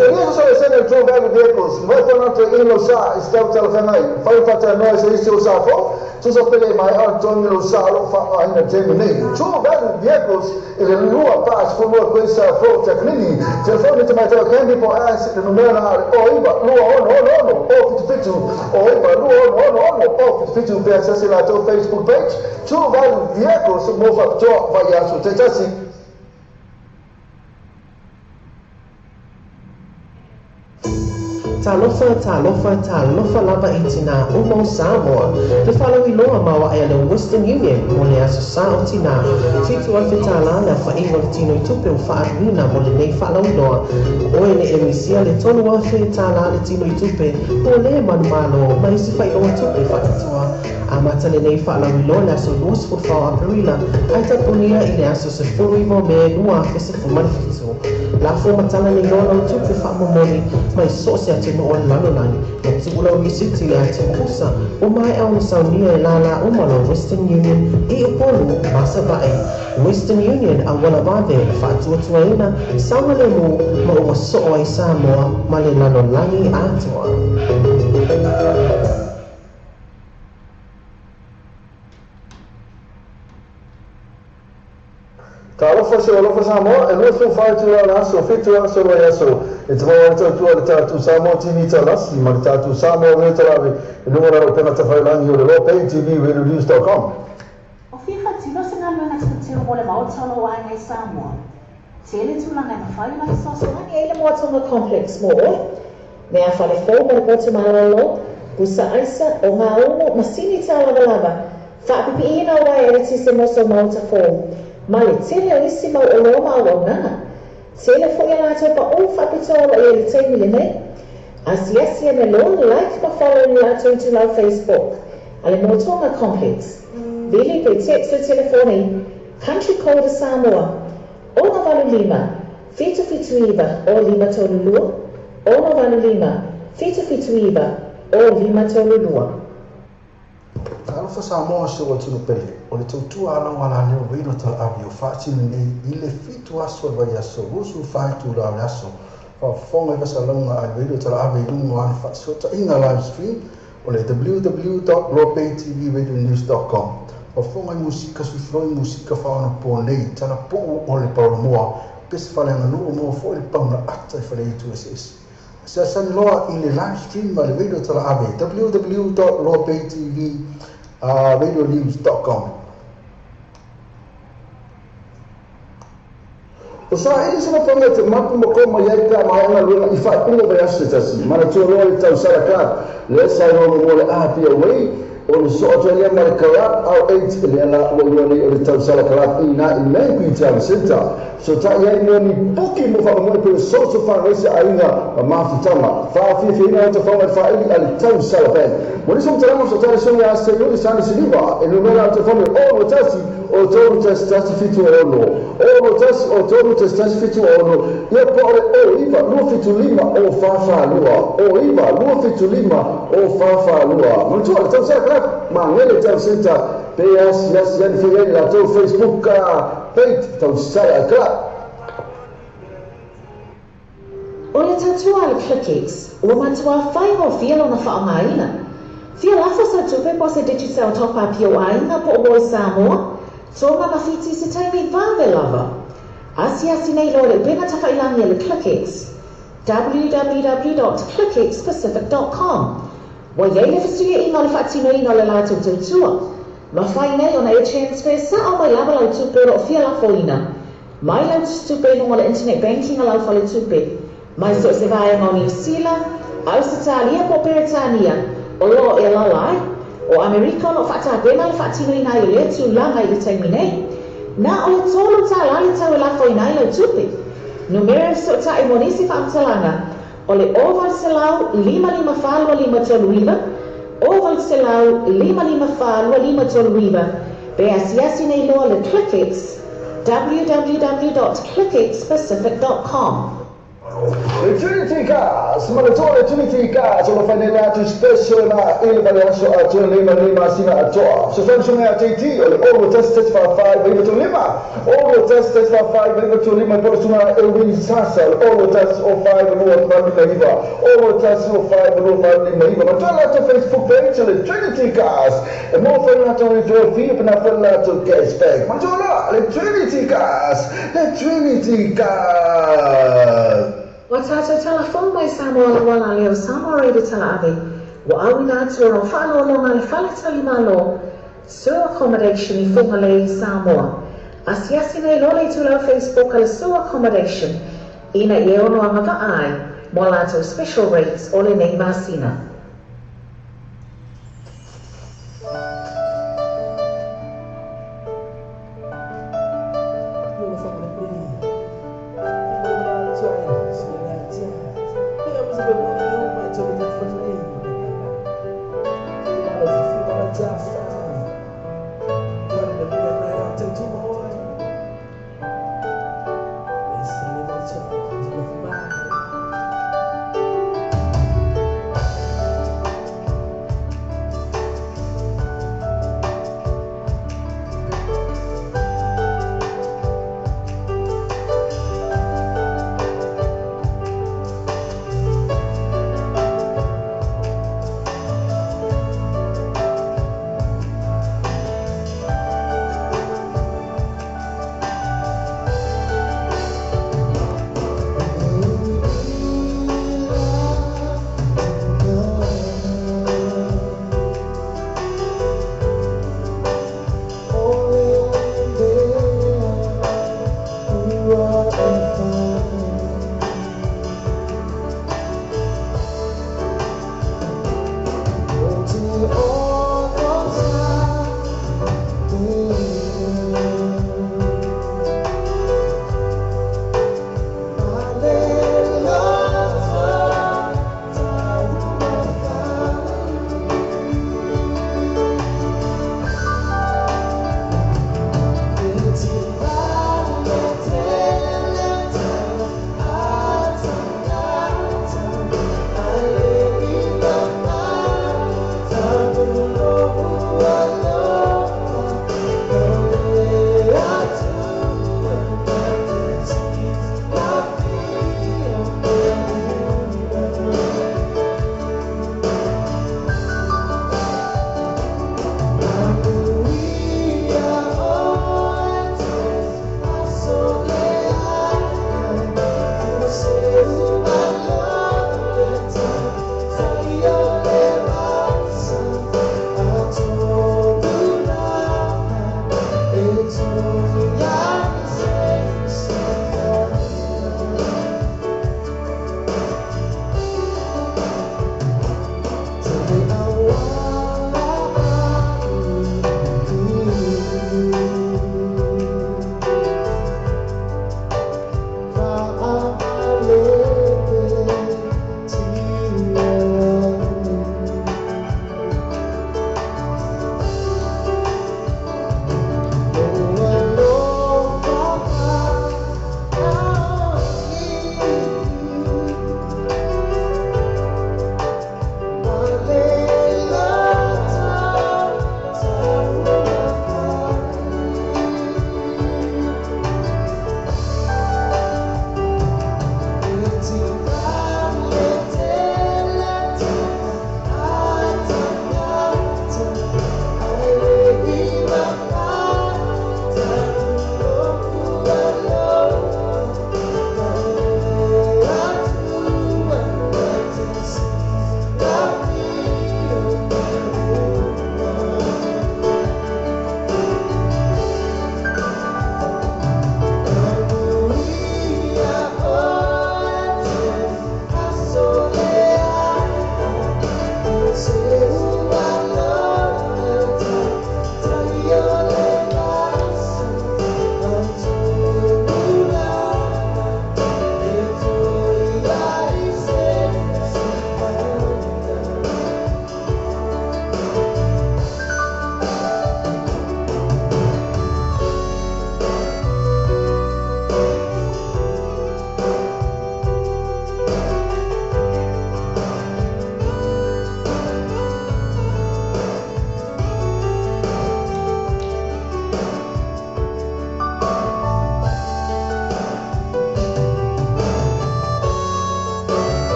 talia se sole sene True Value Vehicles, mai fana te ino sa i stau talafeagai, fai faatanoa i se isi o sa fou, tusa pele mai a togi lou sa o loo faaaogaina i le taimi nei. True Value Vehicles i le 242 Quayside Road, Takanini. Telefoni tamaitai o Candy po o Ash i le numera na le 09 266 077 09 266 077 pe asiasi i latou Facebook page True Value Vehicles mo faapitoa vaiaso taitasi. Talofa, talofa, talofa lava i tinā uma o Samoa. Le faalauiloa maoaʻe a le Western Union mo le Aso Sa o Tinā. $7,000 le aofaiga o le tino i tupe ua faaaluina mo lenei faalauiloa. O oe le e misia le $3,000 le tino i tupe po o le manumalo ma isi faailoga tupe faapitoa. Amata lenei faalauiloa i le aso 24 o Aperila ae tapunia i le aso 19 o Me 2017. Lafo ma tala nei loa lau tupe faamomoli mai so o se atunuu o le lalolagi ma tuu lau risiti i le ati usa ua maea ona saunia e lālā uma lau Western Union i Upolu ma Savaʻi. Western Union auala vave faatuatuaina saogalemu ma ua soo ai Samoa ma le lalolagi atoa. Talofa se alofa Samoa, e 24 itula o le aso, 7 aso o le vaiaso, e te maua ai tautua i le tatou Samoa TV Talasi ma le tatou Samoa Radio Talaave i luga o lana upega tafailagi o le loapaytvradionews.com. O fia faatino se galuega teuteu mo le Maota o lou aiga i Samoa. Tele tulaga e mafai ona fesoasoani ai le Moatonga Complex mo oe. Mea fale fou mo le potu malolo, pusa aisa, ogaumu, masini tālavalava, faapipiiina o uaea eletise mo sou maota fou, ma le tele o isi mau oloa ma auaunaga. Tele foi a latou paʻū faapitoa o lo o i ai i le taimi lenei. Asiasi ane loa, like ma follow i le latou itulau Facebook a le Moatonga Complex. Vili pe text le telefoni Country code Samoa, 685 779 0532, 685 779 0532. Talofa Samoa si ou atunuu pele, o le tautua a lau alaleo Reino Talaave o faatino nei i le 7 aso o le vaiaso, 24 itula o le aso. Faafofoga i fasalauga a le Reino Talaave i luga o ana faasootaiga live stream o le www.loapaytvradionews.com. Faafofoga i musika suifiloi musika faaonaponei, talapuu o le paolomoa, pese faaleaganuu maua foi le pauna ata i faleaitu eseese. Asiasi loa i le live stream a le Radio Talaave www.loapaytvradionews.com. O saili se mafaga e te mapu ma kō mai ai pe a maea galuega i faaiuga o vaiaso se tasi. Manatua loa le tausala club lea sa iloa muamua le RPOA, o le soo atu ai lea ma le Club R8 lea la ua iloa nei o le tausala club i ina i Naipi Town Centre. Fesootai ai mo ni puki mo faamoemoe pei o social fundraiser aiga ma mafutaga. Faafiafiaina o tafaga i le faaili a le tausala band. Mo nisi o matalaga fesootai le susuga ia Seiuli Sani Siliva e numera o telefoni 6 1 o 3 1 1 7 6 6 1 o 3 1 1 7 6 ia po o le 0 9 2 7 5 0 4 4 2 0 9 2 7 5 0 4 4 2. Manatua le Tausala Club Magele Town Centre pe asiasi ane foi ai le latou Facebook page Tausala Club. O le tautua a le Clickex, ua matuā faigofie lona faaaogaina. Fia lafo sau tupe po o se Digicel Top Up i ou aiga po o moe Samoa, Tonga ma Fiti i se taimi vave lava. Asiasi nei loa i le upega tafailangi a le Clickex, www dot clickxpacific dot com. Ua i ai le fesuiaiga o le faatinoina o le latou tautua. Mafai nei ona e transfer sao mai lava lau tupe o lo o fia lafoina. Mai lau tupe i luga o le internet banking a lau faletupe, mai so o se vaega o Niu Sila, Ausetalia po o Peretania, o lo o e alaala ai. O Amerika o lo o faatapena le faatinoina ai o lea tulaga i le taimi nei. Na o le $3 le tau e lafoina ai lau tupe. Numera e fesootai mo nisi faamatalaga o le 0800 554 2539, 0800 554 2539, pe asiasi nei loa le Clickex, www.clickxpacific.com. Le Trinity Cars, ma le toa le Trinity Cars, o lo whai nei atu special na i le vai aso a tua nei ma nei masina a toa. So swang sunga a JT, o le olo test test fa five vai tu lima. Olo test test fa five vai tu lima po sunga Elwin Sasa, olo test o five no valu lima iva. Olo test o five no valu lima iva. Ma toa la Facebook page le Trinity Cars. E mo whai na tō i tō fia pa na whai la tō cashback. Ma toa la le Trinity Cars, le Trinity Cars. Ua tātou talafou mai Samoa lau ala lea o Samoa Radio Talaave, ua auina atu ona faaaloaloga le faletalimalo Sur Accommodation i Fugalei, Samoa. Asiasi nei loa le itulau Facebook a le Sur Accommodation ina ia ono agavaa ai mo a latou special rates o lenei masina.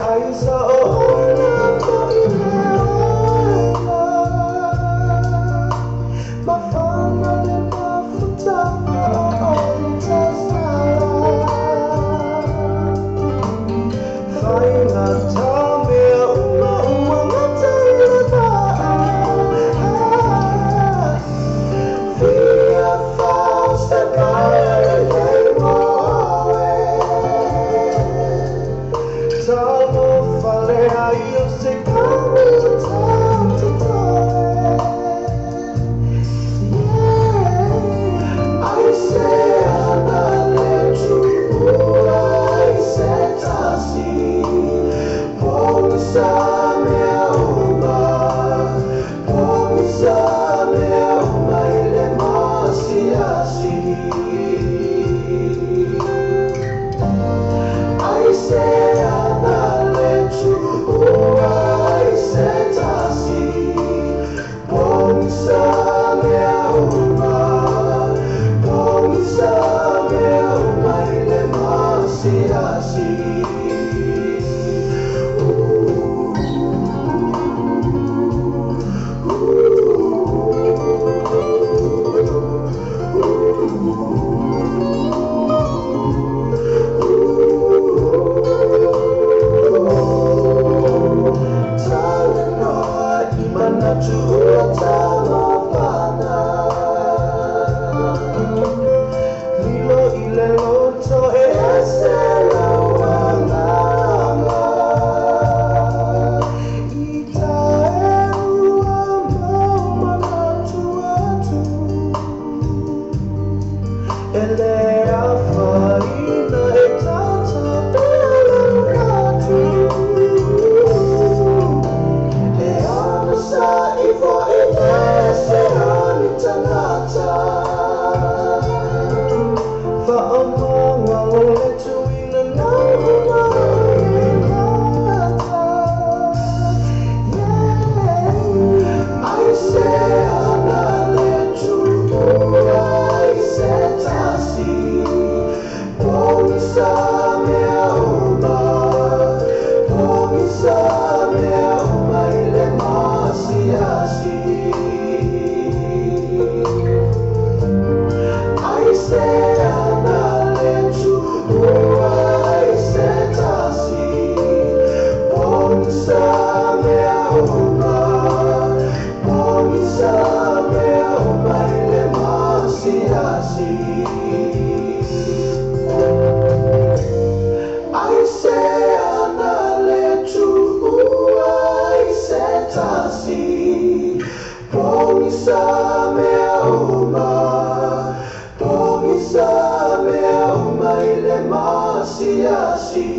ai sa o ona fo'i le ola. Mafana le mafutaga o oe tasala. Faigata mea uma ua gata i le vaa. Fia fao se paia lelei mo oe. Talofa leai o se kami tatau totoe. Ai se ana le tuua ai se tasi. Pogisa mea uma, pogisa mea uma i le masiasi. Ai se ana le tuua ai se tasi. Pogisa mea uma, pogisa mea uma i le masiasi. Talanoa i manatu ua taumafana. Lilo i le loto e ese lou agaga. I taeua mau manatu atu. E le afaina e tata pea le manatu. E ana sa i fo'i le se o ni tagata. Fa'amagalo le tuina nau uma i mata. Ai se ana le tuua ai se tasi. Pogisa mea uma, pogisa mea uma i le masiasi. Ai se ana le tuua ai se tasi. Pogisa mea uma, pogisa mea uma i le masiasi. Ai se ana le tuua ai se tasi. Pogisa mea uma, pogisa mea uma i le masiasi.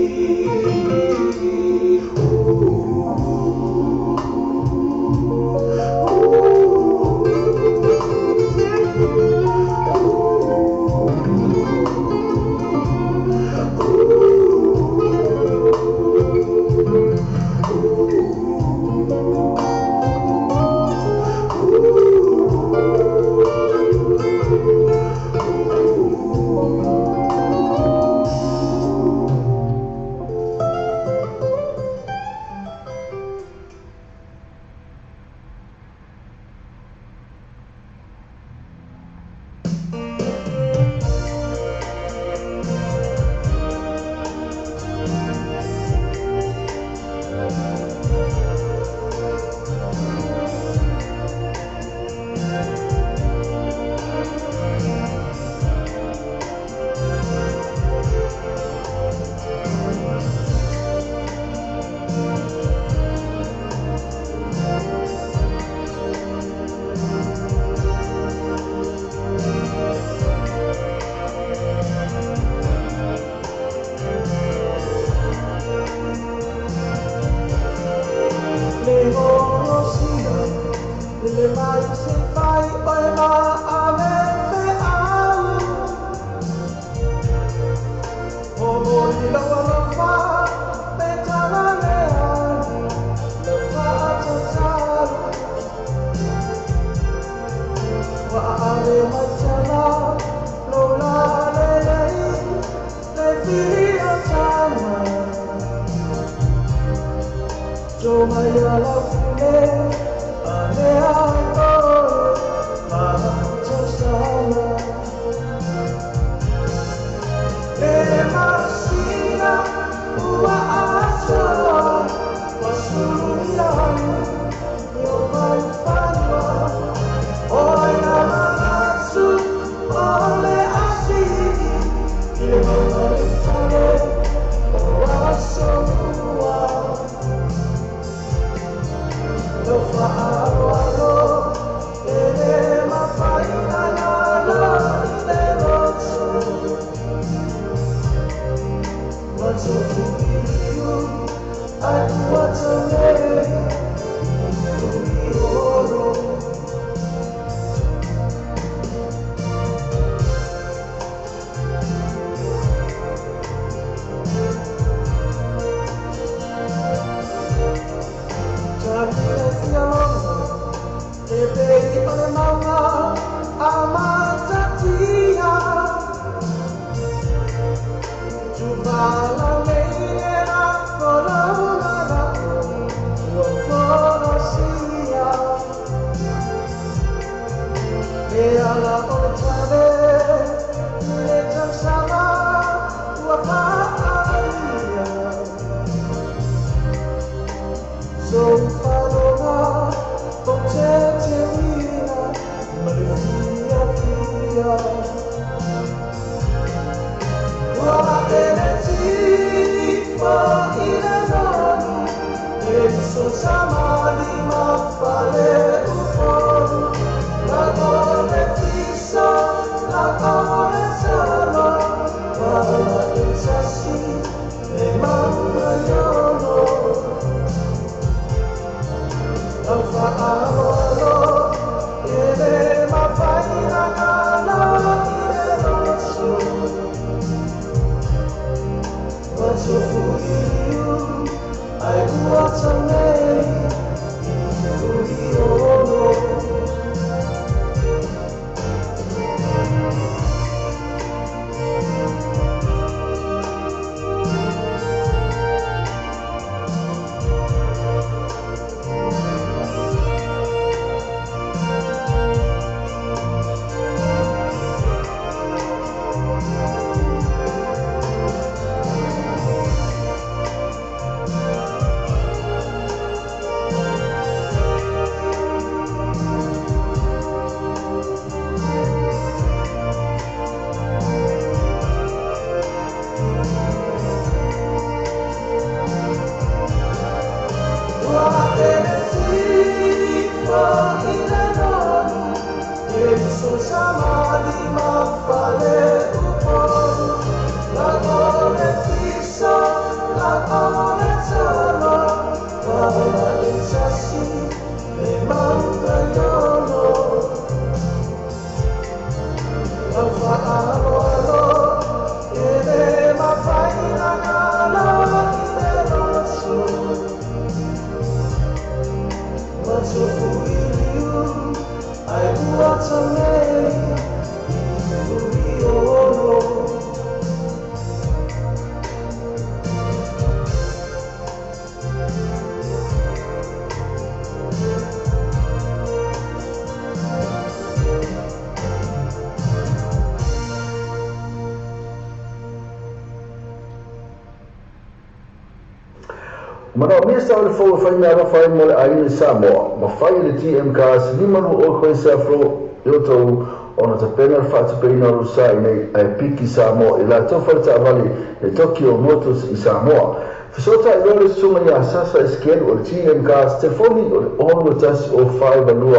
Manaomia sa o le fou e fai mea alofa ai mo le aiga i Samoa, ma fai e le GM Cars 52 Quayside Road i Otahuhu ona tapena le faatupeina o lou sa i nei ae piki Samoa i latou faletaavale le Tokyo Motors i Samoa. Fesootai loa le susuga ia Sasa Esekielu o le GM Cars, telefoni o le 6 1 0 4 2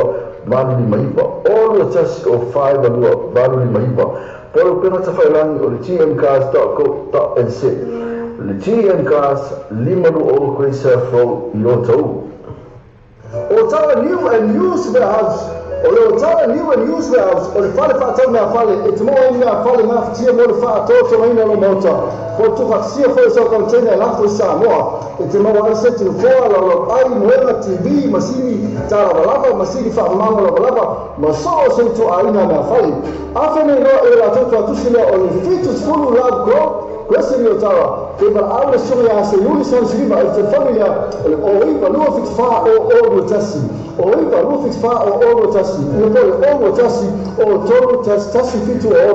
8 5 9, 6 1 0 4 2 8 5 9, po o le upega tafailagi o le gmcars.co.nz. Le GM Cars, 52 Quayside Road i Otahuhu. Otawa New and Used Warehouse O le Otawa New and Used Warehouse o le fale faatau meafale e te maua ai ni meafale gafatia mo le faatoatogaina o lou maota po o le tuufaatasia foi o sau container e lafo i Samoa. E te maua ai seti nofoa, laulauai, moega, TV, masini talavalava, masini faamamago lavalava ma so o se ituaiga meafale. Afe nei loa e le latou tuatusi lea o le 70 Love Grove. Wesley Otara, e valaau le susuga ia Seiuli Samusilima i le telefoni lea o le 09 274 0021, 09 274 0021, ia po o le 021 o 3 1 1 7 6, 0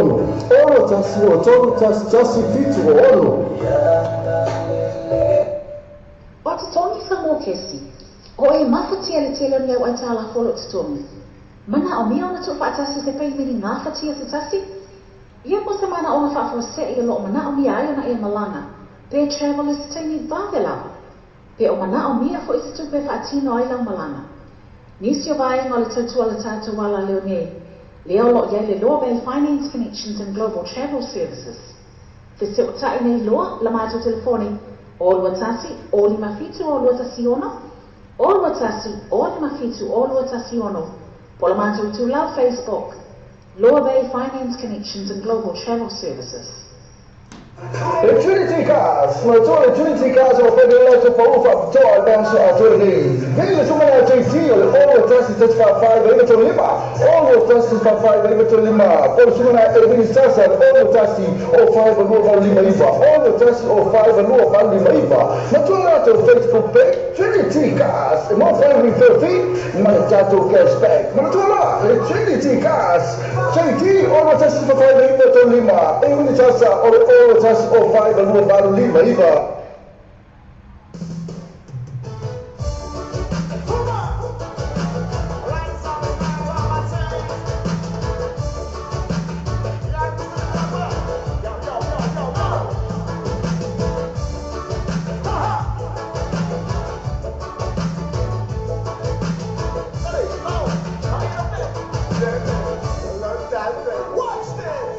1 o 3 1 1 7 6. O totogi sa mokesi. O e mafatia le tele o ni au aitalafu o lo o totogi. Manaomia ona tuufaatasi se paimene gafatia se tasi? Ia po o se manaoga faafuasei o lo o manaomia ai ona e malaga pe travel i se taimi vave lava. Pe o manaomia foi se tupe e faatino ai lau malaga. Nisi o vaega o le tautua a le tatou alaleo nei, lea o lo o i ai le Loa Bay Finance Connections and Global Travel Services. Fesootai nei loa la matou telefoni 0 21 0 57 0 2 16, 0 21 0 57 0 2 16 po o le matou itulau Facebook, Loa Bay Finance Connections and Global Travel Services. Le Trinity Cars, manatua le Trinity Cars o lo o fai nei latou pau faapitoa i le vaiaso atoa lenei. Vili le susuga ia JT o le 0 1 1 4 4 9 3 5, 0 1 1 4 4 9 3 5, po o le susuga na Elvini Sasa le 0 1 0 5 2 8 5 9, 0 1 0 5 2 8 5 9. Manatua le latou Facebook page, Trinity Cars, e maua foi referral fee ma le tatou cash back. Manatua la le Trinity Cars, JT 0 1 4 4 9 3 5, Elvini Sasa o le 0 1 0 5 2 8 5 9. Watch this!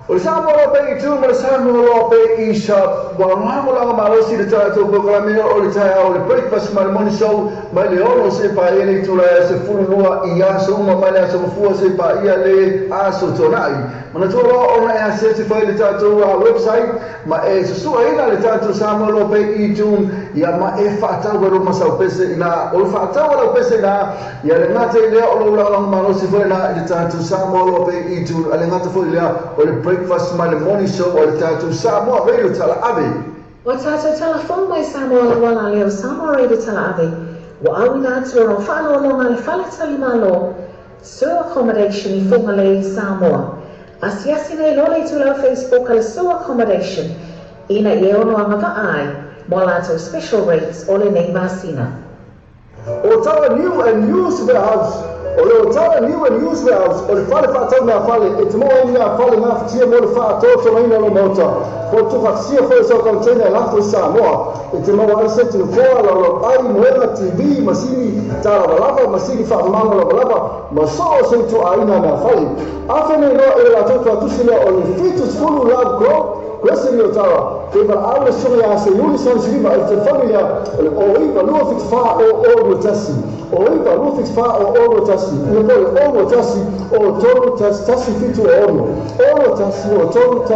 O le Samoa Loa Pea i tu ma le Samoa Loa Pea i Shop. Ua lagolago malosi le tatou polokalame o le taeao o le Breakfast ma le Morning Show mai le 6 seia paia le itula e 12 i aso uma mai le aso Gafua seia paia le aso Toonai. Manatua loa ona e asiasi foi i le tatou website ma e susu'aina le tatou Samoa Loa Pea i iTunes ia ma e faatau ai lou masau pese ina o le faatau a lau pese ina Ia le gata i lea o lou lagolago malosi foi lena i le tatou Samoa Loa Pea i iTunes a le gata foi i lea o le Breakfast ma le Morning Show a le tatou Samoa Radio Tala Ave. Ua tatou tala fou mai Samoa le uala lea o Samoa Radio Tala Ave ua auina atu ona o faaaloaloga a le Fale Tali Malo Sur Accommodation i Fugalei, Samoa. Asiasi nei loa le itulau Facebook a le Sur Accommodation ina ia e ono agavaa ai mo a latou special rates o lenei masina. O Tala New and Used Warehouse O le Otala New and Used Warehouse o le fale faatau meafale e te maua ai ni meafale gafatia mo le faatotogaina o lou maota po o le tuufaatasia foi o sau container e lafo i Samoa. E te maua ai seti nofoa, laulau ai, moega, TV, masini talavalava, masini faamamago lavalava ma so o se ituaiga meafale. Afe nei loa e le latou tuatusi lea o le 70 Love Grove Kwesi ni Otawa, kei valaau le susuga ia Seiuli Sansiliva i le telefoni lea o le 09 274 0021, 09 274 0021, ia po o le 021 03 11 76, 021 03 11 76.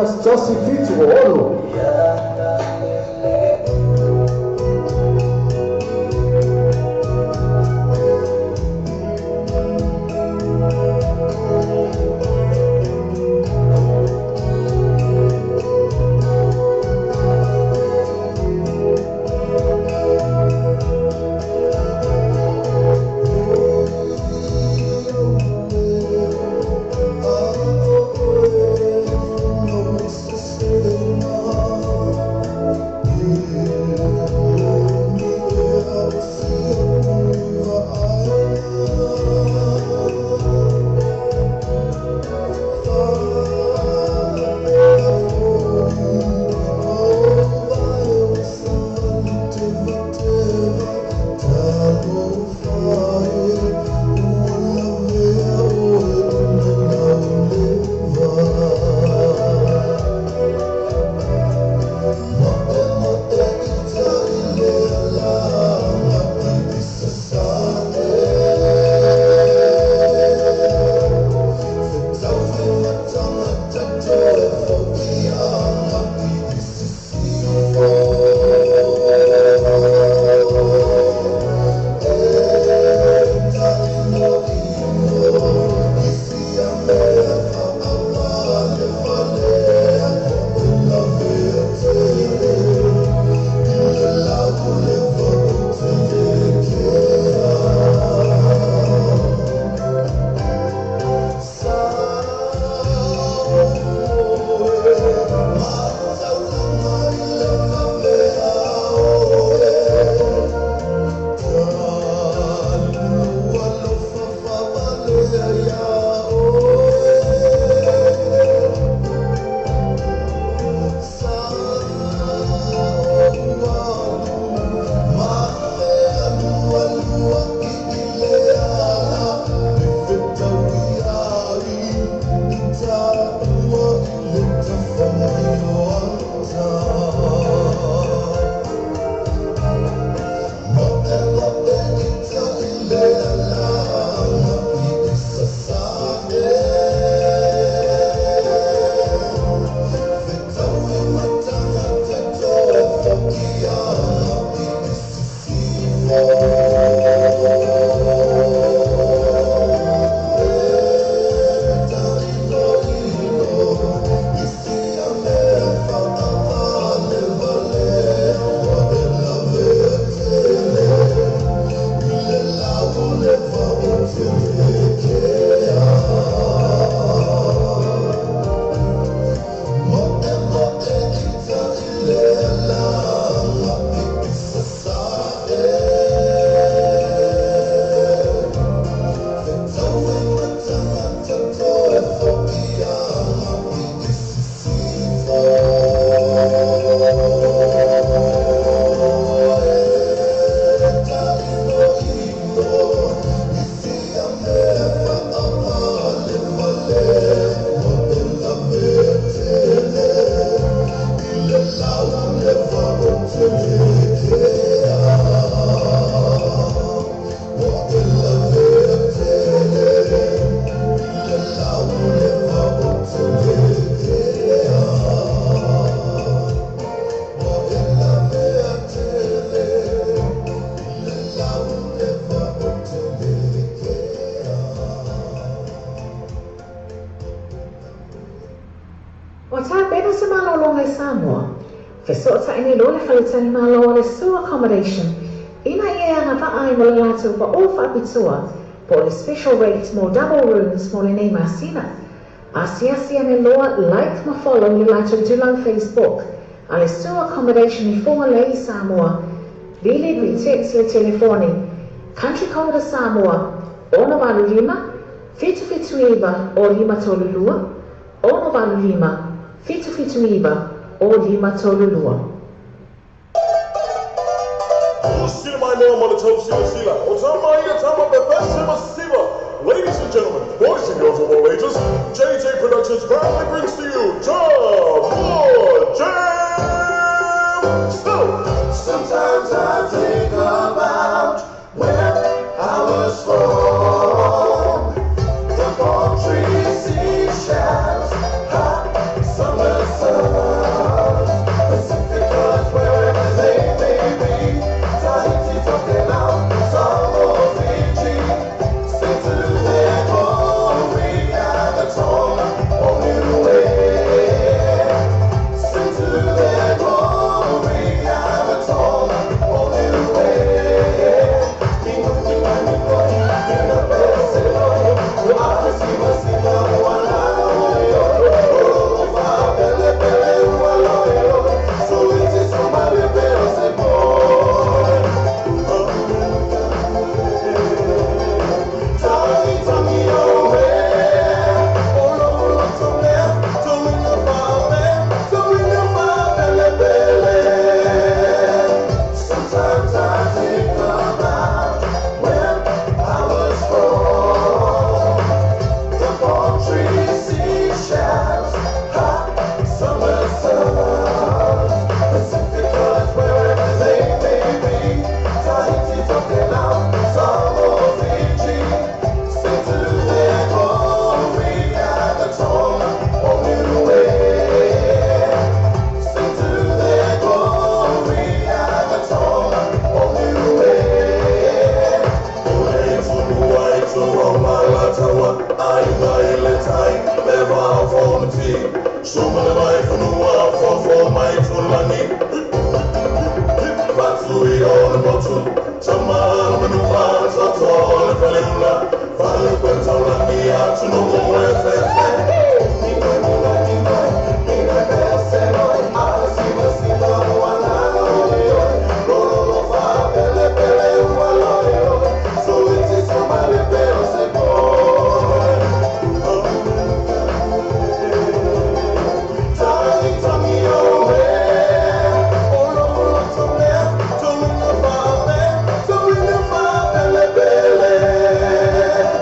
Fesootai nei loa le faletalimalo a le Sue Accommodation ina ia e agavaa ai mo le latou pau faapitoa po o le special rate mo double rooms mo lenei masina. Asiasi ane loa like ma follow le latou itulau Facebook a le Sue Accommodation i Fugalei i Samoa. Vili pe text le telefoni Country code a Samoa, 685 779 o 532, 685 779 o 532. Ladies and gentlemen, boys and girls of all ages, JJ Productions proudly brings to you Jam More Jam Still. Sometimes I think about where I was from. The palm trees, seashells, hot summer suns, Pacific coast, wherever they may be. Tahiti, Tokelau, Samoa, Fiji. Sing to their glory at the Tonga or Niue. Sing to their glory at the Tonga or Niue. Sometimes I think about where I was born. The palm trees, seashells, hot summer suns, Pacific coast, wherever they may be. Tahiti, Tokelau, Samoa, Fiji. Sing to their glory at the Tonga or Niue. Sing to their glory at the Tonga or Niue.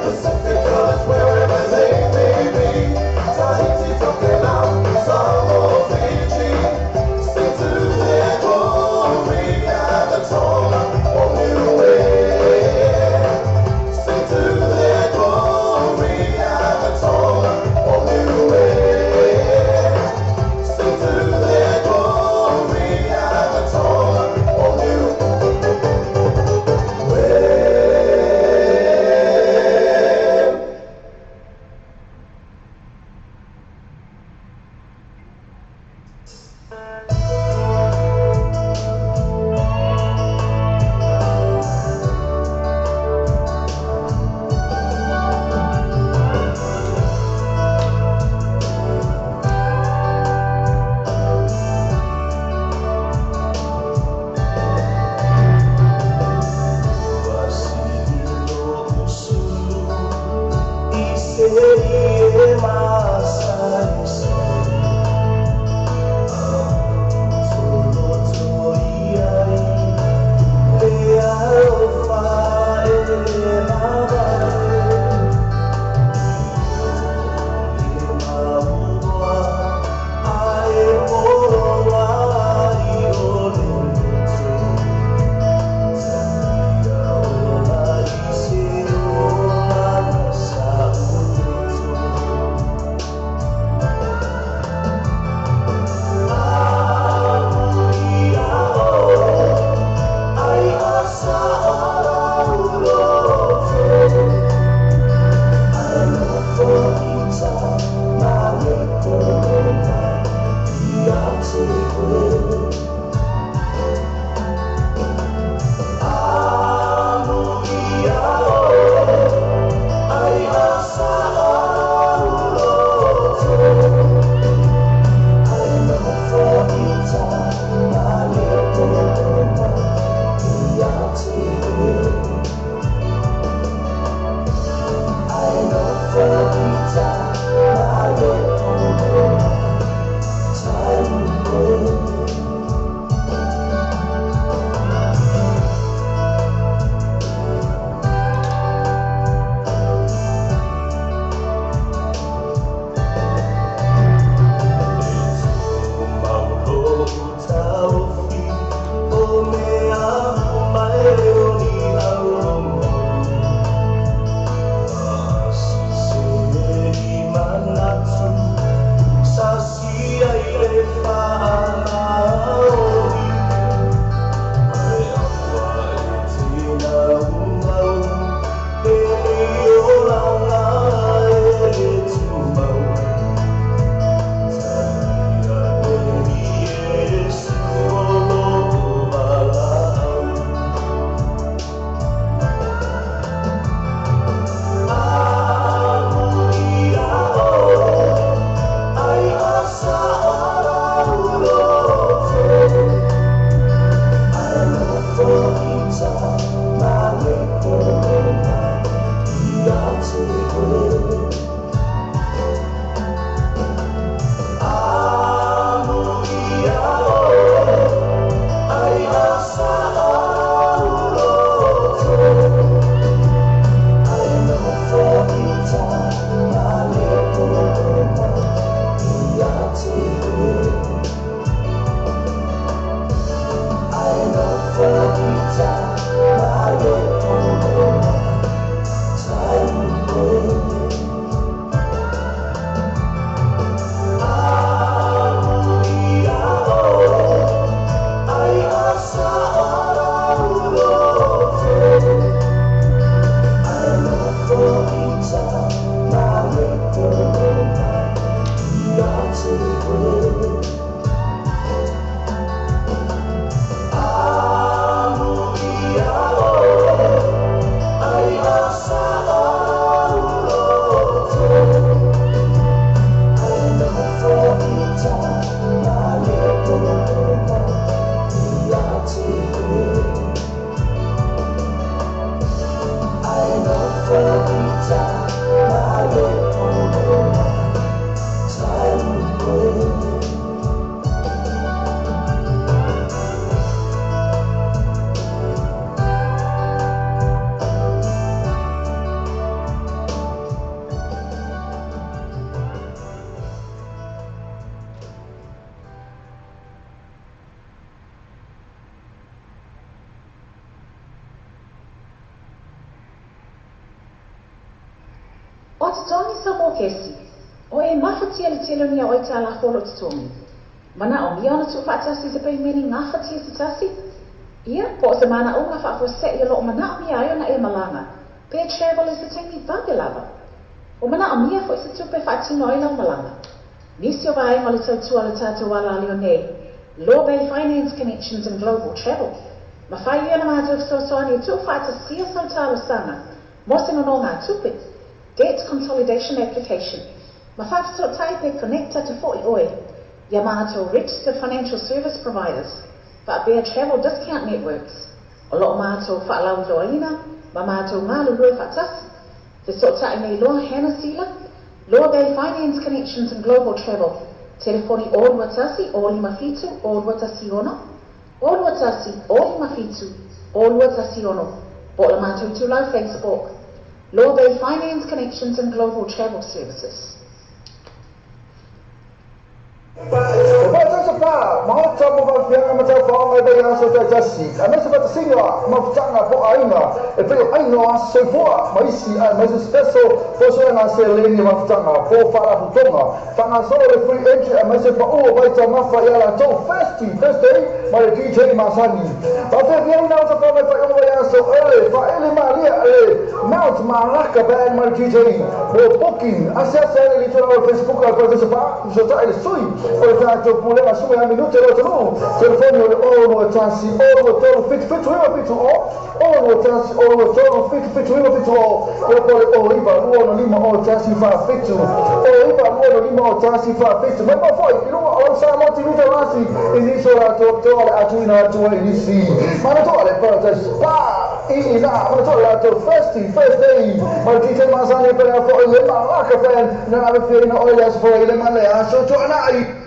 Pacific coast, wherever they may be. Tahiti, Tokelau, Samoa, Fiji. Sing to their glory at the Tonga or Niue. Sing to their glory at the Tonga or Niue. Sing to their glory at the Tonga or Niue. O totogi sa mō kesi. O e mafatia le tele o ni a oe tālafo o lou totogi. Manaʻomia ona tuufaatasi i se paimene gafatia se tasi? Ia, po o se manaʻoga faafuaseʻi o loo manaʻomia ai ona e malaga, pe travel i se taimi vave lava. Ua manaʻomia foi se tupe e faatino ai lau malaga. Nisi o vaega o le tautua a le tatou alaleo nei, Law Bay Finance Connections and Global Travel, mafai ia ona matou fesoasoani e tuufaatasia sau talosaga mo se nonōgātupe, Debt Consolidation Application, ma faafesootai pe connect atu foʻi oe iā matou Registered Financial Service Providers faapea Travel Discount Networks o loo matou faalauiloaina ma matou galulue faatasi. Fesootai nei loa Hannah Sila, Law Bay Finance Connections and Global Travel, telefoni 0 21 0 57 0 2 1 6, 0 21 0 57 0 2 1 6, po o le matou itulau Facebook, Law Bay Finance Connections and Global Travel Services. O Parataiso Pa, Maota mo Vafiaga ma Taufaoga i vaiaso taitasi, aemaise faatasiga ma mafutaga po o aiga e pei o aiga o aso soifua ma isi aemaise special faasoaga seleni o mafutaga po o faalapotopotoga faagasolo le free entry aemaise pau o vaitaumafa ia latou Thirsty Thursday ma le DJ masani. Faafeafeaina o tafaga i faaiuga vaiaso early faaele malia le Mount Malaka Band ma le DJ mo booking asiasi ane i le itulau o le Facebook a le Parataiso Pa fesootai le sui o le tatou pulega sui a minute le atunuu telefoni o le 0 2 1 0 2 3 7 7 9 7 0 0 2 1 0 2 3 7 7 9 7 0 ia po o le 0 9 2 6 5 0 1 4 7 0 9 2 6 5 0 1 4 7 mai mau foi i luga o lau Samoa TV taulasi i nisi o latou toa le atuina atu ai i nisi manatua le Paradise Pa i ina manatua le latou Thirsty Thursday ma le DJ masani e pele foi le Malaka Band na ave fiaina oe le aso foe i le ma le aso tuanai.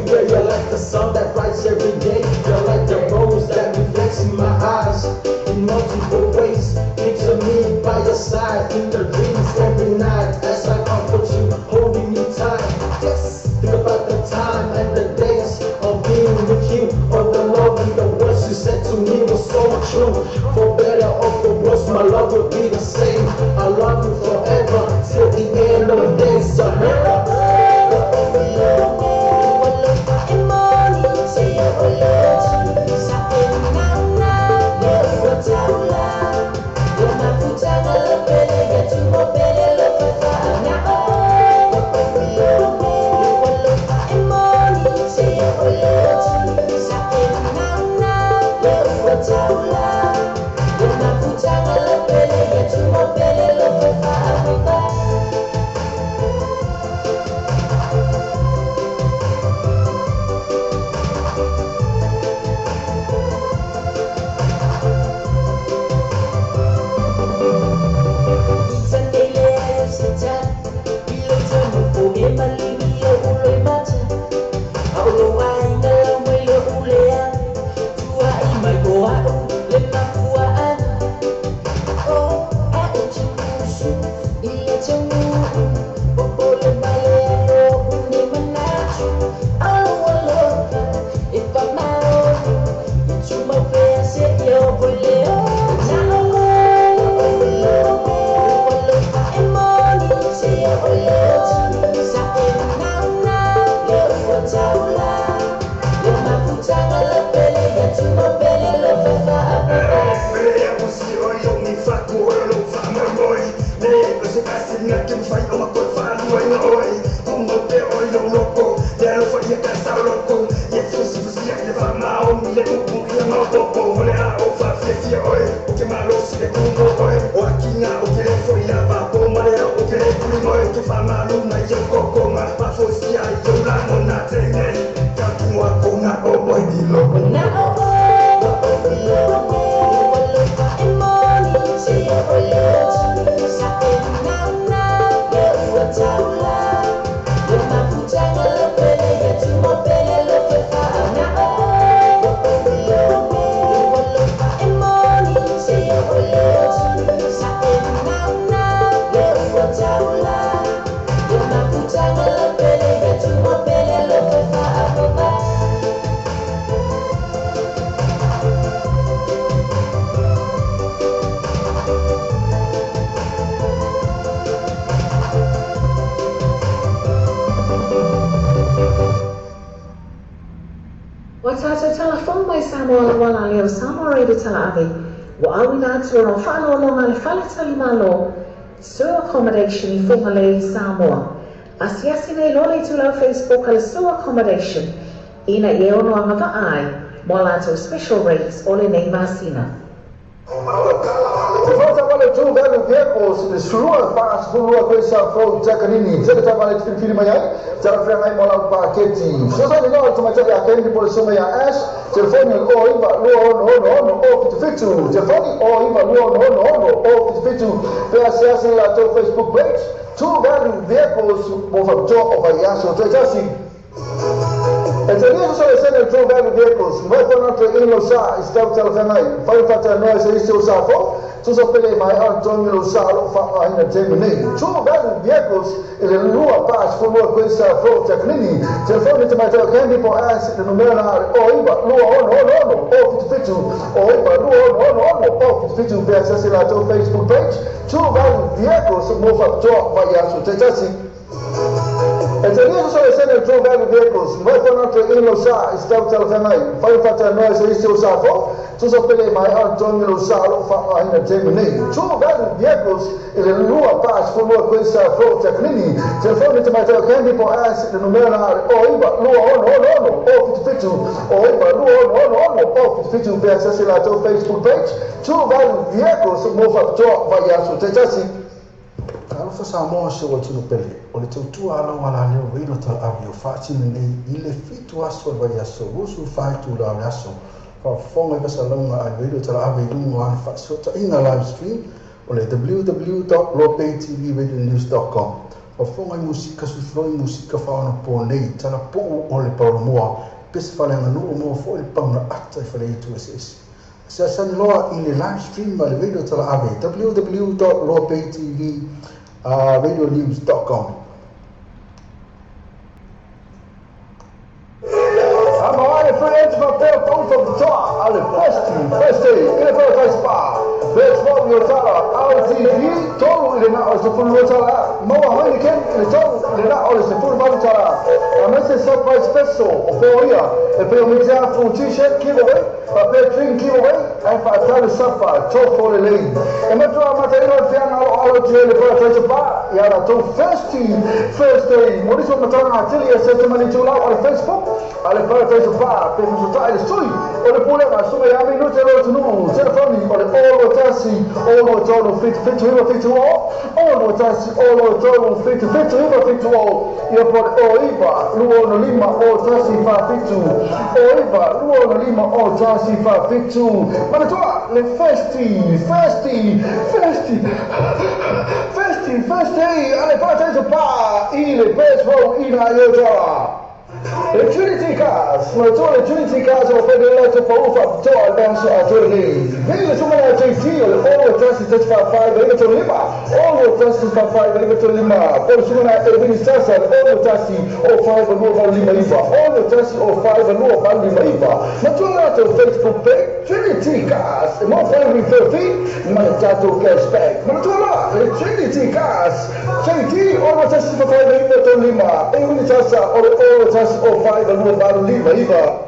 Girl, you're like the sun that rises every day. You're like the rose that reflects in my eyes in multiple ways. Picture me by your side in your dreams every night as I comfort you, holding you tight. Yes, think about the time and the days of being with you. All the love and the words you said to me was so true. For better or for worse, my love will be the same. I love you forever till the end of days. So hello. aiga ke mafai ona toe faaluaina oe tumau pea oe i lou loto le alofa ia ka saoloko ia fusifusia i le faamaoni le tupu ia maopopo o le a ou faafiafia oe o ke malosi le tumo oe o akiga o ke lē fo'i lava po ma le ao o ke lē pulimoe o ke faamaluga i ou kokoga faafoisia i ou lagona teine tatuaku na o oe i lou Na o oe i lou alofa e moni tia o le sa e naunau le ua taula le mafutaga lau pele ia tumo pele lou fefa'a na o oe i lou alofa e moni tia o le sa e naunau le ua taula le mafutaga lau pele ia tumo pele lou fefa'a. Ua tātou talafou mai Samoa lauala lea o Samoa Radio Talaave, ua auina atu ona o faaaloaloga le fale talimalo Sur Accommodation i Fugalei i Samoa. Asiasi nei loa le itulau Facebook a le Sur Accommodation ina ia ono agavaa ai mo a latou special rates o lenei masina. Te whata wale tū velu vehicles le sulua wha sefulua koe sa fou takanini. Tele ta wale te mai ai, tara whia ngai mo lau paketi. Fesoasoani loa tamaitari a Kendi po le suma ia Ash, telefoni o iva lua ono ono ono o fitu fitu. Telefoni o iva lua ono ono ono o fitu fitu. Pea se ase la tau Facebook page, True Value Vehicles mo whapitoa o vai aso. Te tasi. E te lia so le sene True Value Vehicles, mai whana te ilo sa i stau telefengai, whai whata noa se isi o sa fo, tusa pele mai a tongi lo sa lo wha aina te mene. True Value Vehicles i le lua pas fulua koe sa fo takanini, telefoni te mai tau Candy po as le numera na o iwa lua ono ono ono o fitu fitu, o iwa lua ono ono ono o fitu fitu pea sase la tau Facebook page, True Value Vehicles mo whapitoa vai aso te tasi. E te lia so le sene True Value Vehicles, mai whana te ilo sa i stau telefengai, whai whata noa se isi o sa fo, tusa pele mai a tongi lo sa lo wha aina te mene. True Value Vehicles i le lua pas fulua koe sa fo takanini, telefoni te mai tau Candy po as le numera na o iwa lua ono ono ono o fitu fitu, o iwa lua ono ono ono o fitu fitu pea sase la tau Facebook page, True Value Vehicles mo whapitoa vai aso te tasi. Talofa Samoa se ua tino pele, o le tautua alau ala leo reilo talaave o faatino nei i le 7 aso o le vaiaso, 24 la o le aso. Faafofoga i fasalauga a le reilo talaave i luga o ana faasootaiga live stream o le www.lopaytvradionews.com. Faafofoga i musika susuloi musika faaonapo nei, talapuu o le paolomoa, pese faleaganuu moa fo'i le pauna ata i faleitu eseese. Asiasani loa i le live stream ma le radio talaave www.lopaytvradionews.com. Ama ai free edge ma pea pau whapitoa a le First Day i le Paradise Spa. Best Fou i o tala LTD tolu i le na o le sefulu tala. Maua Heineken i le tolu i le na o le sefulu valu tala. A mese surprise special o fōia e peo mitea full t-shirt giveaway, pa pea drink giveaway, ai whaatale sapa, tō le lei. E matua mata ilo e whianga alo alo te le Paradise Spa, i ala tō First Day. Moriso matanga atili e se te mani tūlau o le Facebook, a le Paradise Spa, pe whasota e le sui, o le pule ma sume ya mi nute lo tunu, telefoni o le olo tasi, olo tolu fitu fitu iwa fitu o, olo tasi, olo tolu fitu fitu iwa fitu o, ia po le o iwa, lua ono lima o tasi fa fitu, o iwa, lua ono lima o tasi fa fitu. Manatua, le First Day, a le Paradise Spa, i le Best Row ina i o tala. Le Trinity Cars, ma tu le Trinity Cars o fai le te fau fa to al dance a to le. Vedi le suma la JT o le olo tasi tasi fa fa e to lima. Olo tasi fa fa e to lima. Poi suma la e vini sasa le olo tasi o fa e lua fa lima iva. Olo tasi o fa e lua fa lima iva. Ma tu la to Facebook page Trinity Cars, e mo fa refer fee ma le tato cashback. Ma tu la le Trinity Cars JT olo tasi fa fa e to lima. E vini sasa o le olo tasi o fa e lua fa lima iva.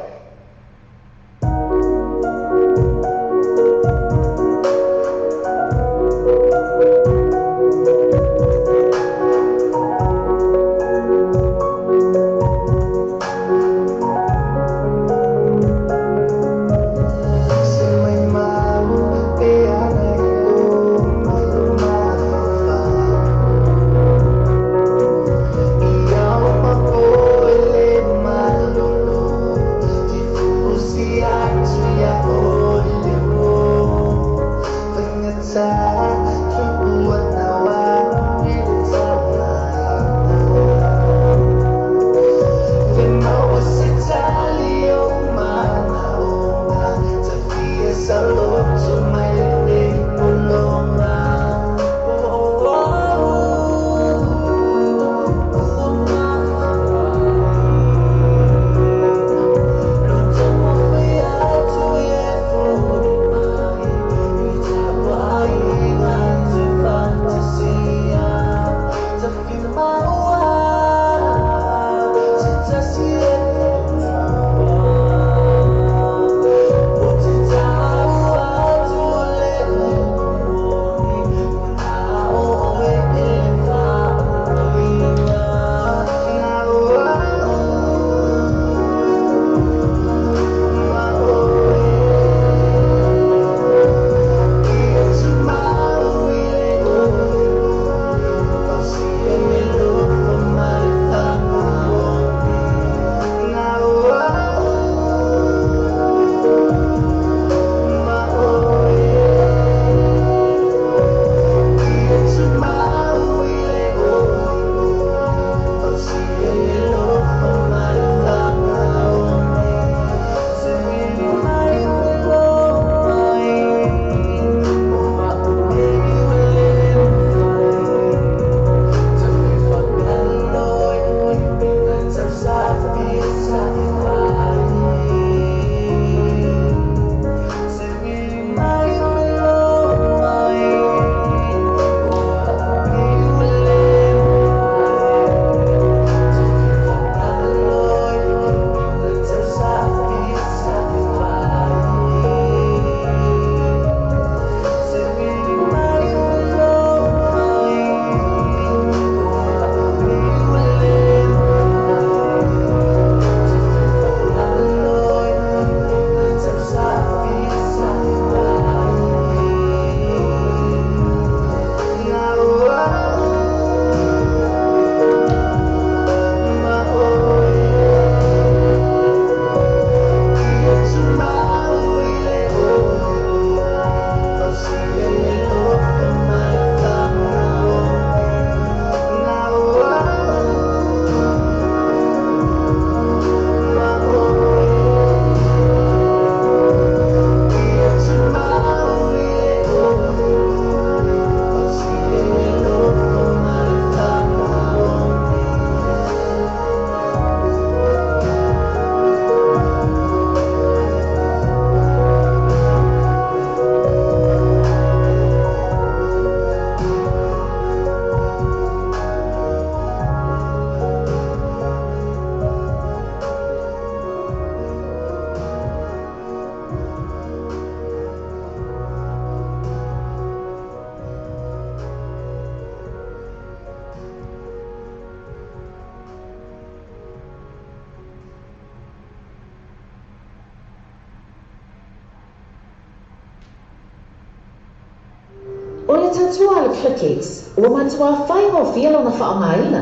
O le tautua a le ClickX, ua matuā faigofie lona faaaogaina.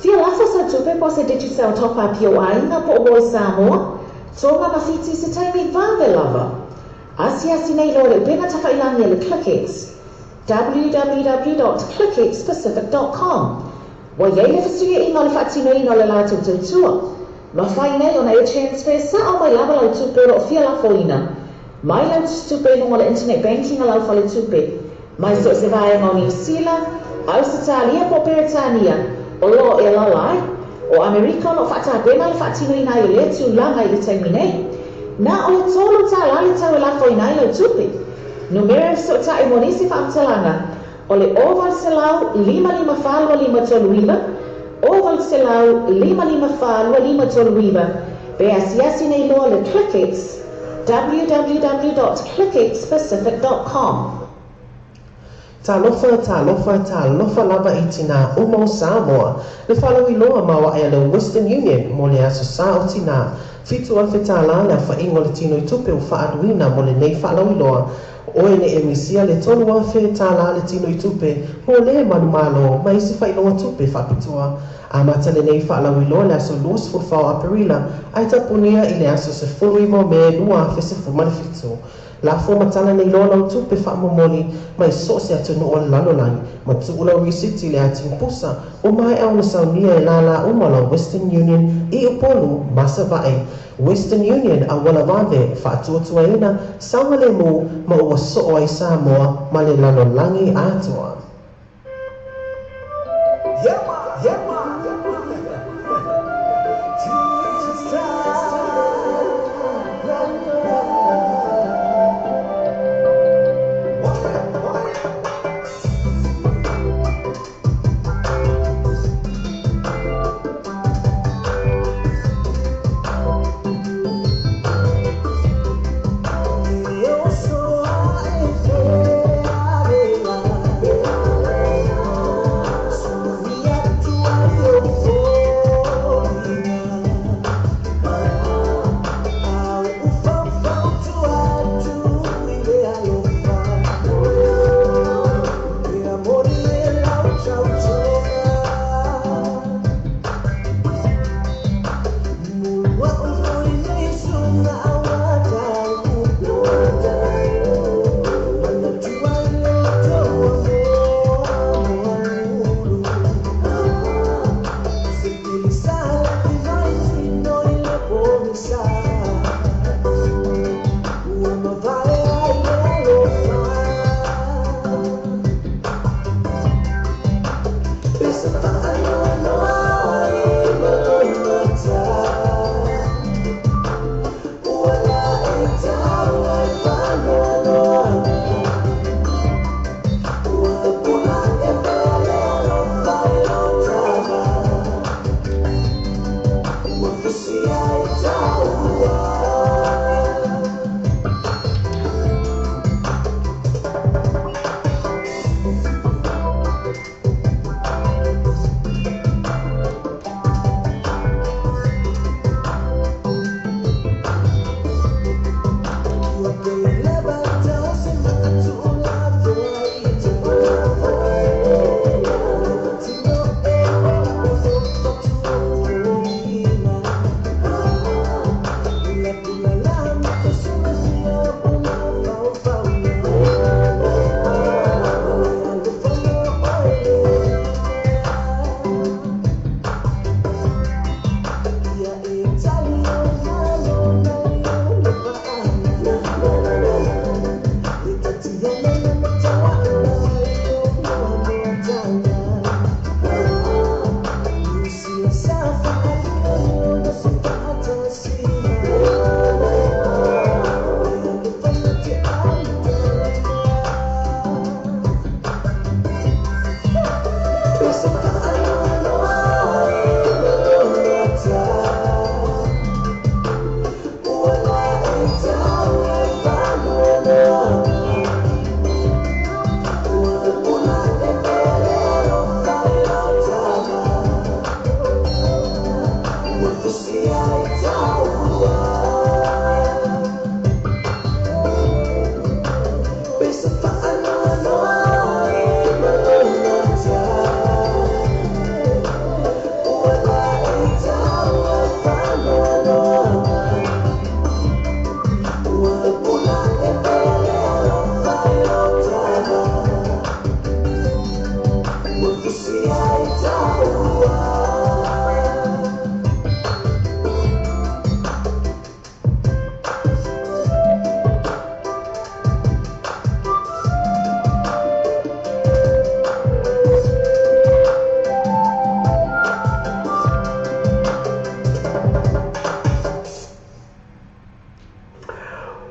Fia lafo sau tupe po o se Digicel top-up i ou aiga po o uo i Samoa, Tonga ma Fiti i se taimi vave lava. Asiasi nei loa i le upega tafailagi a le ClickX, www.clickxpacific.com. Ua i ai le fesuiaiga o le faatinoina o le latou tautua. Mafai nei ona e transfer sao mai lava lau tupe o lo o fia lafoina mai lau tusitupe i luga o le internet banking a lau faletupe mai so o se vaega o Niu Sila, Ausetalia po o Peretania o lo o e alaala ai. O Amerika o lo o faatapena le faatinoina ai o lea tulaga i le taimi nei. Na o le $3 le tau e lafoina ai lau tupe. Numera e fesootai mo nisi faamatalaga o le 0800 554 2539, 0800 554 2539, pe asiasi nei loa le ClickX, www.clickxpacific.com. Talofa, talofa, talofa lava i tinā uma o Samoa. Le faalauiloa maoae a le Western Union mo le Aso Sa o Tinā. $7,000 le aofaiga o le tinoitupe ua faaaluina mo lenei faalauiloa. Oe ne e misia le $3,000 le tinoitupe mo le manumalo ma isi faailoga tupe faapitoa. Amata lenei faalauiloa i le aso 24 o Aperila ae tapunia i le aso 19 o Me 2017. Lafo ma tala nei loa lau tupe faamomoli mai so o se atunuu o le lalolagi ma tuu lau risiti i le ati pusa ua maea ona saunia e lālā uma o lau Western Union i Upolu ma Savaii. Western Union auala vave faatuatuaina saogalemu ma ua soo ai Samoa ma le lalolagi atoa. Yeah, man. Yeah, man. Jesus time.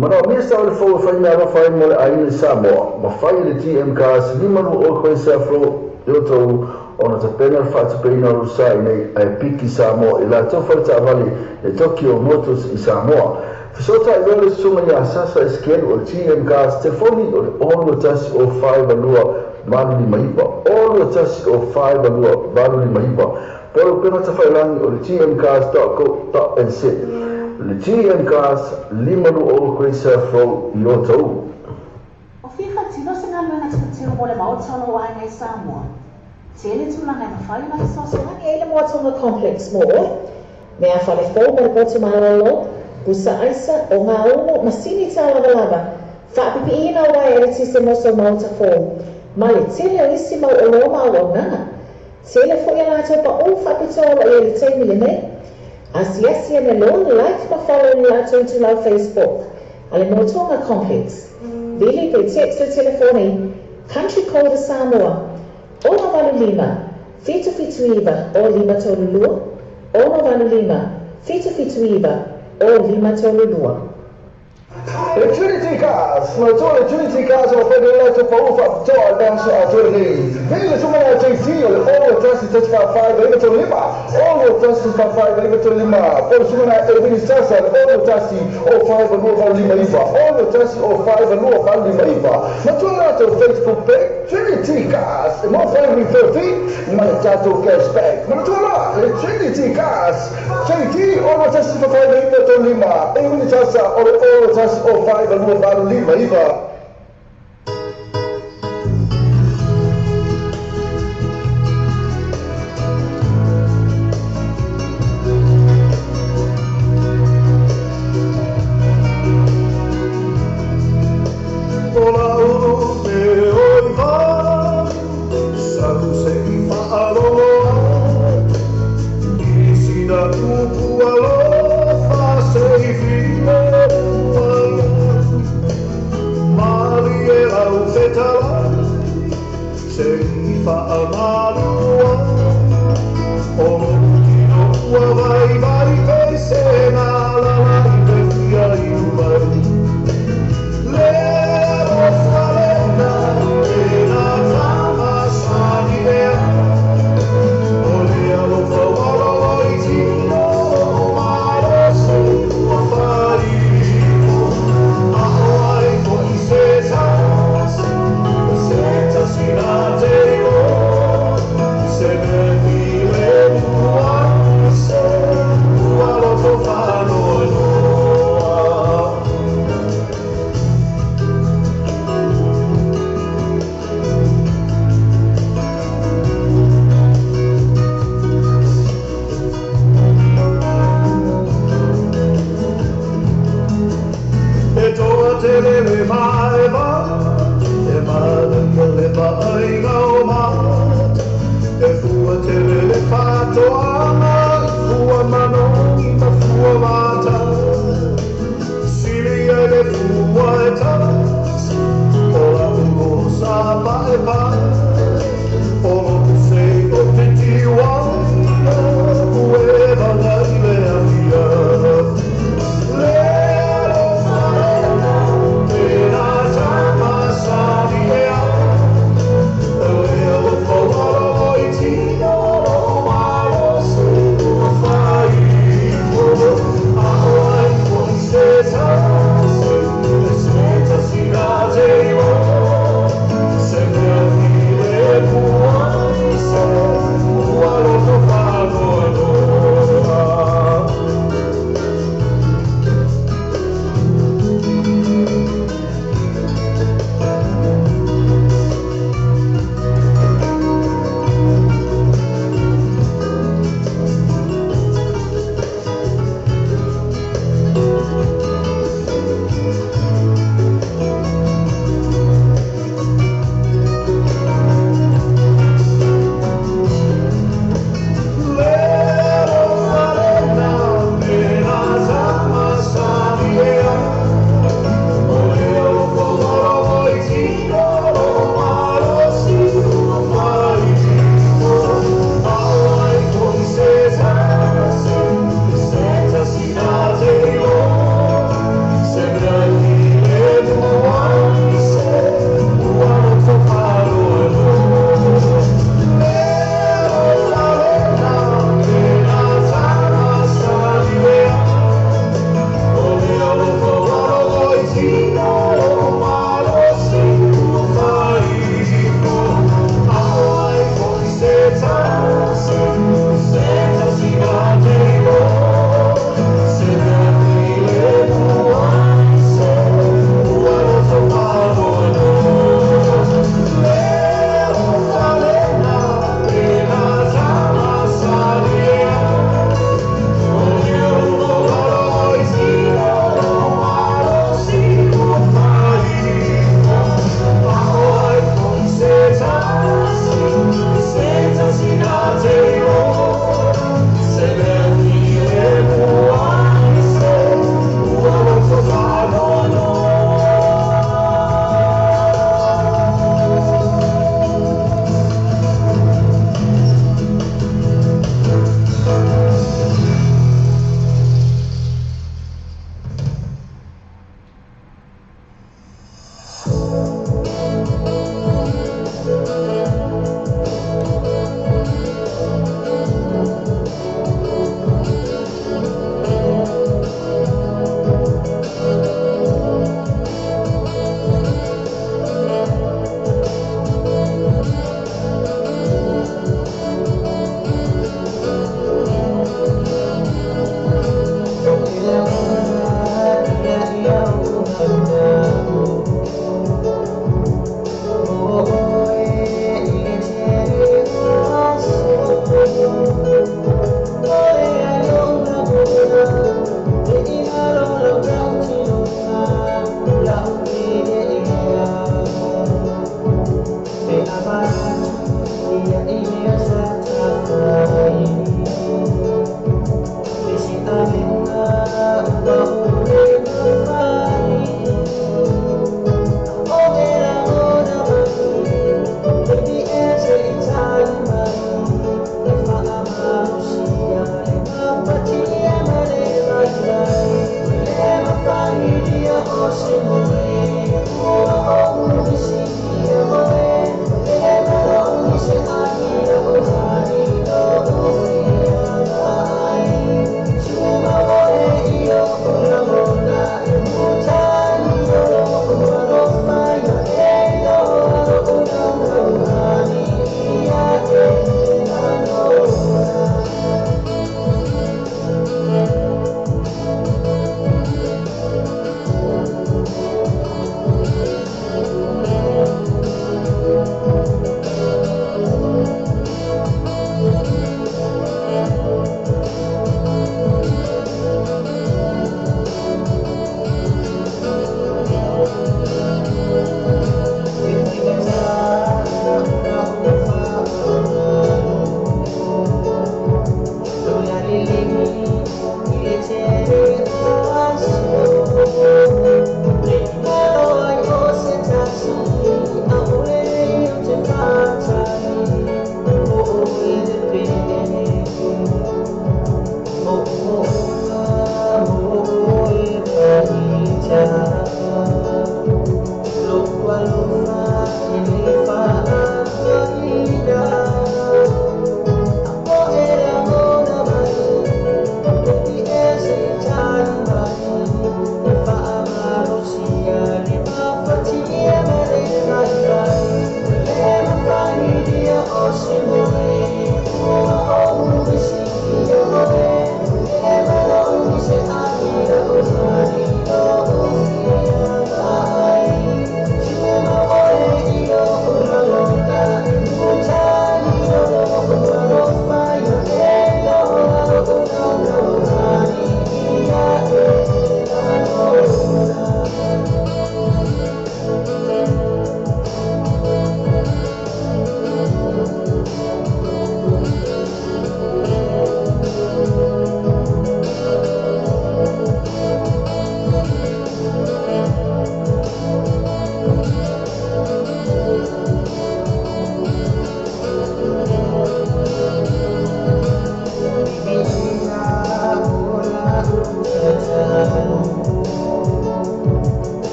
Manaomia sa o le fou e fai meaalofa ai mo le aiga i Samoa, mafai e le GM Cars 52 Quayside Road i Otahuhu ona tapena le faatupeina o lou sa i inei ae piki Samoa i latou faletaavale le Tokyo Motors i Samoa. Fesootai loa le susuga ia Sasa Esikelu o le GM Cars, telefoni o le 0 21 0 42 859, 0 21 0 42 859, po o le upega tafailagi o le gmcars.co.nz. Le GM Cars, 520 Great South Road i Otahuhu. O fia faatino se galuega tilotilo mo le Maota o lou aiga i Samoa. Tele tulaga e mafai ona fesoasoani ai le Moatonga Complex mo oe. Mea fale fou mo le potu malolo, pusa aisa, ogaumu, masini tālavalava, faapipiina o uaea eletise mo sou maota fou, ma le tele o isi mau oloa ma auaunaga. Tele foi a latou paʻū faapitoa o lo o i ai i le taimi lenei. Asiasi ane loa, like ma follow i le latou itulau Facebook a le Moatonga Complex. Vili pe text le telefoni Country Code a Samoa, 685 779 0532, 685 779 0532. Le Trinity Cars, Manatua le Trinity Cars o lo fai nei latou pau faapitoa i le aso atoa lenei. Vili le susuga ia JT o le 6 1 4 4 9 3 5, 6 1 4 4 9 3 5, po o le susuga ia Elvini Sasa o le 6 1 0 5 2 8 5 9, 6 1 0 5 2 8 5 9. Manatua le latou Facebook page Trinity Cars e maua foi le referral fee ma le tatou cashback. Manatua loa le Trinity Cars, JT 6 1 4 4 9 3 5, Elvini Sasa o le 6 1 0 5 2 8 5 9. O la'u me oi valu sau se i fa'alolo atu i sina upu alofa se i filemu ai au malie lau fetalai se i fa'amalu ai o lo'u tino ua vaivai pei se galala i le fia inu mai le alofa lena e nā tamasani ea o le alofa ua lolo i tino malosi ua faipo a o ai fo'i se tasi se tasi na te iloa se mea filemu ai se ua loto faanoanoa. E toa tele le maeva, e manaia le vaaiga o mata, e fua tele le fatoaga i fua manogi ma fua mata. Sili ai le fua e tasi, o la'u loho sa pa'epa'e, o lo'u sei o te tiuaina, ue vaga i le afiafi. Le alofa lena e nā tamasani ea.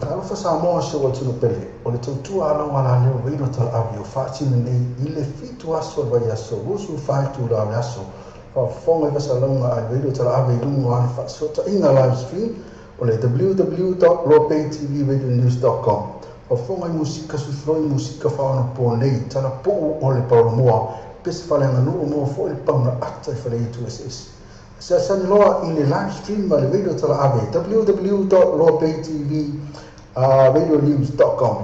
Talofa Samoa si ou atunuu pele, o le tautua a lau alaleo Radio Talaave o faatino nei i le 7 aso o le vaiaso 24 itula o le aso. Faafofoga i fasalauga a le Radio Talaave i luga o ana faasootaiga live stream o le www.lopaytvradionews.com. Faafofoga i musika suifiloi musika faaonapo nei, talapuu o le palolomoa, pese faaleaganuu moa foi le pauna ata i faleitu eseese. Asiasi loa i le live stream a le Radio Talaave www.lopaytvradionews.com.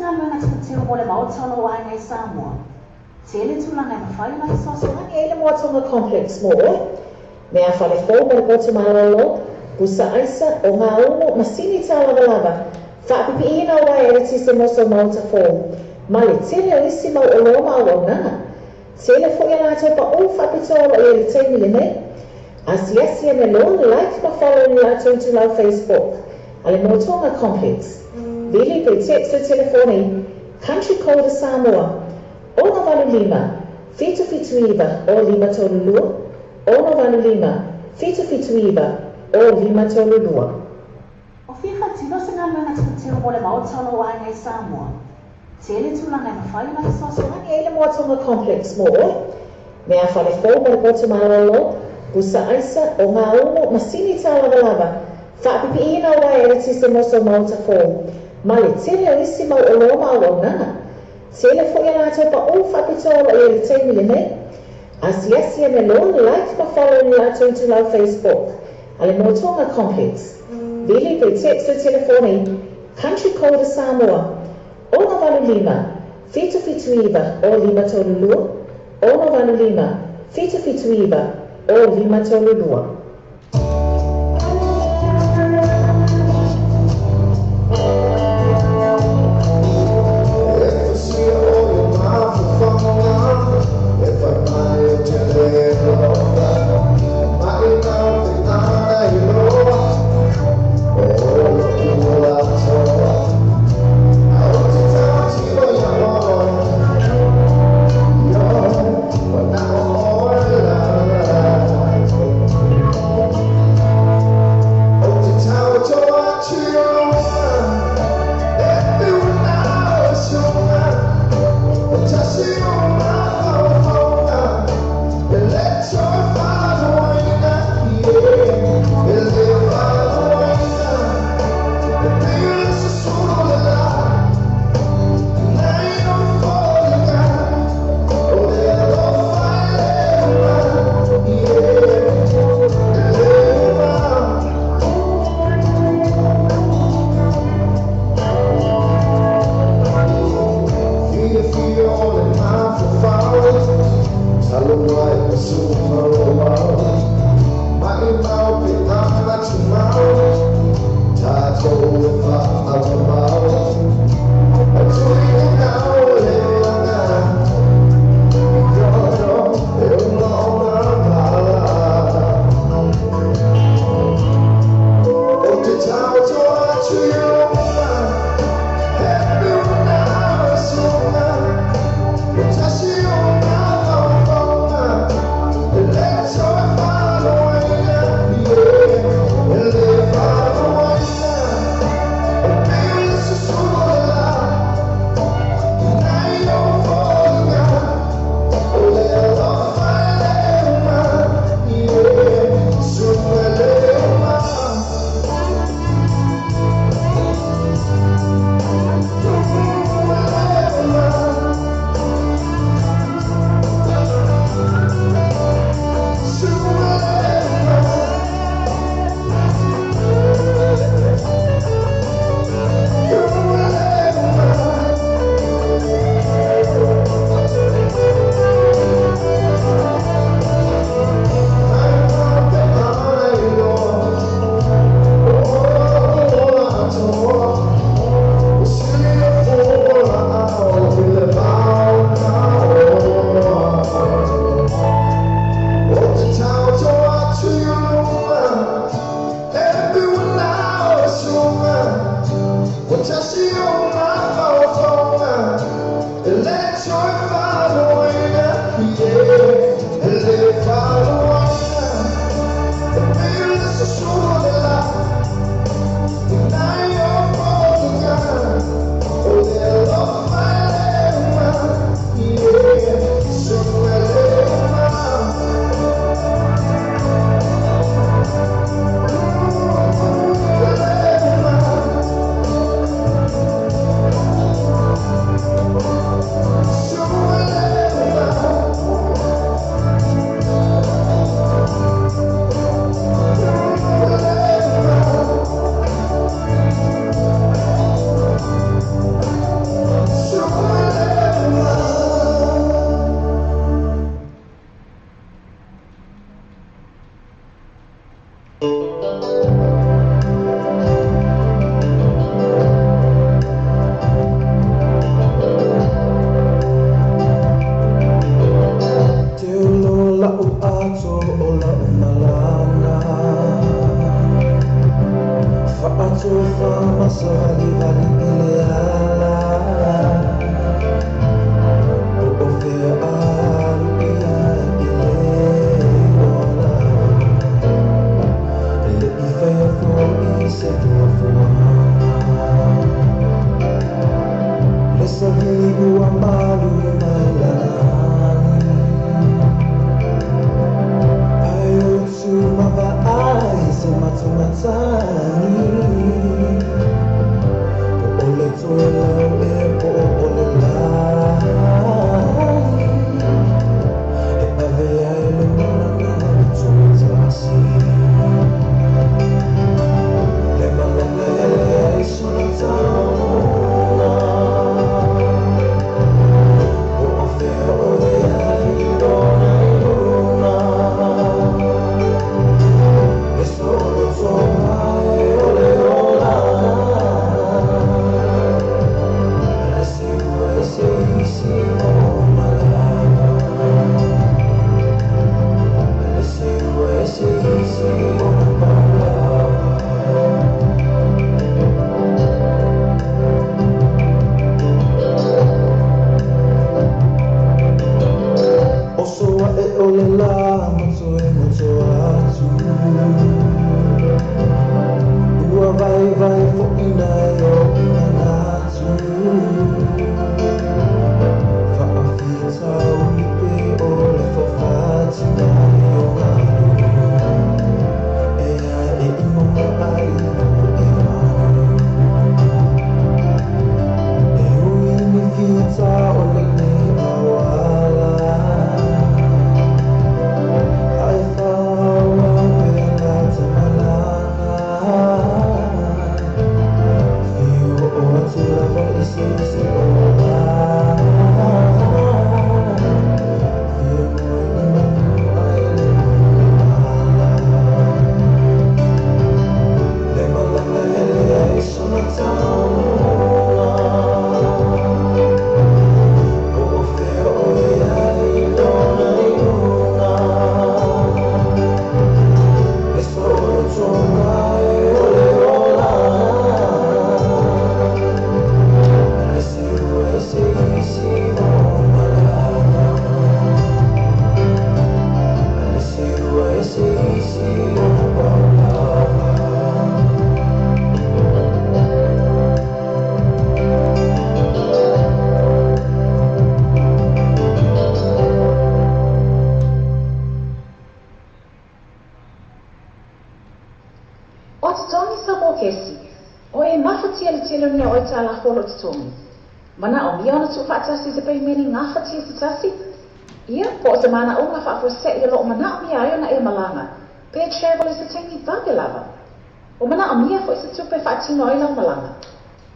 galuega teuteu mo le maota o lou aiga i Samoa? Tele tulaga e mafai ona fesoasoani ai le Moatoga Complex mo oe. Meafale fou mo le potu malolo, pusa aisa, ogaumu, masini tālavalava, faapipiina o uaea eletise mo sou maota fou, ma le tele o isi mau oloa ma auaunaga. Tele foi a latou paʻu faapitoa o lo o i ai i le taimi lenei. Asiasi ane loa, like ma follow i le latou itulau Facebook a le Moatoga Complex. Vili pe text le telefoni Country Code a Samoa, 685 779 0532, 685 779 0532. O fia faatino se galuega teuteu mo le maota o lou aiga i Samoa? Tele tulaga e mafai ona fesoasoani ai le Moatoga Complex mo oe. Meafale fou mo le potu malolo, pusa aisa, ogaumu, masini tālavalava, faapipiina o uaea eletise mo sou maota fou, ma le tele o isi mau oloa ma auaunaga. Tele foi a latou paʻu faapitoa o lo o i ai i le taimi lenei. Asiasi ane loa, like ma follow i le latou itulau Facebook a le Moatoga Complex. Vili pe text le telefoni Country Code a Samoa, 685 779 0532, 685 779 0532. E tusia ʻoe o mafaufauga, e fai mai ou te le alofa, ma inā o te ana i loa, o lo'u ola atoa, a ou te tautino iā ʻoe, ioe, manaʻo ʻoe la. Masavalivali i le ala Po o fea alu i ai i le ola E le i whaia fo i se fuafuaga Le savili ua malu mai lagi Ai o tu mavaai se matumatagi Po o le toe lau e po o le lai E ave ai le malanga le tuatasi Le malanga e leai sona taunuuga Po o fea oe ai lona i luna E solo mai o le olaga Le siua e se isi mo malaga Le siua e se isi mo malaga. O soa e o le la moto e moto atu Ua vai vai fo ina e o manatu Faafita uli pe o le fafati mai o galu E a e i mama ai o e manu E ui ni fita o le nei awala Ai whawa pe la tamalanga Fio o atu lava i se isi o la Fio moe ni manu ai le mala Le malanga e leai sona taunuuga Po o fea oe ai lona i luna E solo mai o le olaga Le siua e se isi mo malaga Le siua e se isi mo malaga. O totogi sa mō kesi. O e mafatia le tele o nia o tā la holo totogi. Mana o mia ona tu whaatasi se peimeni ngā whatia se tasi. Ia, po o se mana o ngā whaafua i lo o mana o mia ai ona e malanga. Pe travel e se tangi vage lava. O mana o mia fo i se tupe whaatino ai lau malanga.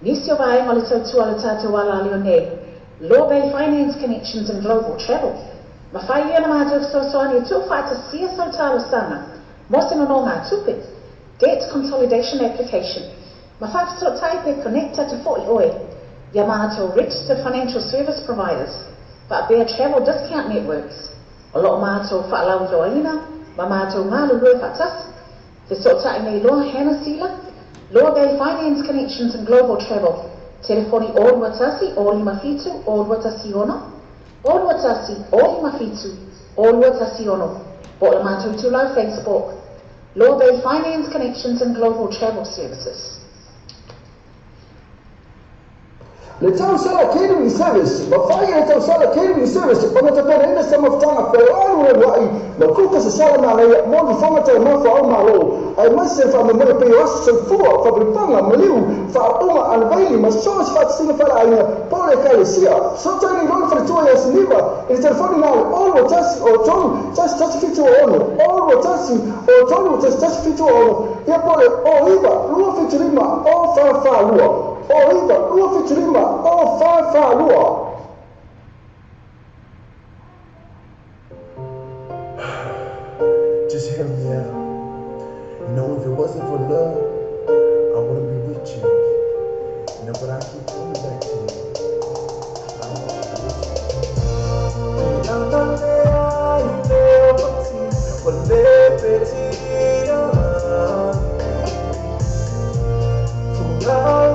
Nisi o vaenga o le tautua le tātou ala leo nei. Law Bay Finance Connections and Global Travel. Ma whai ia na mātou fesoasoani e tuu whaatasia sau tālosanga. Mo se nono ngā tupe. Debt Consolidation Application. Ma whaafesoatai pe connecta te fo i oe. Ia mātou Registered Financial Service Providers. Whaapea Travel Discount Networks. O loo mātou whaalau iloaina, ma mātou ngā lurue whaatasi. Te soatai nei loa Hannah Sila, Law Bay Finance Connections and Global Travel. Telefoni o 21 o 57 o 216, o 21 o 57 o 216. Po o la mātou tūlau Facebook. Law Bay Finance Connections and Global Travel Services. Le tausala catering service, ma whai le tausala catering service, ona te pere ina sa mafutanga whelaru e wai, ma kuka se sala manaia, mo ni whangata e mawha au malo, ai maise wha me moe peo aso soifua, whabripanga, maliu, whaonga, anavaili, ma soa se whatasinga whala aina, pole kai sia, so taini rona whanatua i asiniva, i te telefoni nā le 0 1 o 3 1 1 7 6, 0 1 o 3 1 1 7 6, ia pole o 9 2 7 5 o 4 4 2. O 9 2 7 5 o 4 4 2. Just hear me out. You know, if it wasn't for love, I wouldn't be with you. You know, but I keep coming back to you. I don't want to be with you.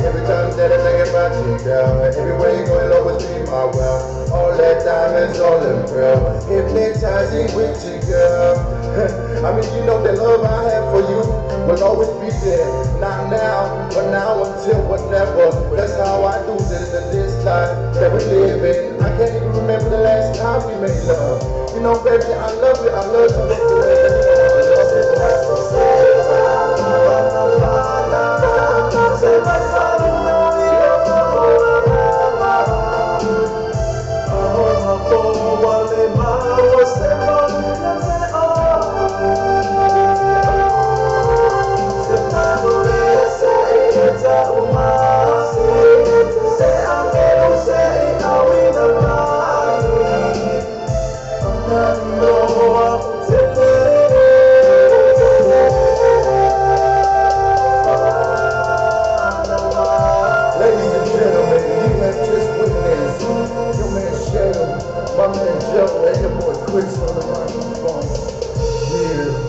Every time that I think about you, girl, everywhere you go, it'll always be my world. All that diamonds, all them pearl, hypnotizing with you, girl. I mean, you know the love I have for you will always be there. Not now, but now until whatever. That's how I do this in this life that we live in. I can't even remember the last time we made love. You know, baby, I love you. I love you. Ladies and gentlemen, you have just witnessed your man Shadow, my man Joe, and your boy Chris on the microphone. Yeah.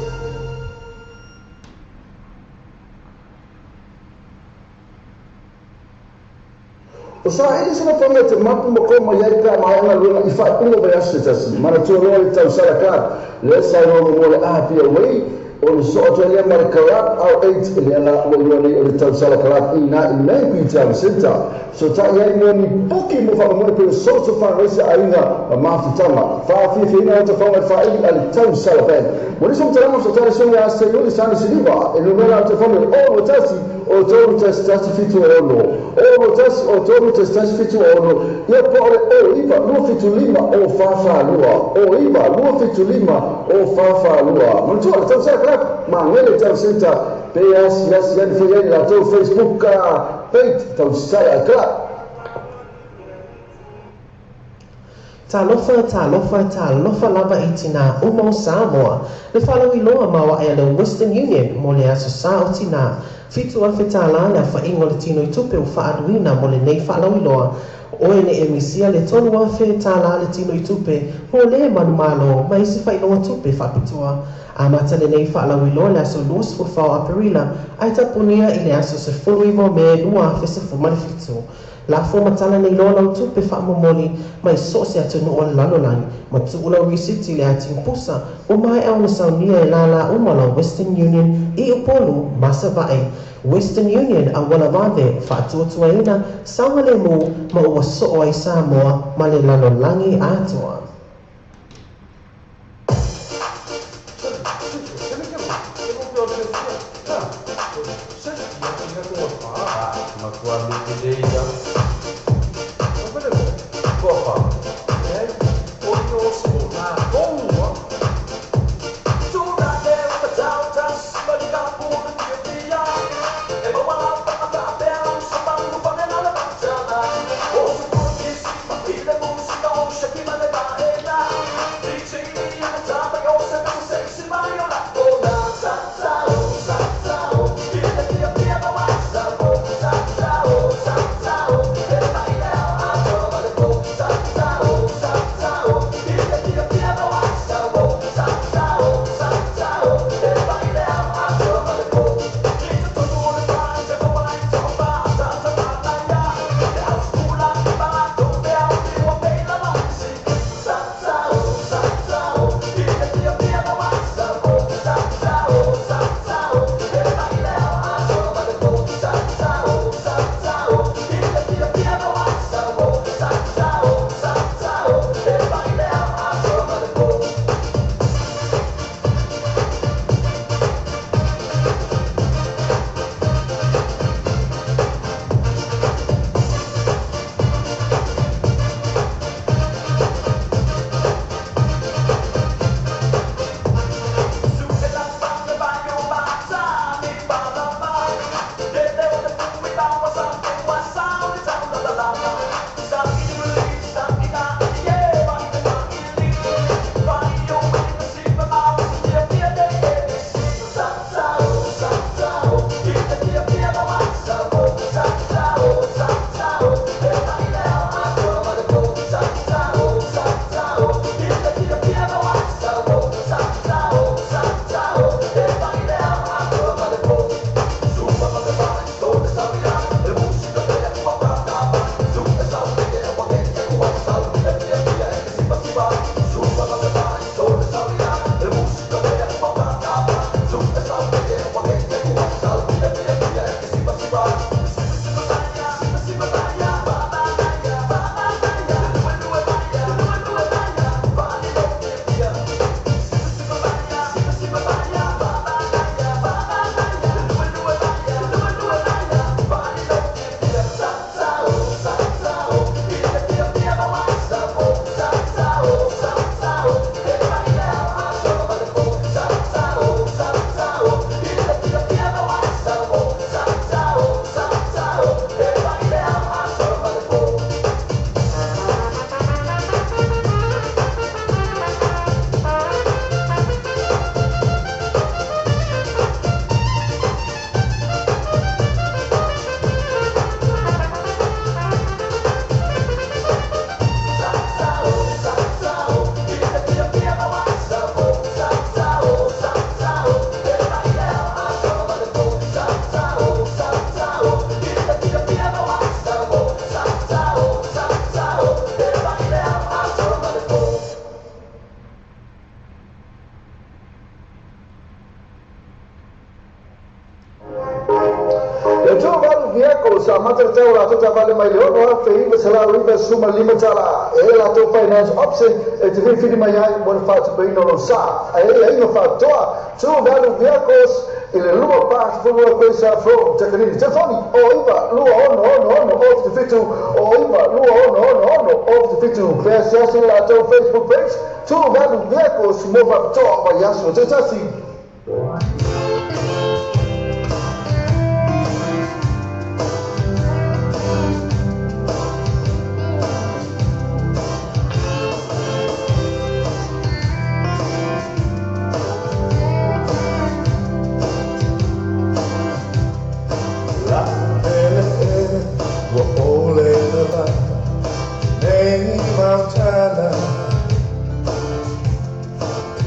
O sa ele sina whanga te mapu ma koma iai pēa mai anga luenga i whaepunga vai aso se tasi. Mana tua loa le tau sala club, le sa rono mo le apia wei, o le so atu alia ma le club au 8 le ala ua iua nei o le tau sala club i nā i nei kui tau senta. So ta iai mo ni puki mo whakamone pe o soto whangaisa a inga ma mafutanga. Whaafia o te whanga whaili a le tau sala band. Mo nisi o talanga so tare songa a se yoli sani siliva, e lumela o te whanga o o tasi o tolu tasi tasi fitu ono. O tasi o tolu tasi tasi fitu ono. Ia po ore o iwa lua fitu lima o whawha lua. O iwa lua fitu lima o whawha lua. Manutua le tau sala club, ma ngele tau senta pe asi asi ani fai ai la tau Facebook page tau sala club. Talofa, talofa, talofa lava i tina uma o Samoa. Le whalauiloa maua e le Western Union mo le aso sa o tina. Fitu a whetala le whaingo le tino i tupe o whaaluina mo le nei whalauiloa. Oe ne emisia le tonu a whetala le tino i tupe mo le manumalo ma isi whailoa tupe whapitua. A mata le nei whalauiloa le aso 24 Aperila ai tapunia i le aso se fulu iwa me lua fe se fumale fitu. La fo matala nei loa lau tupe whaamomoli mai so se atu no o lalolani ma tuula risiti le ati pusa o mai au na saunia e lala uma lau Western Union i Upolu Masavae. Western Union a wala vave whaatuatuaina saungale mu ma ua soo ai Samoa ma le lalolagi atoa. Sa Amata le tau o latou taavale mai le $6,995. E i ai latou finance option e te filifili mai ai mo le faatupeina o lou sa. Ae i ai aiaiga faapitoa. True Value Vehicles i le 242 Quayside Road, Takanini. Telefoni 09 26 66 07 09 26 66 07. Pe asiasi i le latou Facebook page True Value Vehicles mo faapitoa vaiaso se tasi. Ua ole lava nei mautala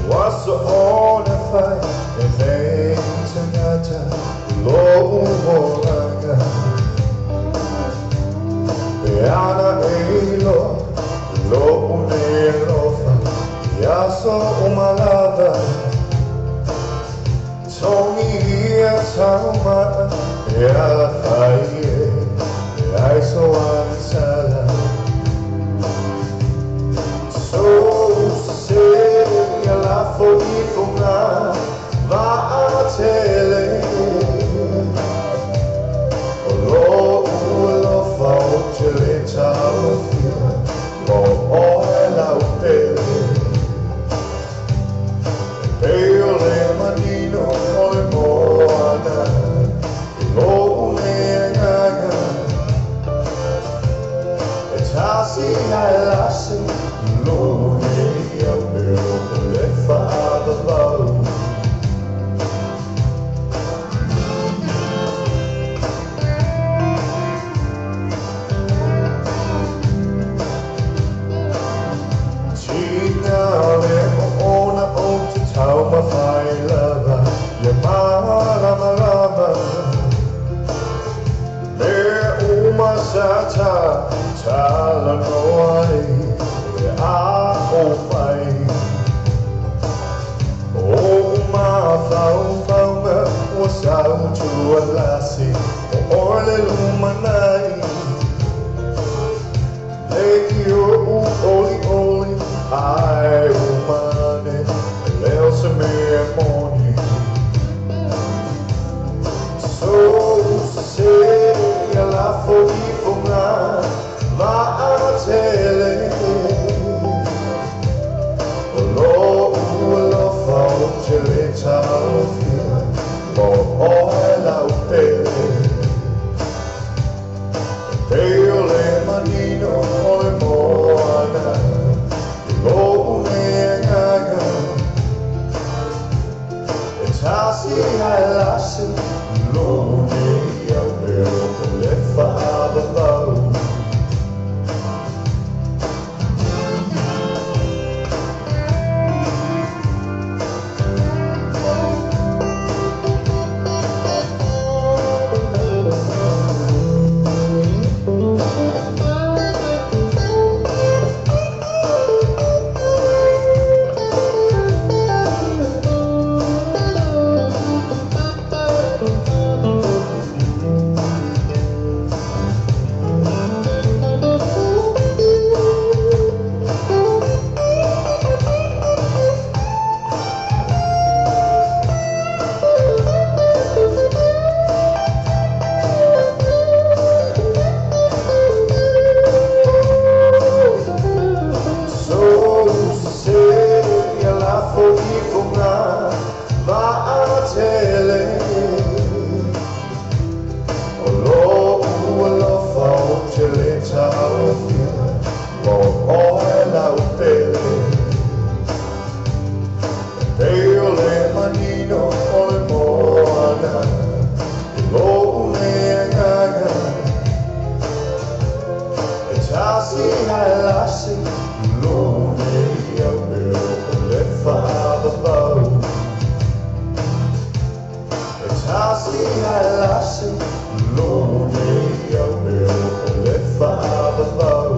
Ua soona fai e nei tagata Lo'u olaga Pe ana e iloa lo'u nei alofa I aso uma lava Togi ia taumaa e alafai e E ai so agisala So se ia lafo ifoga Vaatele O lo'u alofa ou te le taofia Mo oe lautele E pei o le manino o le moana I lo'u nei agaga E tasi ae lasi Lo'u nei au e o le faavavau Tina le o ona o te taumafai lava Ia malamalama Mea uma sa ta talanoa ai O le a ou fai O mafaufauga ua sautualasi O oe le lumanai Le i oʻu olioli ae umane E le o se mea moni So se ia lafo ifoga Vaatele O lo'u alofa ou te le taofia Mo oe lautele E pei o le manino o le moana I lo'u nei agaga E tasi ae lasi Lo'u nei au e o le faavavau So se ia lafo ifoga Vaatele O lo'u alofa ou te le taofia Mo oe lautele E pei o le manino o le moana I lo'u nei agaga E tasi ae lasi Lo'u nei au e o le faavavau E tasi ae lasi Lo'u nei au e o le faavavau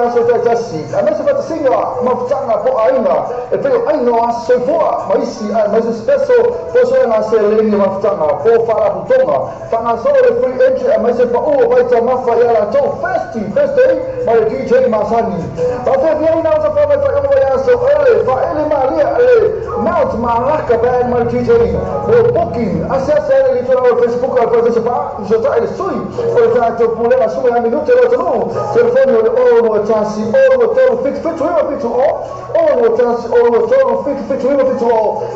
aso taitasi. Aemaise faatasiga mafutaga po aiga e pei o aiga o aso soifua ma isi aemaise special posoega seleni o mafutaga po faalaputoga faagasolo le free entry aemaise paʻu o vaitamafa ia latou Thirsty Thursday ma le DJ masani. Faafeafiaina o tafa mai faaiuga vaiaso ele faaele malia le Mount Malaka Band ma le DJ. Mo booking asiasi ai le litona o le Facebook a le Paradise Bar sotaʻi le sui o le tatou pulega sui a minute lo atunuu. Telefoni o le 0 2 1 0 2 3 7 7 9 7 0 0 2 1 0 2 3 7 7 9 7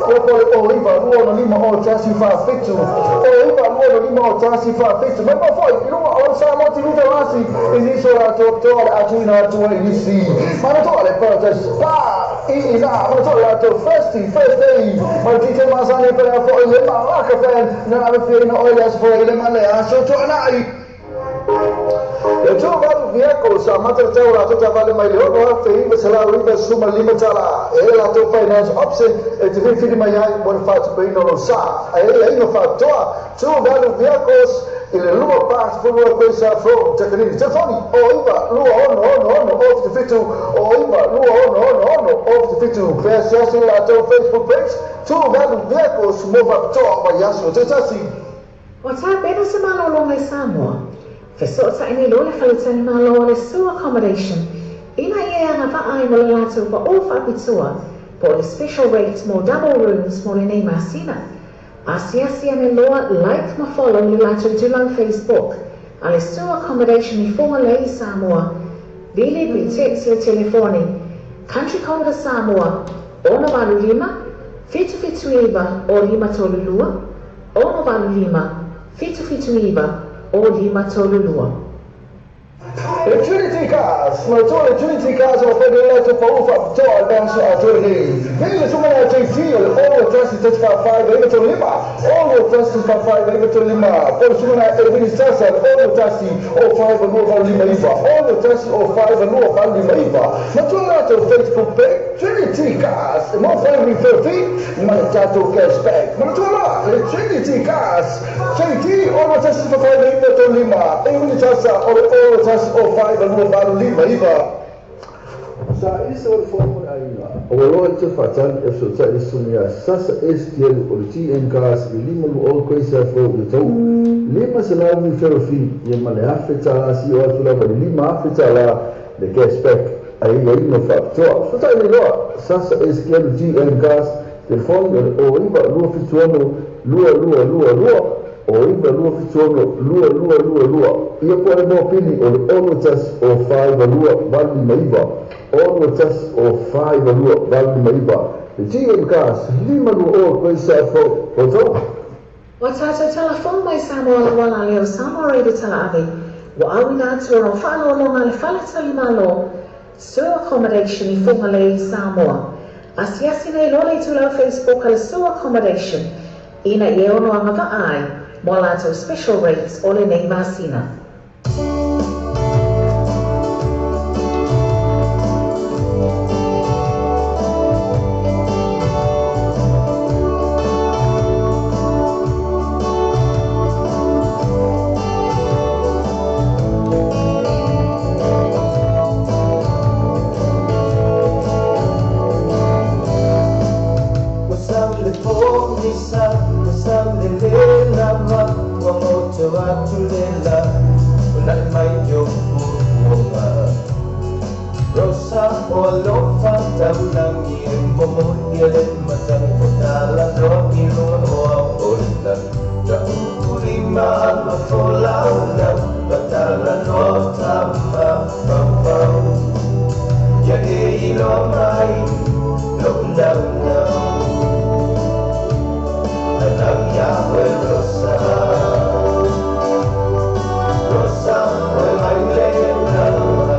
0 ia po le 0 9 2 5 0 1 4 7 0 9 2 5 0 1 4 7 mai mafoi i luga o le Samoa TV talasi i nisi o latou toa le atuina atu ai nisi manatua le Paradise Bar i ina manatua le latou Thirsty Thursday ma le DJ masani pele foʻi le Malaka Band na avefiaina oe le aso foe i le ma le aso toanai. Le tu valu vehicles sa mata le tau latou taavale mai le $6,995 e latou finance option e te filifili mai ai mo le faatupeina o lou sa ae aiga faatoa. Tu valu vehicles i le 242 Koisa Fou Takanini. Telefoni o 9 2 6 6 6 0 7 7 o 9 2 6 6 6 0 7 7. Feasiasi latou Facebook page Tu valu vehicles mo faapitoa vaiaso taitasi. Ua tapena se malologa i Samoa. Fesootaʻi nei loa le faletalimalo o le Sue Accommodation ina ia e agavaa ai mo le latou paʻu faapitoa po o le special rate mo double rooms mo lenei masina. Asiasi ane loa like ma follow le latou itulau Facebook a le Sue Accommodation i Fugalei i Samoa. Vili pe text le telefoni country code a Samoa 685 779 0532 685 779 0532. Le Trinity Cars, ma tu le Trinity Cars o fai le latou paʻu faapitoa le aso atoa lenei. Vili le sumaga JT o le 0 1 3 5 9 3 5 0 1 3 5 9 3 5 po le sumaga Elvini Sasa le 0 1 0 5 2 8 5 9 0 1 0 5 2 8 5 9. Ma tu le latou Facebook page Trinity Cars e mo fai refer fee ma le tatou cashback. Ma tu la le Trinity Cars JT 0 1 3 5 9 3 5 Elvini Sasa o le 0 1 0 5 2 8 5 9. Sa isa o le fono le aiga. Ua loa i te faatali e fesotaʻi le susuga iā Sasa STL o le TN Cars i le 52 Koisa Fou i le tau 500 referral fee ia ma le $1,000 sio atu lava i le $5,000 le cashback ai aiaiga faapitoa. Fesotaʻi nei loa Sasa STL TN Cars telefoni o le 09 276 2222 o 9 276 2222 ia po le mopili o le 0 1 o 5 2 8 5 9 0 1 o 5 2 8 5 9. Le GM Cars 52 Koisa Fou o tau. Ua tatou talafou mai Samoa lauala lea o Samoa Radio Talaave ua auina atu ona o faaloaloga le faletalimalo Sue Accommodation i Fugalei i Samoa. Asiasi nei loa le itulau Facebook a le Sue Accommodation ina ia e ono agavaa ai mo a latou special rates o lenei masina. Ua sau le pogisa, ua sau le lē lava, ua goto atu le la, ulaʻi mai i ou fuafuaga. Rosa o alofa taulagi e momoli le matagi o talanoa i luga o ao o le lagi. Taʻulima ma folaulau, matalanoa tamafaufau. Ia e iloa mai loʻu naunau. Ae ia oe Rosa. Rosa, oe mai le lava.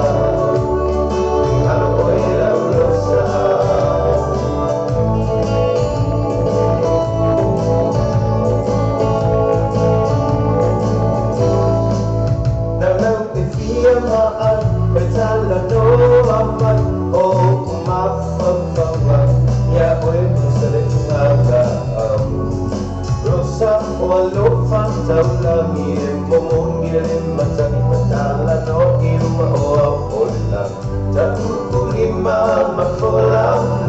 Alo oe lau Rosa. Naunau e fia maai, e talanoa mai, o oʻu mafaufauga, ia oe Rosa le tugaga. Rosa o alofa taulagi e momoli le matagi. Matala no i uma o au o le lagi Taʻukulima ma folaulau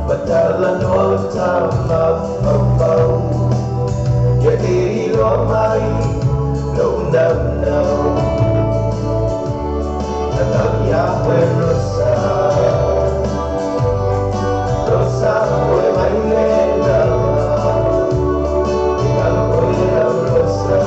Matala no tama faufau Ia e iloa mai lou naunau Tatau ia oe Rosa Rosa oe mai le lava E alu oe lau Rosa.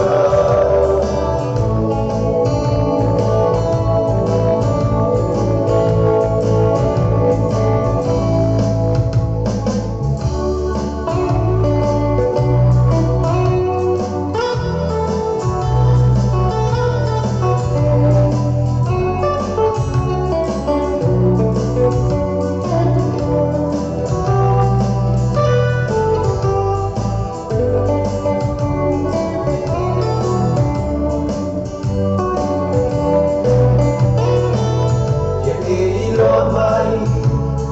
Ia e iloa mai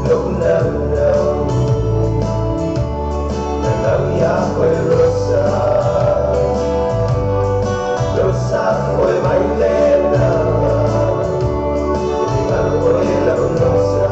lou naunau Tatau ia oe Rosa Rosa oe mai le lava E alu oe lau Rosa.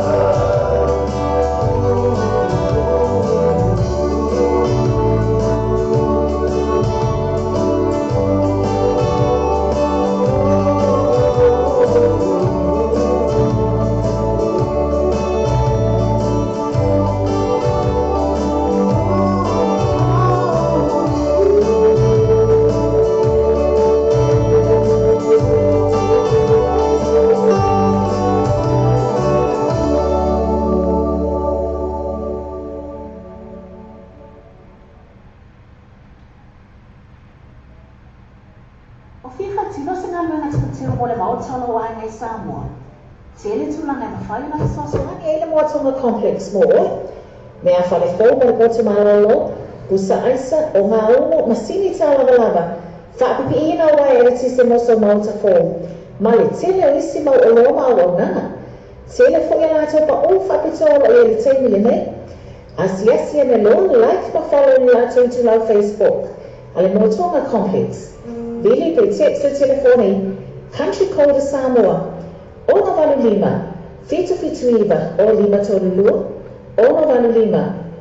O fia faatino se galuega tilotilo mo le maota o lou aiga i Samoa? Tele tulaga e mafai ona fesoasoani ai le Moatoga Complex mo oe. Mea fale fou mo le potu malolo, pusa aisa, ogaumu, masini tālavalava, faapipiiina o uaea eletise mo sou maota fou, ma le tele o isi mau oloa ma auaunaga. Tele foi a latou paʻū faapitoa o lo o i ai i le taimi lenei. Asiasi ane loa, like ma follow i le latou itulau Facebook a le Moatoga Complex. Vili pe text le telefoni Country Code a Samoa, 685 779 0532,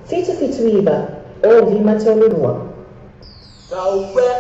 685 779 0532.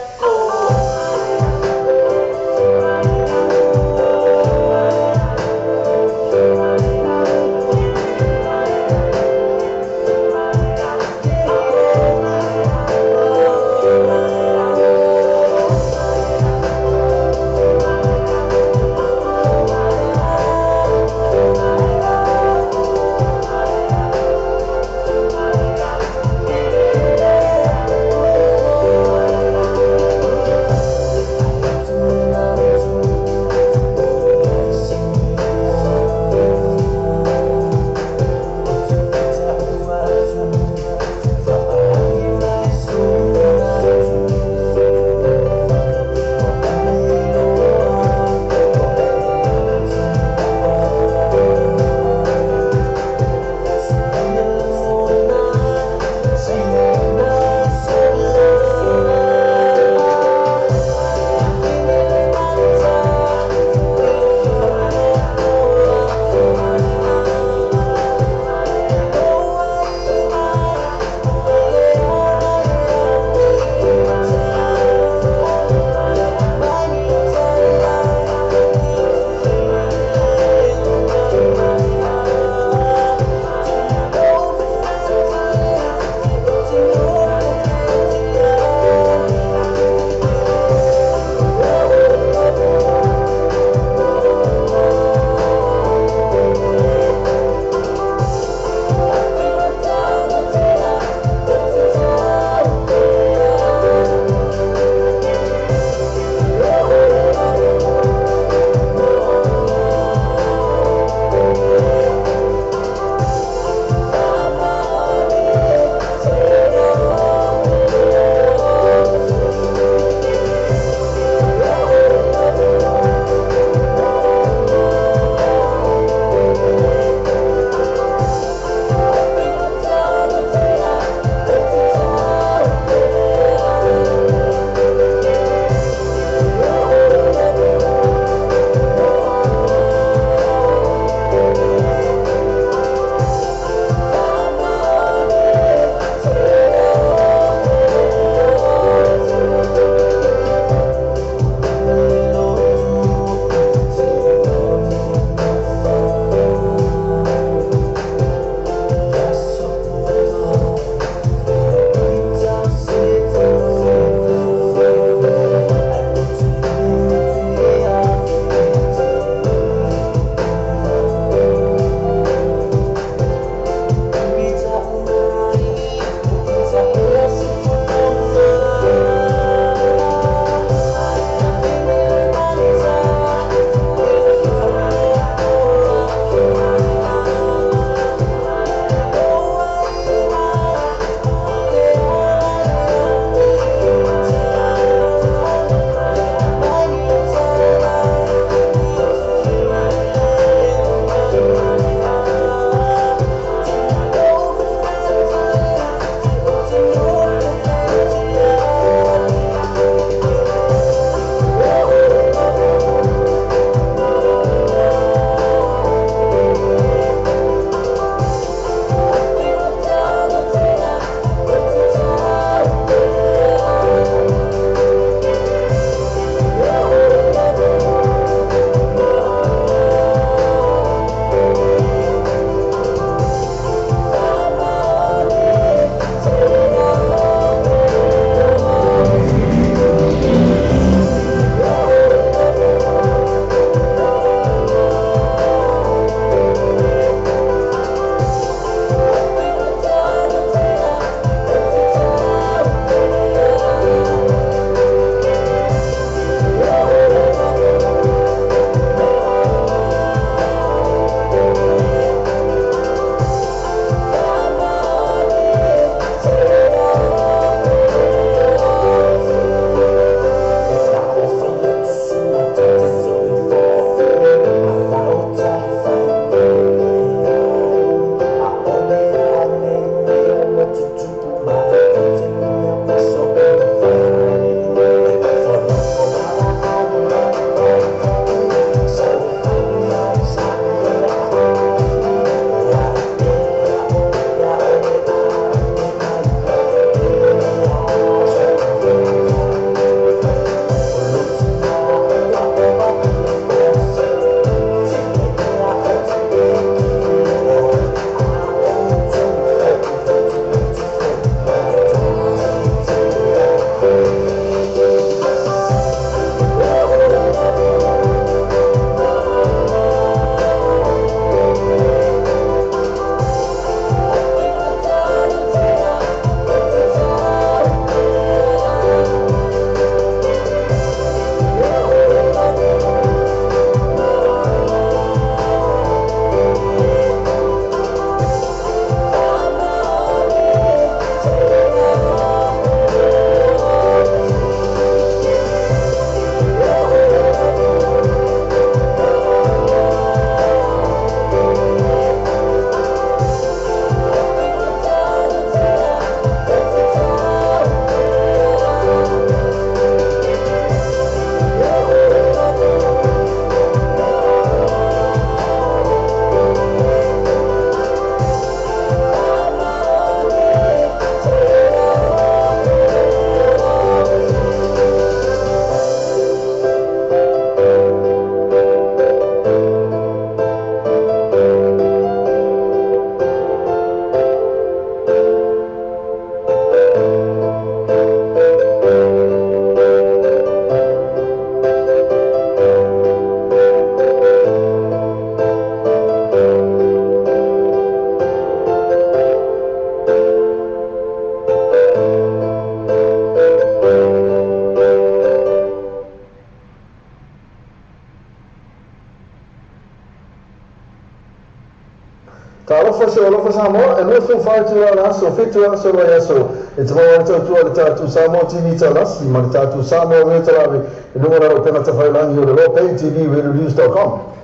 Talofa se alofa Samoa, e 24 itula o le aso, 7 aso o le vaiaso, e te maua ai le tautua a le tatou Samoa TV Talasi ma le tatou Samoa Radio Talaave i luga o lana upega tafailagi o le Lope TV Radio News.com.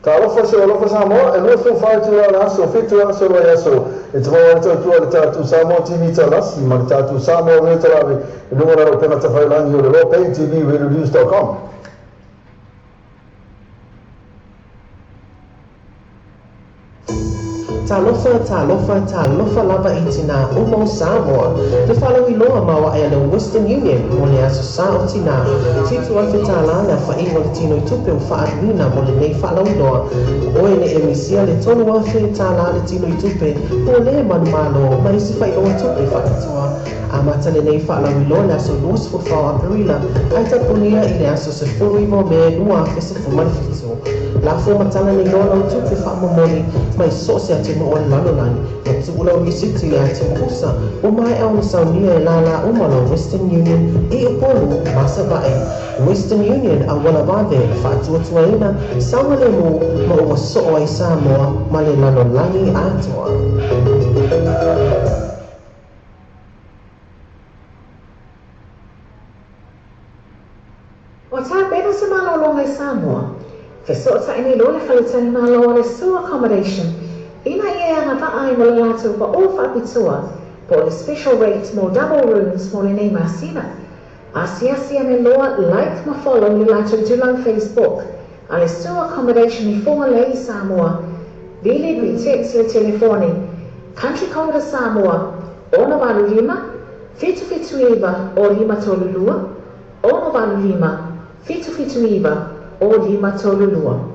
Talofa se alofa Samoa, e 24 itula o le aso, 7 aso o le vaiaso, e te maua ai le tautua a le tatou Samoa TV Talasi ma le tatou Samoa Radio Talaave i luga o lana upega tafailagi o le Lope TV Radio News.com. Talofa, talofa, talofa lava i tinā uma o Samoa. Le faalauiloa maoae a le Western Union mo le Aso Sa o Tinā. $7,000 le afaina o le tinoitupe ua faaluina mo lenei faalauiloa. O oe ne e misia le $3,000 le tinoitupe po o lē manumalo ma isi faailoga tupe faapitoa. Amata lenei faalauiloa le aso 24 o Aperila ae tapunia i le aso 19 o Me 2017. Lafo ma tala nei loa lau tupe faamomoli mai so o se atunuu o le lalolagi. Ua tuu lau risiti ia te Usa, ua maea ona saunia e lālā uma lau Western Union i Upolu ma Savaii. Western Union auala vave, faatuatuaina, saogalemu ma ua soo ai Samoa ma le lalolagi atoa. Ua tapena se malologa i Samoa. Fesootai nei loa le faletalimalo a le Sue Accommodation ina ia e agavaa ai mo le latou pao faapitoa po o le special rate mo double rooms mo lenei masina. Asiasi ane loa like ma follow le latou dulau Facebook a le Sue Accommodation i Fugalei i Samoa. Vili pe text le telefoni Country code a Samoa 685 779 o 532 685 779 o 532.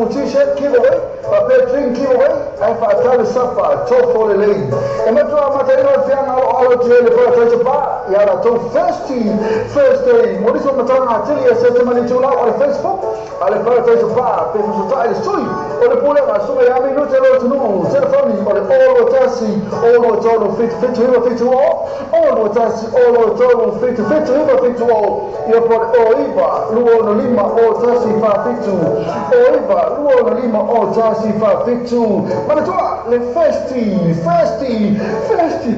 T-shirt giveaway, faapea drink giveaway, ae faatau le sapa tofo lelei. E matua mataina o le feaga aloalo atu ai le Paradise Bar ia latou Thirsty Thursday. Mo nisi o matalaga atili e se te mani tulau o le Facebook a le Paradise Bar pe fasotaʻi le sui o le pulega suga ia minute lo atunuu. Telefoni o le 0 1 0 3 7 7 9 7 0 0 1 0 3 7 7 9 7 0 ia po le o iva lua ono lima o tasi fa fitu o iva lua ono lima o tasi fa fitu. Manatua le Thirsty Thirsty Thirsty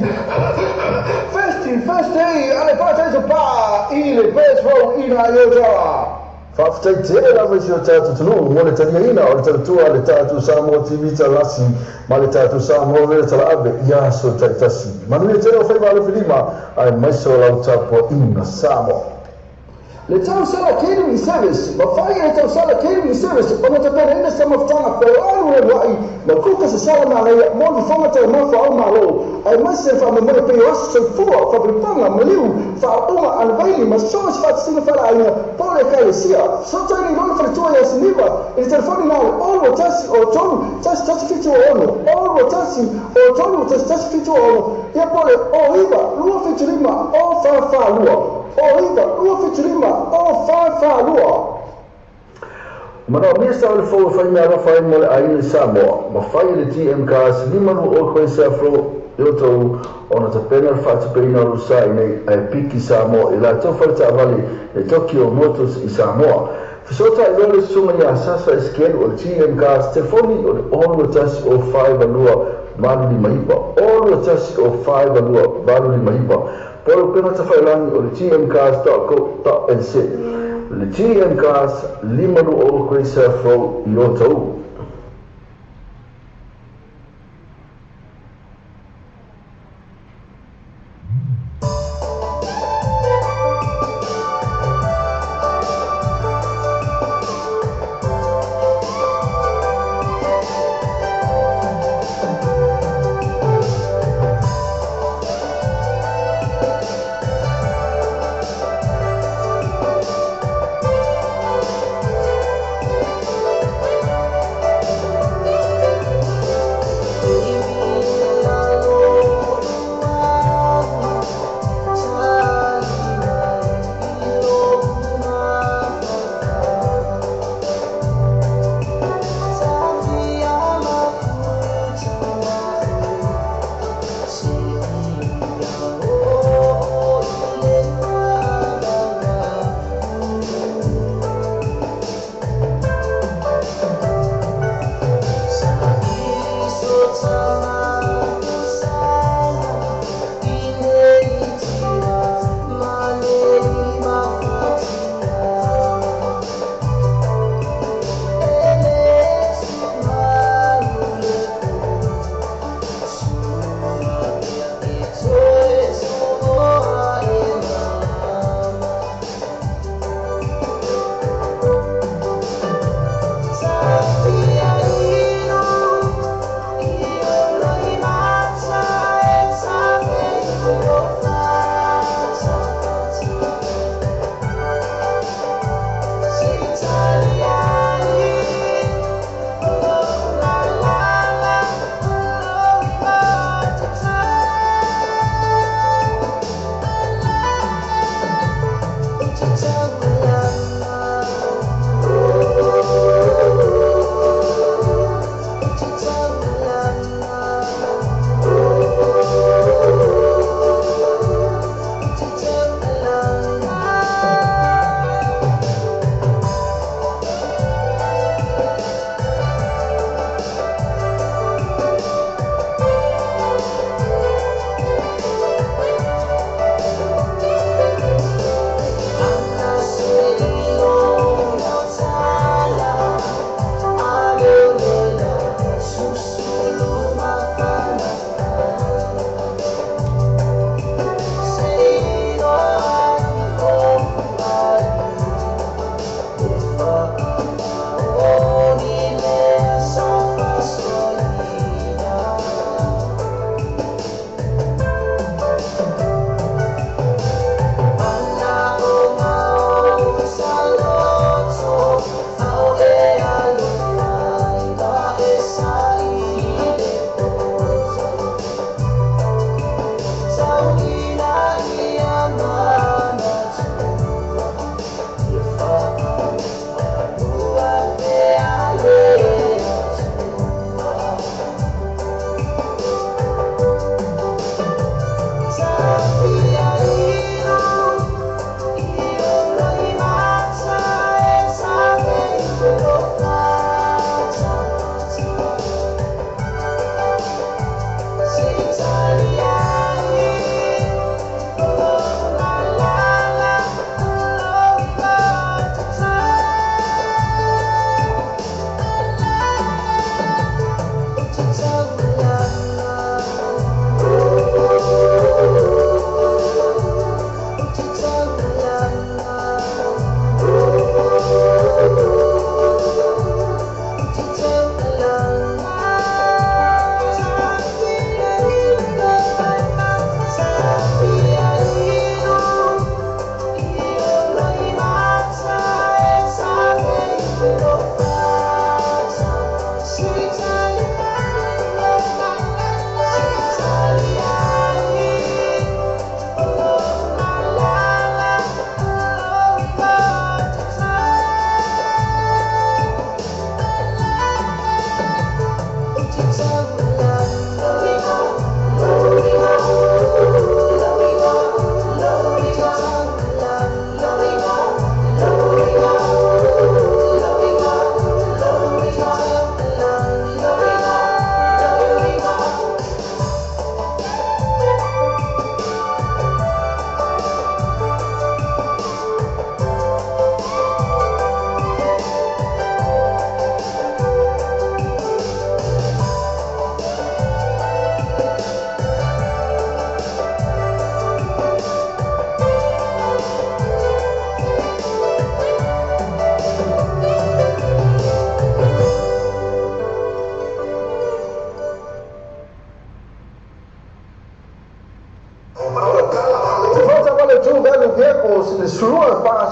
Thirsty Thursday a le Paradise Bar i le Best Row ina i Otawa. Faafetai tele lava i si o tatou atunuu mo le taliaina o le tautua a le tatou Samoa TV Talasi ma le tatou Samoa Vele Talaave i aso taitasi. Manuia tele o faiva alofilima ae maise o lau tapuaʻiga Samoa. Le tausala catering service, mafai e le tausala catering service ona tapenaina sa mafutaga fealu le luaʻi ma kuka se sala manaia mo le fofoga taumafa au malo ae maise faamoemoe pei o aso soifua faapalipaga maliu faaoga anavaili ma so se faatasiga faleaiga po o le ekalesia. Fesotaina i lona faletua ia Siniva i le telefoni na o le 0 1 o 3 1 1 7 6 0 1 o 3 1 1 7 6 ia po o le 0 9 2 7 5 0 4 4 2 o 9 2 7 5 0 4 4 2. Manaomia sa o le fou e fai mea alofa ai mo le aiga i Samoa, ma fai e le TM Cars lima lu o koe sa flo i o tou ona tapena le faatupeina o lou sa i nei ae piki Samoa i latou fale taavale le Tokyo Motors i Samoa. Fesotaʻi loa le susuga iā Sasa Esikelu o le TM Cars, telefoni o le 0 1 o 5 2 8 5 9 0 1 o 5 2 8 5 9 po o le upega tafailagi o le tmcars.co.nz. Le TM Cars lima lu o koe sa flo i o tou.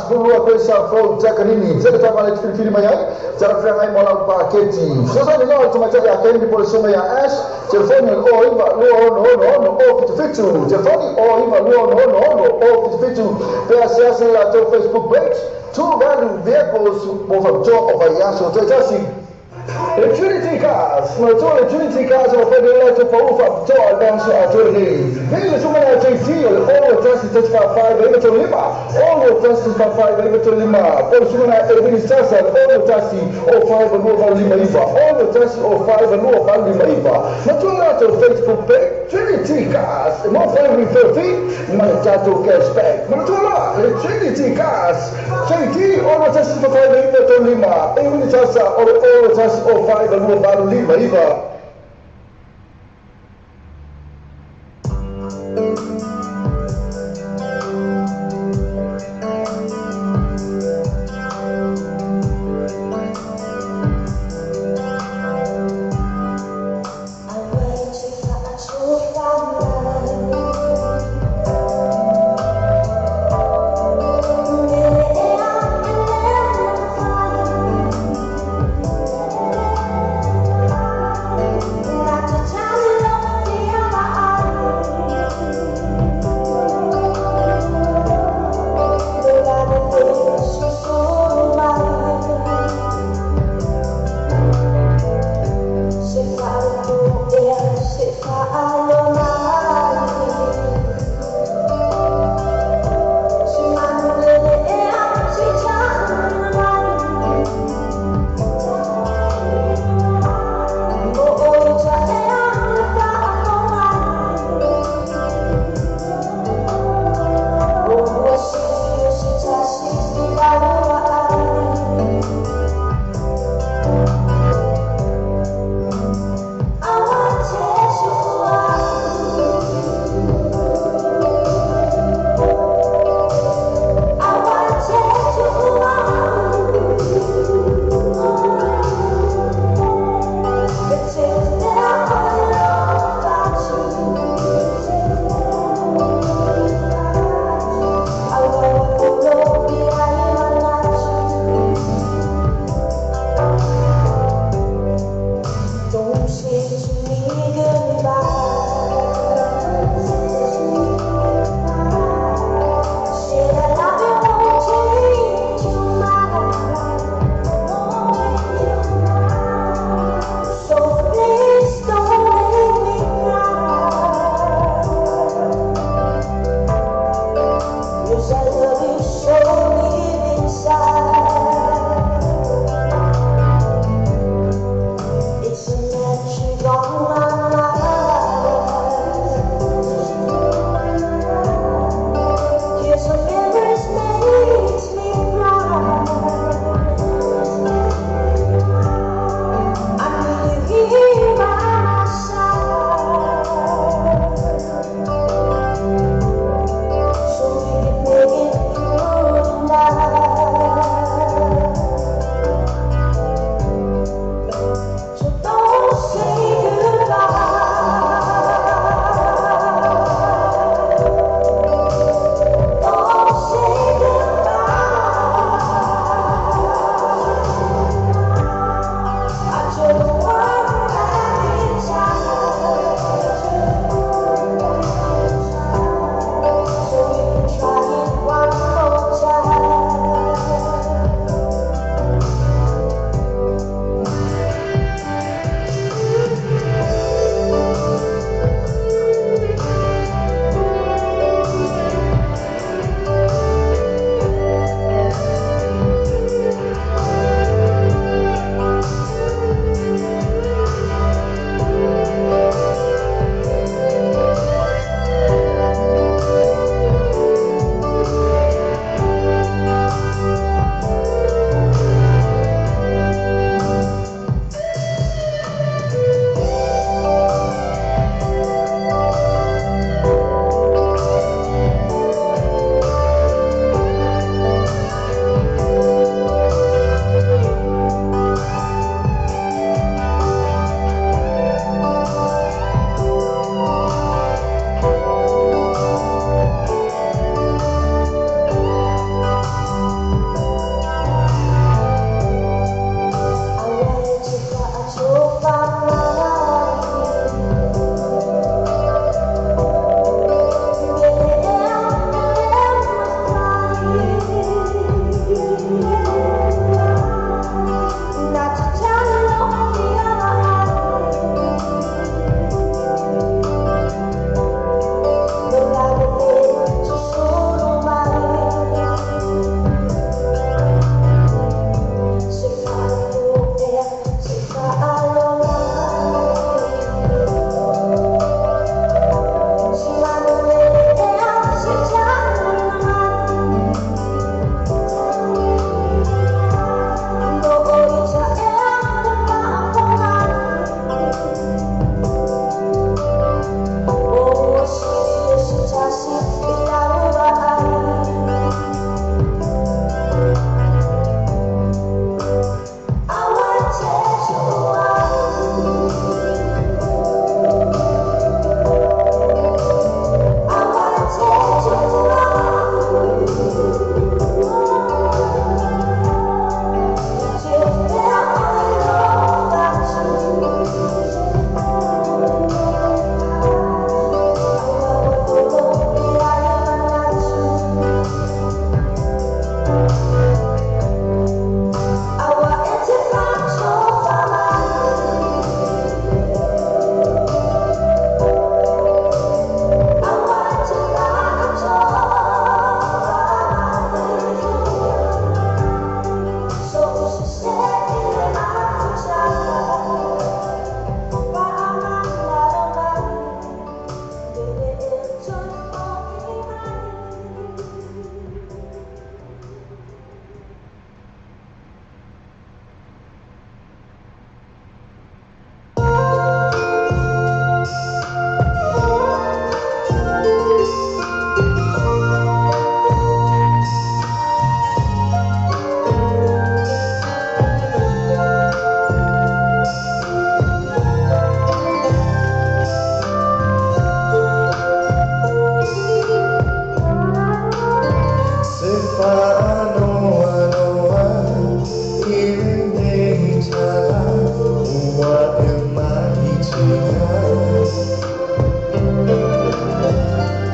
12 Koisa Fou Takanini. Tele taavale te filifili mai ai, talafeagai mo lau paketi. Fesoasoani loa le tamaitai ia Kendi po o le susuga ia Ash, telefoni o le 09 2 6 6 0 77, telefoni 09 2 6 6 0 77, pe asiasi i le latou Facebook page, Tuvalu Vehicles mo faapitoa o vaiaso taitasi. Le Trinity Cars, manatua le Trinity Cars o fai le latou pau faapitoa le aso atoa lenei. Vili le susuga ia JT o le 6 1 4 4 9 3 5, 6 1 4 4 9 3 5, po o le susuga ia Evini Sasa le 6 1 0 5 2 8 5 9, 6 1 0 5 2 8 5 9. Manatua le latou Facebook page, Trinity Cars, e mo fai refill fee ma le tatou cashback. Manatua loa le Trinity Cars, JT 6 1 4 4 9 3 5, Evini Sasa o le 6 1 0 5 2 8 5 9. I waited for tala ua e mai tina.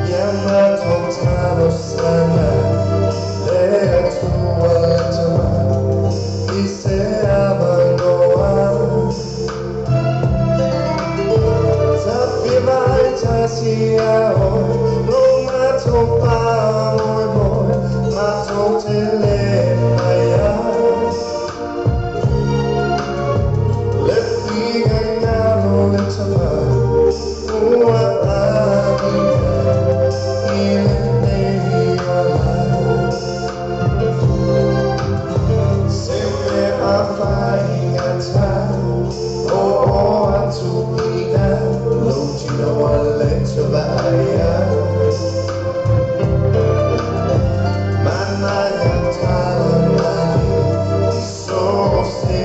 Ia matou talosaga le Atua le Tama i se avanoa. Tafivai tasi ia oe lo matou faamoemoe matou te lē faia. Le finagalo o le Tama ua agia i lenei ala. Se mea faigata o oo atu i ina lou tino ua le toe vaaia. Manaia tala mai i so o se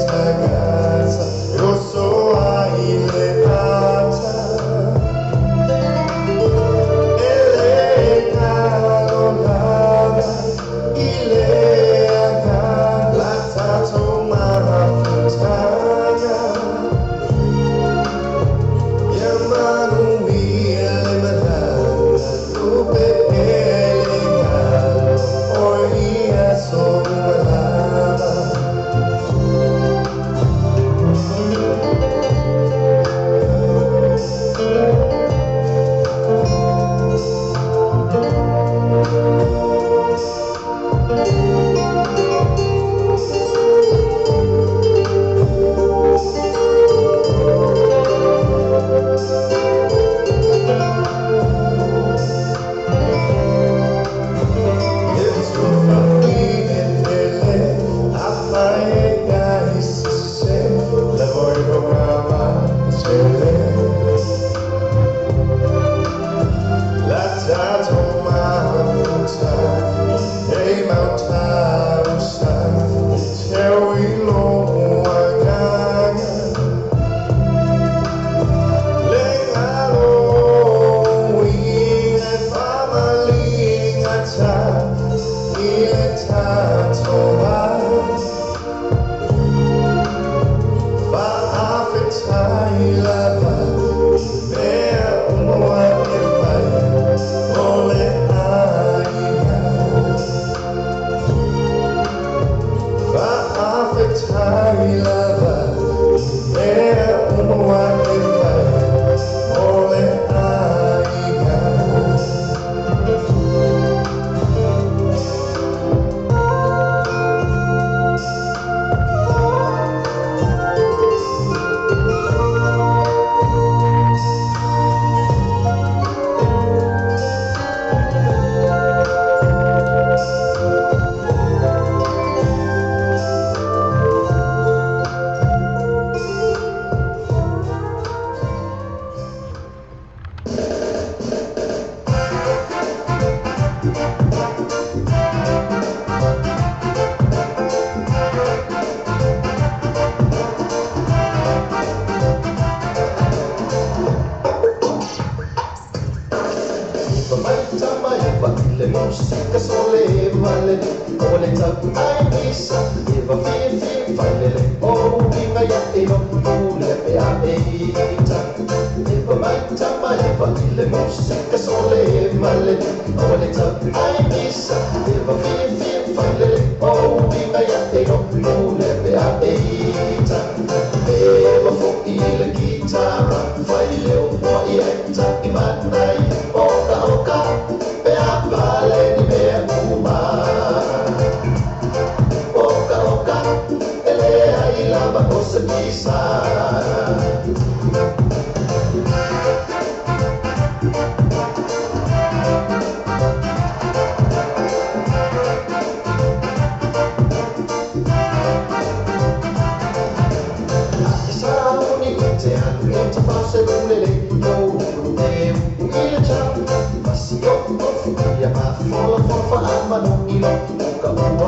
tagata e oso ai le ata. E lē galo lava i le agaga la tatou mafutaga. Ia manuia le malaga lupe e le galo oe i aso uma lava. E tufafine tele afai e kai sese lafo i fogamatele. La tatou mafuta e mautausa teu i lou agaga. Le galo uiga e faamaligata i le tatou va. Faafetai lava i mea uma ua e faia mo le aiga. Faafetai lava i mea uma ua e faia mo le aiga. Iva mai tama iva i le musika sole vale o le tau ai misa iva fifi failele o uiga ia e no ule pe a e ita. Iva mai tama iva i le musika sole vale o le tau ai misa iva fifi failele o uiga ia e no ule pe a e ita. Eva fo'i le kitara faileo moa ia e ta'i manai oka oka pe a pale ni mea uma. Oka oka e leai lava o se pisa. E sauni i te alu e tafau se ulele o ulu e upu i le tau. Pasi o ofu ia mafola fola faamanu i lo o ka ua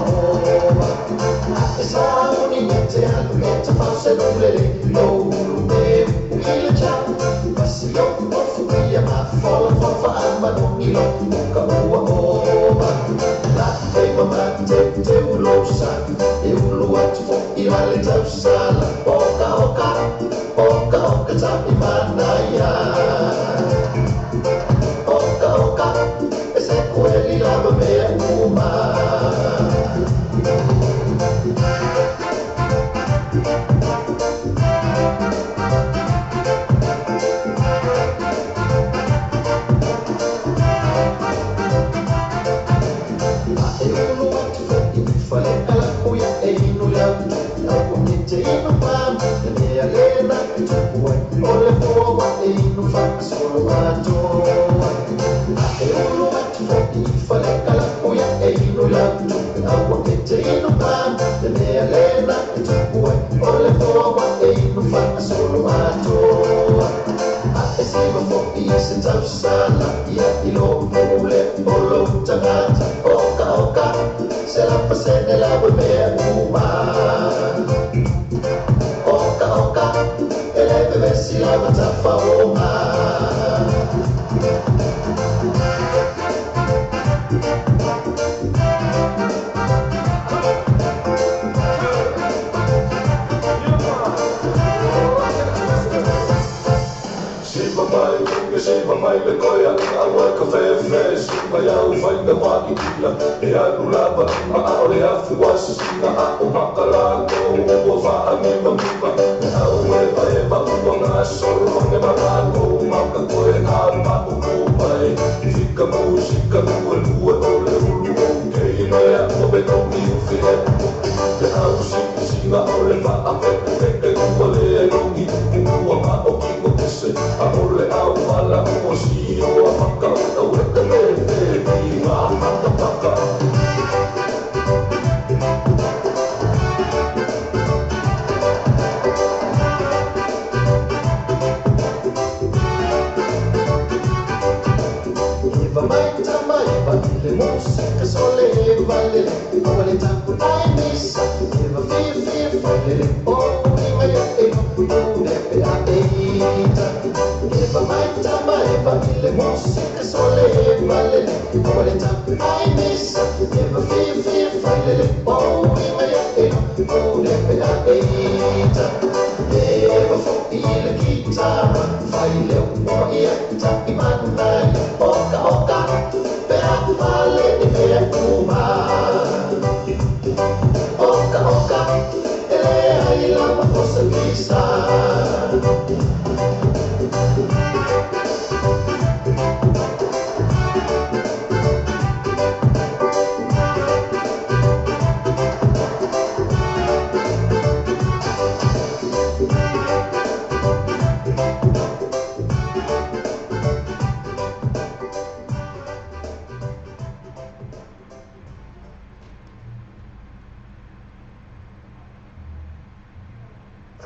ova. E sauni i te alu e tafau se ulele o ulu e upu i le tau. Pasi o ofu ia mafola fola faamanu i lo o ka ua ova. La e mama te te ulo sa e ulu atu fo i ma le tausala. Oka oka, oka oka tapi manaia. Oka oka, e se kueli lava mea uma. E ulu atu fo'i fale ala kuia e inu le au au ko te inu pam le mea lena e tupu ai o le hoa wa e inu whaasolo atoa. E ulu atu fo'i fale ala kuia e inu le au au ko te inu pam le mea lena e tupu ai o le hoa wa e inu whaasolo atoa. E siva fo'i se tausala ia i lo pule o lo tangata. Oka oka, se la pasene la we mea uma. Oka oka, ele bebe si la watafa oma. Se mai le koia aua ka fefe si mai au fainga mai ila e alu lava ma ao le afu asina a o makala ko o va a mi ma mi ma me au e va e va ua nga solo nge ma ko maka ko e a ma o ko mai fika musika lua lua o le ulu o ke mea o be no mi u fi e le au si singa o le va a pe pe ke ua le longi ua ma o kingo kese a o le au ala o si o a maka o e ka me te mi ma maka maka. Eva mai tama eva ile musika sole eva lele awa le tapu ai misa eva fi fi fai lele o inga ya e o ne pe a eita. Eva mai tama eva ile musika sole eva lele awa le tapu ai misa eva fi fi fai lele o inga ya e o ne pe a eita. Eva fo ile kitara fai le o ia tapi manaia. Oka oka, pe a fale ni mea uma. Oka oka, ele ai lava fosa misa.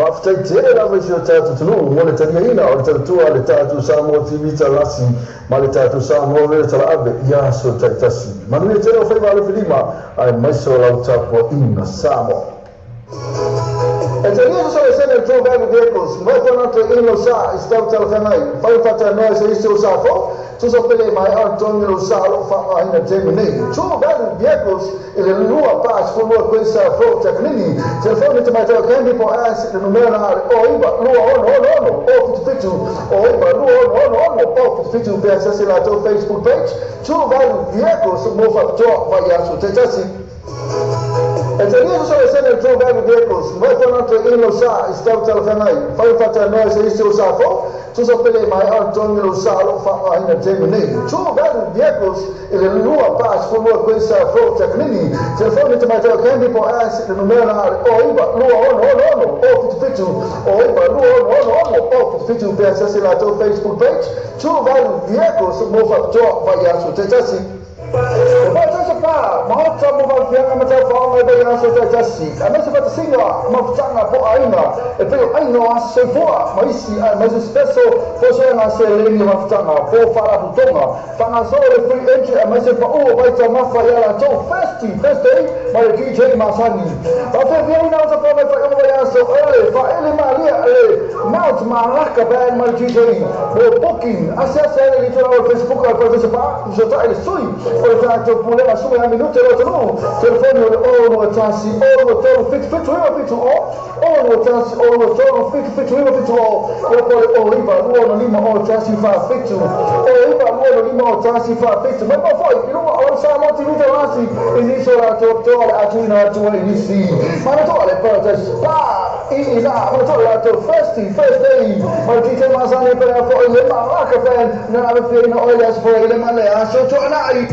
Faafetai tele lava i si o tatou atunuu mo le taliaina o le tautua a le tatou Samoa TV Talasi ma le tatou Samoa Radio Talaave i aso taitasi. Manuia tele o faiva alofilima aemaise o lau tapuaʻiga Samoa. E talia se sole sene True Value Vehicles, mai fana toe ino sa i se tau talafeagai, fai faatanoa i se isi o sa fou, tusa pele mai a togi lo sa o loo faaaogaina i le taimi nei. True Value Vehicles i le lua pa 12 koisa fou takanini, telefoni tamaitai o Candy po as le numera na le o iva lua ono ono ono o 77 o iva lua ono ono ono o 77 pe asasi latou Facebook page True Value Vehicles mo faapitoa vai aso taitasi. E talia se sole sene True Value Vehicles, mai fana toe ino sa i se tau talafeagai, fai faatanoa i se isi o sa fou, tusa pele mai a togi lo sa o loo faaaogaina i le taimi nei. True Value Vehicles i le lua pa 12 koisa fou takanini, telefoni tamaitai o Candy po as le numera na le o iva lua ono ono ono o 77 o iva lua ono ono ono o 77 pe asasi latou Facebook page True Value Vehicles mo faapitoa vai aso taitasi. E faatasi pa, maota mo vafiaga ma tau whaonga e vai aso taitasi. Aemaise faatasiga mafutaga po o aiga e pei o aiga o aso soifua ma isi aemaise special fosoega seleni o mafutaga po o faalapotopotoga. Faagasolo le free entry aemaise paʻu o vaitaumafa ia latou Thirsty Thursday ma le DJ masani. Faafeafiaina o tafaga i faaiuga vai aso o le faaele malia le Mount Malaka Band ma le DJ mo booking asiasi ai le tulaga o le Facebook a le Paradise Spa fesoota'i le sui o le tatou pulega sui a minute le atunuu telefoni o le 0 2 0 2 3 7 7 9 7 0 0 2 1 0 3 7 7 9 7 0 ia po o le 0 9 2 6 5 0 1 4 7 0 9 2 6 0 1 4 7 mai ma fo'i i luga o le Samoa TV Taulasi i nisi o latou toa le atuina atu ai nisi manatua le Paradise Spa i ina manatua le latou Thirsty Thursday ma le DJ masani pea fo'i le Malaka Band na ave fiaina oe le aso fo'i le ma le aso tuanai.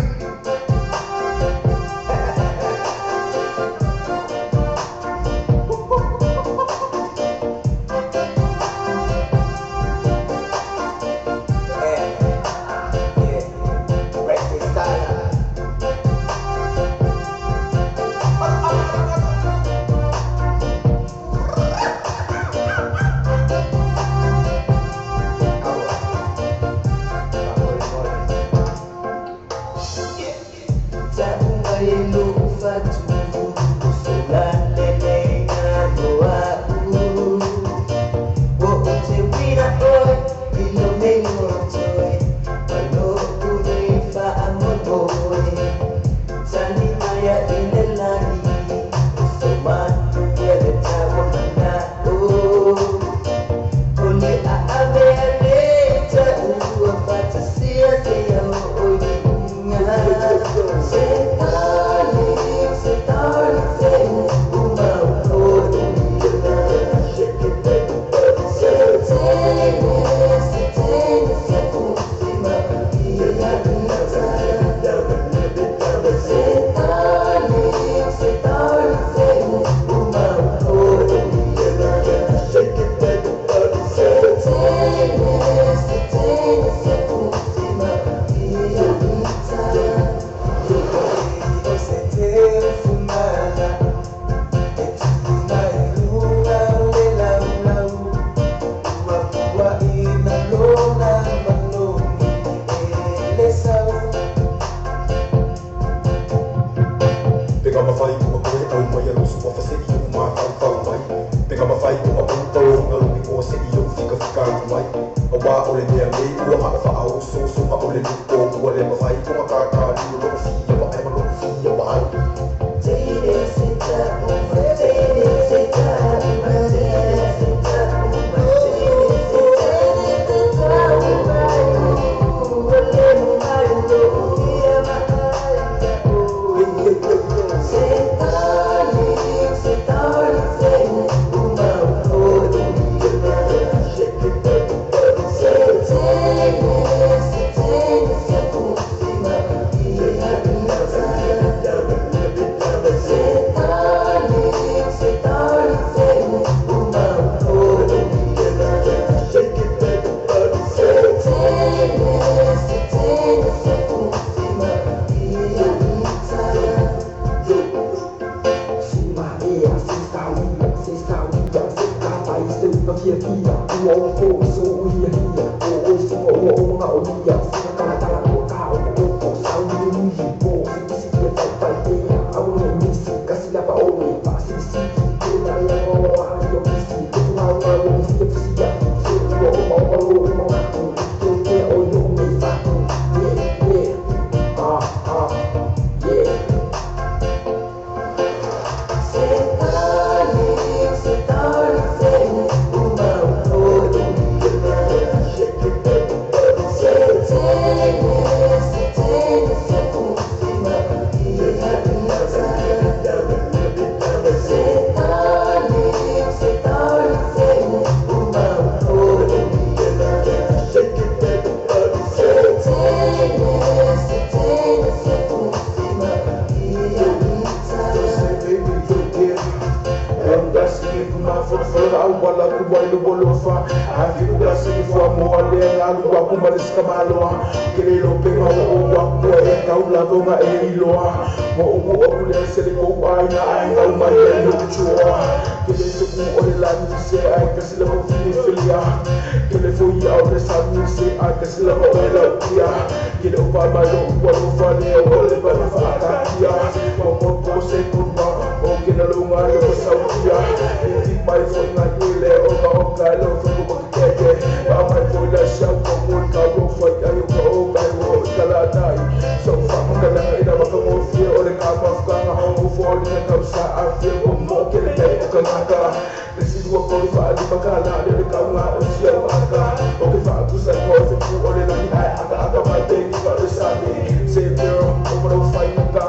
Le si lua tolu faalima tala le le kauga o si au aka. O ke faapusa i moe fetu o le lani ae aka aka mai te ni fa le sale. Se girl, o marau whainga.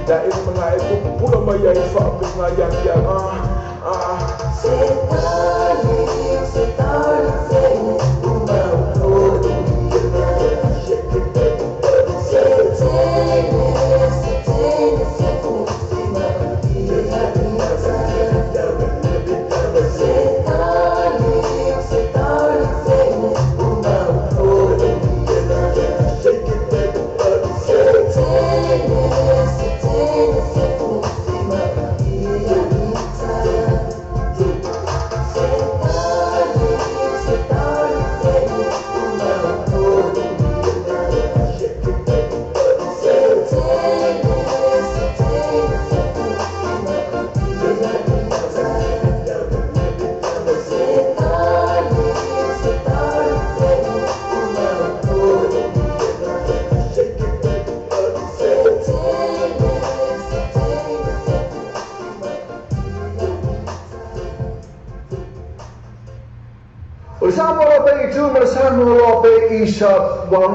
Da e mana e pupula mai ai whaapenga ia kia. Ah, ah. Se tali, se tali, se umau Se tene, se tene, se ufima ia ita. Se tali, se tali, se umau Se tene, se tene, se ufima ia ita. Se tali, se tali, se umau Se tene, se tene, se ufima ia ita. Se tali, se tali, se umau Se tene, se tene, se ufima ia ita. O le Samoa loa pea i tu ma le Samoa loa pea i sa ua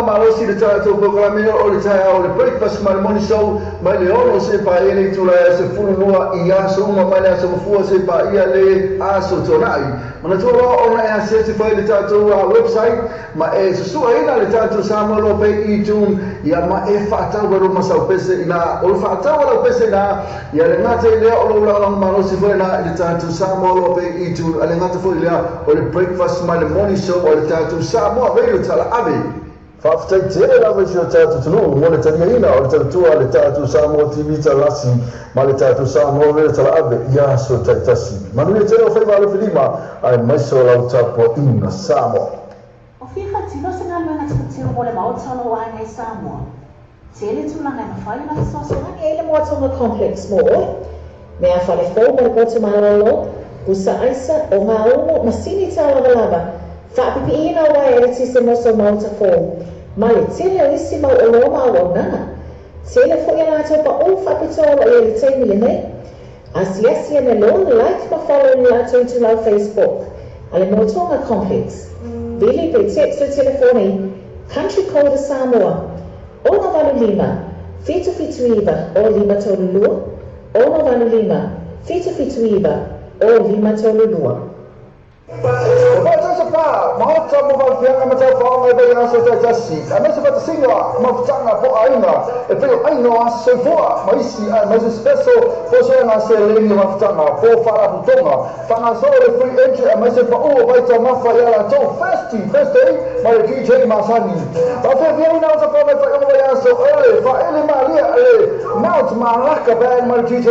malosi le tatou polokalame o le taeao o le breakfast ma le morning show mai le 6 seia paia le itula e 12 i aso uma mai le aso Gafua seia paia le aso Tuanai. Manatua loa ona e asiasi foi i le tatou website ma e susuaina le tatou Samoa loa pea i iTunes ia ma e faatau ai lou masaupese ina o le faatau a lau pese ina ia le gata i lea o lou lagolago malosi foi lena i le tatou Samoa loa pea i iTunes a le gata foi i lea o le breakfast ma le morning show a le tatou Samoa Radio Talaave. Faafetai tele lava i si o tatou atunuu mo le taliaina o le tautua a le tatou Samoa TV Talasi ma le tatou Samoa Radio Talaave i aso taitasi. Manuia tele o faiva alofi lima aemaise o lau tapuaiga Samoa. O fia faatino se galuega tilotilo mo le Maota o lo o aiga i Samoa. Tele tulaga e mafai ona fesoasoani ai le Moatonga Complex mo oe. Mea fale fou mo le potu malolo, pusa aisa, o gaumu, masini tālavalava, faapipiina o uaea eletise mo sou maota fou, ma le tele o isi mau oloa ma auaunaga. Tele foi a latou paʻū faapitoa o lo o i ai i le taimi lenei. Asiasi ane loa, like ma follow i le latou itulau Facebook a le Moatonga Complex. Vili pe text le telefoni Country Code a Samoa, 685 779 0532, 685 779 0532. O Parataiso Pa, Maota mo Vaofiaga ma Taufaoga i vaiaso taitasi, aemaise faatasiga mafutaga po aiga e pei o aiga o aso soifua ma isi aemaise special faasoaga seleni o mafutaga po faalapotopotoga faagasolo le free entry aemaise pau o vaitaumafa ia latou Thirsty Thursday ma le DJ masani. Faafeafeaina o tafa mai faaiuga vaiaso o le faaele malia le Mount Malaka Band ma le DJ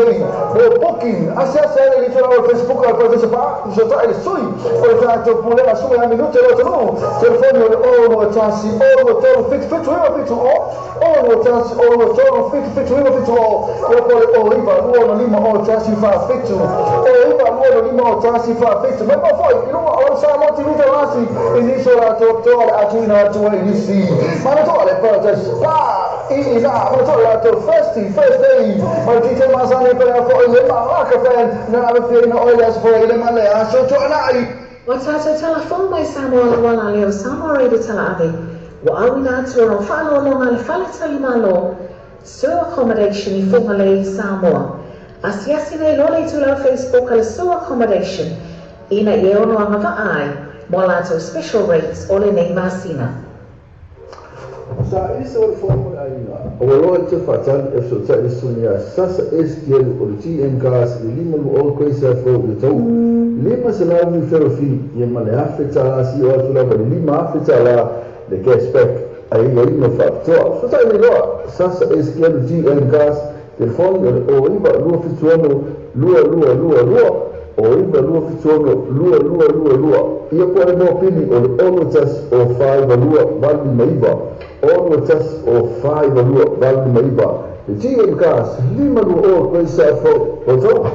mo booking asiasi ai le litola o le Facebook a le Parataiso Pa fesootai le sui o le tatou pulega sui a minute lo atunuu telefoni o le 0 2 1 0 3 7 7 9 7 0 0 2 1 0 3 7 7 9 7 0 ia po o le 0 9 2 5 0 1 4 7 0 9 2 5 0 1 4 7 mai mau foi i luga o lau Samoa TV Talasi i nisi o latou toa le atuina atu ai i nisi manatua le Paradise Pa i ina manatua le latou Thirsty Thursday ma le DJ masani pe lea foi le Malaka Band na ave fiaina oe le aso foi i le ma le aso Tuanai. Ua tatou talafou mai Samoa Lauala lea o Samoa Radio Talaave ua auina atu ona o faaloaloga a le Fale Talimalo Sur Accommodation i Fugalei, Samoa. Asiasi nei loa le itulau Facebook a le Sur Accommodation ina ia ono agavaa ai mo a latou special rates o lenei masina. Sa i se o le fono mo le aiga, ua loa le toe faatali e fesootai le susuga ia Sasa SDL o le GM Cars i le 520 Quayside fou i le tau 500 mil fee ia ma le $1,000 sio atu lava i le $5,000 le cashback ai aiaiga faapitoa. Fesootai nei loa Sasa SDL GM Cars, telefoni o le 09 276 2222, 09 276 2222 ia po o le mopili o le 6 1 0 4 9 2 8 5 9, 6 1 0 4 9 2 8 5 9. Le GM Cars, 520 Quayside fou o tau.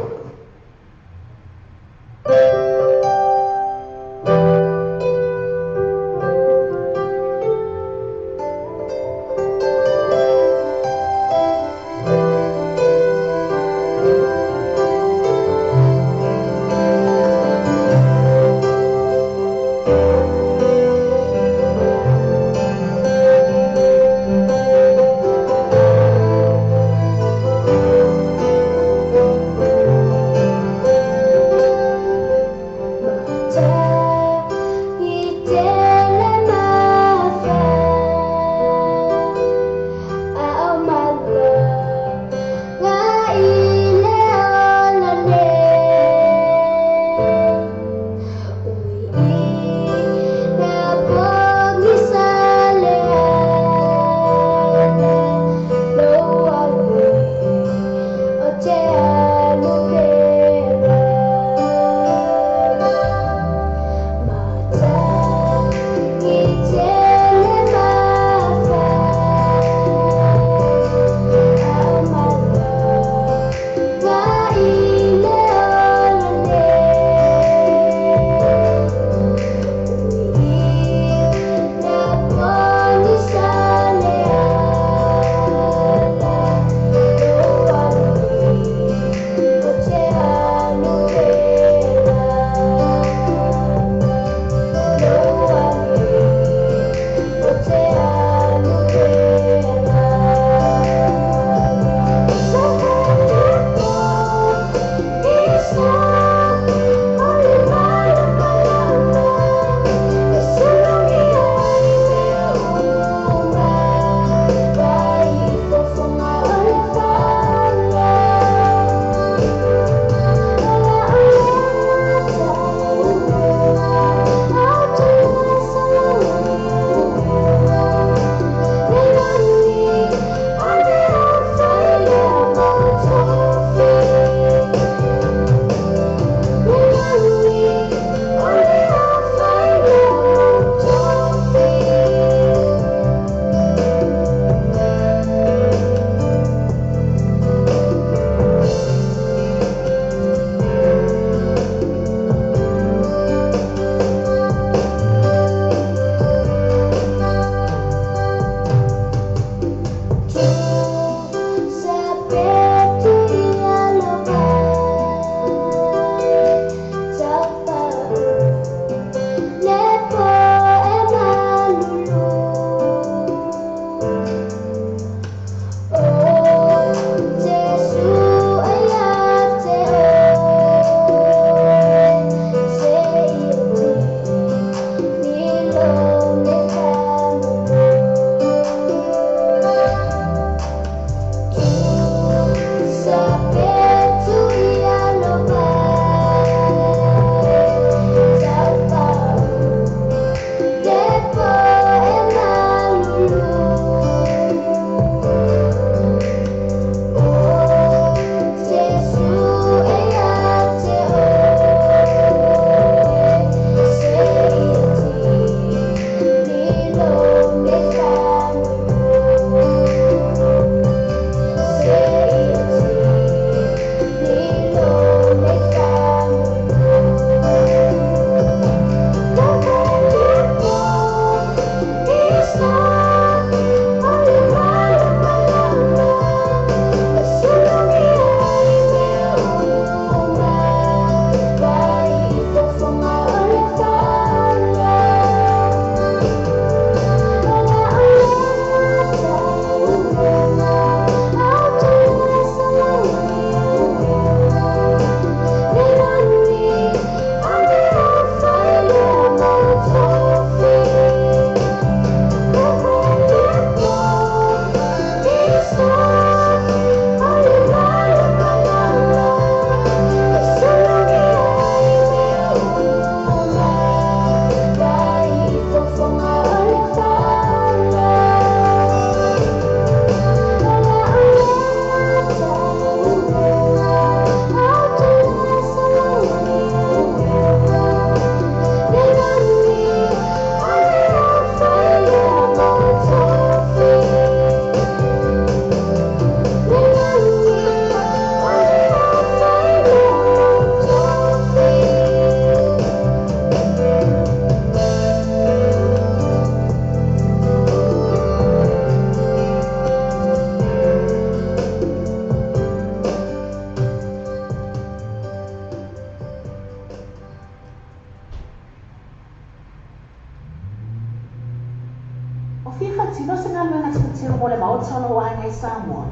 O fia faatino se galuega tilotilo mo le maota o lou aiga i Samoa.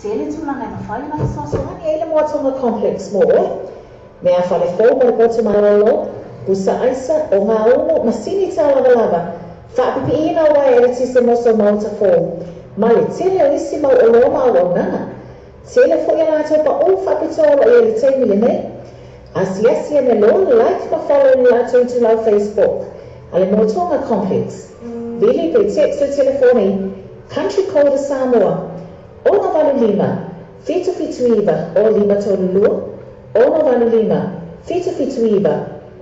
Tele tulaga e mafai ona fesoasoani ai le Moatoga Complex mo oe. Meafale fou mo le potu malolo, pusa aisa, ogaumu, masini tālavalava, faapipiina o uaea eletise mo sou maota fou, ma le tele o isi mau oloa ma auaunaga. Tele foi a latou paʻū faapitoa o lo o i ai i le taimi lenei. Asiasi ane loa, like ma follow i le latou itulau Facebook a le Moatoga Complex. Vili pe text le telefoni Country Code a Samoa, 685 779 0532, 685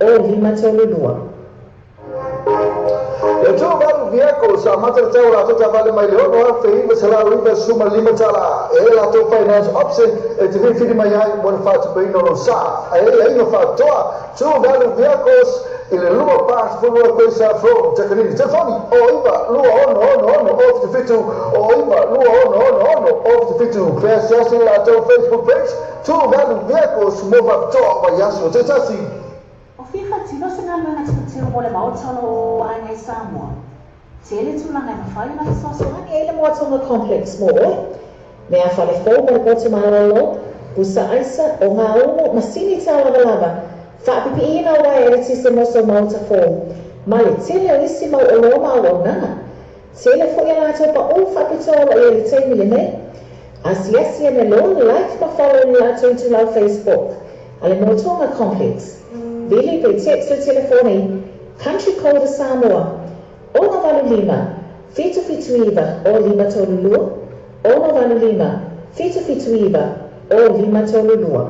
779 0532. E 38 vehicles sa amata le tau o latou taavale mai le $6,995. E i ai latou finance option e te filifili mai ai mo le faatupeina o lou sa. A e i ai aiga faatoa, 28 vehicles i le 242 Quayside Road, Takanini. Telefoni, 09 26 66 077, 09 26 66 077. Pe asiasi i le latou Facebook page, 28 vehicles mo faapitoa vaiaso se tasi. O fia faatino se galuega tilotilo mo le maota o lou aiga i Samoa. Tele tulaga e mafai ona fesoasoani ai le Moatoga Complex mo oe. Meafale fou mo le potu malolo, pusa aisa, ogaumu, masini tālavalava, faapipiina o uaea eletise mo sou maota fou, ma le tele o isi mau oloa ma auaunaga. Tele foi a latou paʻū faapitoa o lo o i ai i le taimi lenei. Asiasi ane loa, like ma follow i le latou itulau Facebook a le Moatoga Complex. Vili pe text le telefoni Country Code a Samoa, 685 779 0532, 685 779 0532.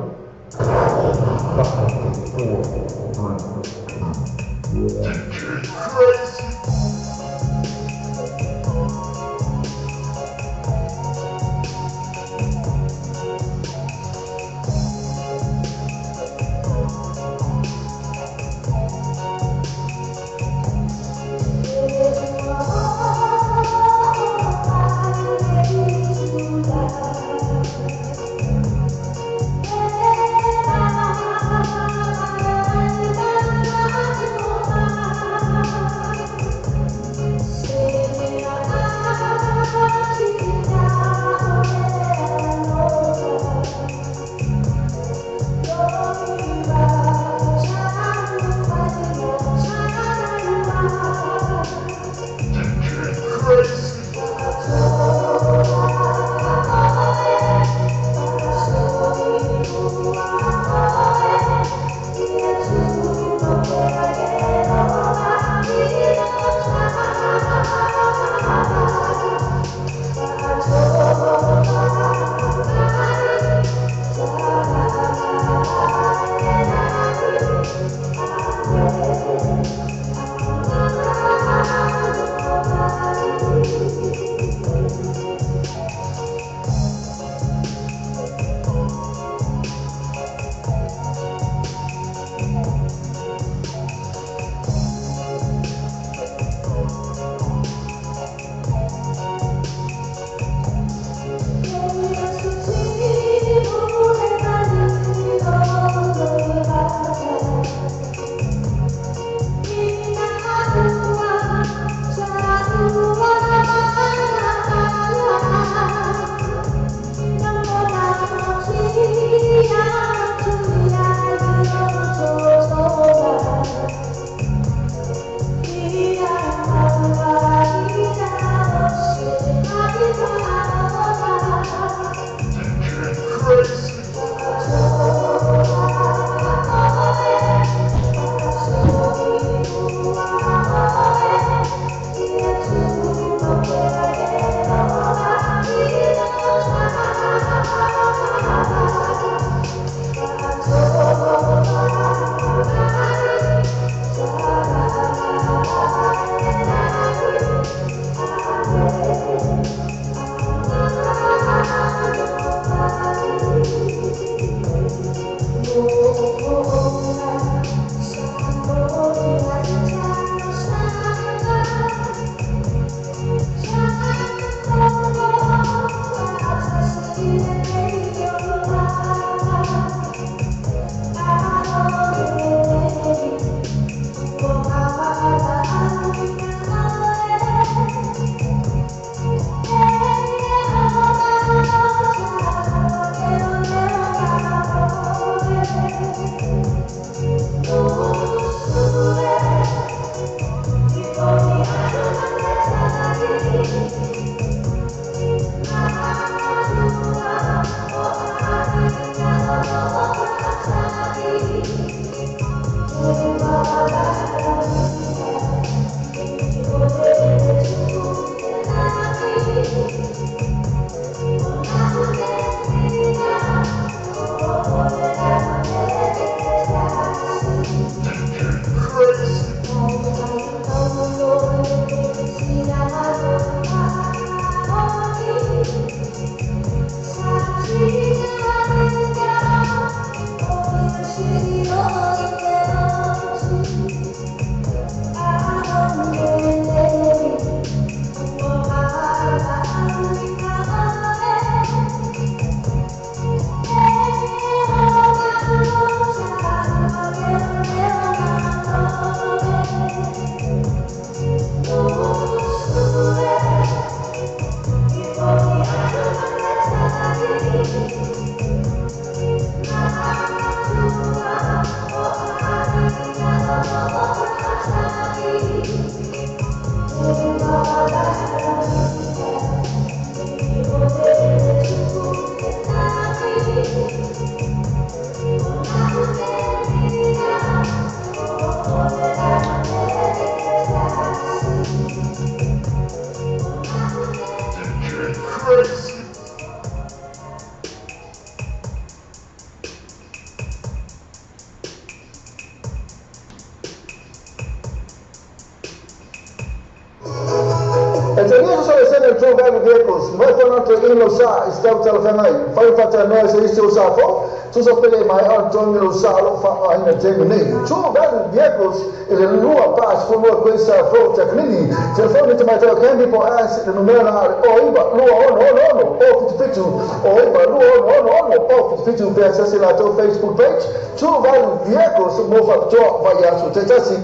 E te lia sa le sene True Value Vehicles, mai fana to i lo sa i stau talafeagai, fai faatanoa i se isi o sa fou, tusa pele mai on togi lo sa o loo faaaogaina taimi nei. True Value Vehicles i le 22 Quayside Road, Takanini. Telefoni tamaitai o Candy po o Ash i le numera na o le 09 26 66 0 77 o 9 26 66 0 77 pe asiasi i latou Facebook page, True Value Vehicles mo faapitoa vaiaso taitasi.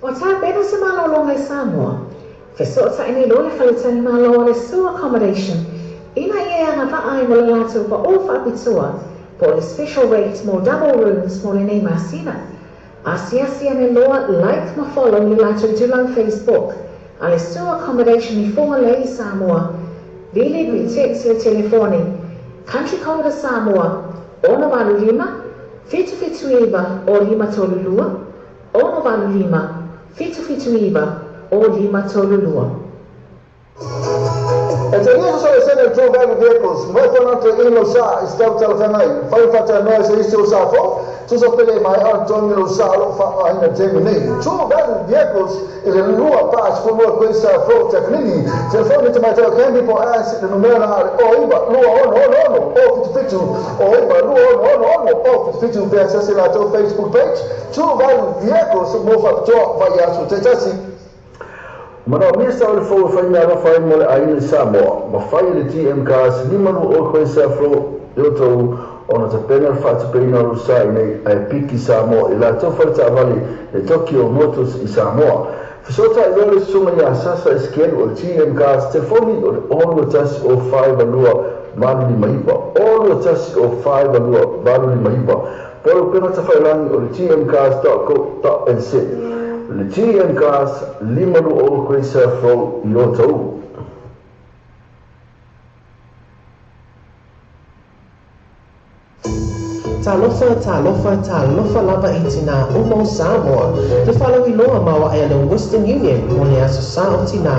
Ua tapena se malologa i Samoa. Fesootai nei loa le faletalimalo o le Sue Accommodation ina ia e agavaa ai mo le latou paʻō faapitoa po o le special rate mo double rooms mo lenei masina. Asiasi ane loa like ma follow le latou itulau Facebook a le Sue Accommodation i Fugalei i Samoa. Vili pe text le telefoni Country code a Samoa, 685 779 o 532 685 779 o 532. E te lia sa le sene True Value Vehicles, mai fana to i lo sa i stau talafeagai, fai faatanoa i se isi o sa fou, tusa pele mai on togi lo sa o loo faaaogaina taimi nei. True Value Vehicles i le 22 Quayside Road, Takanini. Telefoni tamaitai o Candy po o Ash i le numera na o le 09 26 66 0 77 o 9 26 66 0 77 pe asiasi i latou Facebook page, True Value Vehicles mo faapitoa vaiaso taitasi. Manaomia sa o le fou e fai meaalofa ai mo le aiga i Samoa, ma fai e le GM Cars 52 Quayside Road i Otahuhu ona tapena le faatupeina o lou sa i nei ae piki Samoa i latou fale taavale le Tokyo Motors i Samoa. Fesootai loa le susuga ia Sasa Esikelu o le GM Cars, telefoni o le 0 2 0 4 2 8 5 9, 0 2 0 4 2 8 5 9. Po o le upega tafailagi o le gmcars.co.nz. Le GM Cars 520 Quayside Road i Otahuhu. Talofa, talofa, talofa lava i tinā uma o Samoa. Le faalauiloa maoaʻe a le Western Union mo le Aso Sa o Tinā.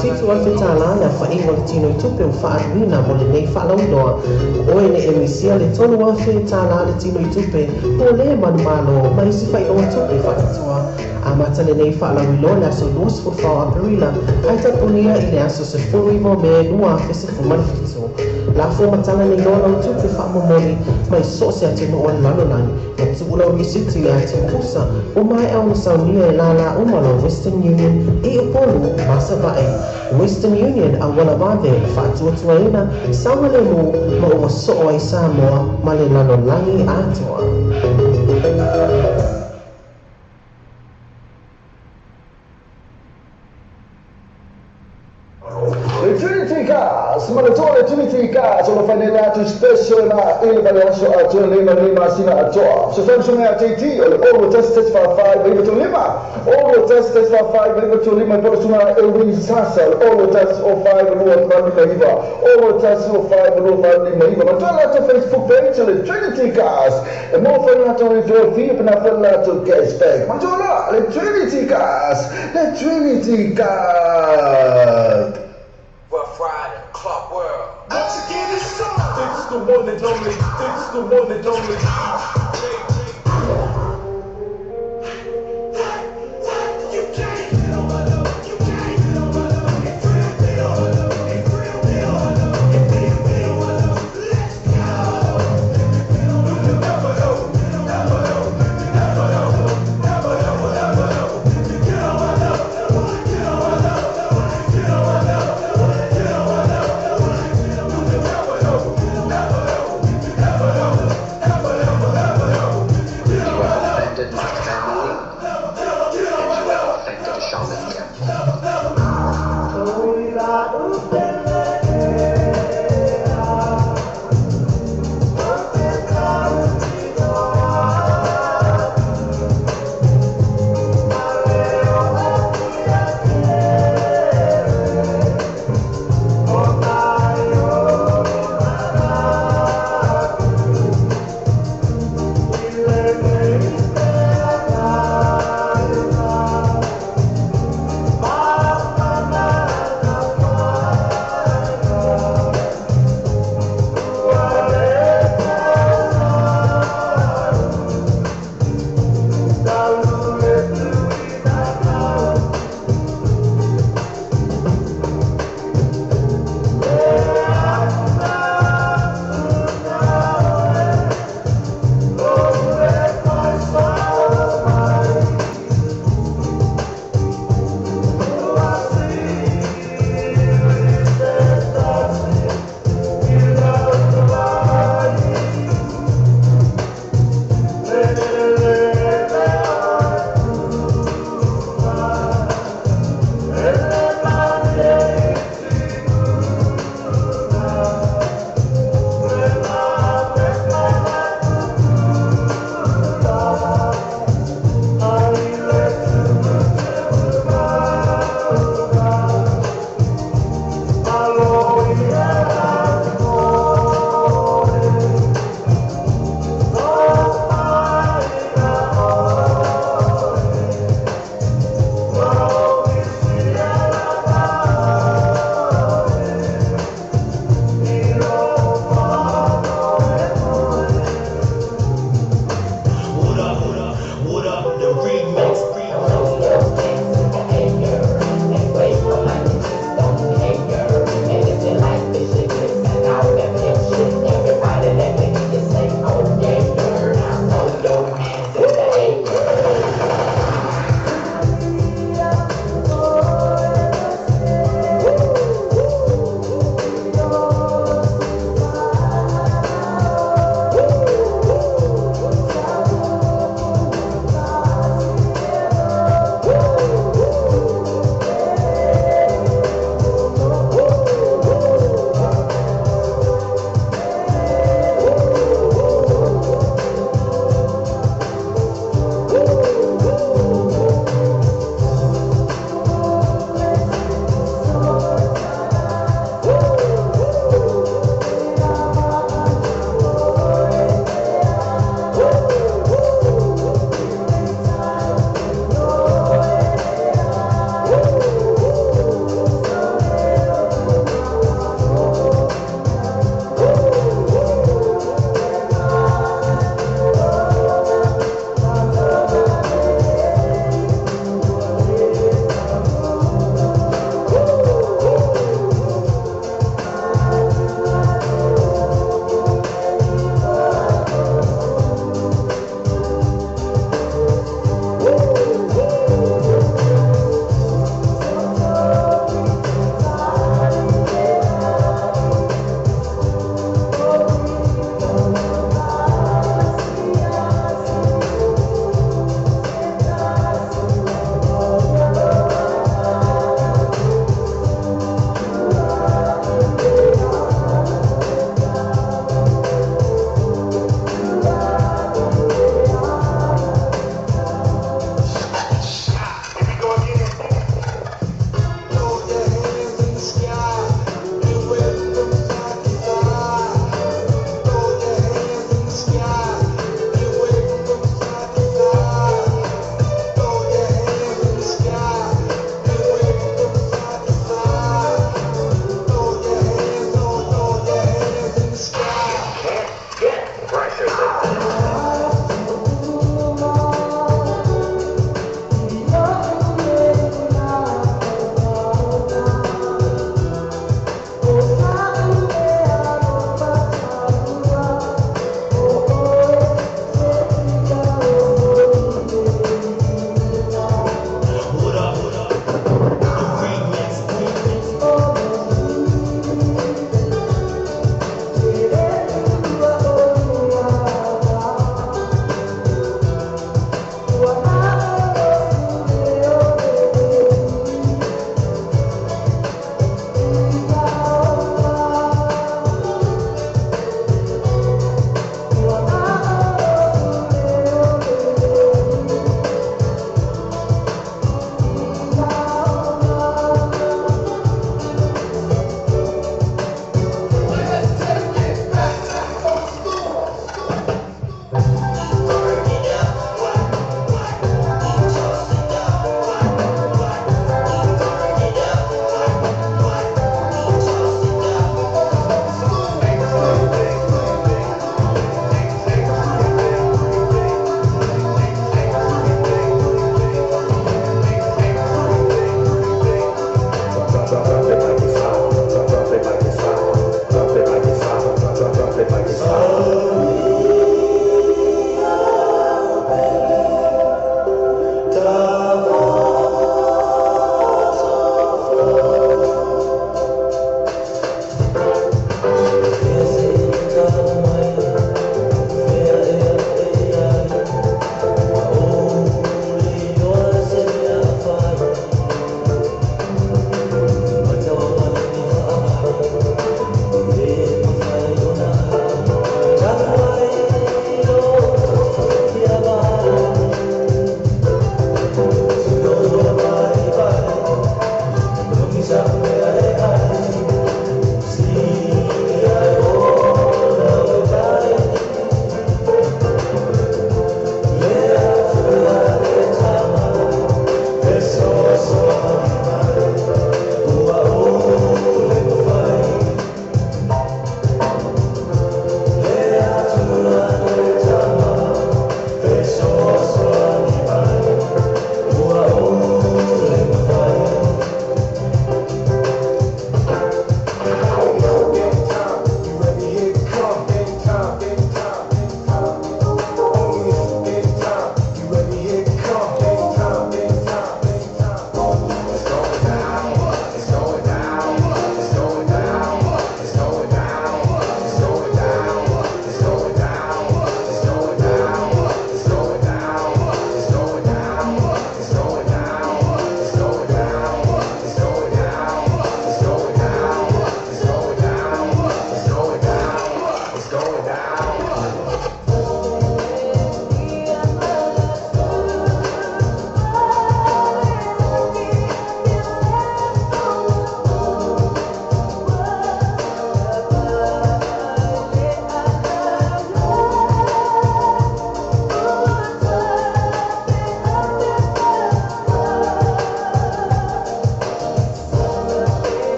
$7,000 le aofaiga o le tino i tupe ua faaaluina mo lenei faalauiloa. O oe ne e misia le $3,000 le tino i tupe mo lē manumalo ma isi faailoga tupe faapitoa. Amata lenei faalauiloa i le aso 24 o Aperila ae tapunia i le aso 19 o Me 2017. Lafo matala nei loa lau tupe faamomoli mai so o se atunuu o le lalolagi. Ia tuu lau risiti i le ati pusa ua maea ona saunia e lālā uma lau Western Union i Upolu ma Savaʻi. Western Union auala vave faatuatuaina saogalemu ma ua soo ai Samoa ma le lalolagi atoa. Le Trinity Cars, manatua le Trinity Cars o lo fai nei le atu special na i le vaiaso atoa nei ma nei masina atoa. Fesoasoani susuga ia JT o le 0 1 1 4 5 9 3 5, 0 1 1 4 5 9 3 5 po o le susuga Elwin Sasa o le 0 1 0 5 2 8 5 9, 0 1 0 5 2 8 5 9. Manatua le latou Facebook page o le Trinity Cars e maua foi le latou referral fee pe na foi le latou cash back. Manatua la le Trinity Cars, le Trinity Cars. Rough Rider, Clark World. Once again, it's on. It's the one and only. It's the one and only.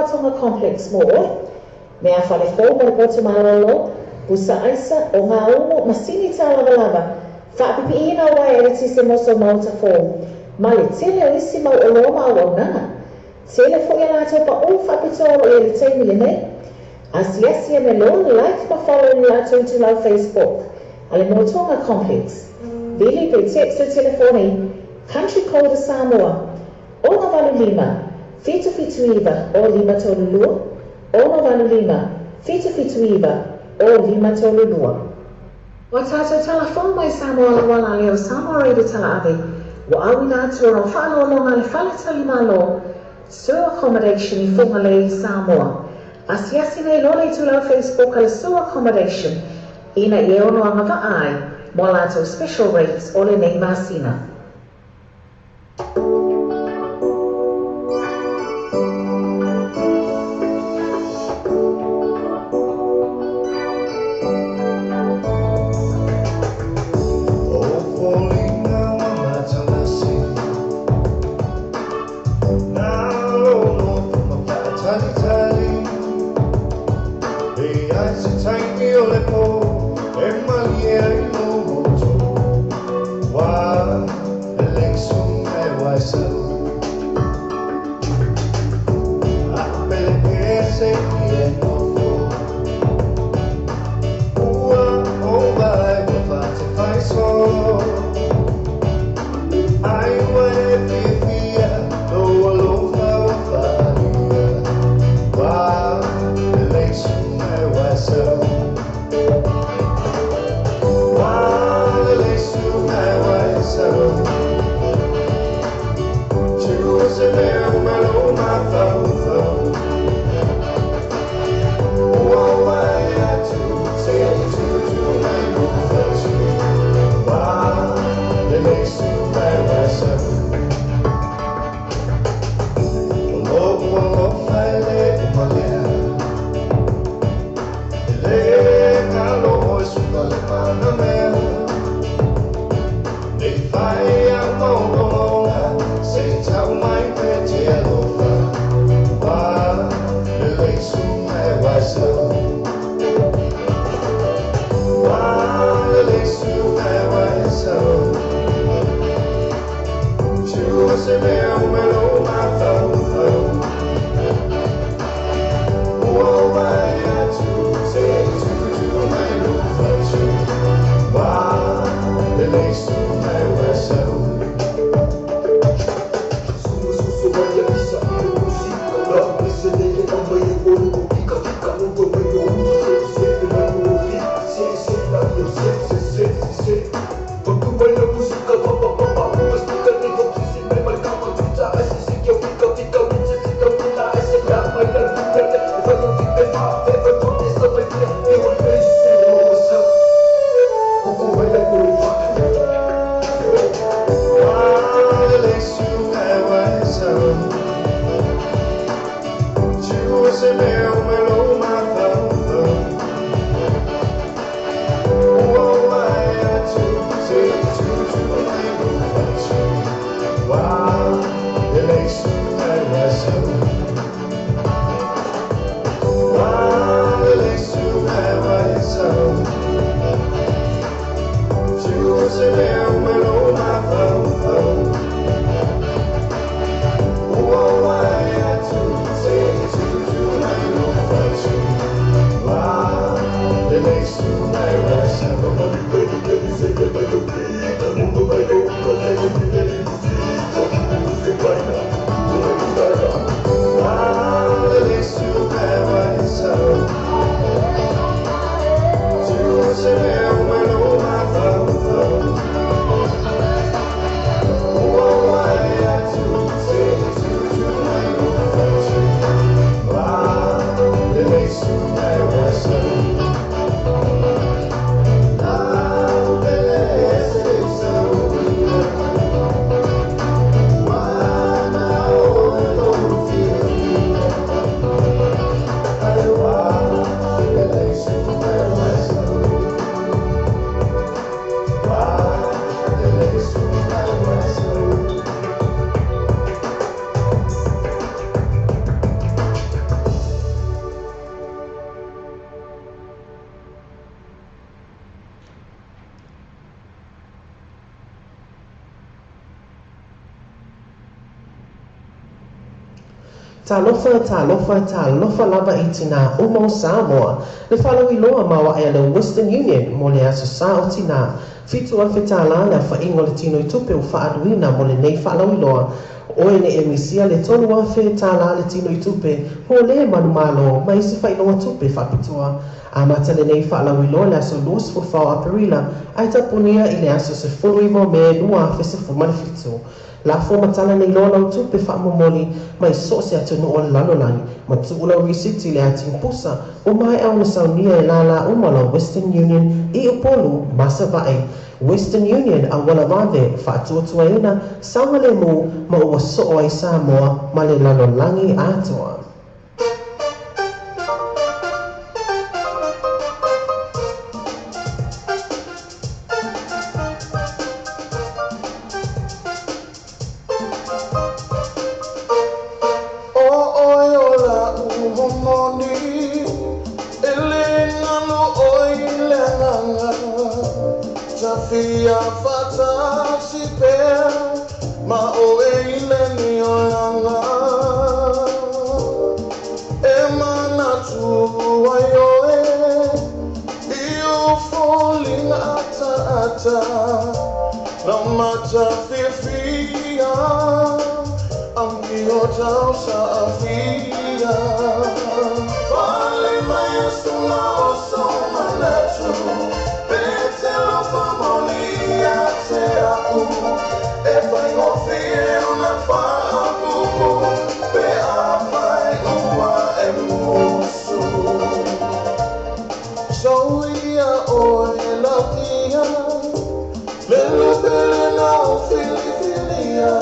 Moatoga Complex mo oe. Meafale fou mo le potu malolo, pusa aisa, ogaumu, ma sini tālavalava, faapipiiina o uaea eletise mo sou maota fou, ma le tele o isi mau oloa ma auaunaga. Tele foi a latou paʻū faapitoa o lo o i ai i le taimi lenei. Asiasi ane loa, like ma follow i le latou itulau Facebook a le Moatoga Complex. Vili pe text le telefoni Country Code a Samoa, 685 779 0532, 685 779 0532. Ua tatou talafou mai Samoa lauala a leo Samoa Radio Talaave ua auina atu ona o faaloaloga a le Fale Talimalo Sur Accommodation i Fugalei i Samoa. Asiasi nei loa le itulau Facebook a le Sur Accommodation ina ia ono agavaa ai mo a latou special rates o lenei masina. O foliga ua matalasi Na loloto ma faatalitali E ai se taimi o le pō E malie ai lou loto Ua lelei suka e waisau A pele pea se i e nofo Ua ou vaai ua faatafaiso Ai ua e fiafia Lou alofa ua faaalia Ua lelei suka e waisau Ua lelei suka e waisau Tua se mea uma lou mafaufau Ua ou vaai atu se i tutu mai lou fatu Ua lelei suka e waisau O lou alofa e le uma lea E le galo ʻoe suka le manamea Nei fai au maolonga Se i tau mai pe te alofa Ua lelei suka e waisau Ua lelei suka e waisau Tua se mea uma lou mafaufau Ua ou vaai atu se i tutu mai lou fatu Ua lelei suka e waisau Ua lelei suka e waisau Tua se mea uma lou mafaufau Ua ou vaai atu se i tutu mai lou fatu Ua lelei suka e waisau Ua lelei suka e waisau Tua se mea uma lou mafaufau Ua ou vaai atu se i tutu mai lou fatu Ua lelei suka e waisau Ua lelei suka e waisau Tua se mea uma lou mafaufau Talofa, talofa, talofa lava i tinā uma o Samoa. Le faalauiloa maoae a le Western Union mo le Aso Sa o Tinā. $7,000 le aofaiga o le tinoitupe ua faaluina mo lenei faalauiloa. Oe ne i e misia le $3,000 le tinoitupe mo le manumalo ma isi faailoga tupe faapitoa. Amata lenei faalauiloa i le aso 24 o Aperila ae tapunia i le aso 19 o Me 2017. Lafo ma tala nei loa lau tupe faamomoli mai so o se atunuu o le lalolagi ma tuu lau risiti i le ati pusa ua maea ona saunia e lālā uma o la Western Union i Upolu ma Savaii. Western Union auala vave faatuatuaina saogalemu ma ua soo ai Samoa ma le lalolagi atoa. O ʻoe o laʻu momoni, e le galo ʻoe i le agaga. Tafia faatasi pea ma ʻoe i lenei olaga. E manatu ai ʻoe i ou foliga ataata, lau mata fiafia, amio tausaafia. Fale mai e suga o sou manatu, pe te alofa maoli ia te a'u, e faigofie ona faapupu pe afai ua e musu. Sau ia ʻoe lautia, le lupele na o filifilia,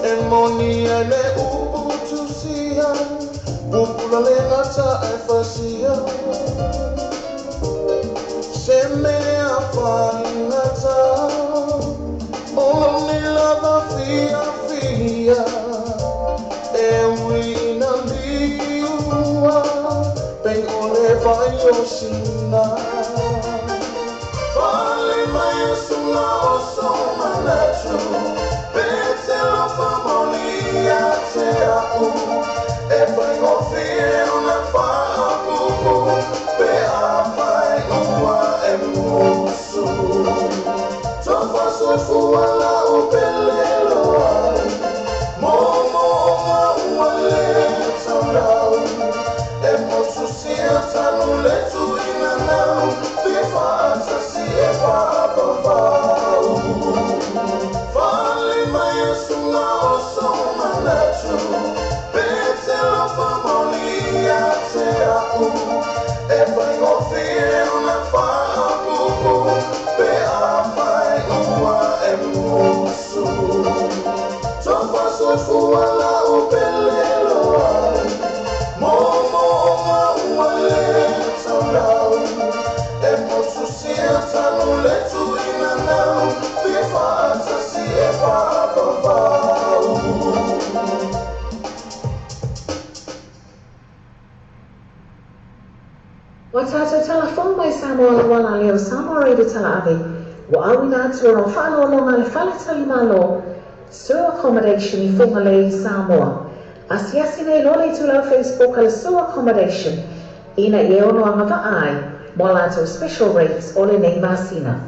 e moni ai le upu tusia, pupula le gata e fasia. Se mea faigata, o lou nei lava fiafia, e ui ina liua, pei o le vai o Sina. Fale mai e suga o sou manatu, pe te alofa maoli ia te a'u, e faigofie ona faapupu, pe afai ua e musu. Tofa soifua la'u pele loa, moomooga ua le taulau, e motu sia tanu le tuiga nau, pe faatasi e faapavau. Fale mai e suga o sou manatu, pe te alofa maoli ia te a'u, e faigofie ona faapupu, pe afai ua e musu. Tofa soifua la'u pele loa, moomooga ua le taulau, e motu sia tanu le tuiga nau, pe faatasi e faapavau. Ua tatou talafou mai Samoa lauala lea o Samoa Radio Talaave, ua auina atu o lau faaloaloga a le Fale Talimalo, Sur Accommodation i Fugalei, Samoa. Asiasi nei loa le itulau Facebook a le Sur Accommodation ina ia e ono agavaa ai mo a latou special rates o lenei masina.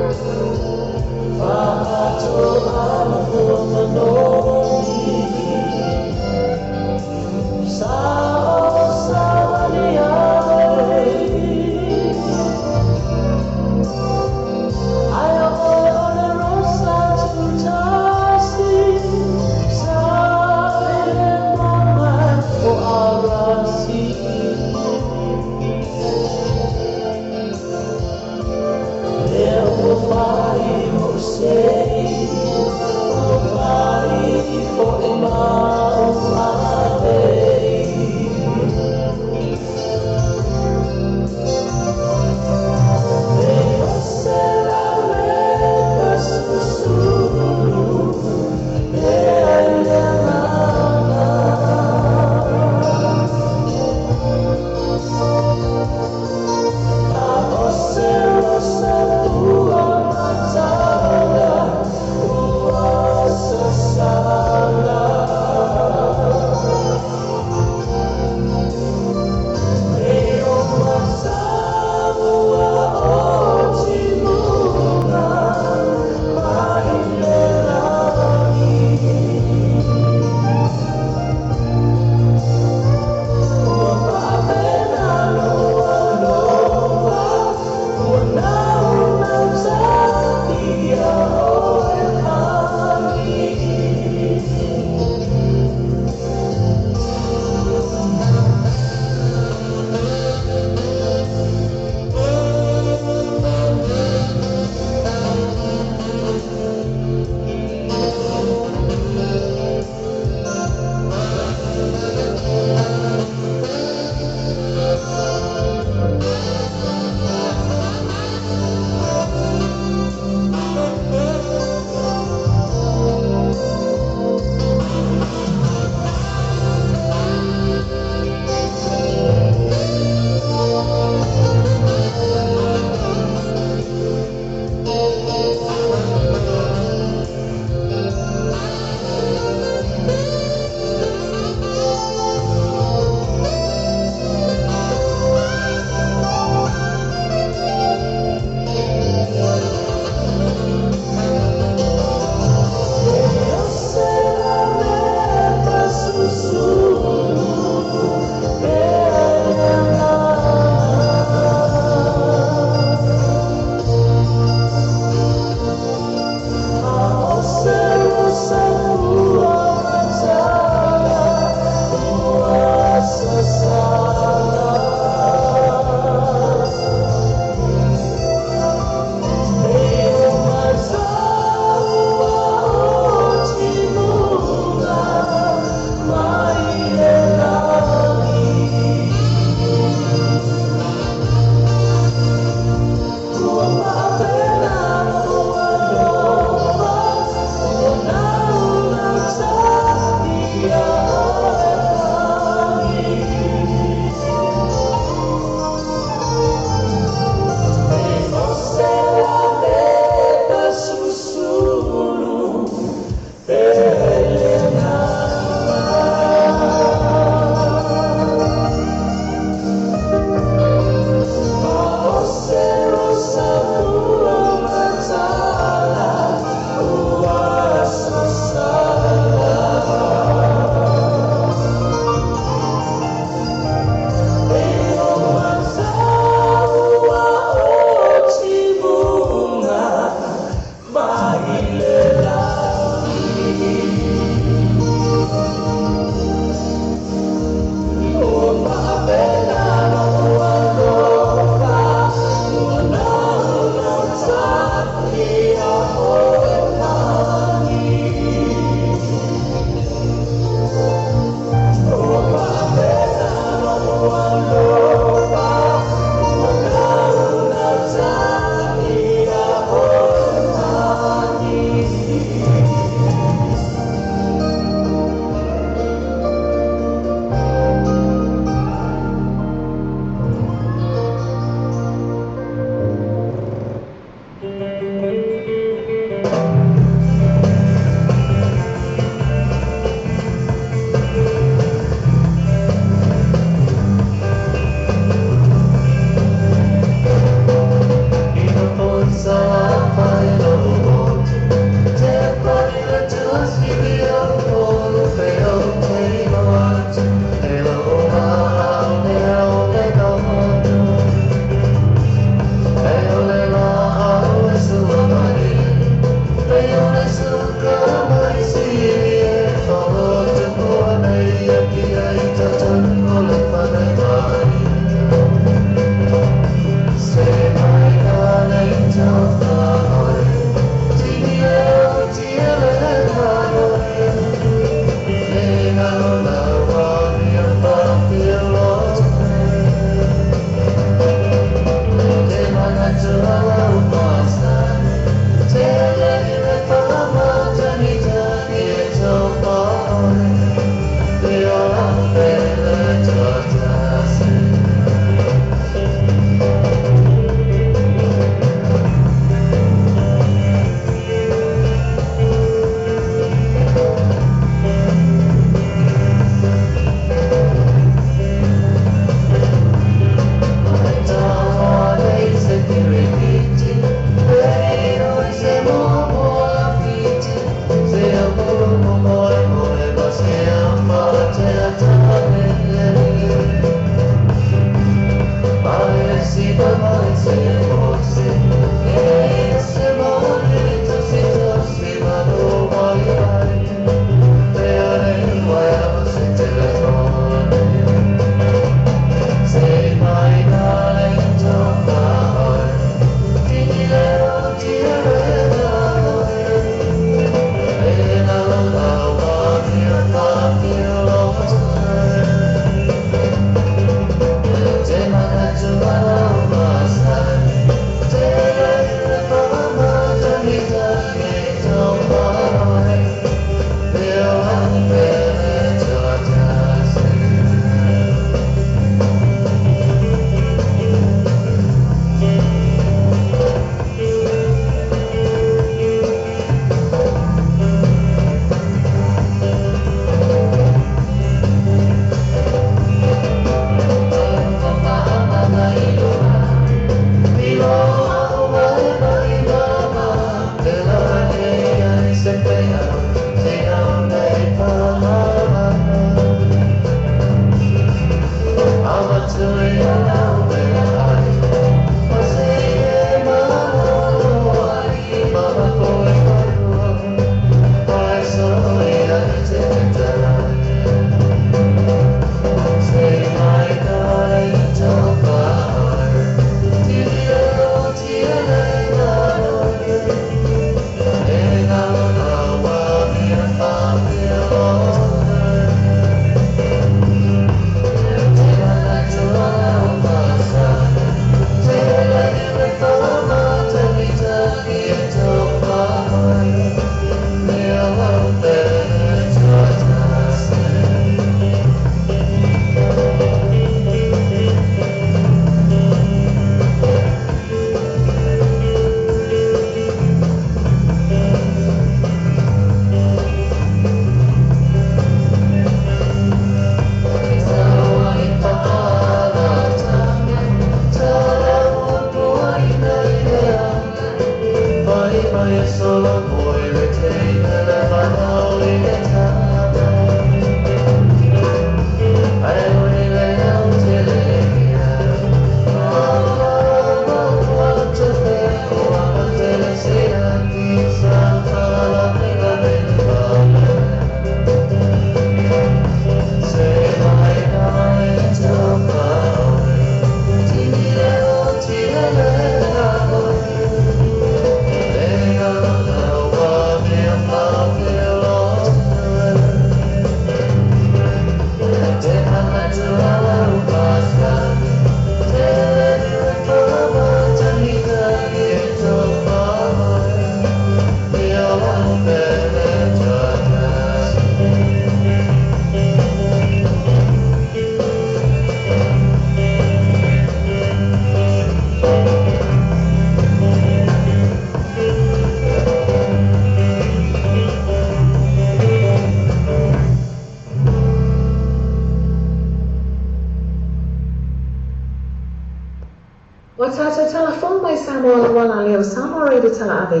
Ua tātou talafou mai Samoa lauala lea o Samoa Radio Talaave,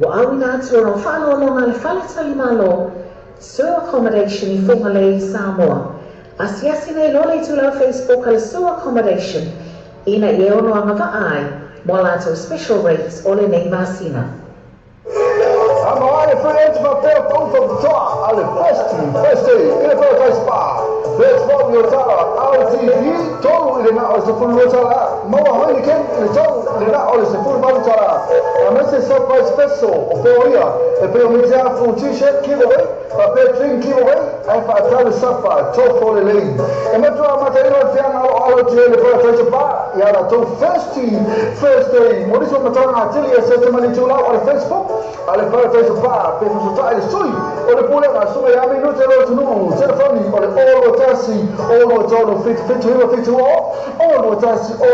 ua auina atu ona o faaloaloga a le Fale Talimalo, Sur Accommodation i Fugalei i Samoa. Asiasi nei loa le itulau Facebook a le Sur Accommodation ina ia ono agavaa ai mo a latou special rates o lenei masina. Samoa le free agent faapea faufautoa a le First First i le Paradise Spa. First Fou i Otara LTD 3 i le na o le 12 tala. Maua Heineken i le 3 i le na o le 18 tala. Aemaise surprise special o poia e pei o mitiafu t-shirt giveaway faapea drink giveaway ae faatau le safa tofo lelei. E matua amataina o le feaga aloalo atu ai le Paradise Spa ia latou First First Mo nisi o matalaga atili e se ma le itulau o le Facebook a le Paradise Spa pe fasota'i le sui o le pulega suga ia minute lo atunuu telefoni o le 021 023 7 79 70 021 023 7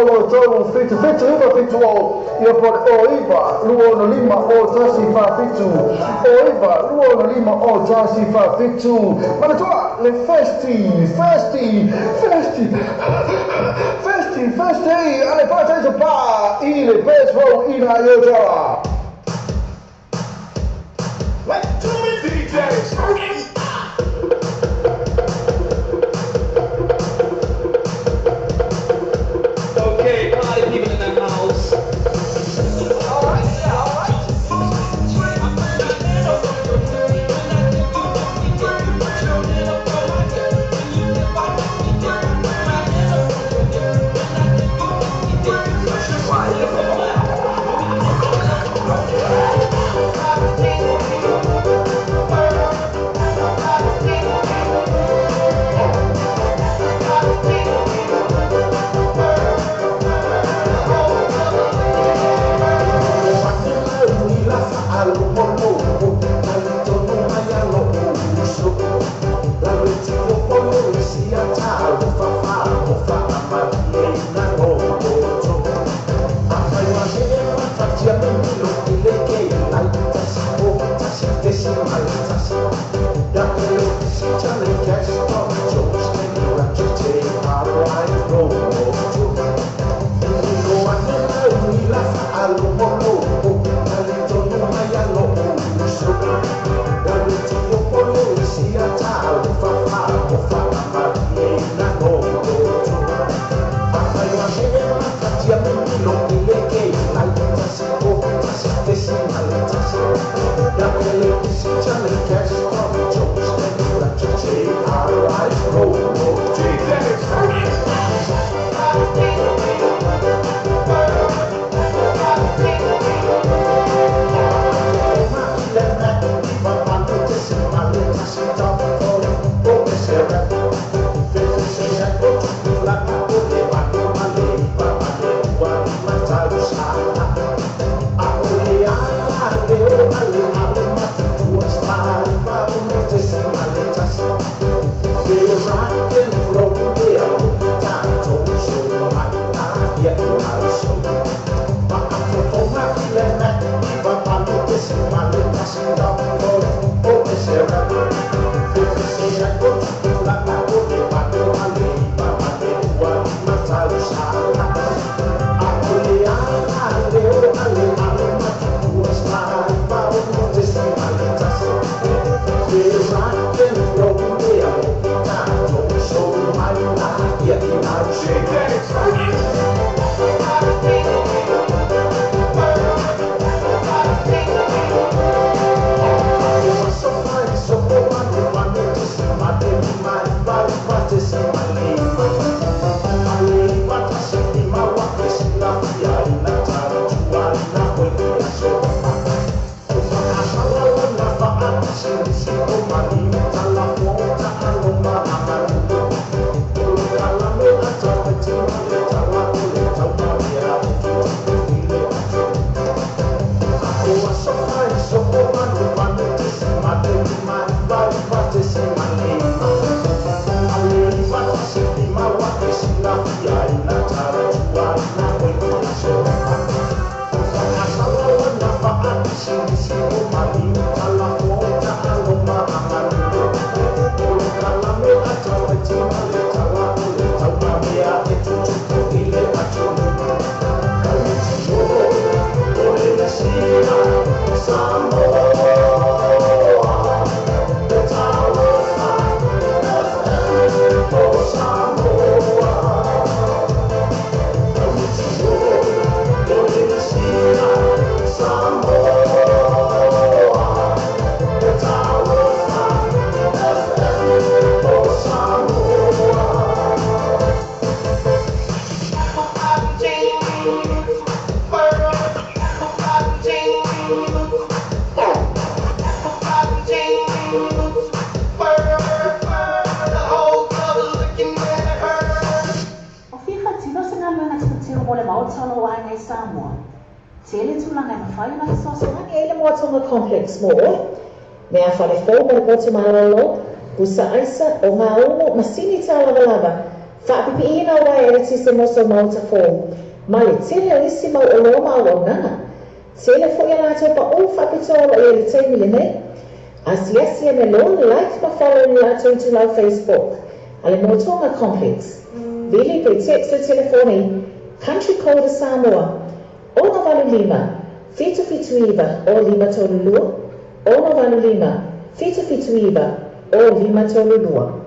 79 70 ia po le 09 265 01 47 09 265 01 47. Manatua le Festi Festi Festi Festi Festi a le Paradise Spa i le Best Row ina i Otara. Like too many DJs. Okay, party people in the house. mafai ona fesoasoani ai le Moatoga Complex mo oe. Meafale fou mo le potu malolo, pusa aisa, ogaumu, masini tālavalava, faapipiina o uaea eletise mo sou maota fou, ma le tele o isi mau oloa ma auaunaga. Tele foi a latou paʻū faapitoa o lo o i ai i le taimi lenei. Asiasi ane loa, like ma follow i le latou itulau Facebook a le Moatoga Complex. Vili pe text le telefoni Country Code a Samoa, 685 779 0532, 685 779 0532.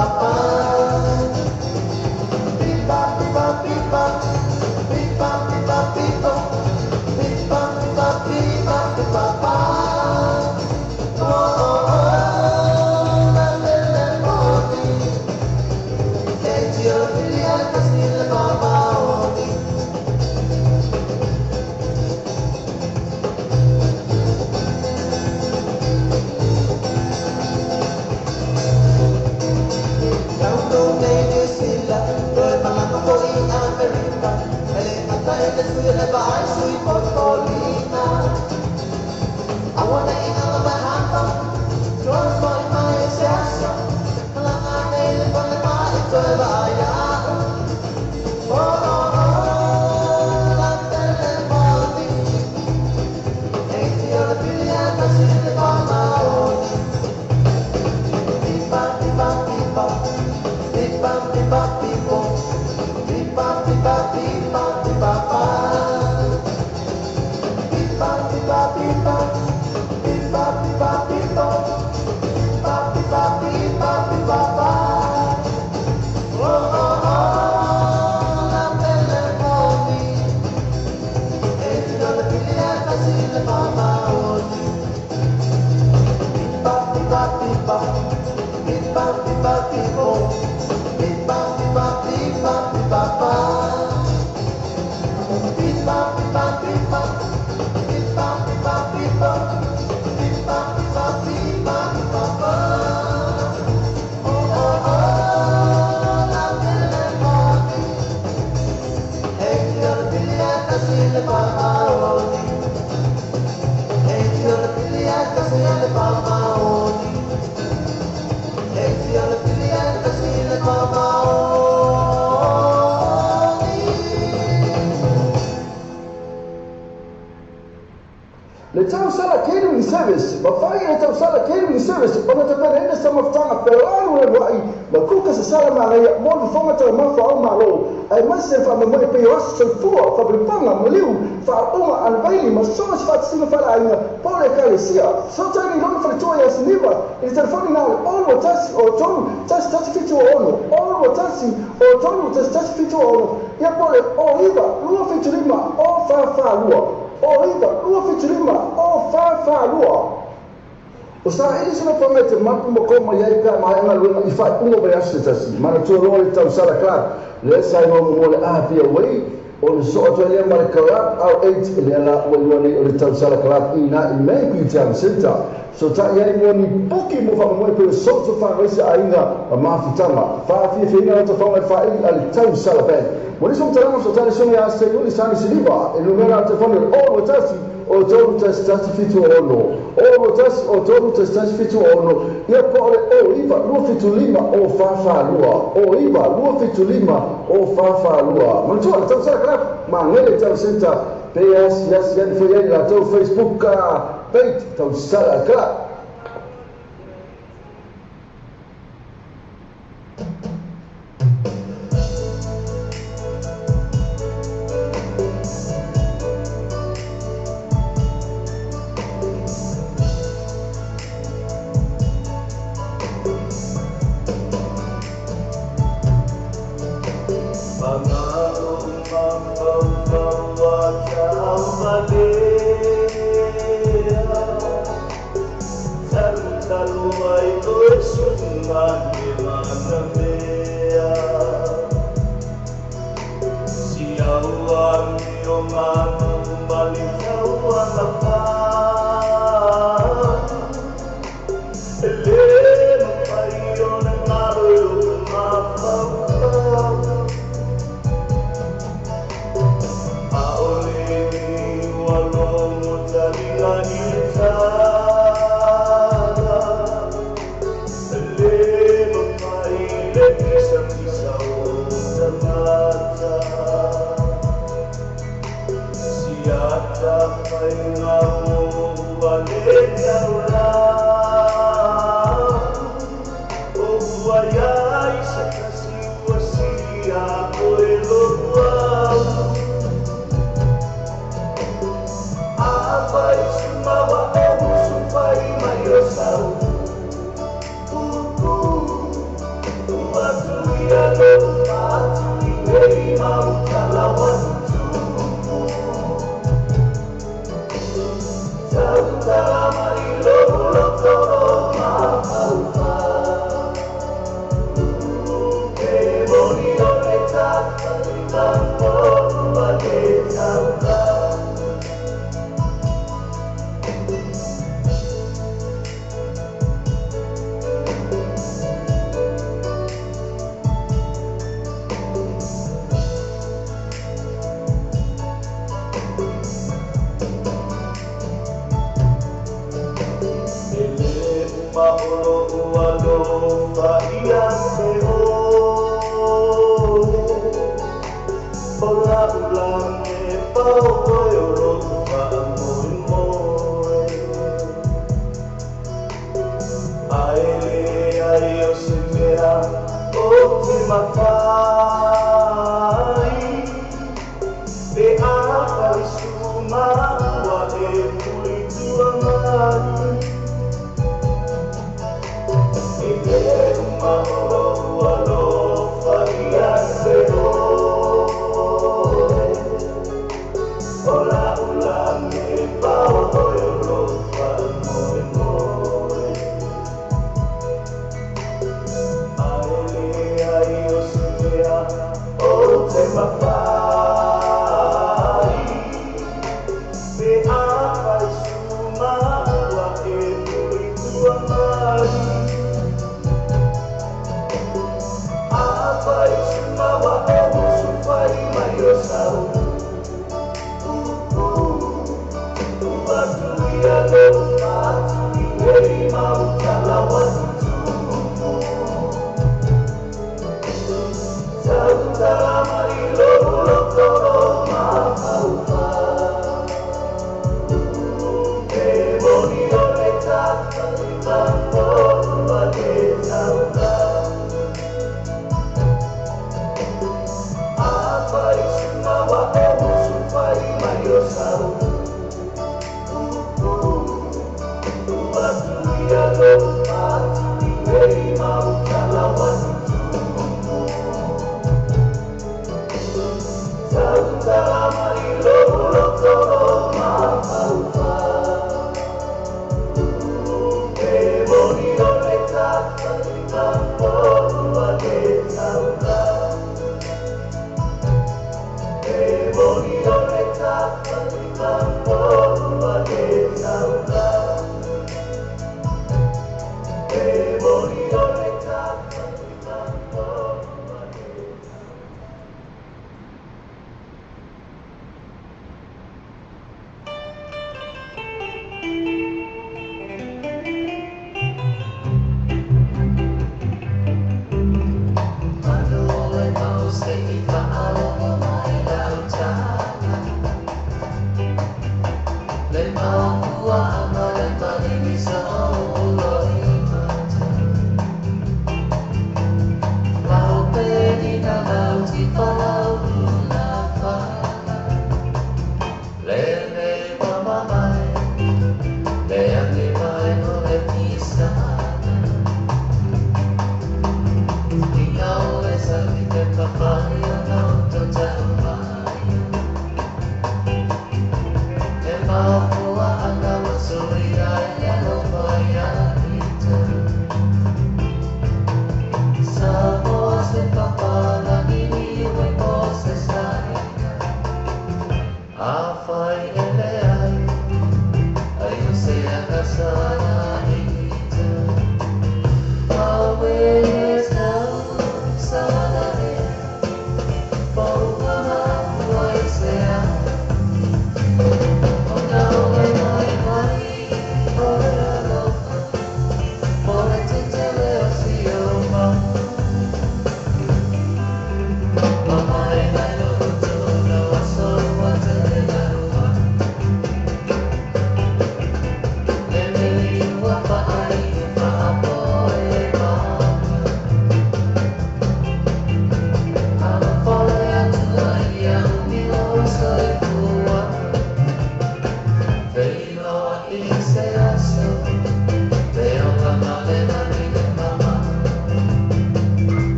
pa pa. Pi pa pi pa pi pa. Pi pa pi pa pi pa. Pi pa pi pa pi pa pi pa pa. Oh oh oh, la bella moni. E ti ho pigliata stile mamma oni. Le tausala catering service, mafai le tausala catering service, ona tapena ina sa mafutanga pelanu le ruai, ma kuka sa sala manaia, mo le fofoga taumafa au malo, ae maise faamoemoe pei o aso soifua, faapulupanga, maliu, faaoga, alavaili, ma so se faatasiga faaleaiga, po o le ekalesia. Fesootaiga i lona faletua ia Siniva, i le telefoni na o le 021 o 3 1 1 7 6 0 1 o 3 1 1 7 6, ia po o le 09 2 7 5 o 4 4 2. O iva, lua fitu lima, o fa fa lua. O sa ili sina whanga i te mapu ma koma iai pea maea galuega i faaiuga o vaiaso se tasi. Manatua loa le tausala club, lea sa igoa muamua o le Apia Way, o le soo atu ai lea ma le Club R8, lea la ua iloa nei o le tausala club i ina i Maybe Town Centre. Sotaʻi ai mo ni puki mo faamoemoe pei o soto faagaisa aiga ma mafutaga. Faafiafiaina lota faoga i le faaili a le tausala band. Mo nisi o matalaga fesotaʻi le susuga ia Seiuli Sani Siliva e numera a le telefoni o le 021 o 3 1 1 7 6 0 1 o 3 1 1 7 6 ia po o le 09 2 7 5 o 4 4 2 09 2 7 5 o 4 4 2. Manatua le tausala club Magele Town Centre pe asiasi ane foi ai le latou Facebook page Tausala Club. Ua tuia lou fatu i nei mau tala ua tutumu. Tautala mai lou loto mafaufau. E moni o le tafaima o ua le taula. E lē uma o lo'u alofa ia te oe, O la'u lagi e paoe o lo'u fa'amoemoe. Ae leai o se mea o te mafai, Pe afai sumaua e pulitua mai. E lē uma o lo'u alofa ia te oe, O la'u lagi e paoe o lo'u fa'amoemoe. Ae leai o se mea o te mafai, Pe afai sumaua e pulitua mai. Afai sumaua e musufai mai o sau upu, Ua tuia lou fatu i nei mau tala ua tutumu. Tautala mai lou loto mafaufau. E moni o le tafaima o ua le taula. Afai sumaua e musufai mai o sau upu, Ua tuia lou fatu i nei mau tala ua tutumu. Tautala mai lou loto mafaufau. E moni o le tafaima o ua le taula. E moni o le tafaima o ua le taula. E moni o le tafaima o ua le taula. Manu o le mau se i fa'alogo mai lau tala, Le mafua'a le maligi sa o loi mata. Lau peni na lau tifalau ula fala, Le le mama mai, le age mai o le pisana. Ia o le savi te papai o no to tau mai. E mafua'a wa suri ai le alofa ia ita. Samoa se papalagi ni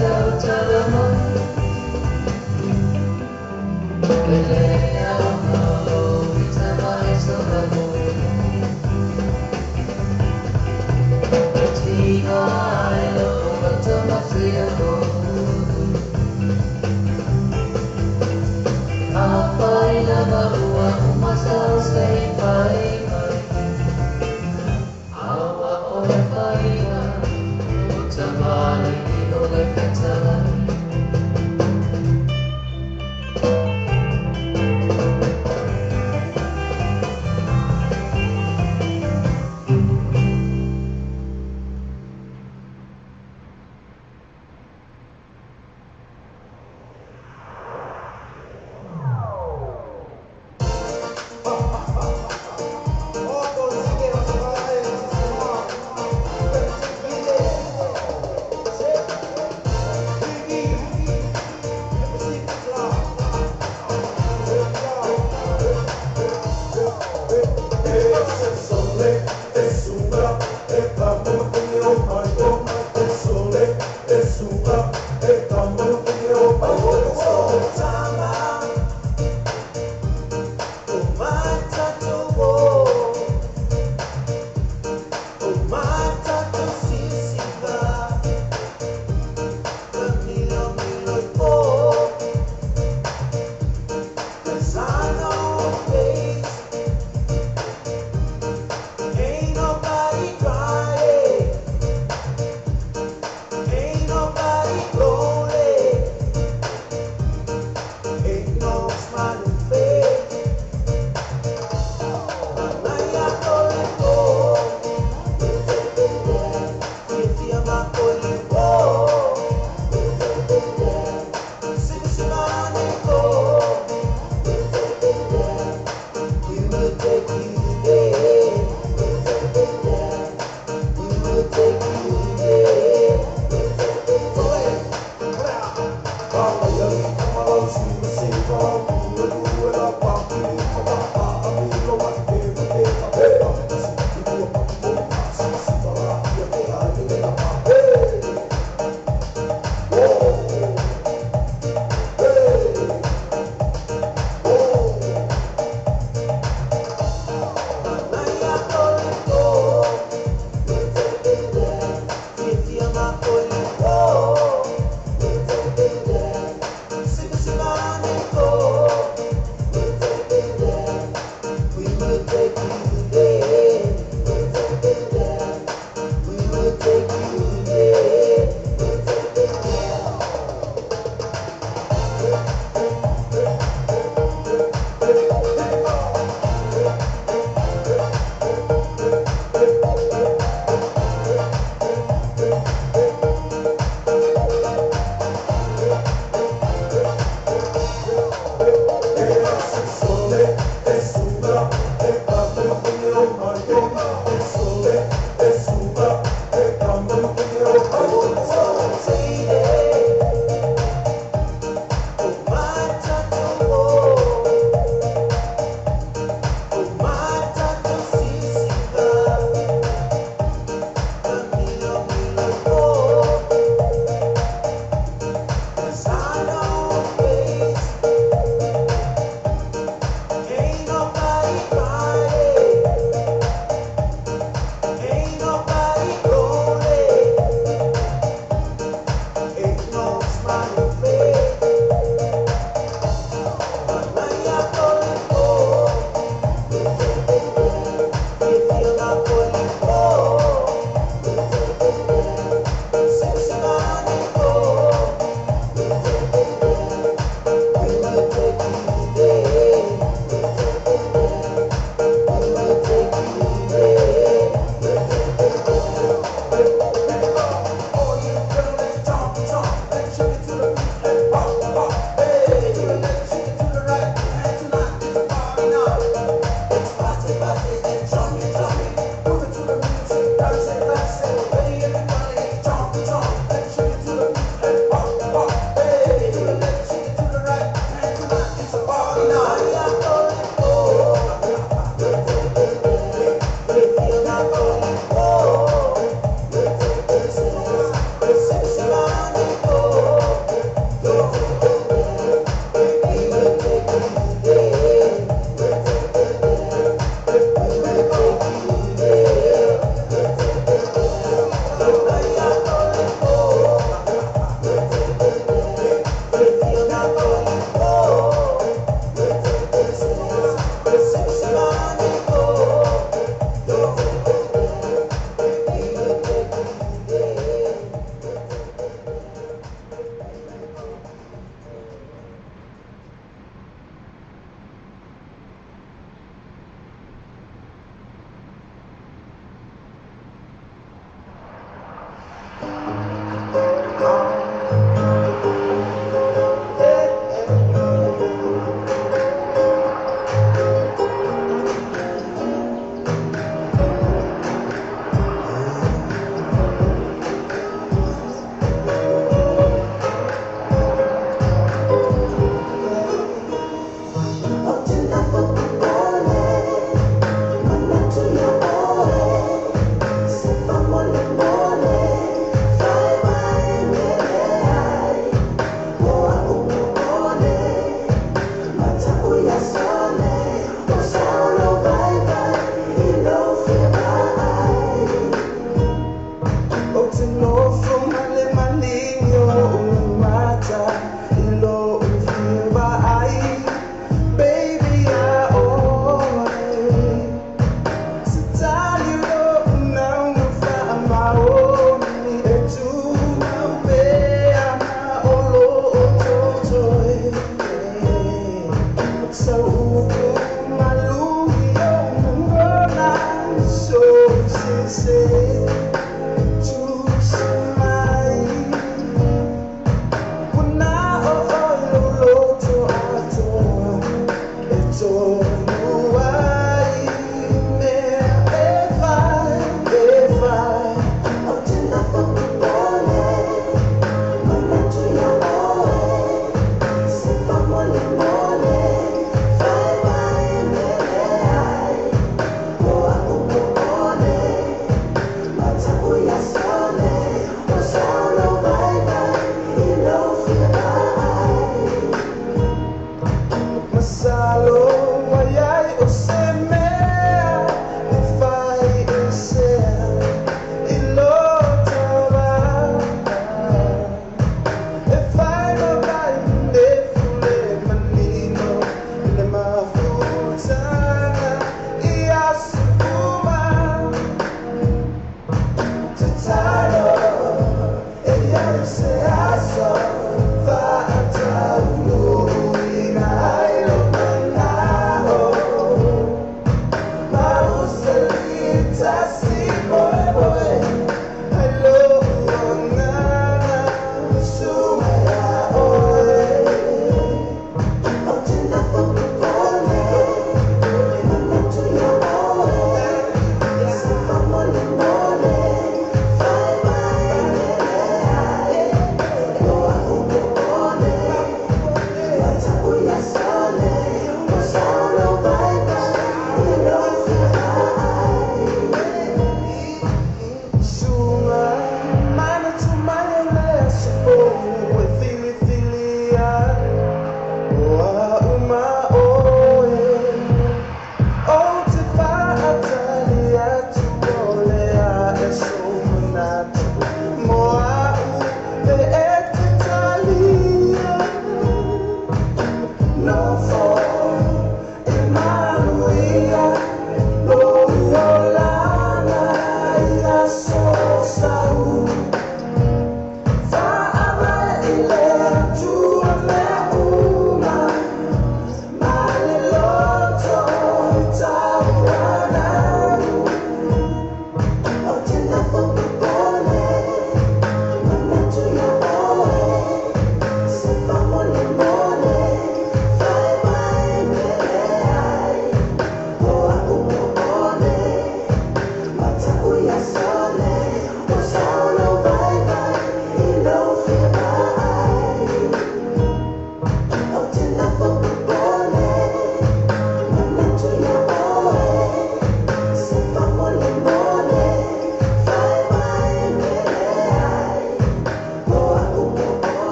tautala mai. E le aoga o itama e solamui. E tiga ai lo matamafia ko. A whai lava ua umasau sei whai mai. Awa o le whainga, o tamali o le petalai.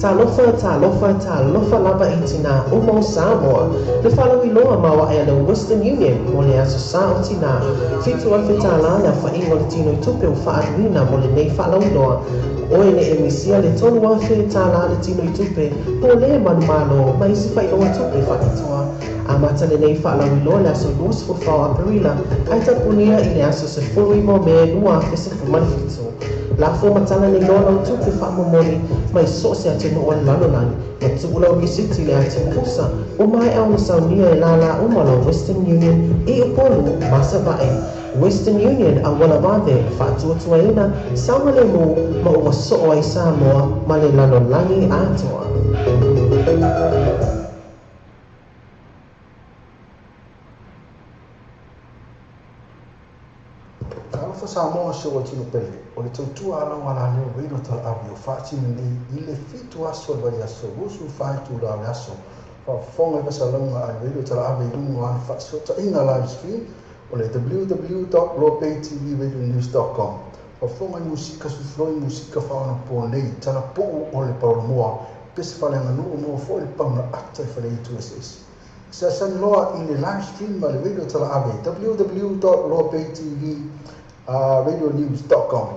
Talofa, talofa, talofa lava i tinā uma o Samoa. Le faalauiloa maoae a le Western Union mo le Aso Sa o Tinā. $7,000 le aofaiga o le tinoitupe ua faaaluina mo lenei faalauiloa. Oe le e misia le $3,000 le tinoitupe po o lē manumalo ma isi faailoga tupe faapitoa. Amata lenei faalauiloa le aso 24 o Aperila ae tapunia i le aso 19 o Me 2017. Lafo ma tala nei loa lau tupe faamomoli mai so o se atunuu o le lalolagi ma tuu lau risiti i le ati pusa ua maea ona saunia e lālā uma lau Western Union i Upolu ma Savaii. Western Union auala vave, faatuatuaina, saogalemu ma ua soo ai Samoa ma le lalolagi atoa. Talofa Samoa si ou atunuu pele, o le tautua a lau alaleo Radio Talaau ua faatino nei i le 7 aso o le vaiaso 24 itula o le aso. Faafofoga i fasalauga a le Radio Talaave i luga o ana faafesootaiga live stream o le www.lobaytvradionews.com. Faafofoga i musika sufuloi musika faaonaponei, talapuu o le paolomoa, pese faaleaganuu maua foi le pauna ata i faleaitu eseese. Fesoasoani loa i le live stream a le Radio Talaave www.lobaytvradionews.com.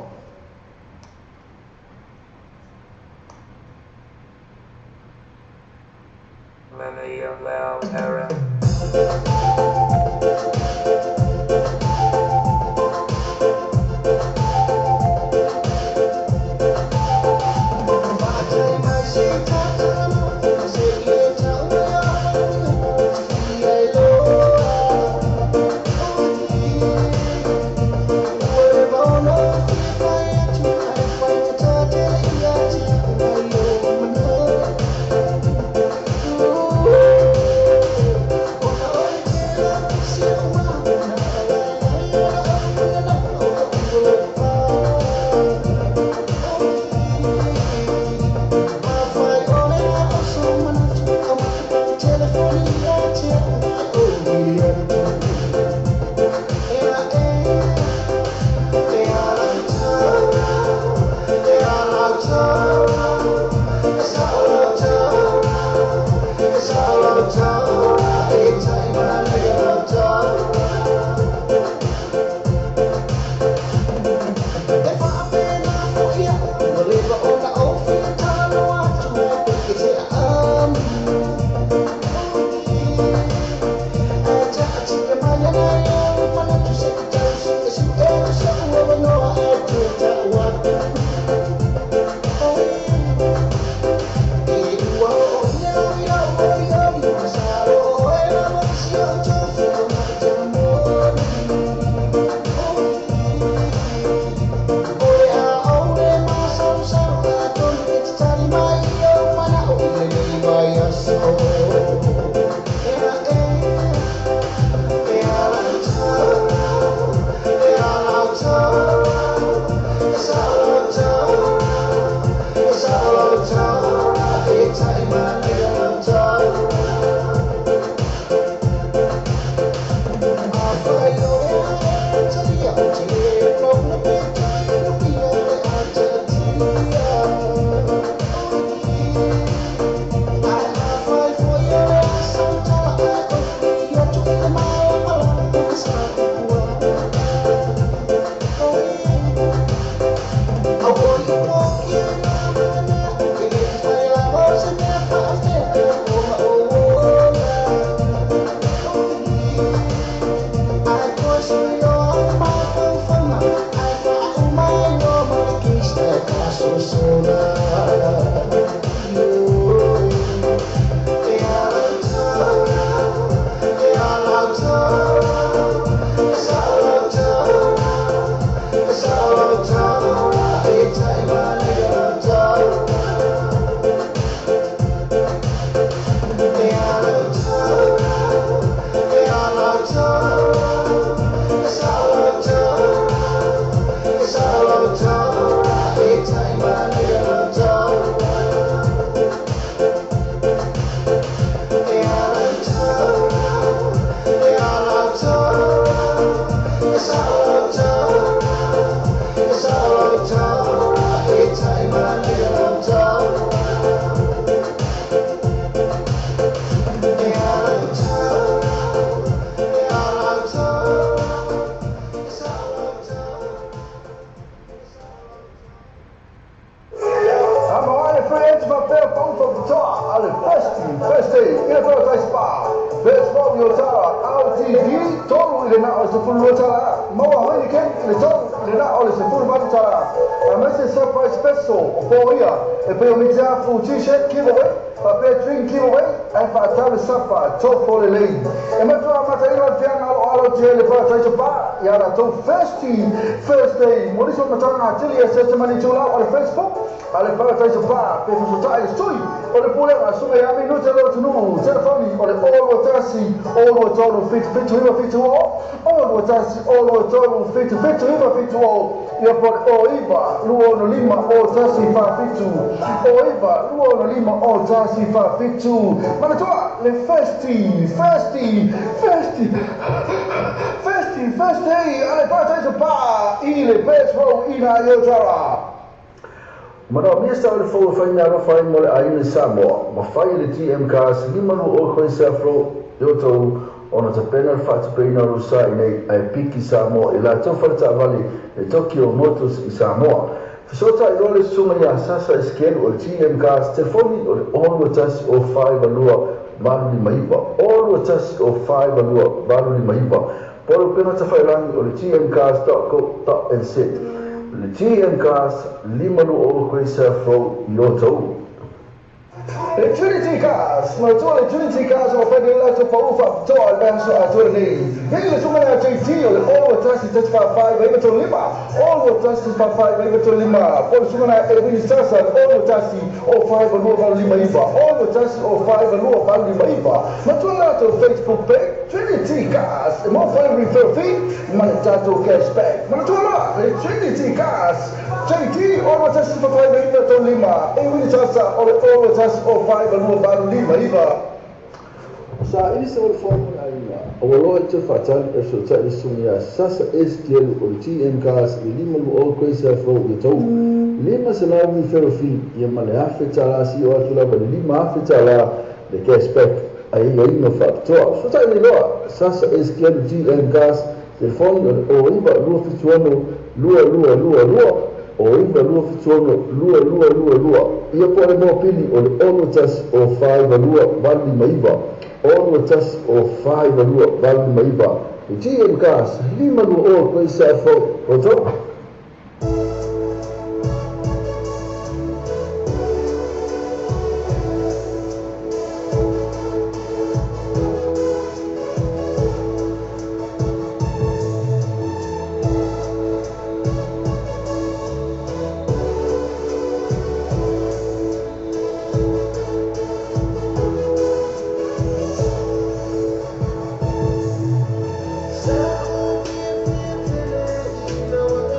le te faapea pau faapitoa a le Festy Thursday i le Paradise Spa. Best for your tara LTD 3 i le na o le $12. Maua Heineken i le 3 i le na o le $18. Aemaise surprise special o po ia e pei o mitiafu t-shirt giveaway, faapea drink giveaway, ae faatau le sapa tofo lelei. E matua amataina le fiaga aloalo tia i le Paradise Bar ia latou Festy Thursday. Mo nisi o matagaga atili e se mani tulau o le Facebook a le Paradise Bar pe fesota'i le sui o le pulega suga ia minute lo atunuu. Telefoni o le 021 023 77 970, 021 023 77 970, ia po le 09 265 01 47, 09 265 01 47. Manatua le Festy Festy Festy Festy Thursday a le Paradise Bar i le Petro ina Iotara. Manaomia sa o le fou e fai mea alofa ai mo le aiga i Samoa, ma fai e le GM Cars 520 koe Safro i o tou ona tapena le faatupeina o lou sa i nei ae piki Samoa i latou fale taavale le Tokyo Motors i Samoa. Fesootai loa le susuga ia Sasa Esikelu o le GM Cars, telefoni o le 021 052 859, 021 052 859, po o le upega tafailagi o le gmcars.co.nz. Le GM Cars 520 koe Safro i o tou. Le Trinity Cars, manatua le Trinity Cars o fai nei latou pau faapitoa le vaiaso atoa lenei. Vili le susuga ia JT o le 021 145 935, 021 145 935, po o le susuga ia Ewini Sasa le 021 05 2859, 021 05 2859. Manatua le latou Facebook page Trinity Cars e maua foi le referral fee ma le tatou cashback. Manatua loa le Trinity Cars, JT 021 145 935, Ewini Sasa o le 021 05 2859. Saili se o le fono mo le aiga, ua loa i te faatali e fesota'i le susuga ia Sasa Esikelu o le GM Cars i le 520 Quayside Road i Otahuhu. 500 referral fee ia ma le $1,000 sio atu lava i le $5,000 le cashback a aiaiga faapitoa. Fesota'i nei loa Sasa Esikelu GM Cars, telefoni o le 09 276 2222, 09 276 2222, ia po o le mopili o le 021 052 859, 021 052 859. Le GM Cars 520 Quayside Road, Otahuhu. Sa ou fiafia tele ina ua e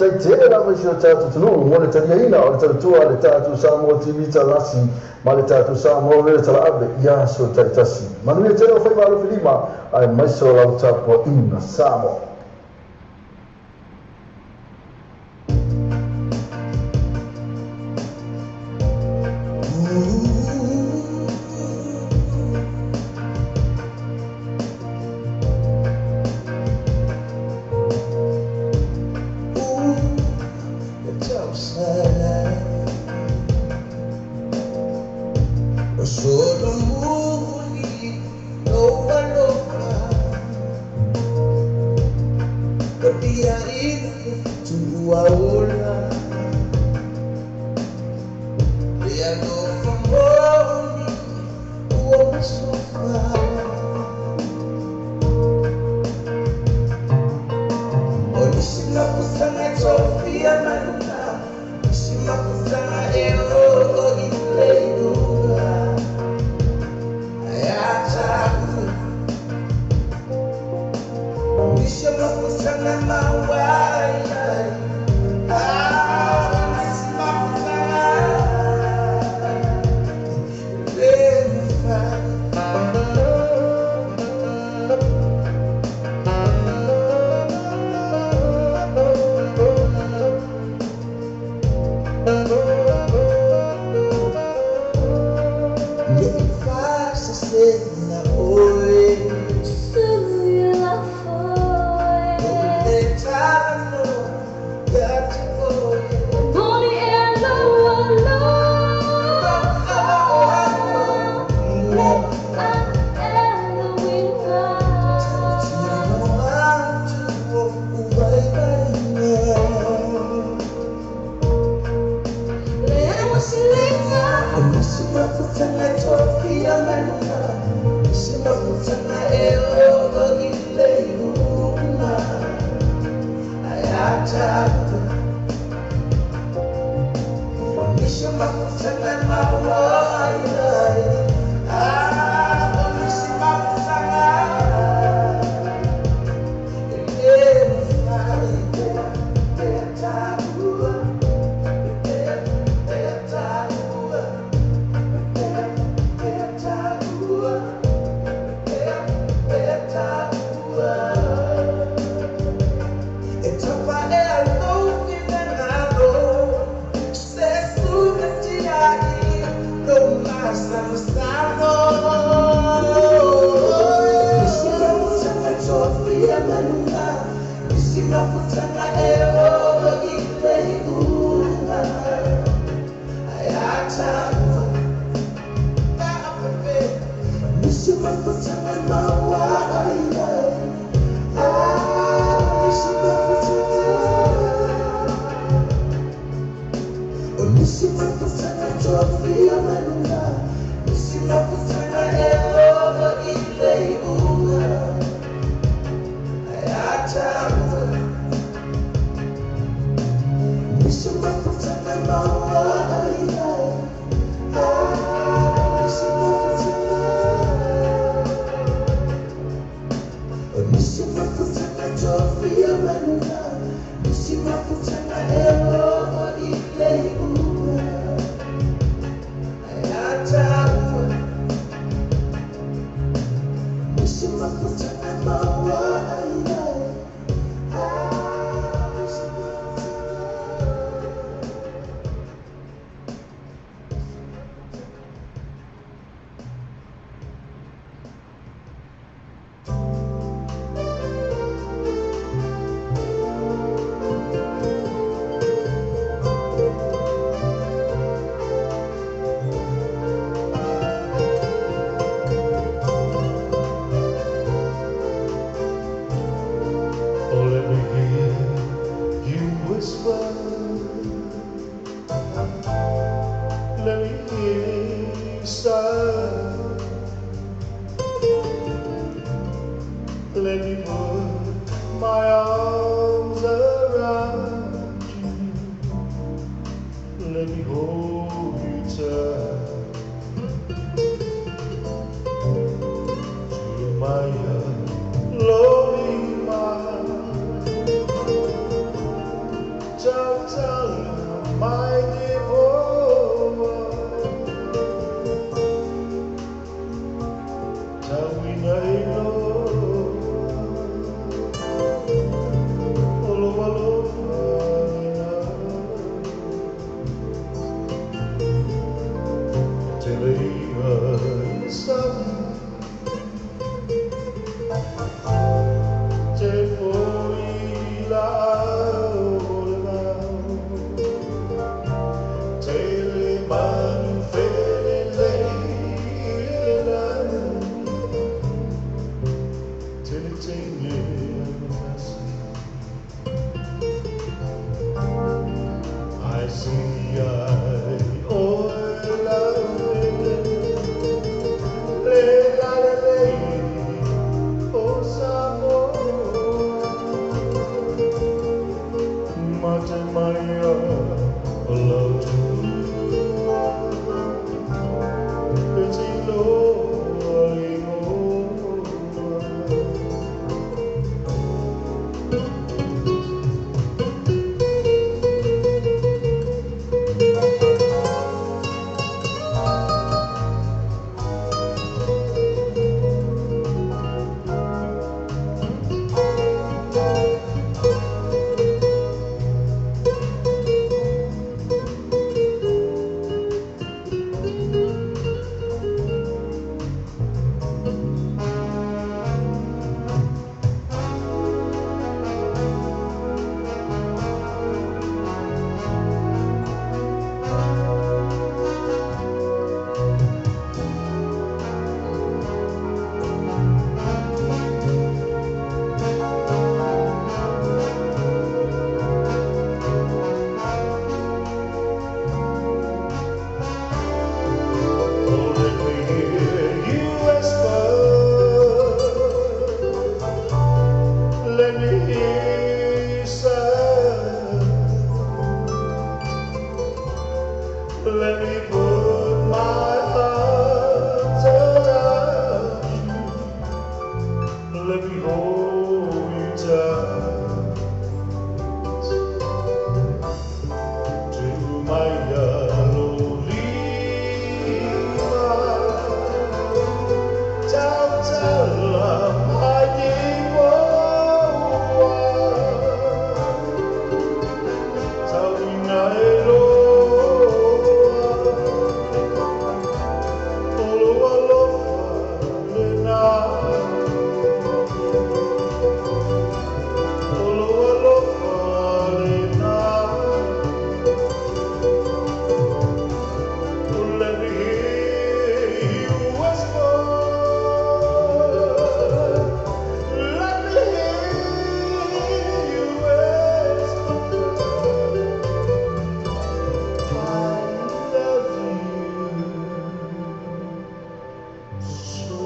Faafetai tele lava i si o tatou atunuu mo le taliaina o le talatua a le tatou Samoa TV Talasi ma le tatou Samoa Radio Talaave i aso taitasi. Manuia tele o faiva alofilima aemaise o lau tapuaiga Samoa. Tauina e loa O lou alofa lena Tele ia i le sami Tele foi i laau o le vao Tele manu felelei i le lagi Tele teine augasi Ae sili ai oe lau pele Le lalelei o Samoa Mate maia o lau tua E te iloa le igoa. Oh, let me hear you whisper. Let me hear you sigh. Let me put my arms around you. Let me hold you tight. To my lolima, tau tau mai ni Tau ina e loa O lou alofa lena O lou alofa lena. Let me hear you whisper. Let me hear you whisper. I love you so.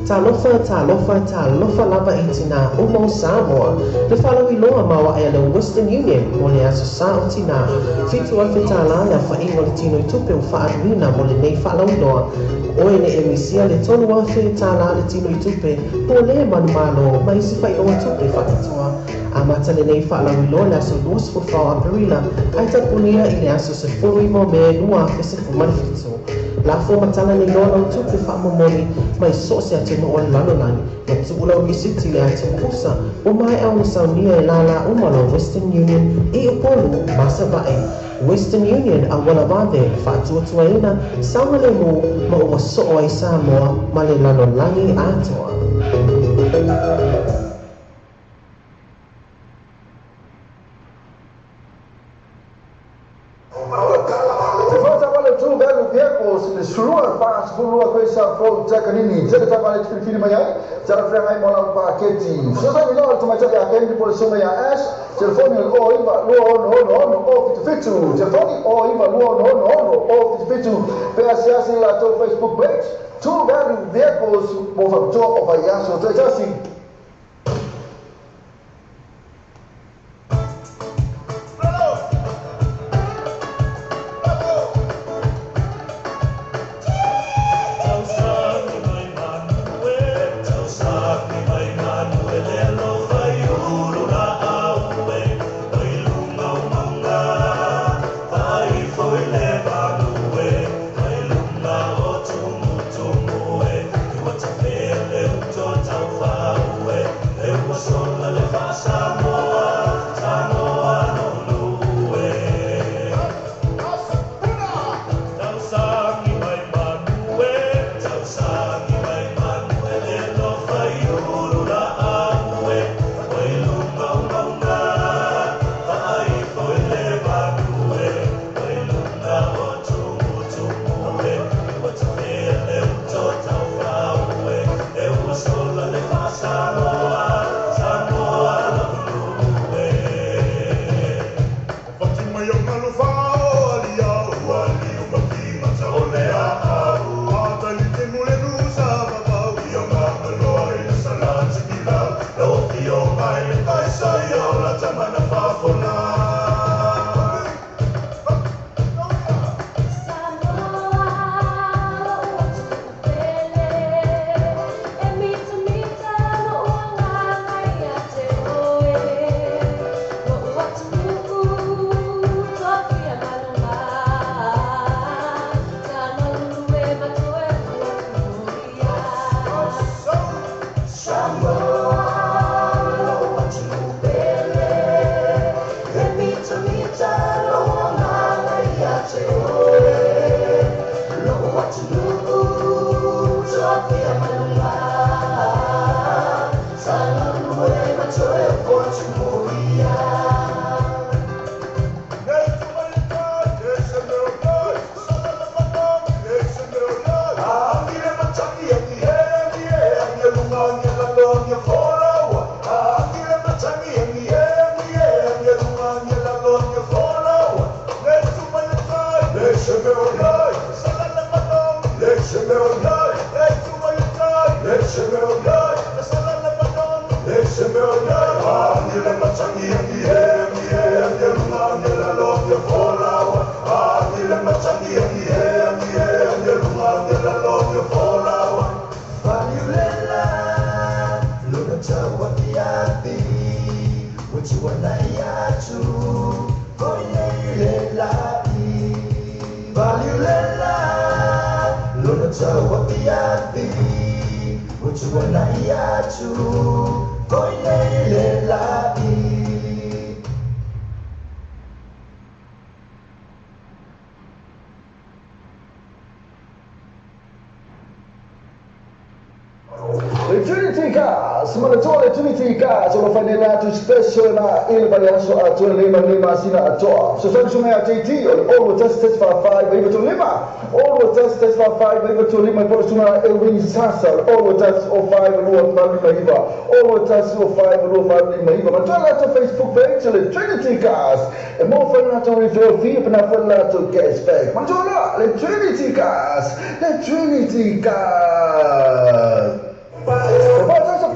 Talofa, talofa, talofa lava i tinā uma o Samoa. Le faalauiloa maoae a le Western Union mo le Aso Sa o Tinā. $7,000 le aofaiga o le tinoitupe ua faaluina mo lenei faalauiloa. O oe ne i misia le $3,000 le tinoitupe mo le manumalo ma isi faailoga tupe faapitoa. Amata lenei faalauiloa le aso 24 o Aperila ae tapunia i le aso 19 o Me 2017. Lafo ma tala nei loa lau tupe faamomoli mai so o se atunuu o le lalolagi ma tuu lau lisiti i le ati pusa ua maea ona saunia e lālā uma lau Western Union i Upolu ma Savaii. Western Union auala vave faatuatuaina saogalemu ma ua soo ai Samoa ma le lalolagi atoa. Te whātawale True Value Vehicles le sulua pa sefululua koisa fou takanini tele tapa le filifili mai ai tala feagai mo lau paketi fesoasoani loa le tamaitai a Kennedy po le susuga ia Ash telefoni o le 092666 077 telefoni 092666 077 pe asiasi i latou Facebook page True Value Vehicles mo faapitoa o vaiaso taitasi. Tausani mai manu e, tausani sola le Samoa, Samoa lo e. Fati mai o malu fao ali au, ali o maki mata o le a au. Atali te mule nusa vavau, i o mamaloa i le salati kilau. Lau o fio mai le taisa i o la tamana fafola. Le Trinity Cars, ma le toa le Trinity Cars, o lo whainela atu special na ile vai aso a toa lima lima sina a toa. So so so mea JT, o le olo test test fa five iva to lima. Olo test test fa five iva to lima po suna Elwin Sasa, olo test o five lua five lima iva. Olo test o five lua five lima iva. Ma toa la to Facebook page le Trinity Cars. E mo whainela atu referral fee, pa na whainela atu cashback. Ma toa la le Trinity Cars, le Trinity Cars. O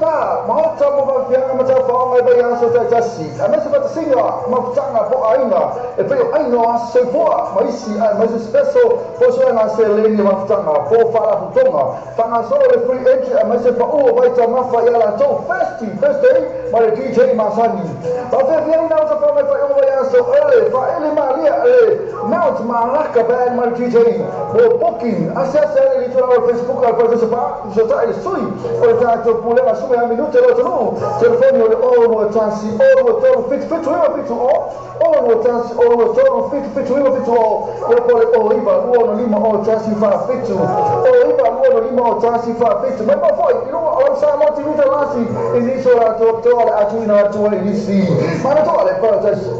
pa, mahota mo va fianga ma ta fa ngai vai aso ta tasi. A mesa va singa ma tanga po ainga. E pe ainga a se voa ma isi a ma special po so na se le ni ma tanga po fa la tonga. Fanga so le free entry a ma se pa o vai ta ma fa ya la to festi first day ma le DJ Masani. Ba fe fianga na ta fa mai fa o vai aso ele fa ele ma lia le Mount Malaka band ma le DJ. Mo booking asese le to Facebook al pa se pa so ta ele sui. O le tatou pulega sui a minute lo tonu. Telefoni o le o lua tasi o lua tolu fitu fitu iwa fitu o. O lua tasi o lua tolu fitu fitu iwa fitu o. O po le o iwa lua ono lima o tasi fa fitu. O iwa lua ono lima o tasi fa fitu. Mai mo foi i lua o sa mo ti vita lasi. I niso la to to le atu ina atu i nisi. Mana to le pa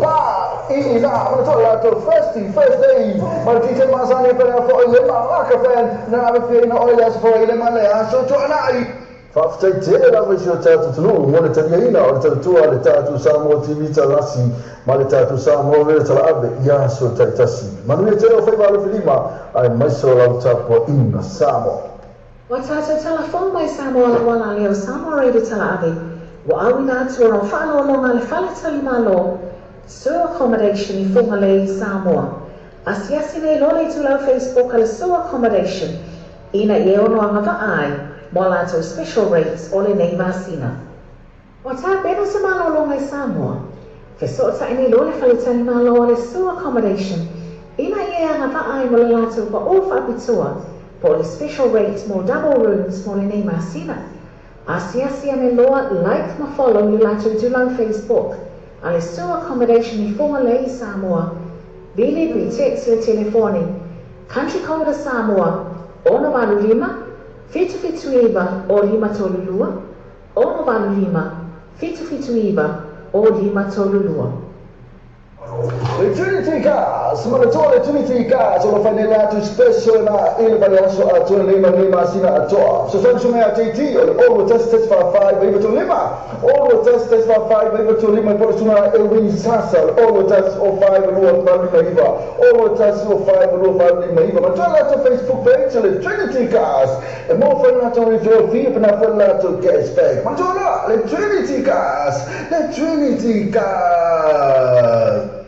pa i ina mana to la to first day. Ma DJ Masani pe na fo le ma la ka fan na ave fi ina o le as fo ile ma le aso to ana Whawhitai tele lava i si o tātou tunu, mo le taliaina o le tautua le tātou Samoa TV talasi, ma le tātou Samoa Rere tala ave, i aso taitasi. Manuia tele o whaiva alofi lima, ai maiso lau tāpua ina Samoa. Wa tātou tala fō mai Samoa la wala leo Samoa Rere tala ave, wa awina atu o whaalolonga le whale tali malo, Sur Accommodation i Whangalei Samoa. Asiasi nei lole tulau Facebook ale Sur Accommodation, ina i e ono anga vaai, mo latou special rates o le nei masina. O tā pena sa malolonga i Samoa, fesoota ini lole whalitani malo le Sur Accommodation, ina i e anga vaai mo le latou pa o whaapitua, po le special rates mo double rooms mo le nei masina. Asiasi ane loa like ma follow le latou tulau Facebook, a le Sur Accommodation i Whangalei Samoa, vili pe text le telefoni, Country Code Samoa, ono walu lima, fitu fitu iwa o lima tolu lua, ono walu lima, fitu fitu iwa o lima tolu lua. Le Trinity Cars, ma le toa le Trinity Cars, o lo whai nei atu special na i le vai aso a toa nei ma nei masina a toa. So sani sunga a TT, o le olo test test fa 5 vai to lima. Olo test test fa 5 vai to lima po sunga Elwin Sasa, olo test o 5 lua fa lima iva. Olo test o 5 lua fa lima iva. Ma toa la to Facebook page le Trinity Cars. E mo whai na to refill fee pa na whai la to cashback. Ma toa la le Trinity Cars, le Trinity Cars.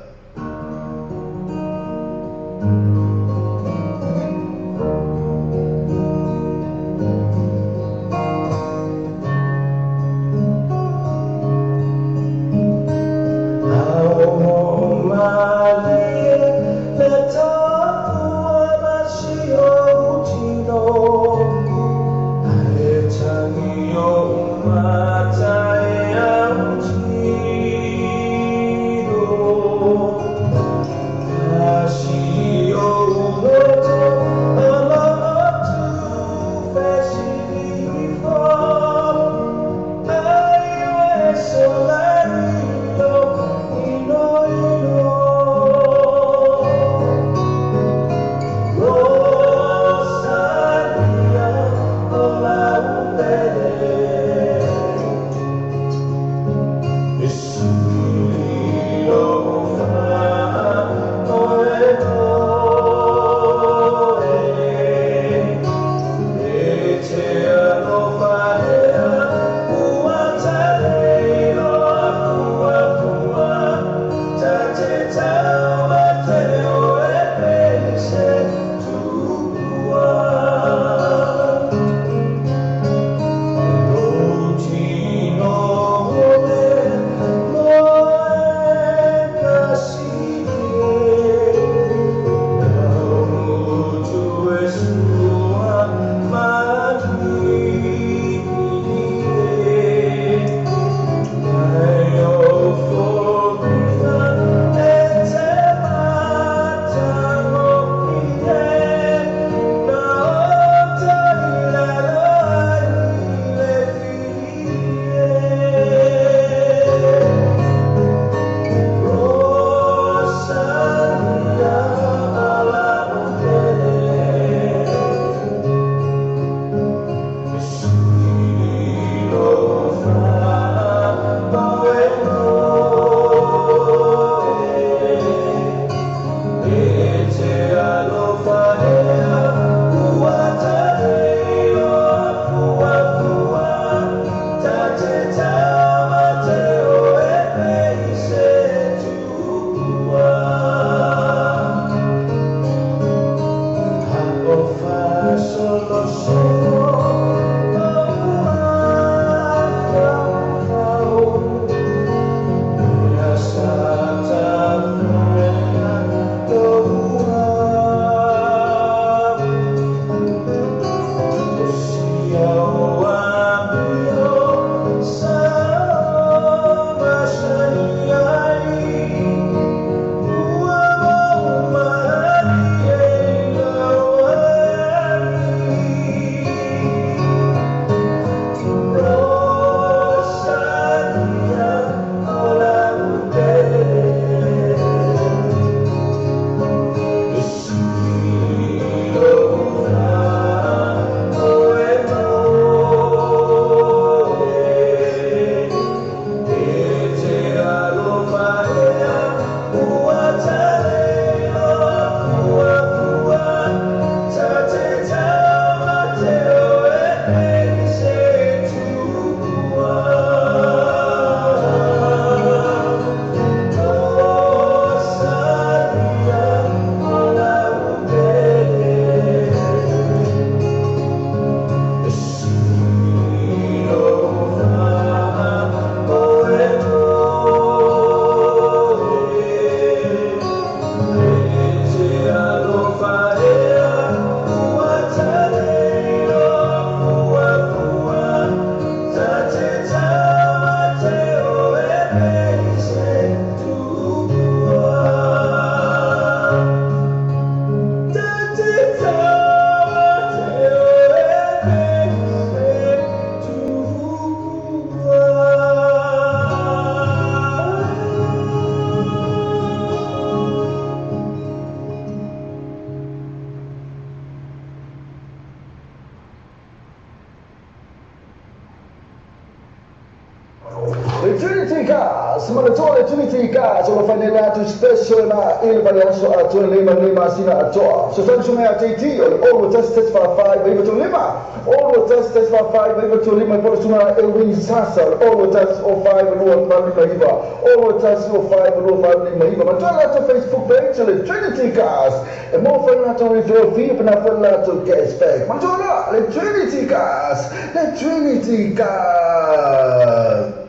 Le Trinity Cars, ma le toa le Trinity Cars, o lo whai nei latu special na i le vaiaso a toa le ma le masina a toa. So sani sunga a TT, o le olo test test fa fai vai va lima. Olo test test fa fai vai va lima po sunga e win sasa, olo test o fai va lua va lima iva. Olo test o fai va lua va lima iva. Ma toa latu Facebook page le Trinity Cars. E mo whai latu referral fee pa na whai latu cashback. Ma toa le Trinity Cars, le Trinity Cars.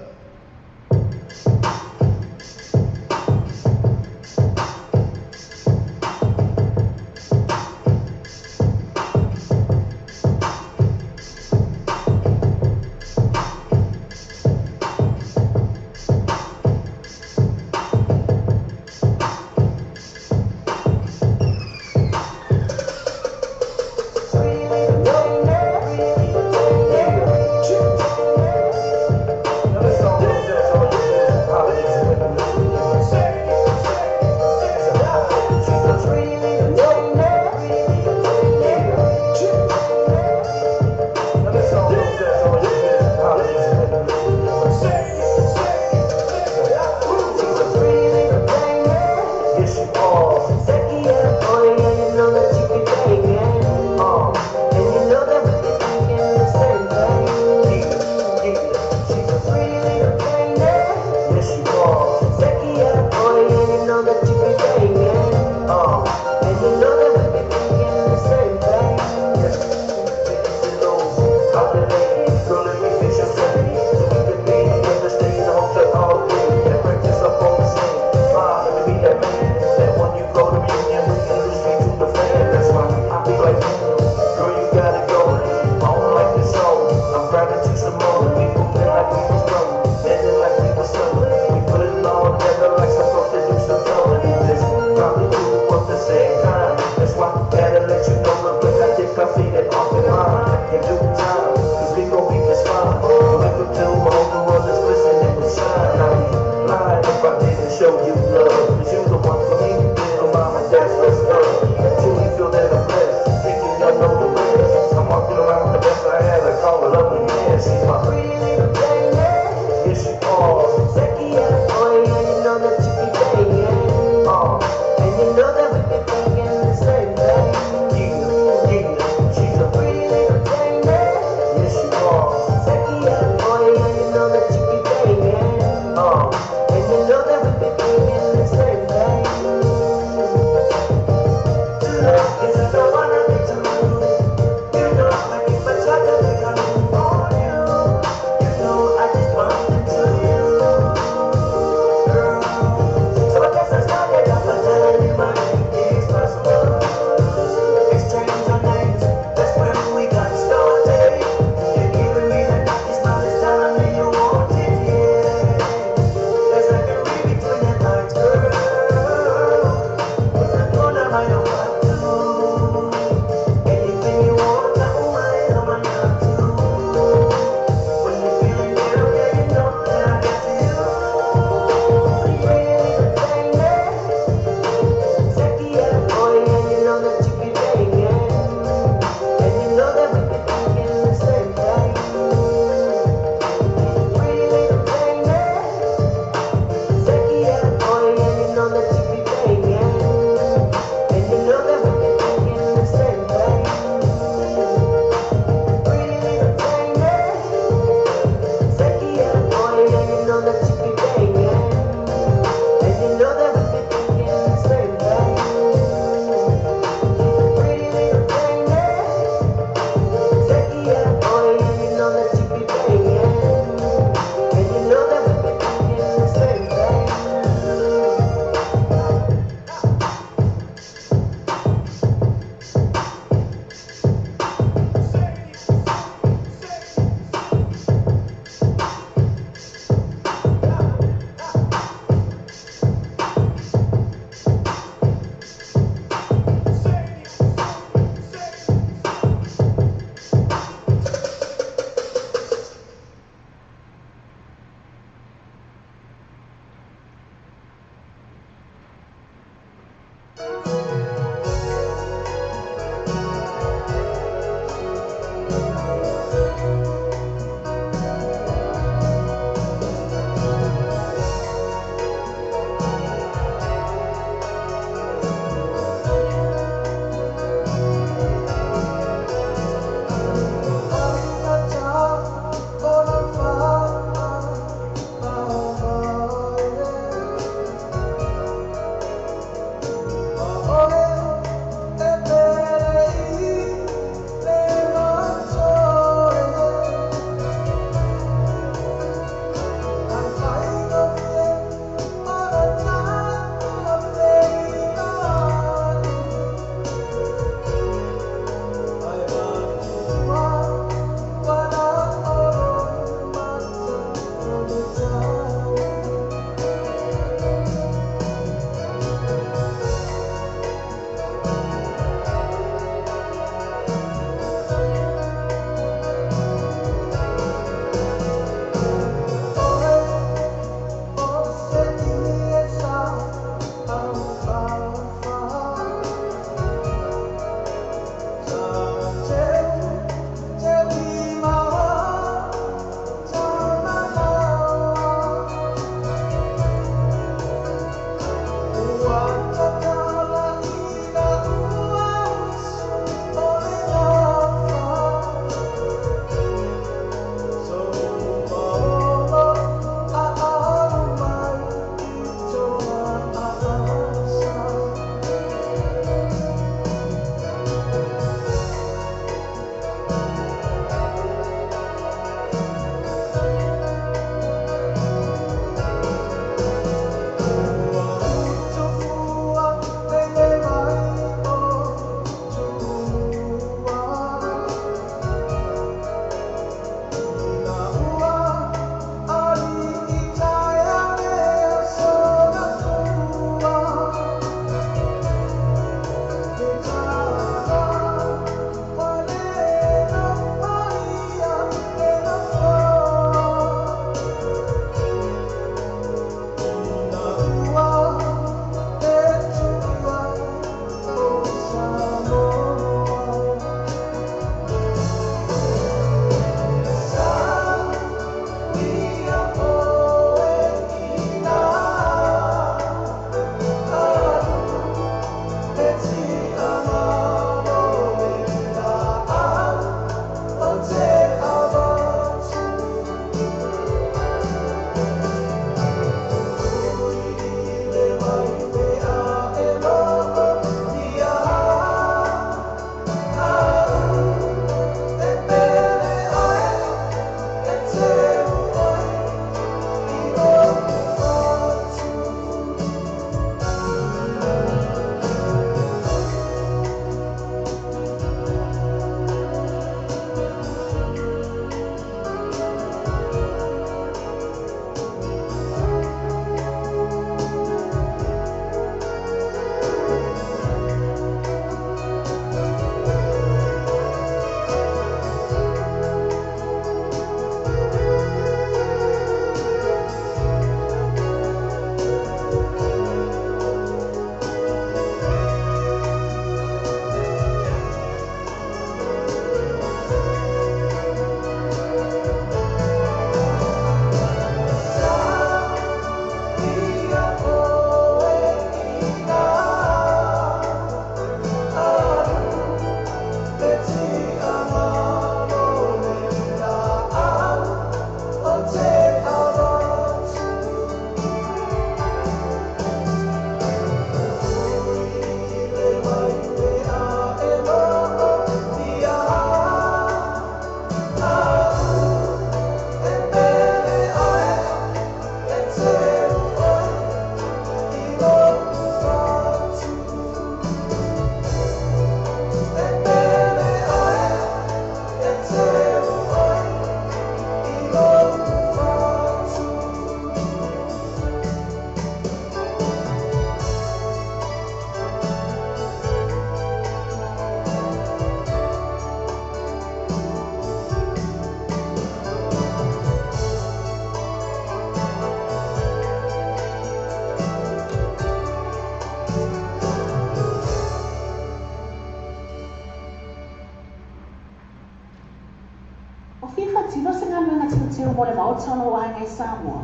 mo le maota o lou aiga i Samoa.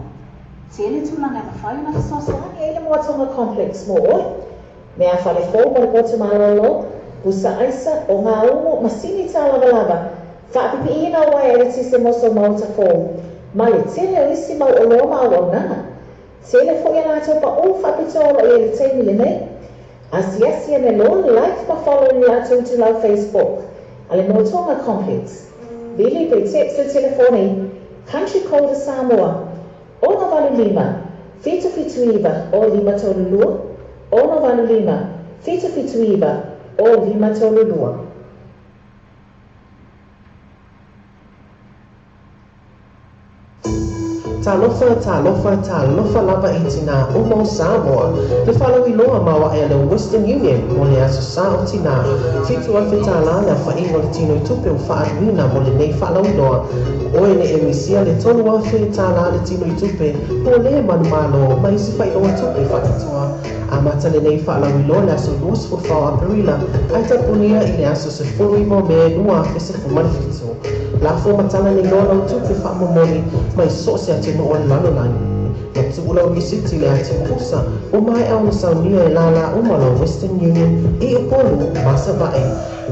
Tele tulaga e mafai ona fesoasoani ai le Moatoga Complex mo oe. Meafale fou mo le potu malolo, pusa aisa, ogaumu, masini tālavalava, faapipiina o uaea eletise mo sou maota fou, ma le tele o isi mau oloa ma auaunaga. Tele foi a latou paʻū faapitoa o lo o i ai i le taimi lenei. Asiasi ane loa, like ma follow i le latou itulau Facebook a le Moatoga Complex. Vili pe text le telefoni Country Code a Samoa, 685 779 0532, 685 779 0532. Talofa, talofa, talofa lava i tinā uma o Samoa. Le faalauiloa maoaʻe a le Western Union mo le Aso Sa o Tinā. $7,000 le aofaiga o le tinoitupe ua faaaluina mo lenei faalauiloa. O oe ne e misia le $3,000 le tinoitupe po o lē manumalo ma isi faailoga tupe faapitoa. Amata lenei faalauiloa i le aso 24 o Aperila ae tapunia i le aso 19 o Me 2017. Lafo ma tala nei loa lau tupe faamomoli mai so o se atunuu o le lalolagi. Ma tuu lau risiti i le ati pusa ua maea ona saunia e lālā uma lau Western Union i Upolu ma Savaʻi.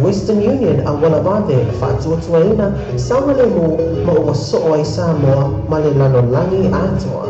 Western Union auala vave faatuatuaina saogalemu ma ua soo ai Samoa ma le lalolagi atoa.